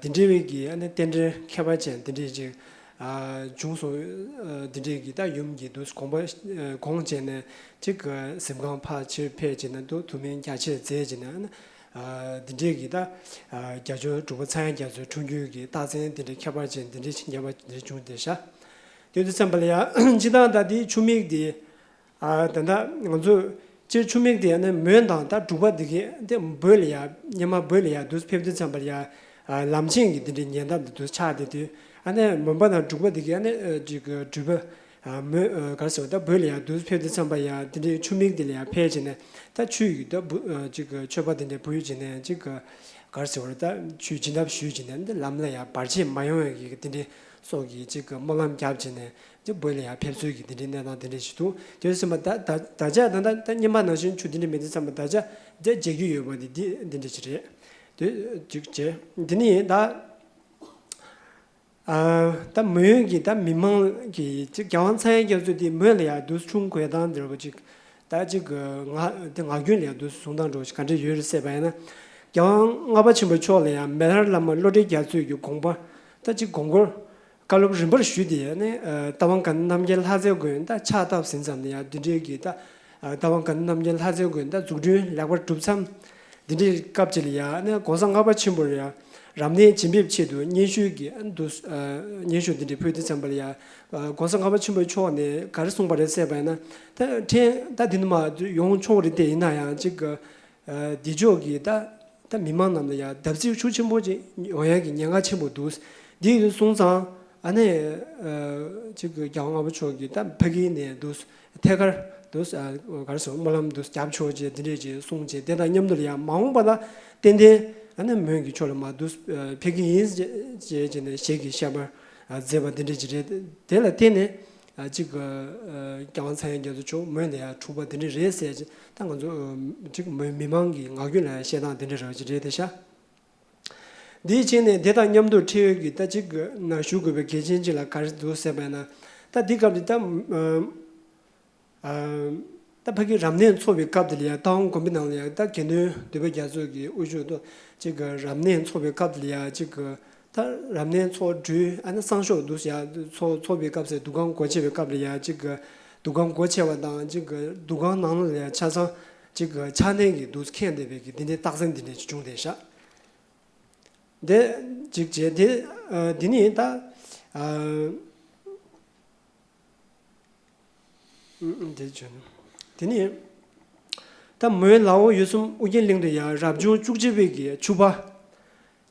འདི་འདྲའི་བའི་གི་ཨ་ནི་རྟེན་འབྲེལ་ཁྱད་པར་ཅན་འདི་འདྲའི་ཅིག་བྱུང་སོང་། འདི་འདྲའི་གི་ད་ཡུམ་གྱི་དུ་དགོངས་པ་དགོངས་བྱས་ནས་ཅིག་གཟིམ་ཁང་ཕར་ཕྱིར་ཕེབས་བྱས་ནས་དུ་ཐུགས་སྨོན་རྒྱ་ཆེར་མཛད་བྱས་ནས་འདི་འདྲའི་གི་ད་རྒྱ་ཆོས་དྲུག་པ་ཚངས་དབྱངས་རྒྱ་མཚོའི་འཁྲུངས་རྒྱུན་གྱི་རྟགས་མཚན་འདི་འདྲའི་ཁྱད་པར་ཅན་འདི་འདྲའི་ཅིག་ཉེ་བ་འདི་འདྲ་བྱུང་བསྡད་ཤག་དེ་དུས་ཙམ་པ་ལ་ཡ་སྤྱིར་བཏང་ད་དེའི་ཆུ་མིག་དེ། ད་ལྟ་ང་ཚོ་སྤྱིར་ཆུ་མིག་དེ་ནི་མོན་དང་ད་འབྲུག་པ་འདི་གའི་འདི་བོད་ལ་ཡ་སྙེ་མ་བོད་ལ་ཡ་དུས་ཕེབས་དུས་ཙམ་པ་ལ་ཡ་ལམ་ཆེན་གྱི་འདི་འདྲའི་ཉེ་འདབས་ལ་དུས་ཆགས་བསྡད་དུས་ཨ་ནི་མོན་པ་དང་འབྲུག་པ་འདི་གའི་ཨ་ནི་ཅིག་འགྲུལ་པ་མོན་ག་རེ་ཟེར་བ་ད་བོད་ལ་ཡ་དུས་ཕེབས་དུས་ཙམ་པ་ཡ་འདི་འདྲའི་ཆུ་མིག་འདི་ལ་ཡ་ཕེབས་བྱས་ནས་ད་ཆུ་ཡི་ད་ཅིག་མཆོད་པ་འདི་འདྲ་འབུལ་བྱས་ནས་ཅིག་ག་རེ་ཟེར་བ་ད་ཆུའི་བྱིན་རླབས་ཞུས་བྱས་ནས་འདི་ལམ་ལ་ཡ་བར་ཆད་མ་ཡོང་བའི་གི་འདི་འདྲའི་སོགས་ཀྱི་ཅིག་སྨོན་ལམ་བརྒྱབ་བྱས་ནས། དེ་བོད་ལ་ཡང་ཕེབས་སྲོལ་གྱི་དེ་འདྲའི་གནས་སྟངས་དེ་འདྲ་ཞིག་འདུག་དེ་ཟིན་པ་ད་ད་ད་ཆ་ད་ད་ད་སྙེ་མ་ནང་བཞིན་ཆུ་དེ་འདྲ་མེད་དུས་ཙམ་པ་ད་ཆ་དེ་རྒྱག་རྒྱུ་ཡོད་པ་དེ་འདི་འདི་འདྲ་ཞིག་རེད། དེ་ཅིག་བྱས་འདི་ནི་ད་ཨ་ད་མོན་གྱི་ད་མི་མང་གི་ཅིག་རྒྱལ་དབང་ཚངས་དབྱངས་རྒྱ་མཚོ་དེ་མོན་ལ་ཡང་དུས་འཁྲུངས་དགོས་སྟངས་འདི་འདྲ་བ་ཅིག་ད་ཅིག་ང་དེ་ངག་རྒྱུན་ལ་ཡང་དུས་གསུང་སྟངས་འདྲ་བ་ཅིག་ག་འདྲ་ཡོད་རེད་ཟེར་བ་ཡིན་ན། རྒྱལ་དབང་ལྔ་པ་ཆེན་པོ་མཆོག་ལ་ཡང་མེ་ལྷ་བླ་མ་བློ་གྲོས་རྒྱ་མཚོས་ཀྱི་དགོངས་པ་ད་ཅིག་དགོངས་སྐོར། བཀའ་སློབ་རིམ་པར་ཞུས་ཏེ་ནས་རྟ་དབང་དགའ་ལྡན་རྣམ་རྒྱལ་ལྷ་རྩེ་དགོན་ད་ཕྱག་བཏབ་ཟིན་ཙམ་ལ་ཡ་འདི་འདྲའི་གི་ད་རྟ་དབང་དགའ་ལྡན་རྣམ་རྒྱལ་ལྷ་རྩེ་དགོན་ད་འཛུགས་སྐྲུན་ལེགས་པར་གྲུབ་མཚམས་འདི་འདྲའི་སྐབས་ཅིག་ལ་ཡ་ནས་གོང་ས་ལྔ་པ་ཆེན་པོར་ཡ་རབ་གནས་བྱིན་འབེབས་ཆེད་དུ་སྙན་ཞུ་གི་འདུག་སྙན་ཞུ་འདི་འདྲའི་ཕུལ་དུས་ཙམ་པ་ལ་ཡ་གོང་ས་ལྔ་པ་ཆེན་པོ་མཆོག་ནས་ག་རེ་གསུངས་པ་རེད་ཟེར་བ་ཡིན་ན། ད་ཕྲན་ད་འདི་ནི་མ་ཡོང་ཆོག་རེད་དེ། ཡིན་ན་ཡང་ཅིག་གི་འདི་ཕྱོགས་ཀྱི་ད་ད་མི་མང་རྣམས་ལ་ཡང་བརྡབ་གསིག་ཤུགས་ཆེན་པོ་ཅིག་ཡོང་ཡག་གི་ཉེན་ཁ་ཆེན་པོ་འདུག་འདི་ཡིན་སོང་ཙང་ཨ་ནི་ཅིག་གི་རྒྱལ་བ་ལྔ་པ་མཆོག་གིས་ད་ཕ་གི་ནས་འདུག་ཐད་ཀར་འདུག་ག་རེ་ཟེར་སྨོན་ལམ་འདུག་རྒྱབ་ཆོག་ཅེས་འདི་འདྲས་ཅིག་གསུངས་བྱས། དེ་དང་མཉམ་དུ་ལ་ཡང་མ་འོངས་པ་ལ་ཏན་ཏན་ཨ་ནི་མོན་གྱི་ཕྱོགས་ལ་མ་འདུག་ཕེབས་ཀྱི་ཡིན་ཅེས་བྱས་ནས་ཞལ་གྱིས་བཞེས་པ་མཛད་པ་འདི་འདྲས་ཅིག་རེད། དེ་ལ་བརྟེན་ནས། ཨ་གཅིག་གི་ཨ་རྒྱལ་དབང་ཚངས་དབྱངས་རྒྱ་མཚོ་མཆོག་མོན་ལ་ཡང་འཁྲུངས་པ་འདི་འདྲ་རེད་ཟེར་ཅིག་ད་ང་ཚོ་ཨ་གཅིག་མོན་མི་མང་གི་ངག་རྒྱུན་ལ་ཡང་བཤད་སྟངས་འདི་འདྲ་རང་ཅིག་རེད་དེ་ཤག་འདིའི་ཆེད་ནས་དེ་དང་མཉམ་དུ་འཕྲད་ཡོད་ཀྱི་ད་གཅིག་གི་ན་ཞུ་དགོས་པའི་གལ་ཆེན་ཅིག་ལ་ག་རེ་འདུག་ཟེར་བས་ན། ད་འདི་སྐབས་འདི་ད་ཨ་ཨ་ད་ཕ་གི་རབ་གནས་འཚོགས་པའི་སྐབས་འདི་ལ་ཡང་རྟ་དབང་དགོན་པའི་ནང་ལ་ཡང་ད་དགེ་འདུན་འདུས་པ་རྒྱ་མཚོ་གི་དབུ་བཞུགས་ཐོག་གཅིག་གི་རབ་གནས་འཚོགས་པའི་སྐབས་འདི་ལ་ཡང་གཅིག་གི་ད་རབ་གནས་ཚོགས་གྲོལ་ཨ་ནི་སང་ཞོགས་འདུག་ཡ་ཚོགས་ཚོགས་པའི་སྐབས་སུ་འདུ་ཁང་སྒོ་ཕྱེ་བའི་སྐབས་ལ་ཡ་གཅིག་གི་འདུ་ཁང་སྒོ་ཕྱེ་བ་དང་གཅིག་གི་འདུ་ཁང་ནང་ལ་ཡ་ཆ་ཚང་གཅིག་གི་ཕྱག་ལེན་གྱི་འདུག་ཁེངས་བསྡད་པའི་གི་འདི་འདྲའི་རྟགས་མཚན་འདི་འདྲ་ཅིག་བྱུང་བསྡད་ཤག་འདི་གཅིག་བྱས་དེ་ཨ་འདི་ནི་ད་ཨ། དེ་བྱོན། དེ་ནས་ད་མོན་ལའོ་ཡུལ་གསུམ་ཨུ་རྒྱན་གླིང་དུ་ཡང་རབ་བྱུང་བཅུ་གཅིག་པའི་གི་ཆུ་ཕག་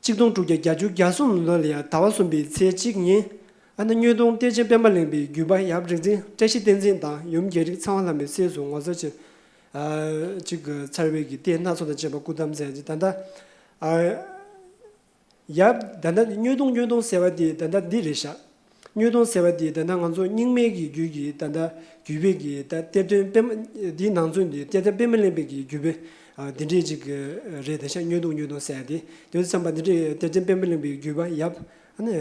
གཅིག་སྟོང་དྲུག་བརྒྱ་བརྒྱད་ཅུ་གྱ་གསུམ་ལོ་ལ་ཡང་ཟླ་བ་གསུམ་པའི་ཚེས་གཅིག་ཉིན་ཨ་ནི་སྙོན་ཐུང་གཏེར་ཆེན་པད་མ་གླིང་པའི་བརྒྱུད་པ་ཡབ་རིག་འཛིན་བཀྲ་ཤིས་བསྟན་འཛིན་དང་ཡུམ་རྒྱལ་རིགས་ཚེ་དབང་བླ་མའི་སྲས་སུ་ངོ་མཚར་ཆེ་ཨ་གཅིག་གི་ཚར་བའི་གི་ལྟས་སྣ་ཚོགས་དང་བཅས་པ་སྐུ་བལྟམས་མཛད་ཅིང་ད་ལྟ་ཨ། ཡབ་ད་ལྟ་སྙོན་ཐུང་སྙོན་ཐུང་ཟེར་བ་དེ་ད་ལྟ་འདི་རེད་ཤག་སྙོན་ཐུང་ཟེར་བ་དེ་ད་ལྟ་ང་ཚོ་རྙིང་མའི་གི་རྒྱུད་ཀྱི་ད་ལྟ་རྒྱུད་པའི་གི་ད་གཏེར་སྟོན་པད་མ་འདིའི་ནང་ཚུད་འདི་གཏེར་སྟོན་པད་མ་གླིང་པའི་གི་རྒྱུད་པའི་ཨ་འདི་འདྲས་ཅིག་གི་རེད། དེ་ཤག་སྙོན་ཐུང་སྙོན་ཐུང་ཟེར་ཡ་དེ། དེ་ཚོ་བསམ་པ་འདི་འདྲས་གཏེར་སྟོན་པད་མ་གླིང་པའི་རྒྱུད་པ་ཡབ་ཨ་ནི་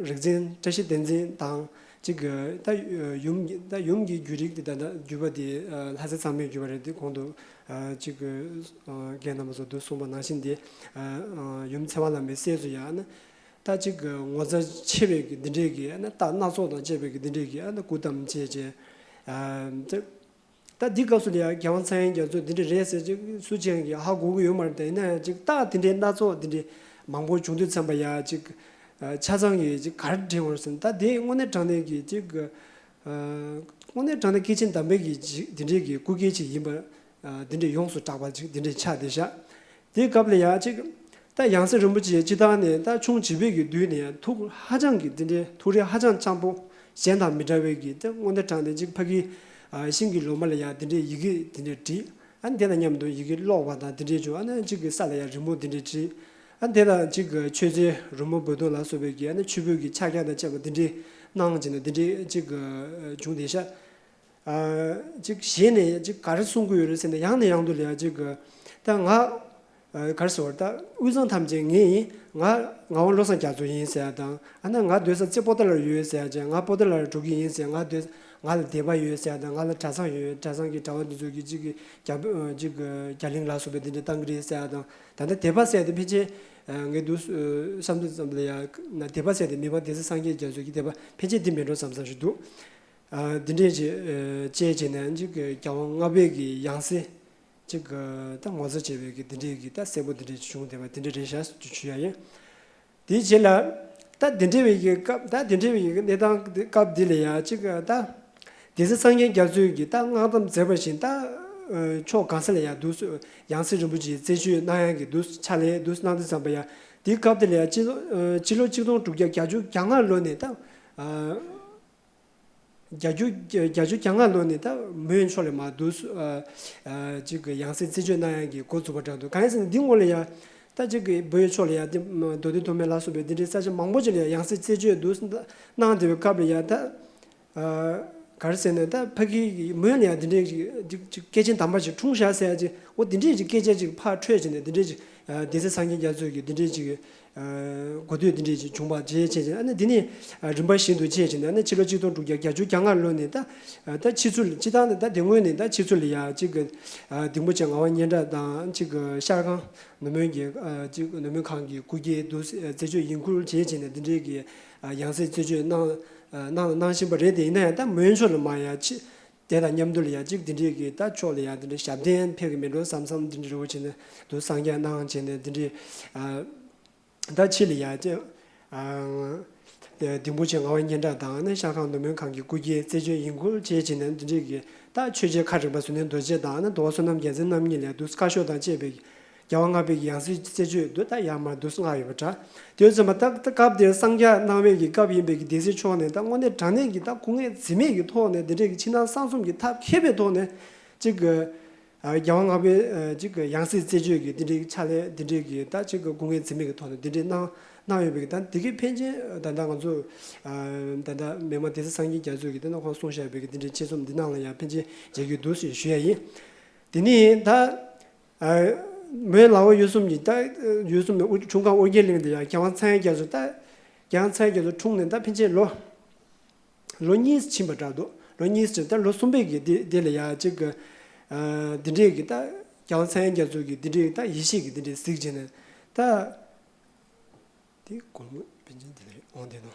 རིག་འཛིན་བཀྲ་ཤིས་བསྟན་འཛིན་དང་ཅིག་གི་ད་ཡུམ་གྱི་ད་ཡུམ་གྱི་རྒྱུད་རིགས་དེ་ད་ལྟ་རྒྱུད་པ་དེ་ལྷ་སྲས་ཚང་མའི་རྒྱུད་པ་རེད། དེ་གོང་དུ། ཅིག་རྒན་རྣམ་པ་ཚོ་འདུག་གསུངས་པ་ནང་བཞིན་དེ། ཡུམ་ཚེ་དབང་བླ་མའི་སྲས་སུ་ཡང་ན། ད་ཅིག་ངོ་མཚར་ཆེ་བའི་གི་འདི་འདྲས་ཀྱི་ན་རྟགས་སྣ་ཚོགས་དང་བཅས་པའི་གི་འདི་འདྲས་ཀྱི་ན་སྐུ་བལྟམས་བྱས་རྗེས། ད་འདི་སྐབས་སུ་ལ་ཡང་རྒྱལ་དབང་ཚངས་དབྱངས་རྒྱ་མཚོ་འདི་འདྲས་རེད་ཟེར་ཅིག་སུ་ཅིག་གིས་ཧ་གོ་གི་ཡོད་མ་རེད། དེ་ཡིན་ན་ཡང་ཅིག་རྟགས་འདི་འདྲས་སྣ་ཚོགས་འདི་འདྲས་མང་པོ་བྱུང་དུས་ཙམ་པ་ཡང་ཅིག་ཆ་ཚང་གི་ཅིག་ག་རེ་འདྲེན་དགོས་ཟེར་ན་ད་དེ་དངོས་གནས་དྲང་གནས་ཀྱི་ཅིག་དངོས་གནས་དྲང་གནས་སྐྱེས་ཆེན་དམ་པའི་གི་ཅིག་འདི་འདྲའི་གི་སྐུ་སྐྱེ་ཅིག་ཡིན་པ། འདི་འདྲའི་ཡོངས་སུ་གྲགས་པ་ཅིག་འདི་འདྲའི་ཆགས་བསྡད་ཤག་དེའི་སྐབས་ལ་ཡང་ཅིག་ད་ཡང་སྲིད་རིན་པོ་ཆེ་སྤྱི་བཏང་ནས་ད་ཆུང་བྱིས་པའི་གི་དུས་ནས་ཐུགས་ཧ་ཅང་གི་འདི་འདྲའི་ཐུགས་རེ་ཧ་ཅང་བྱང་པོ་གཞན་དང་མི་འདྲ་བའི་གི་ད་དངོས་གནས་དྲང་གནས་ཅིག་ཕ་གི་ཤིང་གི་ལོ་མ་ལ་ཡང་འདི་འདྲའི་ཡི་གེ་འདི་འདྲའི་བྲིས། ཨ་ནི་དེ་དང་མཉམ་དུ་ཡི་གེ་ཀློག་པ་དང་འདི་འདྲའི་བྱུང་། ཨ་ནི་ཅིག་གི་ས་ལ་ཡང་རི་མོ་འདི་འདྲའི་བྲིས། ཨ་ནི་དེ་དང་ཅིག་གི་མཆོད་རྫས་རོལ་མོ་རྦོད་གཏོང་ལ་སོགས་པའི་གི་ཨ་ནི་མཆོད་འབུལ་གྱི་ཕྱག་རྒྱ་དང་བཅས་པ་འདི་འདྲའི་གནང་བྱས་ནས་འདི་འདྲའི་ཅིག་གི་བྱུང་བསྡད་ཤག་ཅིག་གཞན་ནས་ཅིག་ག་རེ་གསུང་གི་ཡོད་རེད་ཟེར་ན་ཡང་ནས་ཡང་དུ་ལ་ཡ་ཅིག་གི་ད་ང་ག་རེ་ཟེར་བ་ད་དབུས་གཙང་ཐམས་ཅད་ངའི་ཡིན། ང་ངག་དབང་བློ་བཟང་རྒྱ་མཚོ་ཡིན་ཟེར་ཡ་དང་། ཨ་ན་ང་སྡོད་ས་རྩེ་པོ་ཏཱ་ལར་ཡོད་ཟེར་ཡ་ཅིག་ང་པོ་ཏཱ་ལར་འགྲོ་གི་ཡིན་ཟེར། ང་སྡོད་ང་ལ་སྡེ་པ་ཡོད་ཟེར་ཡ་དང་། ང་ལ་གྲྭ་ཚང་ཡོད། གྲྭ་ཚང་གི་གྲྭ་པ་འདི་ཚོ་གི་ཅིག་གི་རྒྱ་ཅིག་གི་རྒྱ་གླིང་ལ་སོགས་པའི་འདི་འདྲ་བཏང་གི་རེད་ཟེར་ཡ་དང་། ད་ལྟ་སྡེ་པ་ཟེར་ཡ་དེ་ཕལ་ཆེར་ངས་འདུག་བསམ་དུས་ཙམ་ལ་ཡ་ན་སྡེ་པ་ཟེར་ཡ་དེ་མི་ཕམ་སྡེ་སྲིད་སངས་རྒྱས་རྒྱ་མཚོ་གི་སྡེ་པ་ཕལ་ཆེར་འདི་མེད་འགྲོ་བསམ་བསམ་ཞིག་འདུག་འདི་འདྲས་ཅིག་བཅས་བྱས་ནས་ཅིག་གི་རྒྱལ་དབང་ལྔ་པའི་གི་ཡང་སྲིད་ཅིག་གི་ད་ངོ་མཚར་ཆེ་བའི་གི་འདི་འདྲས་གི་ད་གསལ་པོ་འདི་འདྲས་ཅིག་བྱུང་བསྡད་པ་འདི་འདྲས་རེད་ཤག་ཅིག་ཞུ་ཡ་ཡིན། དེའི་རྗེས་ལ་ད་འདི་འདྲས་བའི་གི་སྐབས་ད་འདི་འདྲས་བའི་གི་གནས་སྟངས་འདི་སྐབས་འདི་ལ་ཡ་ཅིག་གི་ད་སྡེ་སྲིད་སངས་རྒྱས་རྒྱ་མཚོས་གི་ད་སྔགས་གཏམ་མཛད་པ་བཞིན་ད་ཕྱོགས་གང་ས་ལ་ཡ་འདུག་ཡང་སྲིད་རིན་པོ་ཆེའི་རྩད་གཅོད་གནང་ཡ་གི་འདུག་ཕྱག་ལས་འདུག་གནང་དུས་ཙམ་པ་ཡ་དེའི་སྐབས་དེ་ལ་ཡ་སྤྱི་ལོ་སྤྱི་ལོ་གཅིག་སྟོང་དྲུག་བརྒྱ་བརྒྱད་ཅུ་གྱ་ལྔ་ལོ་ནས་ད། བརྒྱད་ཅུ་བརྒྱད་ཅུ་གྱ་ལྔ་ལོ་ནས་ད་མོན་ཕྱོགས་ལ་མར་འདུག་ཅིག་གི་ཡང་སྲིད་རྩད་གཅོད་གནང་ཡག་གི་འགོ་བཙུགས་པ་འདྲ་འདུག་གང་ཡིན་ཟེར་ན་འདི་སྔོན་ལ་ཡང་ད་ཅིག་གི་བོད་ཕྱོགས་ལ་ཡང་འདི་མདོ་སྟོད་མཐོ་སྨད་ལ་སོགས་པའི་འདི་འདྲའི་ས་ཆ་མང་པོ་ཅིག་ལ་ཡང་སྲིད་རྩད་གཅོད་འདུག་གནང་བསྡད་པའི་སྐབས་ལ་ཡང་ད་ ག་རེ་ཟེར་ན་ད་ཕ་གི་གི་མོན་ལ་ཡང་འདི་འདྲའི་ཅིག་ཅིག་ཅིག་སྐྱེས་ཆེན་དམ་པ་ཅིག་འཁྲུངས་བཞག་ཟེར་ཡ་ཅིག་འོ་འདི་འདྲའི་ཅིག་སྐད་ཆ་ཅིག་ཕར་འཕྲོས་བྱས་ནས་འདི་འདྲའི་ཅིག་ཨ་སྡེ་སྲིད་སངས་རྒྱས་རྒྱ་མཚོ་གི་འདི་འདྲའི་ཅིག་ཨ་གོ་ཐོས་འདི་འདྲའི་ཅིག་བྱུང་བ་བྱས་བྱས་བྱས་ཨ་ནི་འདི་ནི་ཨ་རིམ་པ་བཞིན་དུ་བྱས་བྱས་ནས་ཨ་ནི་ཕྱི་ལོ་ཆིག་སྟོང་དྲུག་བརྒྱ་བརྒྱད་ཅུ་གྱ་ལྔ་ལོ་ནས་ད་ཨ་ད་ཕྱི་ཚུལ་སྤྱི་བཏང་ནས་ད་དེ་སྔོན་ནས་ད་ཕྱི་ཚུལ་ལ་ཡ་ཅིག་གི་ཨ་ལྡིང་པོ་ཆེ་ངག་དབང་སྙན་གྲགས་དང་ཅིག་གི་ཤར་ཁང་ནུབ་མོན་གྱི་ཨ་ཅིག་ནུབ་མོན་ཁང་གི་སྐུ་སྐྱེ་འདུག་རྩད་གཅོད་ཡིན་ཁུལ་བྱས་བྱས་ནས་འདི་འདྲའི་གི་ཨ་ཡང་སྲིད་རྩད་གཅོད་གནང་། ཨ་གནང་གནང་བཞིན་པ་རེད་དེ། ཡིན་ན་ཡང་ད་མོན་ཕྱོགས་ལ་མ་ཡ་ཕྱི་དེ་དང་མཉམ་དུ་ལ་ཡ་གཅིག་འདི་འདྲའི་གི་ད་ཕྱོགས་ལ་ཡ་འདི་འདྲའི་ཞབས་བརྟན་ཕེབས་གི་མེད་འགྲོ་བསམ་བསམ་འདི་འདྲའི་རེ་བ་བྱས་ནས་འདུག་གསང་རྒྱ་གནང་བྱས་ནས་འདི་འདྲའི་ཨ་ད་ཕྱི་ལ་ཡ་ཅིག་ཨ་ལྡིང་པོ་ཆེ་ངག་དབང་སྙན་གྲགས་དང་ནི་ཤར་ཁང་ནུབ་མོན་ཁང་གི་སྐུ་སྐྱེ་རྩད་གཅོད་ཡིན་ཁུལ་བྱས་བྱས་ནས་འདི་འདྲའི་གི་ད་ཆོས་རྗེ་ཁ་རིག་པ་ཟུར་ནས་རྡོ་རྗེ་དང་ནི་འདུལ་བ་བསོད་ནམས་རྒྱལ་མཚན་རྣམ་གཉིས་ལ་འདུག་བཀའ་ཤོག་དང་བཅས་པའི་རྒྱལ་བ་ལྔ་པའི་གི་ཡང་སྲིད་རྩད་གཅོད་དུ་ད་ཡར་མར་དུ་མངགས་ཡོད་པ་འདྲ། དེ་ཙམ་པ་ད་ད་སྐབས་དེར་གསང་རྒྱ་གནང་བའི་གི་སྐབས་ཡིན་པའི་གི་སྡེ་སྲིད་མཆོག་ནས་ད་དངོས་གནས་དྲང་གནས་ཀྱི་ད་སྐུ་ངལ་འཛེམས་མེད་ཀྱི་ཐོག་ནས་འདི་འདྲའི་གི་ཕྱི་ནང་གསང་གསུམ་གྱི་ཐབས་མཁས་པའི་ཐོག་ནས་གཅིག་གི་ཨ་རྒྱལ་བ་ལྔ་པའི་ཨ་གཅིག་གི་ཡང་སྲིད་རྩད་གཅོད་ཀྱི་འདི་འདྲའི་ཕྱག་ལས་འདི་འདྲའི་གི་ད་གཅིག་གི་སྐུ་ངལ་འཛེམས་མེད་ཀྱི་ཐོག་ནས་འདི་འདྲའི་གནང་གནང་ཡོད་པའི་གི་ད་འདི་གི་ཕན་ཆད་ད་ལྟ་ང་ཚོ་ཨ་ད་ལྟ་མི་དམངས་སྡེ་སྲིད་སངས་རྒྱས་རྒྱ་མཚོ་གི་ད་ལྟ་ཁོང་གསུངས་བཞག་པའི་གི་འདི་འདྲའི་ཆེད་རྩོམ་འདི་ནང་ལ་ཡང་ཕན་ཆད་མཇལ་རྒྱུ་འདུག་ཞེས་ཞུ་ཡ་ཡིན། དེ་ནས་ད། ཨ་མོན་ལ་འོ་ཡུལ་གསུམ་གྱི་ད་ཡུལ་གསུམ་གྱི་དབུ་འཁྲུངས་ཁང་ཨོ་རྒྱན་གླིང་དུ་ཡང་རྒྱལ་དབང་སངས་རྒྱས་རྒྱ་མཚོ་ད་རྒྱལ་དབང་སངས་རྒྱས་རྒྱ་མཚོ་འཁྲུངས་ནས་ད་ཕན་ཆད་ལོ་ལོ་གཉིས་ཕྱིན་པ་འདྲ་འདུག་ལོ་གཉིས་ཕྱིན་ད་ལོ་གསུམ་པའི་གི་དེ་དེ་ལ་ཡང་གཅིག་གི་ཨ་འདི་འདྲའི་གི་ད་རྒྱལ་དབང་སངས་རྒྱས་རྒྱ་མཚོ་གི་འདི་འདྲའི་ད་ཡེ་ཤེས་ཀྱི་འདི་འདྲའི་གཟིགས་བྱས་ནས་ད། དེ་སྒོར་མོ་པཎ་ཆེན་དེ་ལ་རེད་འོང་དེ་ནོ།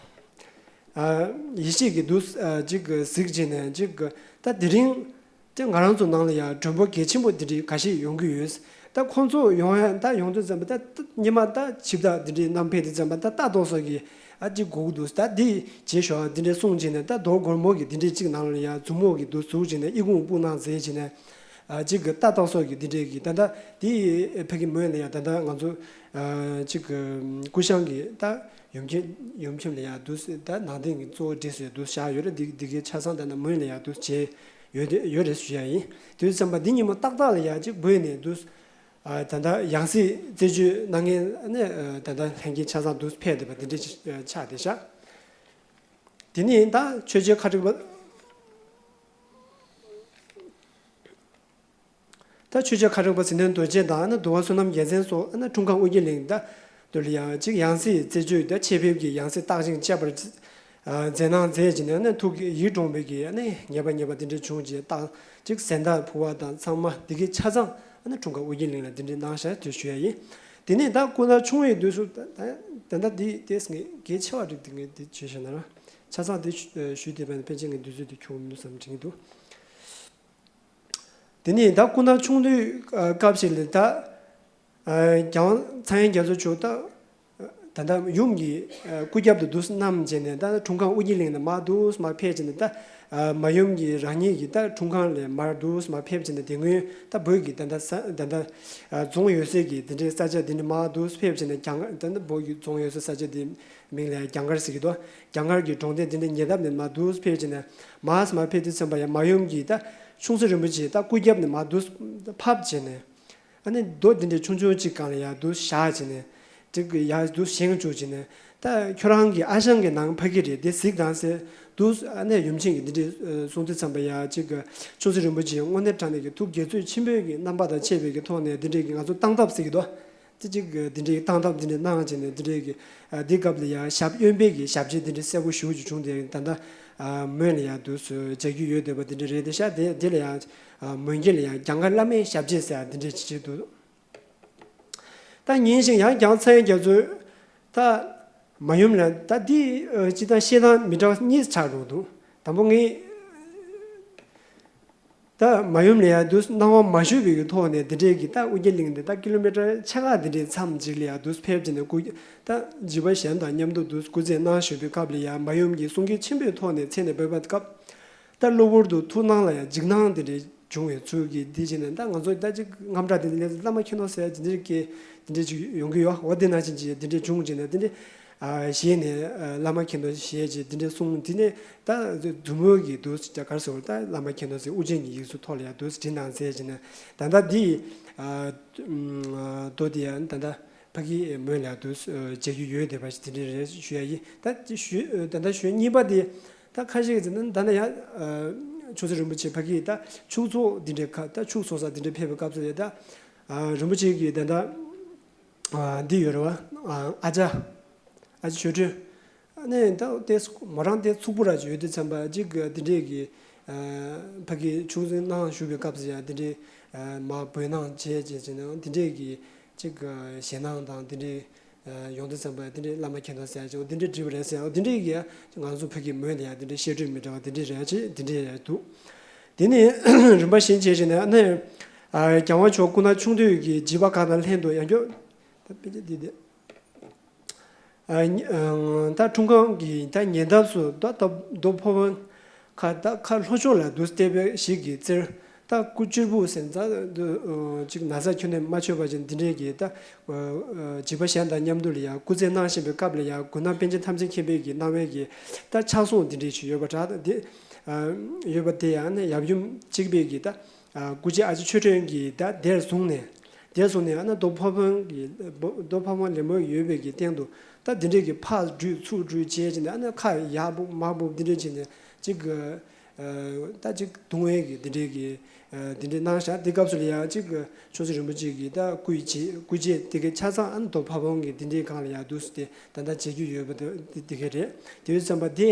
ཨ་ཡེ་ཤེས་ཀྱི་འདུ་ཨ་ཅིག་གི་གཟིགས་བྱས་ནས་ཅིག་གི་ད་དེ་རིང་དེ་ང་རང་ཚོ་ནང་ལ་ཡང་མགྲོན་པོ་གལ་ཆེན་པོ་དེ་འདྲའི་ཁ་ཤས་ཡོང་གི་ཡོད། ད་ཁོང་ཚོ་ཡོང་ཡ་ད་ཡོང་དུས་ཙམ་པ་ད་ཉི་མ་ད་ཆིབས་རྟ་དེ་འདྲའི་བསྣམས་ཕེབས་དུས་ཙམ་པ་ད་རྟ་ཏོག་སོགས་ཀྱི་ཨ་ཅིག་སྒུག་འདུག་ད་འདི་བྱེད་ཤོག་འདི་འདྲའི་གསུངས་བྱས་ནས་ད་རྡོ་སྒོར་མོ་གི་འདི་འདྲའི་ཅིག་ནང་ལ་ཡང་མཛུབ་མོ་གི་འདུ་བཙུགས་བྱས་ནས་ཨི་ཁུང་སྤུ་ནང་འཛེགས་བྱས་ནས། ཨ་གཅིག་གི་རྟ་ཏོག་སོགས་ཀྱི་འདི་འདྲའི་གི་ད་ལྟ་དེ་ཕ་གི་མོན་ལ་ཡང་ད་ལྟ་ང་ཚོ་ཨ་གཅིག་གི་སྐུ་ཞང་གི་ད་ཡུམ་ཆེན་ཡུམ་ཆེན་ལ་ཡང་དུ་ད་ནང་བསྟན་གྱི་གཙོ་བོ་འདྲེས་སུ་ཡང་དུ་བཞག་ཡོད་རེད། འདི་འདི་གའི་ཆ་ཚང་ད་ལྟ་མོན་ལ་ཡང་དུ་བྱས་ཡོད་དེ་ཡོད་རེད་ཞུ་ཡ་ཡིན། དུས་ཙམ་པ་འདི་ཉིན་མོ་ཏག་ཏག་ལ་ཡང་གཅིག་བོད་ནས་དུ་ཨ་ད་ལྟ་ཡང་སྲིད་རྩད་གཅོད་གནང་མཁན་ནས་ཨ་ད་ལྟ་ལྷན་རྒྱས་ཆ་ཚང་དུ་ཕེབས་བསྡད་པ་འདི་འདྲ་ཅིག་ཆགས་བསྡད་ཤག་དེ་ནས་ད་ཆོས་རྗེ་ཁ་རིག་པ། ད་ཆོས་རྗེ་ཁ་རིག་པ་ཟེར་མཁན་རྡོ་རྗེ་དང་ཨ་ནི་འདུལ་བ་བསོད་ནམས་རྒྱལ་མཚན་སོགས་ཨ་ནི་འཁྲུངས་ཁང་ཨོ་རྒྱན་གླིང་ད་དུ་ལ་ཡང་གཅིག་ཡང་སྲིད་རྩད་གཅོད་ད་ཆེད་ཕེབས་ཀྱི་ཡང་སྲིད་རྟགས་ཅན་བཅས་པར་མཛད་གནང་མཛད་ཅིང་ཨ་ནི་ཐུགས་ཡིད་དྲུང་བའི་གི་ཨ་ནི་ཉེས་པ་ཉེས་པ་དེ་འདྲ་བྱུང་རྗེས་རྟགས་གཅིག་ཟན་དང་ཕུ་བ་དང་ཚང་མ་དེ་གི་ཆ་ཚང་ཨ་ནི་འཁྲུངས་ཁང་ཨོ་རྒྱན་གླིང་ལ་དེ་འདྲ་གནང་བཞག་དེ་ཞུ་ཡ་ཡིན། དེ་ནས་ད་སྐུ་ན་ཆུང་བའི་དུས་སུ་ད་ད་ད་ལྟ་དེ་དེ་ངས་གལ་ཆེ་བ་རིགས་དེ་ངས་དེ་བྱས་བཞག་ན་ར་ཆ་ཚང་དེ་ཞུ་དེ་བས་ཕན་ཆད་ངས་དུས་ཚོད་དེ་ཁྱོན་མི་འདུག་བསམ་དྲན་གྱི་འདུག་དེ་ནས་ད་སྐུ་ན་ཆུང་དུས་སྐབས་ཤིག་ལ་ད་རྒྱལ་དབང་སངས་རྒྱས་རྒྱ་མཚོ་མཆོག་ད་ད་ལྟ་ཡུམ་གྱི་སྐུ་རྒྱབ་ཏུ་འདུག་བསྣམས་བྱས་ནས་ད་འཁྲུངས་ཁང་ཨོ་རྒྱན་གླིང་ནས་མར་འདུག་མར་ཕེབས་བྱས་ནས་ད་མ་ཡུམ་གྱི་རང་ཉིད་ཀྱི་ད་འཁྲུངས་ཁང་ལས་མར་འདུག་མར་ཕེབས་བྱས་ནས་དེ་སྔོན་ད་བོད་ཀྱི་ད་ལྟ་ས་ད་ལྟ་རྫོང་ཡོད་སའི་གི་དེ་འདྲའི་ས་ཆ་དེ་འདྲ་མར་འདུག་ཕེབས་བྱས་ནས་རྒྱ་ད་ལྟ་བོད་ཀྱི་རྫོང་ཡོད་སའི་ས་ཆ་དེ་མིང་ལ་རྒྱ་མཁར་ཟེར་གྱི་འདུག་རྒྱ་མཁར་གྱི་གྲོང་སྡེ་དེ་འདྲ་ཉེ་འདབས་ནས་མར་འདུག་ཕེབས་བྱས་ནས་མར་མར་ཕེབས་དུས་ཙམ་པ་ཡང་མ་ཡུམ་གྱིས་ད་ཆུང་སྲིད་རིན་པོ་ཆེ་ད་སྐུ་རྒྱབ་ནས་མར་འདུག་ཕབ་བྱས་ནས། ཨ་ནི་རྡོ་འདི་འདྲའི་ཆུང་ཆུང་གཅིག་སྒང་ལ་ཡར་འདུག་བཞག་བྱས་ནས། དེ་གི་ཡར་འདུག་བཞེངས་བཅུག་བྱས་ནས། ད་ཁྱོད་རང་གི་ཨ་ཞང་གི་ནང་ཕ་གི་རེད་དེ་གཟིགས་དང་ཟེར་འདུག་ཨ་ནི་ཡུམ་ཆེན་གྱིས་འདི་འདྲའི་གསུང་དུས་ཙམ་པ་ཡར་གཅིག་གི་ཆུང་སྲིད་རིན་པོ་ཆེ་དངོས་གནས་དྲང་གནས་ཀྱི་ཐུགས་དགྱེས་ཚོད་ཆེན་པོའི་གི་རྣམ་པ་དང་བཅས་པའི་གི་ཐོག་ནས་འདི་འདྲའི་གི་ང་ཚོ་སྟངས་སྟབས་ཟེར་གྱི་འདུག་དེ་གཅིག་གི་འདི་འདྲའི་སྟངས་སྟབས་འདི་འདྲའི་གནང་བྱས་ནས་འདི་འདྲའི་གི་འདི་སྐབས་ལ་ཡར་ཞབས་གཡོན་པའི་གི་ཞབས་རྗེས་འདི་འདྲའི་གསལ་པོ་ཞེ་པོ་ཅིག་བྱུང་སྟེ་ད་ལྟ་མོན་ལ་ཡར་འདུག་མཇལ་རྒྱུ་ཡོད་བསྡད་པ་འདི་འདྲ་རེད་དེ་ཤག་དེ་དེ་ལ་ཡང་མོན་གྱི་ལ་ཡང་རྒྱ་མཁར་བླ་མའི་ཞབས་རྗེས་ཟེར་ཡ་འདི་འདྲ་ཅིག་བྱས་འདུག་ད་ཉིན་ཞིག་ཡང་བསྐྱར་སངས་རྒྱས་རྒྱ་མཚོས་ད་མ་ཡུམ་ལ་ད་འདི་ཨ་སྤྱིར་བཏང་བཤད་སྟངས་མི་འདྲ་བ་གཉིས་ཆགས་འགྲོ་འདུག་དང་པོ་ངས་ད་མ་ཡུམ་ལ་ཡང་དུས་སྣང་བ་མ་ཞུ་བའི་གི་ཐོག་ནས་འདི་འདྲའི་གི་ད་ཨོ་རྒྱན་གླིང་འདི་ད་ཀི་ལོ་མི་ཊར་ཕྱེད་ཀ་འདི་འདྲའི་མཚམས་ཅིག་ལ་ཡང་དུས་ཕེབས་ཀྱི་ནས་སྐུ་ད་བྱིས་པ་གཞན་དང་མཉམ་དུ་དུས་སྐུ་མཛད་གནང་བཞུགས་པའི་སྐབས་ལ་ཡང་མ་ཡུམ་གྱིས་གསུང་སྐད་ཆེན་པོའི་ཐོག་ནས་མཚན་ནས་འབོད་པའི་སྐབས། ད་གློ་བུར་དུ་ཐུགས་སྣང་ལ་ཡང་འཇིགས་སྣང་དེ་འདྲའི་བྱུང་བའི་ཚུལ་གྱིས་འདི་བྱས་ནས་ད་ང་ཚོ་ད་ཅིག་རྔམ་སྐྲག་དེ་འདྲ་སླེབས་བླ་མ་མཁྱེན་ནོ་ཟེར་དེ་འདྲའི་སྐད་དེ་འདྲའི་ཅིག་ཡོང་གི་ཡོད། འོ་དེ་ནང་བཞིན་ཅིག་དེ་འདྲའི་བྱུང་བྱས་ནས་དེ་འདྲའི་ཨ་ཞེས་ནས་ཨ་བླ་མ་མཁྱེན་ནོ་ཞེས་ཅིག་དེ་འདྲའི་གསུངས། དེ་ནས་ད་མཛུབ་མོ་གིས་འདུག་ཅག་གར་སོང་ད་བླ་མ་མཁྱེན་ནོ་ཟེར་དབུ་ཅན་གྱི་ཡིག་གཟུགས་ཐོག་ལ་ཡང་འདུག་བྲིས་གནང་མཛད་བྱས་ནས་ད་ལྟ་འདི་ཨ་མདོ་དེ་ཡང་ད་ལྟ་ཕ་གི་མོན་ལ་འདུག་མཇལ་རྒྱུ་ཡོད་བསྡད་པ་ཞིག་དེ་འདྲ་རེད་ཞུ་ཡ་ཡིན། ད་ཞུ་ད་ལྟ་ཞུ་གཉིས་པ་དེ། ད་ཁ་ཤས་ཀྱིས་ད་ད་ནི་ཡང་ཆོས་སྲིད་རིན་པོ་ཆེ་ཕ་གིའི་ད་ཕྱུགས་འཚོ་འདི་འདྲའི་ཁ་ད་ཕྱུགས་འཚོ་ས་འདི་འདྲའི་ཕེབས་པའི་སྐབས་སུ་ཡ་ད་རིན་པོ་ཆེ་གིས་ད་ད་འདི་ཡོད་རེད་བ། ཨ་ཅག་ཨ་ཅག་ཆོས་སྒྲོན། ཨ་ནི་ད་དེ་མོ་རང་དེ་ཕྱུག་པོ་ར་ཅིག་ཡོད་དུས་ཙམ་པ་ཅིག་འདི་འདྲས་ཀྱི་ཕ་གི་ཕྱུགས་འཚོ་ནང་བཞུགས་པའི་སྐབས་སུ་ཡང་འདི་འདྲས་མ་བོད་ནང་བྱས་བྱས་བྱས་ནས་འདི་འདྲས་ཀྱི་ཅིག་ཞེད་སྣང་དང་འདི་འདྲས་ཡོང་དུས་ཙམ་པ་འདི་འདྲས་བླ་མ་མཁྱེན་རྟོགས་ཟེར་ཅིག་འདི་འདྲས་བྲིས་པ་རེད་ཟེར། འདི་འདྲས་ཀྱི་ང་ཚོ་ཕ་གི་མོས་ལ་ཡང་འདི་འདྲས་བཤད་སྤྲོས་མི་འདྲ་བ་འདི་འདྲས་རེད་ཅེས་འདི་འདྲས་རེད་འདུག་དེ་ནས་རིམ་པ་བཞིན་བྱས་བྱས་ནས་ཨ་ནི་རྒྱལ་དབང་མཆོག་སྐུ་ན་ཆུང་དུས་ཀྱི་བྱིས་པ་ཁག་དང་ལྷན་དུ་ཡང་བསྐྱར་ད་དཔེ་ཆ་འདི་འདི། ད་འཁྲུངས་སྐར་གྱི་ད་ཉེ་འདབས་སུ་ད་རྡོ་ཕོ་བོན་ཁ་ད་ཁ་ལྷོ་ཕྱོགས་ལ་འདུག་བལྟས་པའི་ཞིག་གི་རྩེར་ད་སྐུ་གཅེར་བུ་ཟེར་ད་ཅིག་ན་བཟའ་ཁྱོན་ནས་མ་ཆོད་པ་ཅིག་འདི་འདྲས་ཀྱི་ད་བྱིས་པ་གཞན་དང་མཉམ་དུ་ལ་ཡང་སྐུ་ཚེ་གནང་བཞིན་པའི་སྐབས་ལ་ཡང་མགོ་ནག་པཎ་ཆེན་ཐམས་ཅད་མཁྱེན་པའི་གི་གནང་བའི་གི་ད་ཕྱག་ཟུང་འདི་འདྲས་ཞིག་ཡོད་པ་འདྲ། ད་འདི་ཡོད་པ་དེ་ཡང་ནི་ཡབ་ཡུམ་གཅིག་པའི་གི་ད། སྐུ་མཆེད་ཨ་ཅེ་ཆོས་སྒྲོན་གྱིས་ད་དེར་བཟུང་ནས། དེར་བཟུང་ནས་ཨ་ན་རྡོ་ཕ་བོང་གི་རྡོ་ཕ་བོང་ལེབ་མོ་ཡོད་པའི་གི་སྟེང་དུ་ད་འདི་འདྲས་ཀྱི་ཕར་འདྲུད་ཚུར་འདྲུད་བྱས་ཀྱི་ནས་ཨ་ན་ཁ་ཡར་སྦུབ་མར་སྦུབ་འདི་འདྲས་བྱས་ནས་ཅིག་ད་ཅིག་བརྡུང་བའི་གི་འདི་འདྲས་ཀྱི་འདི་འདྲས་གནང་ཤག་དེ་སྐབས་སུ་ལ་ཡང་ཅིག་ཆོས་སྲིད་རིན་པོ་ཆེ་གི་ད་སྐུ་ཡི་རྗེས་སྐུ་རྗེས་དེ་གའི་ཆ་ཚང་ཨ་ན་རྡོ་ཕ་བོང་གི་འདི་འདྲས་སྒང་ལ་ཡར་འདུག་སེ་དེ་ད་ལྟ་མཇལ་རྒྱུ་ཡོད་པ་དེ་དེ་ག་རེད། དེ་ཡོད་ཙམ་པ་དེ།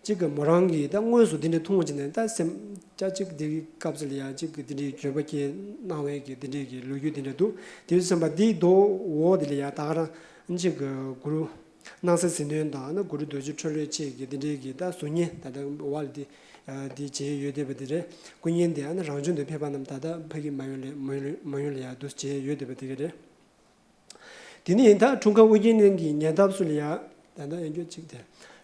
གཅིག་གི་མོ་རང་གིས་ད་དངོས་སུ་འདི་འདྲའི་མཐོང་བ་ཅིག་ནས་ད་སེམས་ཅག་གཅིག་འདི་གི་སྐབས་སུ་ལ་ཡང་གཅིག་གི་འདི་འདྲའི་འགྱོད་པ་སྐྱེས་གནང་བའི་གི་འདི་འདྲའི་གི་ལོ་རྒྱུས་འདི་འདྲ་འདུག་དེ་ཡོད་ཙམ་པ་འདིའི་མདོ་འོག་འདི་ལ་ཡང་ད་ག་རང་གཅིག་གི་གུ་རུ་སྣང་གསལ་ཟིལ་གནོན་དང་ན་གུ་རུ་རྡོ་རྗེ་འཕྲོ་ལོད་བཅས་ཀྱི་འདི་འདྲའི་གི་ད་གཟུགས་བརྙན་ད་ལྟ་འོག་ལ་འདི་འདི་མཇལ་ཡོད་བསྡད་པ་འདི་རེད། སྐུ་བརྙན་འདི་ཨ་ན་རང་བྱུང་དུ་ཕེབས་པ་རྣམས་ད་ལྟ་ཕ་གི་མ་ཡུལ་ལ་མ་ཡུལ་མ་ཡུལ་ལ་ཡང་འདུག་མཇལ་ཡོད་བསྡད་པ་འདི་ག་རེད། དེ་ནས་ད་འཁྲུངས་སྐར་ཨོ་རྒྱན་གླིང་གི་ཉེ་འདབས་སུ་ལ་ཡ། ད་ལྟ་ཡང་སྐྱོ་གཅིག་དེ།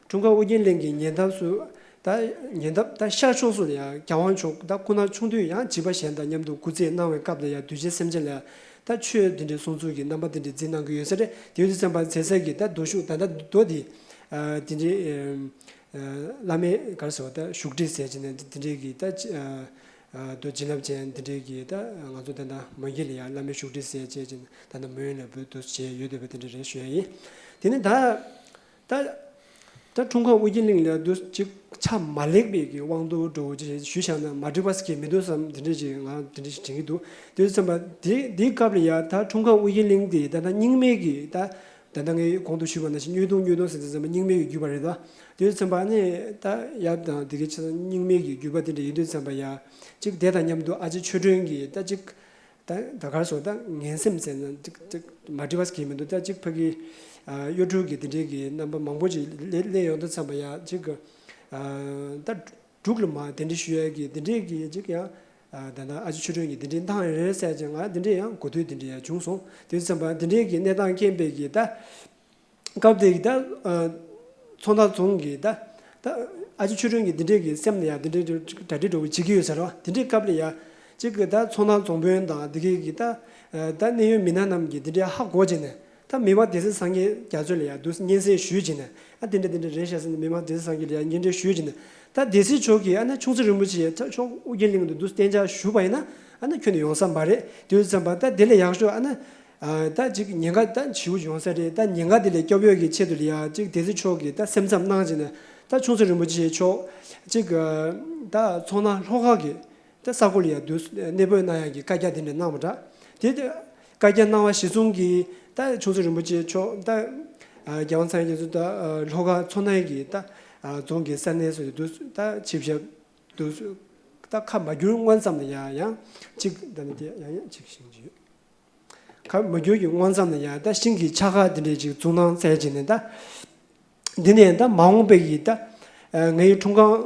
འཁྲུངས་སྐར་ཨོ་རྒྱན་གླིང་གི་ཉེ་འདབས་སུ། ད་ཉེ་འདབས་ད་ཤར་ཕྱོགས་སུ་ལ་ཡ་རྒྱལ་དབང་མཆོག་ད་སྐུ་ན་ཆུང་དུས་ཡང་བྱིས་པ་གཞན་དང་མཉམ་དུ་སྐུ་ཚེ་གནང་བའི་སྐབས་ལ་ཡ་གདུལ་བྱའི་སེམས་ཅན་ལ་ད་ཆོས་འདི་འདྲའི་གསུང་ཚུལ་གྱི་རྣམ་པ་འདི་འདྲའི་འཛིན་གནང་གི་ཡོད་ས་རེད། དེ་ཡོད་དུས་ཙམ་པ་མཛད་སའི་གི་ད་རྡོ་ཞུགས་ད་ལྟ་རྡོ་འདི། དེ་འདྲའི། བླ་མའི་ག་རེ་ཟེར་བ་ད་བཞུགས་ཁྲི་ཟེར་གྱི་ནས་དེ་འདྲའི་གི་ད། རྡོ་བྱིན་རླབས་ཅན་དེ་འདྲའི་གི་ད་ང་ཚོ་ད་ལྟ་མོན་གྱི་ལ་ཡ་བླ་མའི་བཞུགས་ཁྲི་ཟེར་བྱས་ཀྱི་ད་ལྟ་མོན་ལ་བོད་དུ་བྱས་ཡོད་བསྡད་པ་དེ་འདྲ་རེད་ཞུ་ཡ་ཡིན། དེ་ནི་ད་ད་ད་འཁྲུངས་སྐར་ཨོ་རྒྱན་གླིང་ལ་དུ་ཅིག་ཆ་མ་ལེགས་པའི་གི་དབང་དུ་འགྲོ་བོ་ཅིག་ཞུས་བཞག་ན་མ་འགྲིག་པ་ཟེར་གྱི་མི་འདུག་བསམ་དེ་འདྲ་ཅིག་ང་དེ་འདྲ་ཞིག་དྲན་གྱི་འདུག་དེ་ཙམ་པ་དེ་དེའི་སྐབས་ལ་ཡ་ད་འཁྲུངས་སྐར་ཨོ་རྒྱན་གླིང་དེ་ད་ལྟ་རྙིང་མའི་གི་ད། ད་ལྟ་ངས་གོང་དུ་ཞུས་པ་ནང་བཞིན་གཡུ་དུང་གཡུ་དུང་ཟེར་དུས་ཙམ་པ་རྙིང་མའི་གི་བརྒྱུད་པ་རེད་དོ། དེ་ཙམ་པ་ནི་ད་ཡབ་དང་དེ་གའི་ཆ་ཚང་རྙིང་མའི་གི་བརྒྱུད་པ་དེ་འདྲ་ཡིན་དུས་ཙམ་པ་ཡ། གཅིག་དེ་དང་མཉམ་དུ་ཨ་ཅེ་ཆོས་སྒྲོན་གྱི་ད་གཅིག་ད་ད་གར་སོང་ད་ངན་སེམས་ཟེར་ན་གཅིག་གཅིག་མ་འགྲིག་པ་ཟེར་གྱི་མི་འདུག་ད་གཅིག་ཕ་གི་གཡོ་འཕྲུལ་གྱི་དེ་འདྲའི་གི་རྣམ་པ་མང་པོ་ཅིག་སླེབས་སླེབས་ཡོང་དུས་ཙམ་པ་ཡ་གཅིག་ད། འབྲུག་ལ་མ་དེ་འདྲ་ཞུ་ཡ་གི་དེ་འདྲའི་གི་ཅིག་ཡང་། ད་ལྟ་ཨ་ཅེ་ཆོས་སྒྲོན་གྱི་དེ་འདྲའི་བཏང་ཡ་རེད་ཟེར་ཅིག་ང་དེ་འདྲའི་ཡང་གོ་ཐོས་དེ་འདྲའི་ཡང་བྱུང་སོང་། དེ་ཙམ་པ་དེ་འདྲའི་གི་གནས་སྟངས་རྐྱེན་པས་གི་ད། སྐབས་དེ་གི་ད། མཚོ་སྣ་རྫོང་གི་ད། ད་ཨ་ཅེ་ཆོས་སྒྲོན་གྱི་དེ་འདྲའི་གི་སེམས་ལ་ཡང་དེ་འདྲའི་གྲ་སྒྲིག་འགྲོ་བྱེད་ཀྱི་ཡོད་ཟེར་བ་དེ་འདྲའི་སྐབས་ལ་ཡང་། ཅིག་གི་ད་མཚོ་སྣ་རྫོང་དཔོན་དང་དེ་གི་གི་ད། ད་གནད་ཡོད་མི་སྣ་རྣམས་ཀྱི་དེ་འདྲའི་ཧ་གོ་བྱས་ནས། ད་མི་དམངས་སྡེ་སྲིད་སངས་རྒྱས་རྒྱ་མཚོ་ལ་ཡང་དུ་སྙན་སེང་ཞུས་བྱས་ནས་ཨ་དེ་འདྲ་དེ་འདྲ་རེད་ཤག་ཟེར་ནས་མི་དམངས་སྡེ་སྲིད་སངས་རྒྱས་ལ་ཡང་སྙན་སྒྲོན་ཞུས་བྱས་ནས་ད་སྡེ་སྲིད་མཆོག་གིས་ཨ་ན་ཆུང་སྲིད་རིན་པོ་ཆེ་ད་མཆོག་ཨོ་རྒྱན་གླིང་དུ་དུ་གཏན་འཇགས་ཞུས་པ་ཡིན་ན་ཨ་ན་ཁྱོན་ནས་ཡོང་ས་མ་རེད། དེ་ཡོད་ཙམ་པ་ད་དེ་ལས་ཡག་ཤོས་ཨ་ན་ད་ཅིག་ཉེན་ཁ་ད་ཞེ་པོ་ཡོང་ས་རེད། ད་ཉེན་ཁ་དེ་ལས་སྐྱོབ་ཡག་གི་ཆེད་དུ་ལ་ཡང་ཅིག་སྡེ་སྲིད་མཆོག་གིས་ད་སེམས་འཚབ་གནང་བྱས་ནས་ད་ཆུང་སྲིད་རིན་པོ་ཆེ་མཆོག་ཅིག་ད་མཚོ་སྣ་ལྷོ་ཁ་གི་ད་ས་ཁུལ་ལ་ཡང་དུ་གནས་སྤོས་གནང་ཡག་གི་བཀའ་རྒྱ་དེ་འདྲ་གནང་བ་འདྲ། དེ་དུས་བཀའ་རྒྱ་གནང་བ་གཞིར་བཟུང་གིས་ད་ཆུང་སྲིད་རིན་པོ་ཆེ་མཆོག་ད་རྒྱལ་དབང་ཚངས་དབྱངས་རྒྱ་མཚོ་ད་ལྷོ་ཁ་མཚོ་སྣ་གི་ད་རྫོང་གི་ས་གནས་སུ་དུ་ད་ཆིབས་ཞབས་དུ་ད་ཁ་མ་བསྒྱུར་སྔོན་ཙམ་ལ་ཡང་ཡང་གཅིག་ད་ནི་དེ་ཡང་ཡང་གཅིག་ཤིང་གཅིག་ཡོད། ཁ་མ་བསྒྱུར་གྱི་སྔོན་ཙམ་ལ་ཡང་ད་ཤིང་གི་ཆ་ཁ་དེ་འདྲས་ཅིག་བཙུགས་གནང་བྱས་བྱས་ནས་ད། འདི་ནས་ད་མ་འོངས་པའི་གི་ད། ངའི་འཁྲུངས་ཁང་།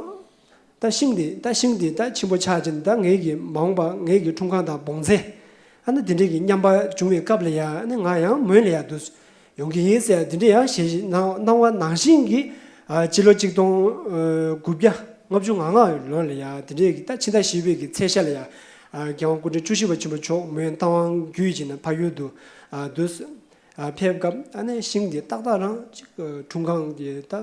ད་ཤིང་འདི་ད་ཤིང་འདི་ད་ཆེན་པོ་ཆགས་ཀྱིན་ད་ངའི་གི་མ་འོངས་པ་ངའི་གི་འཁྲུངས་ཁང་དང་བོང་ཚེ། ཨ་ནི་དེ་འདྲའི་གི་མཉམ་པ་བྱུང་བའི་སྐབས་ལ་ཡ་ཨ་ནི་ང་ཡང་མོན་ལ་ཡ་འདུག་ཡོང་གི་ཡིན་ཟེར་དེ་འདྲ་ཡང་ཞལ་བཞེས་གནང་གནང་བ་ནང་བཞིན་གྱི་ཨ་སྤྱི་ལོ་གཅིག་སྟོང་དགུ་བརྒྱ་ལྔ་བཅུ་ང་ལྔ་ལོ་ལ་ཡ་དེ་འདྲའི་གི་ད་ཕྱི་ཟླ་བཞི་པའི་གི་ཚེས་ཤར་ལ་ཡ་ཨ་རྒྱལ་དབང་སྐུ་ཕྲེང་བཅུ་བཞི་པ་ཆེན་པོ་མཆོག་མོན་རྟ་དབང་བརྒྱུད་ཀྱིས་ཕ་ཡུལ་དུ་ཨ་འདུག་ཕེབས་སྐབས་ཨ་ནི་ཤིང་དེ་ཏག་ཏག་རང་ཅིག་འཁྲུངས་ཁང་གི་ད་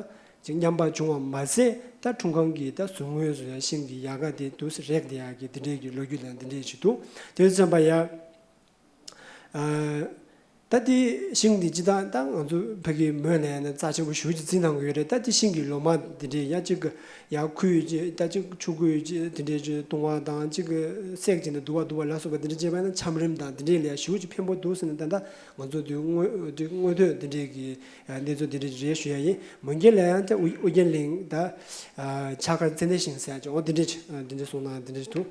ཅིག་མཉམ་པ་བྱུང་བ་མ་ཟད་ད་འཁྲུངས་ཁང་གི་ད་ཟུར་ངོས་སུ་ཡང་ཤིང་གི་ཡལ་ག་དེ་འདུག་སེ་རེག་བསྡད་ཡག་གི་དེ་འདྲས་ཀྱི་ལོ་རྒྱུས་ལ་འདི་འདྲས་ཅིག་འདུག་དེ་ཙམ་པ་ཡ། ད་དེ་ཤིང་དེ་ཅི་ལྟར་ད་ང་ཚོ་ཕ་གིའི་མོས་ལ་ཡང་ན་རྩ་ཆེན་པོ་ཞེ་པོ་ཅིག་བརྩི་གནང་གི་ཡོད་རེད། ད་དེ་ཤིང་གི་ལོ་མ་དེ་འདྲས་ཡ་གཅིག་གི་ཡ་ཁུ་ཅིག་ད་གཅིག་ཆུ་ཁོལ་ཅིག་དེ་འདྲས་ཅིག་བཏུང་བ་དང་། གཅིག་གི་སྲེག་བྱས་ནས་བསྡུ་བ་བསྡུ་བ་ལ་སོགས་པ་དེ་འདྲས་བྱས་པ་ན་ཆམ་རིམས་དང་དེ་འདྲས་ལ་ཡ་ཞེ་པོ་ཅིག་ཕན་པོ་འདུག་ཟེར་ནས། ད་ལྟ་ང་ཚོ་དུས་དངོས་དུས་དངོས་ཐོག་དེ་འདྲས་ཀྱི་གནས་ཚུལ་དེ་འདྲས་རེད་ཞུ་ཡ་ཡིན། མོན་གྷལ་ལ་ཡང་ད་ཨུ་ཨུ་རྒྱན་གླིང་ད་ཕྱག་དཀར་ཙན་དན་ཤིང་ཟེར་ཡ་ཅིག་འོ་དེ་འདྲས་དེ་འདྲས་གསུངས་ན་དེ་འདྲས་འདུག་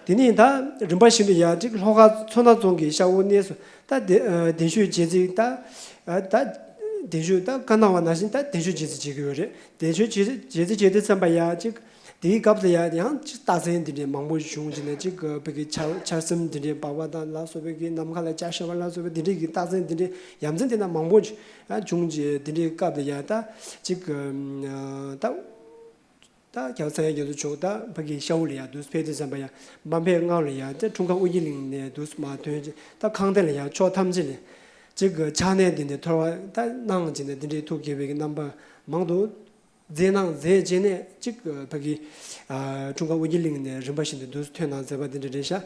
དེ་ནས་ད་རིམ་པ་བཞིན་དུ་ཡ་གཅིག་ལྷོ་ཁ་མཚོ་སྣ་རྫོང་གི་ཤ་འུ་གནས་སུ། ད་དེ་ཨ་གདན་ཞུ་བྱེད་རྩིས་ད་ཨ་ད་གདན་ཞུ་ད་བཀའ་གནང་བ་ནང་བཞིན་ད་གདན་ཞུ་བྱེད་རྩིས་བྱེད་ཀྱི་ཡོད་རེད། གདན་ཞུ་བྱེད་བྱེད་རྩིས་བྱེད་དུས་ཙམ་པ་ཡ་གཅིག་དེའི་སྐབས་ལ་ཡ་ཡང་གཅིག་རྟགས་མཚན་འདི་འདྲའི་མང་པོ་བྱུང་བྱས་ནས། གཅིག་བོད་ཀྱི་ཆར་ཆར་ཟིམ་འདི་འདྲའི་འབབ་པ་དང་ལ་སོགས་པའི་གི་ནམ་མཁའ་ལ་བྱ་ཤར་བ་ལ་སོགས་པའི་འདི་འདྲའི་གི་རྟགས་མཚན་འདི་འདྲའི་ཡ་མཚན་དེ་འདྲ་མང་པོ་བྱུང་བྱས། འདི་འདྲའི་སྐབས་ལ་ཡ་ད་གཅིག་ད། ད་རྒྱལ་བ་སངས་རྒྱས་རྒྱ་མཚོ་མཆོག་ད་ཕ་གི་ཤ་འུ་ལ་ཡ་འདུག་ཕེབས་དུས་ཙམ་པ་ཡ་མ་ཕེབས་སྔོན་ལ་ཡ་ད་འཁྲུངས་སྐར་ཨོ་རྒྱན་གླིང་ནས་འདུག་མར་ཐོན་བྱས། ད་ཁང་ཐང་ལ་ཡ་ཕྱོགས་ཐམས་ཅད་ལ་གཅིག་གི་ཕྱག་ནས་འདི་འདྲའི་ཐོར་བ་ད་གནང་བྱས་ནས། འདི་འདྲའི་ཐུགས་དགྱེས་པའི་གི་རྣམ་པ་མང་དུ་མཛད་གནང་མཛད་བྱས་ནས། གཅིག་གི་ཕ་གི་ཨ་འཁྲུངས་སྐར་ཨོ་རྒྱན་གླིང་ནས་རིམ་པ་བཞིན་དུ་འདུག་ཐོན་གནང་མཛད་པ་འདི་འདྲ་རེད་ཤག་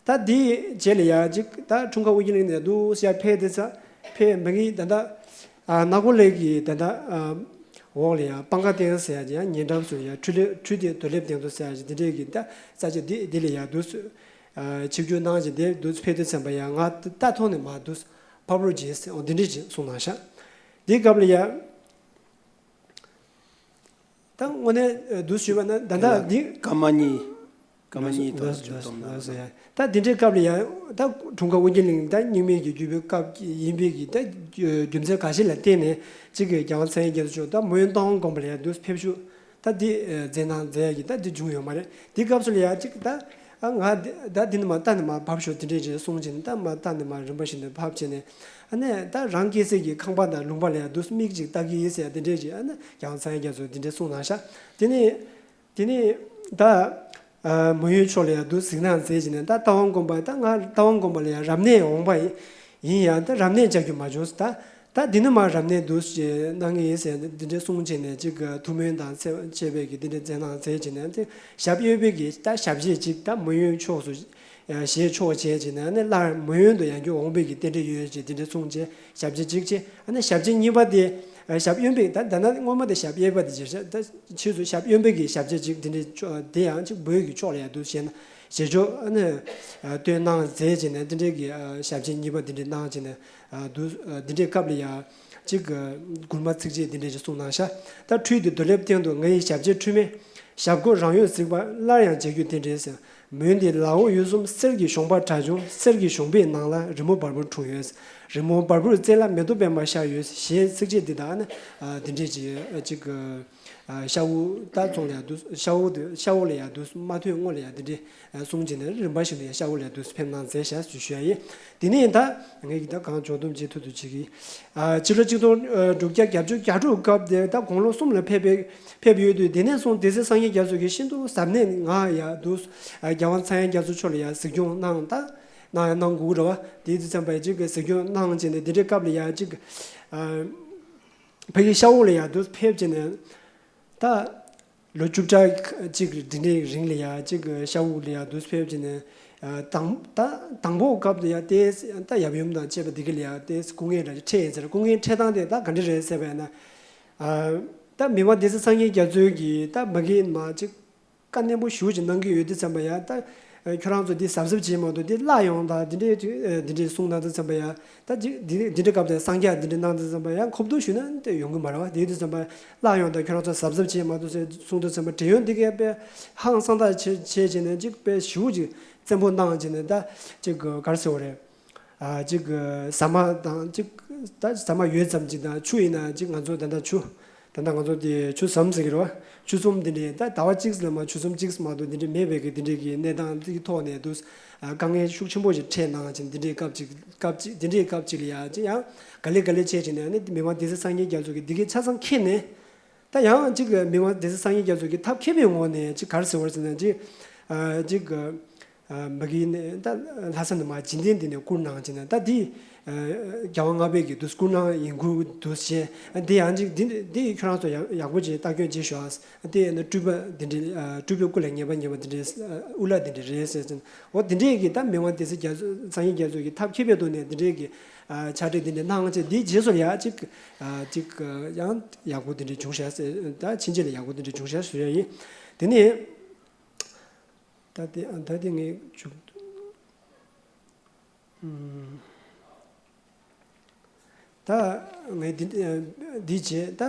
ད་དེའི་རྗེས་ལ་ཡ་གཅིག་ད་འཁྲུངས་སྐར་ཨོ་རྒྱན་གླིང་ནས་འདུག་ཡར་ཕེབས་དུས་ཙམ་ཕེབས་མ་གི་ད་ལྟ་ཨ་ནག་པོ་ལའི་གི་ད་ལྟ་ཨ་འོག་ལ་ཡ་སྤང་ཁ་སྟེང་ཟེར་ཡ་ཅིག་ཡང་ཉེ་འགྲམ་སུ་ཡ་ཁྲུས་ལེ་ཁྲུས་དེ་རྡོ་ལེབ་སྟེང་དུ་ཟེར་ཡ་ཅིག་འདི་འདྲས་ཀྱི་ད་ས་ཆ་འདི་འདི་ལ་ཡ་འདུག་ཨ་ཆིབས་བསྒྱུར་གནང་བྱས་འདི་འདུག་ཕེབས་དུས་ཙམ་པ་ཡ་ང་ད་ཐོག་ནས་མར་འདུག་ཕབ་རོགས་བྱེད་ཟེར་འོ་འདི་འདྲས་ཅིག་གསུངས་གནང་ཤག་འདིའི་སྐབས་ལ་ཡ། ད་དངོས་གནས་འདུག་ཞུས་པ་ན་ད་ལྟ་འདི་སྐར་མ་གཉིས། སྐར་མ་གཉིས་ཐོག་ལ་ཅིག་སྡོམ་གནང་། ད་འདི་འདྲའི་སྐབས་ལ་ཡང་ད་འཁྲུངས་སྐར་ཨོ་རྒྱན་གླིང་ད་རྙིང་མའི་གི་བརྒྱུད་པའི་སྐབས་ཡིན་པའི་གི་ད་རྒྱུ་མཚན་ཁ་ཤས་ལ་བརྟེན་ནས་གཅིག་གི་རྒྱལ་བ་སངས་རྒྱས་རྒྱ་མཚོ་མཆོག་ད་མོན་རྟ་དབང་དགོན་པ་ལ་ཡང་འདུག་ཕེབས་ཞུ་ད་འདི་མཛད་གནང་མཛད་ཡ་གི་ད་འདི་བྱུང་ཡོད་མ་རེད། འདི་སྐབས་སུ་ལ་ཡང་གཅིག་ད་ཨ་ང་ད་འདི་ནས་མར་ད་ནས་མར་ཕབ་ཞུ་འདི་འདྲས་ཅིག་གསུངས་བྱས་ནས། ད་མར་ད་ནས་མར་རིམ་པ་བཞིན་དུ་ཕབ་བྱས་ནས། ཨ་ནི་ད་རང་སྐྱེ་སའི་གི་ཁང་པ་དང་ལུང་པ་ལ་ཡང་འདུག་མིག་ཅིག་ལྟ་གི་ཡིན་ཟེར་ཡ་འདི་འདྲས་ཅིག་ཨ་ནི་རྒྱལ་བ་སངས་རྒྱས་རྒྱ་མཚོས་འདི་འདྲས་གསུངས་གནང་ཤག་དེ་ནས། དེ་ནས་ད་ཨ་མོན་ཡུལ་ཕྱོགས་ལ་ཡང་འདུག་གཟིགས་གནང་མཛད་བྱས་ནས། ད་རྟ་དབང་དགོན་པ་ད་ང་རྟ་དབང་དགོན་པ་ལ་ཡང་རབ་གནས་འོངས་པ་ཡིན་ཡང་ད་རབ་གནས་བཅའ་རྒྱུ་མ་བྱུང་། ད་ད་འདི་ནས་མར་རབ་གནས་འདུག་ཅེས་གནང་ངེས་ཟེར་འདི་འདྲས་གསུངས་བྱས་ནས། གཅིག་གི་ཐུགས་སྨོན་དང་བཅས་པའི་གི་འདི་འདྲས་མཛད་གནང་མཛད་བྱས་ནས། དེ་ཞབས་གཡོན་པའི་གི་ད་ཞབས་རྗེས་གཅིག་ད་མོན་ཡུལ་ཕྱོགས་སུ་ཞལ་ཕྱོགས་བྱས་བྱས་ནས། ཨ་ནི་སླར་མོན་ཡུལ་དུ་ཡང་བསྐྱར་འོང་པའི་གི་རྟེན་འབྲེལ་ཡོད་ཅེས་འདི་འདྲས་གསུངས་བྱས། ཞབས་རྗེས་གཅིག་བྱས། ཨ་ནི་ཞབས་རྗེས་གཉིས་པ་དེ་ཞབས་གཡོན་པའི་ད་ད་ན་སྔོན་མ་དེ་ཞབས་གཡས་པ་དེ་བྱས། ད་ཕྱིས་སུ་ཞབས་གཡོན་པའི་གི་ཞབས་རྗེས་གཅིག་དེ་འདྲའི་ཕྱོགས་དེ་ཡང་གཅིག་བོད་ཀྱི་ཕྱོགས་ལ་ཡང་འདུག་ཞེས་ན་ཞལ་ཕྱོགས་ཨ་ནི་སྟོན་གནང་མཛད་བྱས་ནས། དེ་འདྲའི་གི་ཞབས་རྗེས་གཉིས་པ་དེ་འདྲའི་གནང་བྱས་ནས་འདུག་དེ་འདྲའི་སྐབས་ལ་ཡང་གཅིག་མགུར་མ་ཚིགས་བཅད་དེ་འདྲའི་ཅིག་གསུངས་གནང་ཤག་ད་ཁྲུས་དེ་རྡོ་ལེབ་སྟེང་དུ་ང་ཡི་ཞབས་རྗེས་འཁྲུལ་མེད། ཞབས་སྒོ་རང་ཡོད་གཟིགས་པ་སླར་ཡང་མཇལ་རྒྱུ་རྟེན་འབྲེལ་ཟེར། མོན་འདི་ལའོ་ཡུལ་གསུམ་གསེར་གྱི་གཞོང་པ་དྲག་འབྱུང་། གསེར་གྱི་གཞོང་པའི་ནང་ལ་རི་མོ་བར་པོར་འཁྲུངས་ཡོད། རི་མོ་བར་པོའི་རྩེ་ལ་མེ་ཏོག་པདྨ་ཤར་ཡོད། ཞེས་ཚིགས་བཅད་འདི་དག་ནི་འདི་འདྲས་ཅིག་ཅིག་ཤ་འུ་ད་ཚོང་ལ་ཡང་འདུག་ཤ་འུ་དེ་ཤ་འུ་ལ་ཡང་འདུག་མ་ཐོན་སྔོན་ལ་ཡང་འདི་འདྲས་གསུངས་བྱས་ནས། རིམ་པ་བཞིན་དུ་ཡང་ཤ་འུ་ལ་ཡང་འདུག་ཕེབས་གནང་མཛད་ཤག་ཞུ་ཞུ་ཡ་ཡིན། དེ་ནས་ད་ངས་ཀྱི་ད་གང་ཇོ་འདུམ་བྱེད་ཐུབ་ཐུབ་བྱེད་ཀྱི། ཕྱི་ལོ་ཆིག་སྟོང་དྲུག་བརྒྱ་བརྒྱད་ཅུ་གྱ་དྲུག་སྐབས་དེ་ད་དགུང་ལོ་གསུམ་ལ་ཕེབས་པའི་ཕེབས་ཡོད་དུས། དེ་ནས་བཟུང་སྡེ་སྲིད་སངས་རྒྱས་རྒྱ་མཚོ་གིས་ཤིན་ཏུ་གཟབ་ནན་ངང་ཡ་འདུག་རྒྱལ་དབང་སངས་རྒྱས་རྒྱ་མཚོ་མཆོག་ལ་ཡ་གཟིགས་སྐྱོང་གནང་། ད་གནང་ཡ་གནང་དགོས་རེད་བ། དེའི་དུས་ཙམ་པ་ཡ་གཅིག་གི་གཟིགས་སྐྱོང་གནང་བྱས་ནས། དེ་འདྲའི་སྐབས་ལ་ཡ་གཅིག་ཕ་གི་ཤ་འུ་ལ་ཡ་འདུག་ཕེབས་བྱས་ནས། ད་ལོ་བཅུ་ཕྲག་གཅིག་འདི་འདྲའི་རིང་ལ་ཡ་གཅིག་ཤ་འུ་ལ་ཡ་འདུག་ཕེབས་བྱས་ནས། དང་ད་དང་པོ་སྐབས་དེ་ཡ་ཏེས་ད་ཡབ་ཡུམ་དང་བཅས་པ་འདི་ག་ལ་ཡ་ཏེས་སྐུ་ངལ་འདྲ་འཕྲད་ཡིན་ཟེར། སྐུ་ངལ་འཕྲད་སྟངས་དེ་ད་ག་འདྲ་རེད་ཟེར་བས་ན། ད་མི་དབང་སྡེ་སྲིད་སངས་རྒྱས་རྒྱ་མཚོས་ཀྱིས་ད་མ་གི་མ་གཅིག་བཀའ་ནན་པོ་ཞེ་པོ་ཅིག་གནང་གི་ཡོད་དུས་ཙམ་པ་ཡ། ད་ཁྱོད་རང་ཚོ་འདི་གཟབ་གཟབ་བྱེད་མ་གཏོགས་འདི་བརླག་ཡོང་ད་འདི་འདྲའི་འདི་འདྲའི་གསུང་གནང་དུས་ཙམ་པ་ཡ། ད་འདི་འདི་འདྲའི་སྐབས་དེ་གསང་རྒྱ་འདི་འདྲའི་གནང་དུས་ཙམ་པ་ཡ། ཁོབ་བསྡུ་ཞུས་ན་དེ་ཡོང་གི་མ་རེད་བ། དེ་དུས་ཙམ་པ་བརླག་ཡོང་ད་ཁྱོད་རང་ཚོ་གཟབ་གཟབ་བྱེད་མ་གཏོགས་ཟེར་གསུང་དུས་ཙམ་པ། བགྲེས་ཡོལ་འདི་གས་དཔེ་ཧང་སང་ད་བྱེད་བྱེད་བྱས་ནས་གཅིག་དཔེ་ཞེ་པོ་ཅིག་བཙན་པོ་གནང་བྱས་ནས། ད་གཅིག་ག་རེ་ཟེར་བ་རེད། ཨ་གཅིག་ཟ་མ་དང་གཅིག་ད་ཟ་མ་ཡོད་ཙམ་ཅིག་དང་། ཆུ་ཡིན་ན་གཅིག་ང་ཚོ་ད་ལྟ་ཆུ་ད་ལྟ་ང་ཚོ་དེ་ཆུ་ཟམ་ཟེར་གི་རེད་བ། ཆུ་ཟམ་འདི་འདྲའི་ད་ཟླ་བ་གཅིག་ལ་མ་ཆུ་ཟམ་གཅིག་མ་གཏོགས་འདི་འདྲའི་མེད་པའི་གི་འདི་འདྲའི་གི་གནས་སྟངས་འདིའི་ཐོག་ནས་འདུག་ཨ་དཀའ་ངལ་ཤུགས་ཆེན་པོ་ཞིག་འཕྲད་གནང་བྱས། འདི་འདྲའི་སྐབས་ཅིག་སྐབས་ཅིག་འདི་འདྲའི་སྐབས་ཅིག་ལ་ཡ་གཅིག་ཡང་ག་ལེ་ག་ལེ་བྱས་བྱས་ནས། ཨ་ནི་མི་དབང་སྡེ་སྲིད་སངས་རྒྱས་རྒྱ་མཚོ་གིས་འདི་གའི་ཆ་ཚང་མཁྱེན་ནས། ད་ཡང་གཅིག་མི་དབང་སྡེ་སྲིད་སངས་རྒྱས་རྒྱ་མཚོ་གིས་ཐབས་མཁས་པའི་ངོས་ནས་གཅིག་ག་རེ་ཟེར་བ་རེད་ཟེར་ན། གཅིག་ཨ་གཅིག་ག་ ཨ་མ་གི་ནས་ད་ལྷ་ས་ནས་མར་འཇིག་རྟེན་འདི་ནས་བསྐུར་གནང་བྱས་ནས། ད་འདི་ཨ་རྒྱལ་དབང་ལྔ་པའི་གི་འདུག་བསྐུར་གནང་ཡིན་ཁུལ་འདུག་བྱས། འདི་ཡང་ཅིག་འདི་འདི་ཁྱོད་རང་ཚོ་ཡག་ཡག་པོ་ཅིག་ལྟ་སྐྱོང་བྱེད་ཤོག། ཨ་འདི་ཡང་ན་སྤྲུལ་པ་འདི་འདྲའི་ཨ་སྤྲུལ་པའི་སྐུ་ལ་ཉེས་པ་ཉེས་པ་འདི་འདྲའི་ཨ་དབུ་བླ་འདི་འདྲའི་རེད་ཟེར་ཟེར། འོ་འདི་འདྲའི་གི་ད་མི་དབང་སྡེ་སྲིད་རྒྱ་མཚོ་སངས་རྒྱས་རྒྱ་མཚོ་གི་ཐབས་མཁས་པའི་ཐོག་ནས་འདི་འདྲའི་གི་ཨ་ཕྱག་བྲིས་འདི་འདྲའི་གནང་བྱས། འདིའི་རྗེས་སུ་ཡང་ཅིག་ཨ་ཅིག་ཨ་ཡང་ཡག་པོ་འདི་འདྲའི་བྱུང་ཤག་ཟེར། ད་ཕྱིན་ཆད་ལ་ཡག་པོ་འདི་འདྲའི་བྱུང་ཤག་ཟེར་ཡ་ཡིན། དེ་ནས། ད་དེ་ཨ་ད་དེ་ངས་བཅུག་ཨུམ། ད་ངས་འདི་ཨ་འདི་བྱས། ད་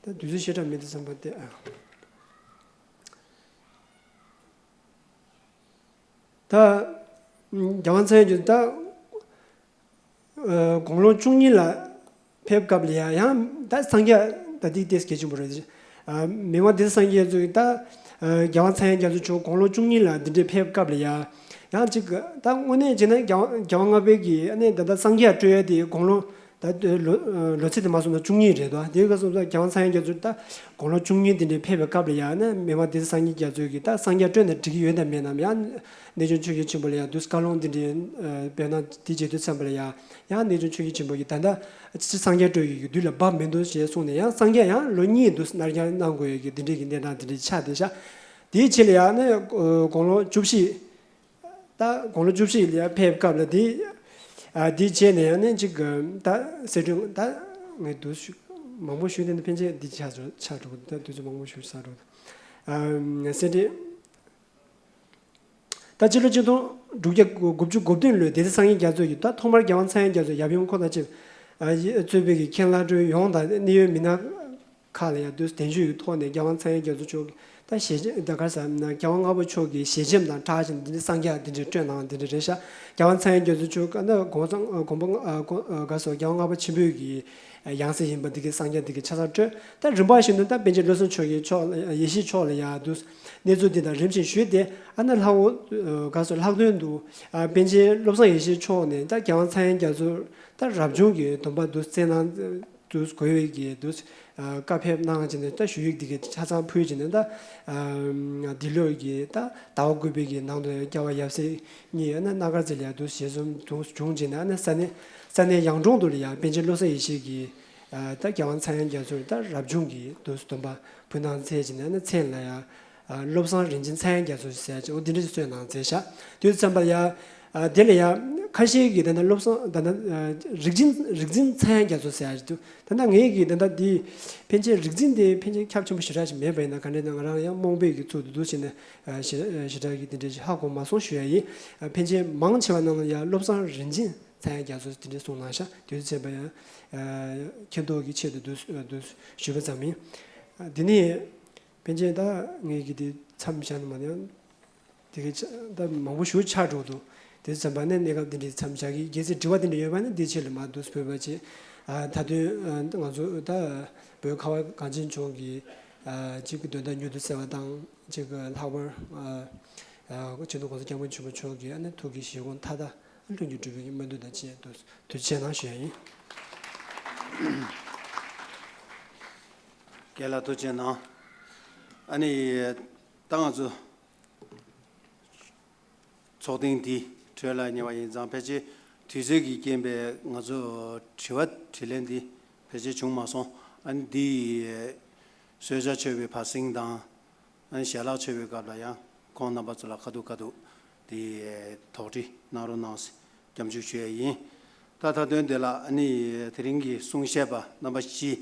ད་དུས་ཚོད་ཞེ་དྲག་མེད་དུས་ཙམ་པ་དེ། ཨ་ད་ཨུམ་རྒྱལ་དབང་ཚངས་དབྱངས་ཀྱི་ད། ཨ་དགུང་ལོ་བཅུ་གཉིས་ལ་ཕེབས་སྐབས་ལ་ཡང་ཡང་ད་སངས་རྒྱས་ད་འདི་ཏོག་ཙམ་གལ་ཆེན་པོ་རེད། ཨ་མི་དབང་སྡེ་སྲིད་སངས་རྒྱས་རྒྱ་མཚོ་ད་ཨ་རྒྱལ་དབང་ཚངས་དབྱངས་རྒྱ་མཚོ་མཆོག་དགུང་ལོ་བཅུ་གཉིས་ལ་འདི་འདྲའི་ཕེབས་སྐབས་ལ་ཡང་ཡང་ཅིག་ད་དངོས་གནས་བྱས་ན་རྒྱལ་རྒྱལ་དབང་ལྔ་པའི་གི་ཨ་ནི་ད་ལྟ་སངས་རྒྱས་སྤྲོ་ཡ་དེ་དགུང་ལོ་ད་ལོ་ལོ་ཚད་དེ་མ་སོང་ན་བཅུ་གཉིས་རེད་དོ། དེའི་སྐབས་སུ་ད་རྒྱལ་དབང་ཚངས་དབྱངས་རྒྱ་མཚོ་ད་དགུང་ལོ་བཅུ་གཉིས་དེ་འདྲའི་ཕེབས་པའི་སྐབས་ལ་ཡང་ན་མི་དབང་སྡེ་སྲིད་སངས་རྒྱས་རྒྱ་མཚོས་ཀྱིས་ད་སངས་རྒྱས་སྤྲོས་ནས་འགྲིག་གི་ཡོད་དམ་མེད་ནམ། ཡང་གནས་ཆུང་ཆོས་རྒྱལ་ཆེན་པོ་ལ་ཡང་དུས་བཀའ་ལུང་དེ་འདྲའི་ཨ་དཔེར་ན་དེ་བྱེད་དུས་ཙམ་པ་ལ་ཡང་ཡང་གནས་ཆུང་ཆོས་རྒྱལ་ཆེན་པོ་གིས་ད་ལྟ་སངས་རྒྱས་སྤྲོས་ཀྱི་དུས་ལ་བབ་མི་འདུག་ཞེས་གསུངས་ནས། ཡང་སངས་རྒྱས་ཡང་ལོ་གཉིས་དུ་ནར་འགྱངས་གནང་དགོས་ཡོད་ཀྱི་དེ་འདྲའི་གི་གནས་སྟངས་དེ་འདྲའི་ཆགས་བསྡད་ཤག། དེའི་རྗེས་ལ་ཡང་ན་ཨ་དགུང་ལོ་བཅུ་བཞི། ད་དགུང་ལོ་བཅུ་བཞི་ལ་ཕེབས་སྐབས་ལ་དེ་ཨ་དེ་བྱས་ནས་ཡང་ནས་ཅིག་ད་གསེར་ཕྲེང་ད་ངས་འདུག་ཞུ་མང་པོ་ཞུས་དེ་ནི་ཕན་ཆད་འདི་ཆགས་འགྲོ་ཆགས་འགྲོ་ད་དུས་ཚོད་མང་པོ་ཞུ་ཆགས་འགྲོ། ཨ་གསེར་ཕྲེང་ད་སྤྱི་ལོ་ཆིག་སྟོང་དྲུག་བརྒྱ་དགུ་བཅུ་གོ་བདུན་ལོའི་སྡེ་སྲིད་སངས་རྒྱས་རྒྱ་མཚོ་ཡིས་ད་ཐོག་མར་རྒྱལ་དབང་ཚངས་དབྱངས་རྒྱ་མཚོ་ཡབ་ཡུམ་ཁོང་དང་བཅས་ཨ་གཙོས་པའི་གི་མཁན་བླ་སྤྲུལ་ཡོངས་དང་གནད་ཡོད་མི་སྣ་ཁག་ལ་ཡང་དུས་གདན་ཞུ་ཡི་ཐོག་ནས་རྒྱལ་དབང་ཚངས་དབྱངས་རྒྱ་མཚོ་མཆོག་ད་ཞལ་ཆེམས་ད་ག་ཟེར་ན་རྒྱལ་དབང་ལྔ་པ་མཆོག་གི་ཞལ་ཆེམས་དང་སྦྲགས་ཤིང་འདི་འདྲའི་གསང་རྒྱ་འདི་འདྲའི་སྤྲོད་གནང་འདི་འདྲ་རེད་ཤག། རྒྱལ་དབང་ཚངས་དབྱངས་རྒྱ་མཚོ་མཆོག་ད་དགོངས་དག་དགོངས་པ་ཨ་དགོངས་ཨ་ག་ཟེར་རྒྱལ་དབང་ལྔ་པ་ཆེན་པོའི་གི་ཡང་སྲིད་ཡིན་པ་འདི་གའི་གསང་རྒྱ་འདི་གའི་ཆ་ཚང་སྤྲོད། ད་རིམ་པ་བཞིན་དུ་ད་པཎ་ཆེན་བློ་བཟང་ཆོས་ཀྱི་མཆོག་ཡེ་ཤེས་མཆོག་ལ་ཡང་དུ་གནས་ཚུལ་འདི་དག་རིམ་བཞིན་ཞུས་ཏེ། ཨ་ནི་ལྷག་འོ་ག་ཟེར་ལྷག་དོན་དུ་ཨ་པཎ་ཆེན་བློ་བཟང་ཡེ་ཤེས་མཆོག་ནས་ད་རྒྱལ་དབང་ཚངས་དབྱངས་རྒྱ་མཚོ་ད་རབ་བྱུང་གི་སྡོམ་པ་དུ་བསྩལ་གནང་དུ་དགོས་པའི་གི་དུ་ཨ་བཀའ་ཕེབས་གནང་བྱས་ནས་ད་ཞུ་ཡིག་འདི་གའི་ཆ་ཚང་ཕུལ་བྱས་ནས། ད་ཨ་འདི་ལོའི་གི་ད་ཟླ་བ་དགུ་པའི་གི་ནང་དུ་རྒྱལ་བ་ཡབ་སྲས་གཉིས་ཨ་ནི་སྣ་དཀར་རྩེ་ལ་ཡང་དུ་ཞལ་འཛོམས་དུ་བྱུང་བྱས་ནས། ཨ་ནི་ས་གནས་ས་གནས་ཡང་དྲུང་དུ་ལ་ཡང་པཎ་ཆེན་བློ་བཟང་ཡེ་ཤེས་ཀྱིས་ཨ་ད་རྒྱལ་དབང་ཚངས་དབྱངས་རྒྱ་མཚོར་ད་རབ་བྱུང་གི་དུ་སྡོམ་པ་ཕུལ་གནང་མཛད་བྱས་ནས། ཨ་ནི་མཚན་ལ་ཡང་ཨ་བློ་བཟང་རིན་ཆེན་ཚངས་དབྱངས་རྒྱ་མཚོ་ཟེར་ཅིག་འོ་འདི་འདྲ་ཞིག་གསོལ་གནང་མཛད་ཤག། དུས་ཙམ་པ་ལ་ཡང་ཨ་དེ་ལ་ཡང་ཁ་ཤས་ཀྱིས་ད་ལྟ་བློ་བཟང་ད་ལྟ་ཨ་རིག་འཛིན་རིག་འཛིན་ཚངས་དབྱངས་རྒྱ་མཚོ་ཟེར་ཡ་ཞིག་འདུག། ད་ལྟ་ངས་ཀྱིས་ད་ལྟ་འདི་ཕན་ཆད་རིག་འཛིན་དེ་ཕན་ཆད་ཁྱབ་ཆེན་པོ་ཞེ་དྲག་ཞིག་མེད་པ་ཡིན་ན། ག་འདྲ་ན་ང་རང་ཡང་རྨོངས་པའི་གི་ཚུལ་དུ་འདུག་བྱས་ནས་ཨ་ཞེ་ཨ་ཞེ་དྲག་གི་དེ་འདྲ་ཞིག་ཧ་གོ་མ་སོང་ཞུ་ཡ་ཡིན། ཨ་ཕན་ཆད་མང་ཆེ་བ་ནང་ལ་ཡང་བློ་བཟང་རིན་ཆེན་ཚངས་དབྱངས་རྒྱ་མཚོས་དེ་འདྲ་གསུངས་གནང་ཤག། དུས་ཚོད་ཚན་པ་ཡང་ཨ་མཁྱེན་རྟོགས་ཀྱི་ཆེད་དུ་འདུག་འདུག་ཞུས་པ་ཙམ་ཡིན། ཨ་འདི་ནས་ཕན་ཆད་ད་ངས་ཀྱིས་དེ་མཚམས་བཞག་ན་མ་ཡང་། དེ་གའི་ཆ་ད་མང་པོ་ཞིག་ཆགས་འགྲོ་འདུག། དེ་ཙམ་པ་ནས་གནས་སྐབས་འདི་འདྲའི་མཚམས་བཞག་གི། གལ་སྲིད་དྲི་བ་འདི་འདྲ་ཡོད་པ་ན་འདི་ཆེད་ལ་མར་འདུག་སེ་ཕུལ་བ་བྱེད། ཨ་ད་དུང་ཨ་ང་ཚོ་ད་བོད་ཁ་བ་གངས་ཅན་ལྗོངས་ཀྱི་ཨ་གཅིག་གི་དོན་དག་མྱུར་དུ་སེལ་བ་དང་། གཅིག་གི་ལྷག་པར་ཨ་ཨ་སྤྱི་ནོར་༸གོང་ས་༸སྐྱབས་མགོན་ཆེན་པོ་མཆོག་གི་ཨ་ནི་ཐུགས་ཀྱི་བཞེད་དགོངས་མཐའ་དག་ལྷུན་གྱིས་གྲུབ་པའི་སྨོན་འདུན་དང་བཅས་འདུག། ཐུགས་རྗེ་ཆེ་གནང་ཞུ་ཡ་ཡིན། རྒན་ལགས་ཐུགས་རྗེ་གནང་། ཨ་ནི་ད་ང་ཚོ་ཚོགས་ཐེངས་འདི་གྲོལ་ལ་ཉེ་བ་ཡིན་ཙང་། ཕལ་ཆེར་དུས་ཚོད་ཀྱི་རྐྱེན་པས་ང་ཚོ་དྲི་བ་དྲིས་ལན་འདི་ཕལ་ཆེར་བྱུང་མ་སོང་། ཨ་ནི་འདི་གསོལ་ཇ་མཆོད་པའི་བར་གསེང་དང་། ཨ་ནི་ཞལ་ལག་མཆོད་པའི་སྐབས་ལ་ཡང་ཁོང་རྣམ་པ་ཚོ་ལ་ཁ་ཐུག་ཁ་ཐུག་འདི་དོགས་འདྲི་གནང་རོགས་གནང་ཟེར་སྐྱབས་འཇུག་ཞུ་ཡས་ཡིན། ད་མཐའ་དོན་དེ་ལ་ཨ་ནི་དེ་རིང་གི་གསུང་བཤད་པ་རྣམ་པ་བཞི།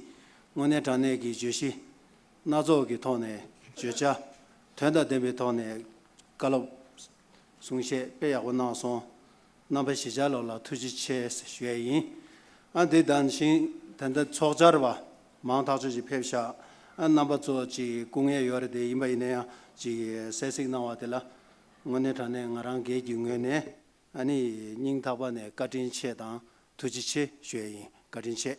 དངོས་གནས་དྲང་གནས་ཀྱི་བརྗོད་གཞི་སྣ་ཚོགས་ཀྱི་ཐོག་ནས་བརྗོད་བྱ་དོན་དང་ལྡན་པའི་ཐོག་ནས་བཀའ་སློབ་གསུང་བཤད་དཔེ་ཡག་པོ་གནང་སོང་། རྣམ་པ་གཞིས་ཆགས་ལོ་ལ་ཐུགས་རྗེ་ཆེ་ཞུ་ཡས་ཡིན། ཨ་འདི་དང་བཞིན་ད་ལྟ་ཚོགས་བཅར་བ་མང་ཐག་ཆོད་ཅིག་ཕེབས་ཤག། ཨ་རྣམ་པ་ཚོ་ཅིག་སྐུ་ངལ་ཡོད་རེད་དེ། ཡིན་པ་ཡིན་ན་ཡང་ཅིག་གསན་གཟིགས་གནང་བ་དེ་ལ་དངོས་གནས་དྲང་གནས་ང་རང་སྒེར་གྱི་ངོས་ནས་ཨ་ནི་སྙིང་ཐག་པ་ནས་བཀའ་དྲིན་ཆེ་དང་ཐུགས་རྗེ་ཆེ་ཞུ་ཡས་ཡིན། བཀའ་དྲིན་ཆེ།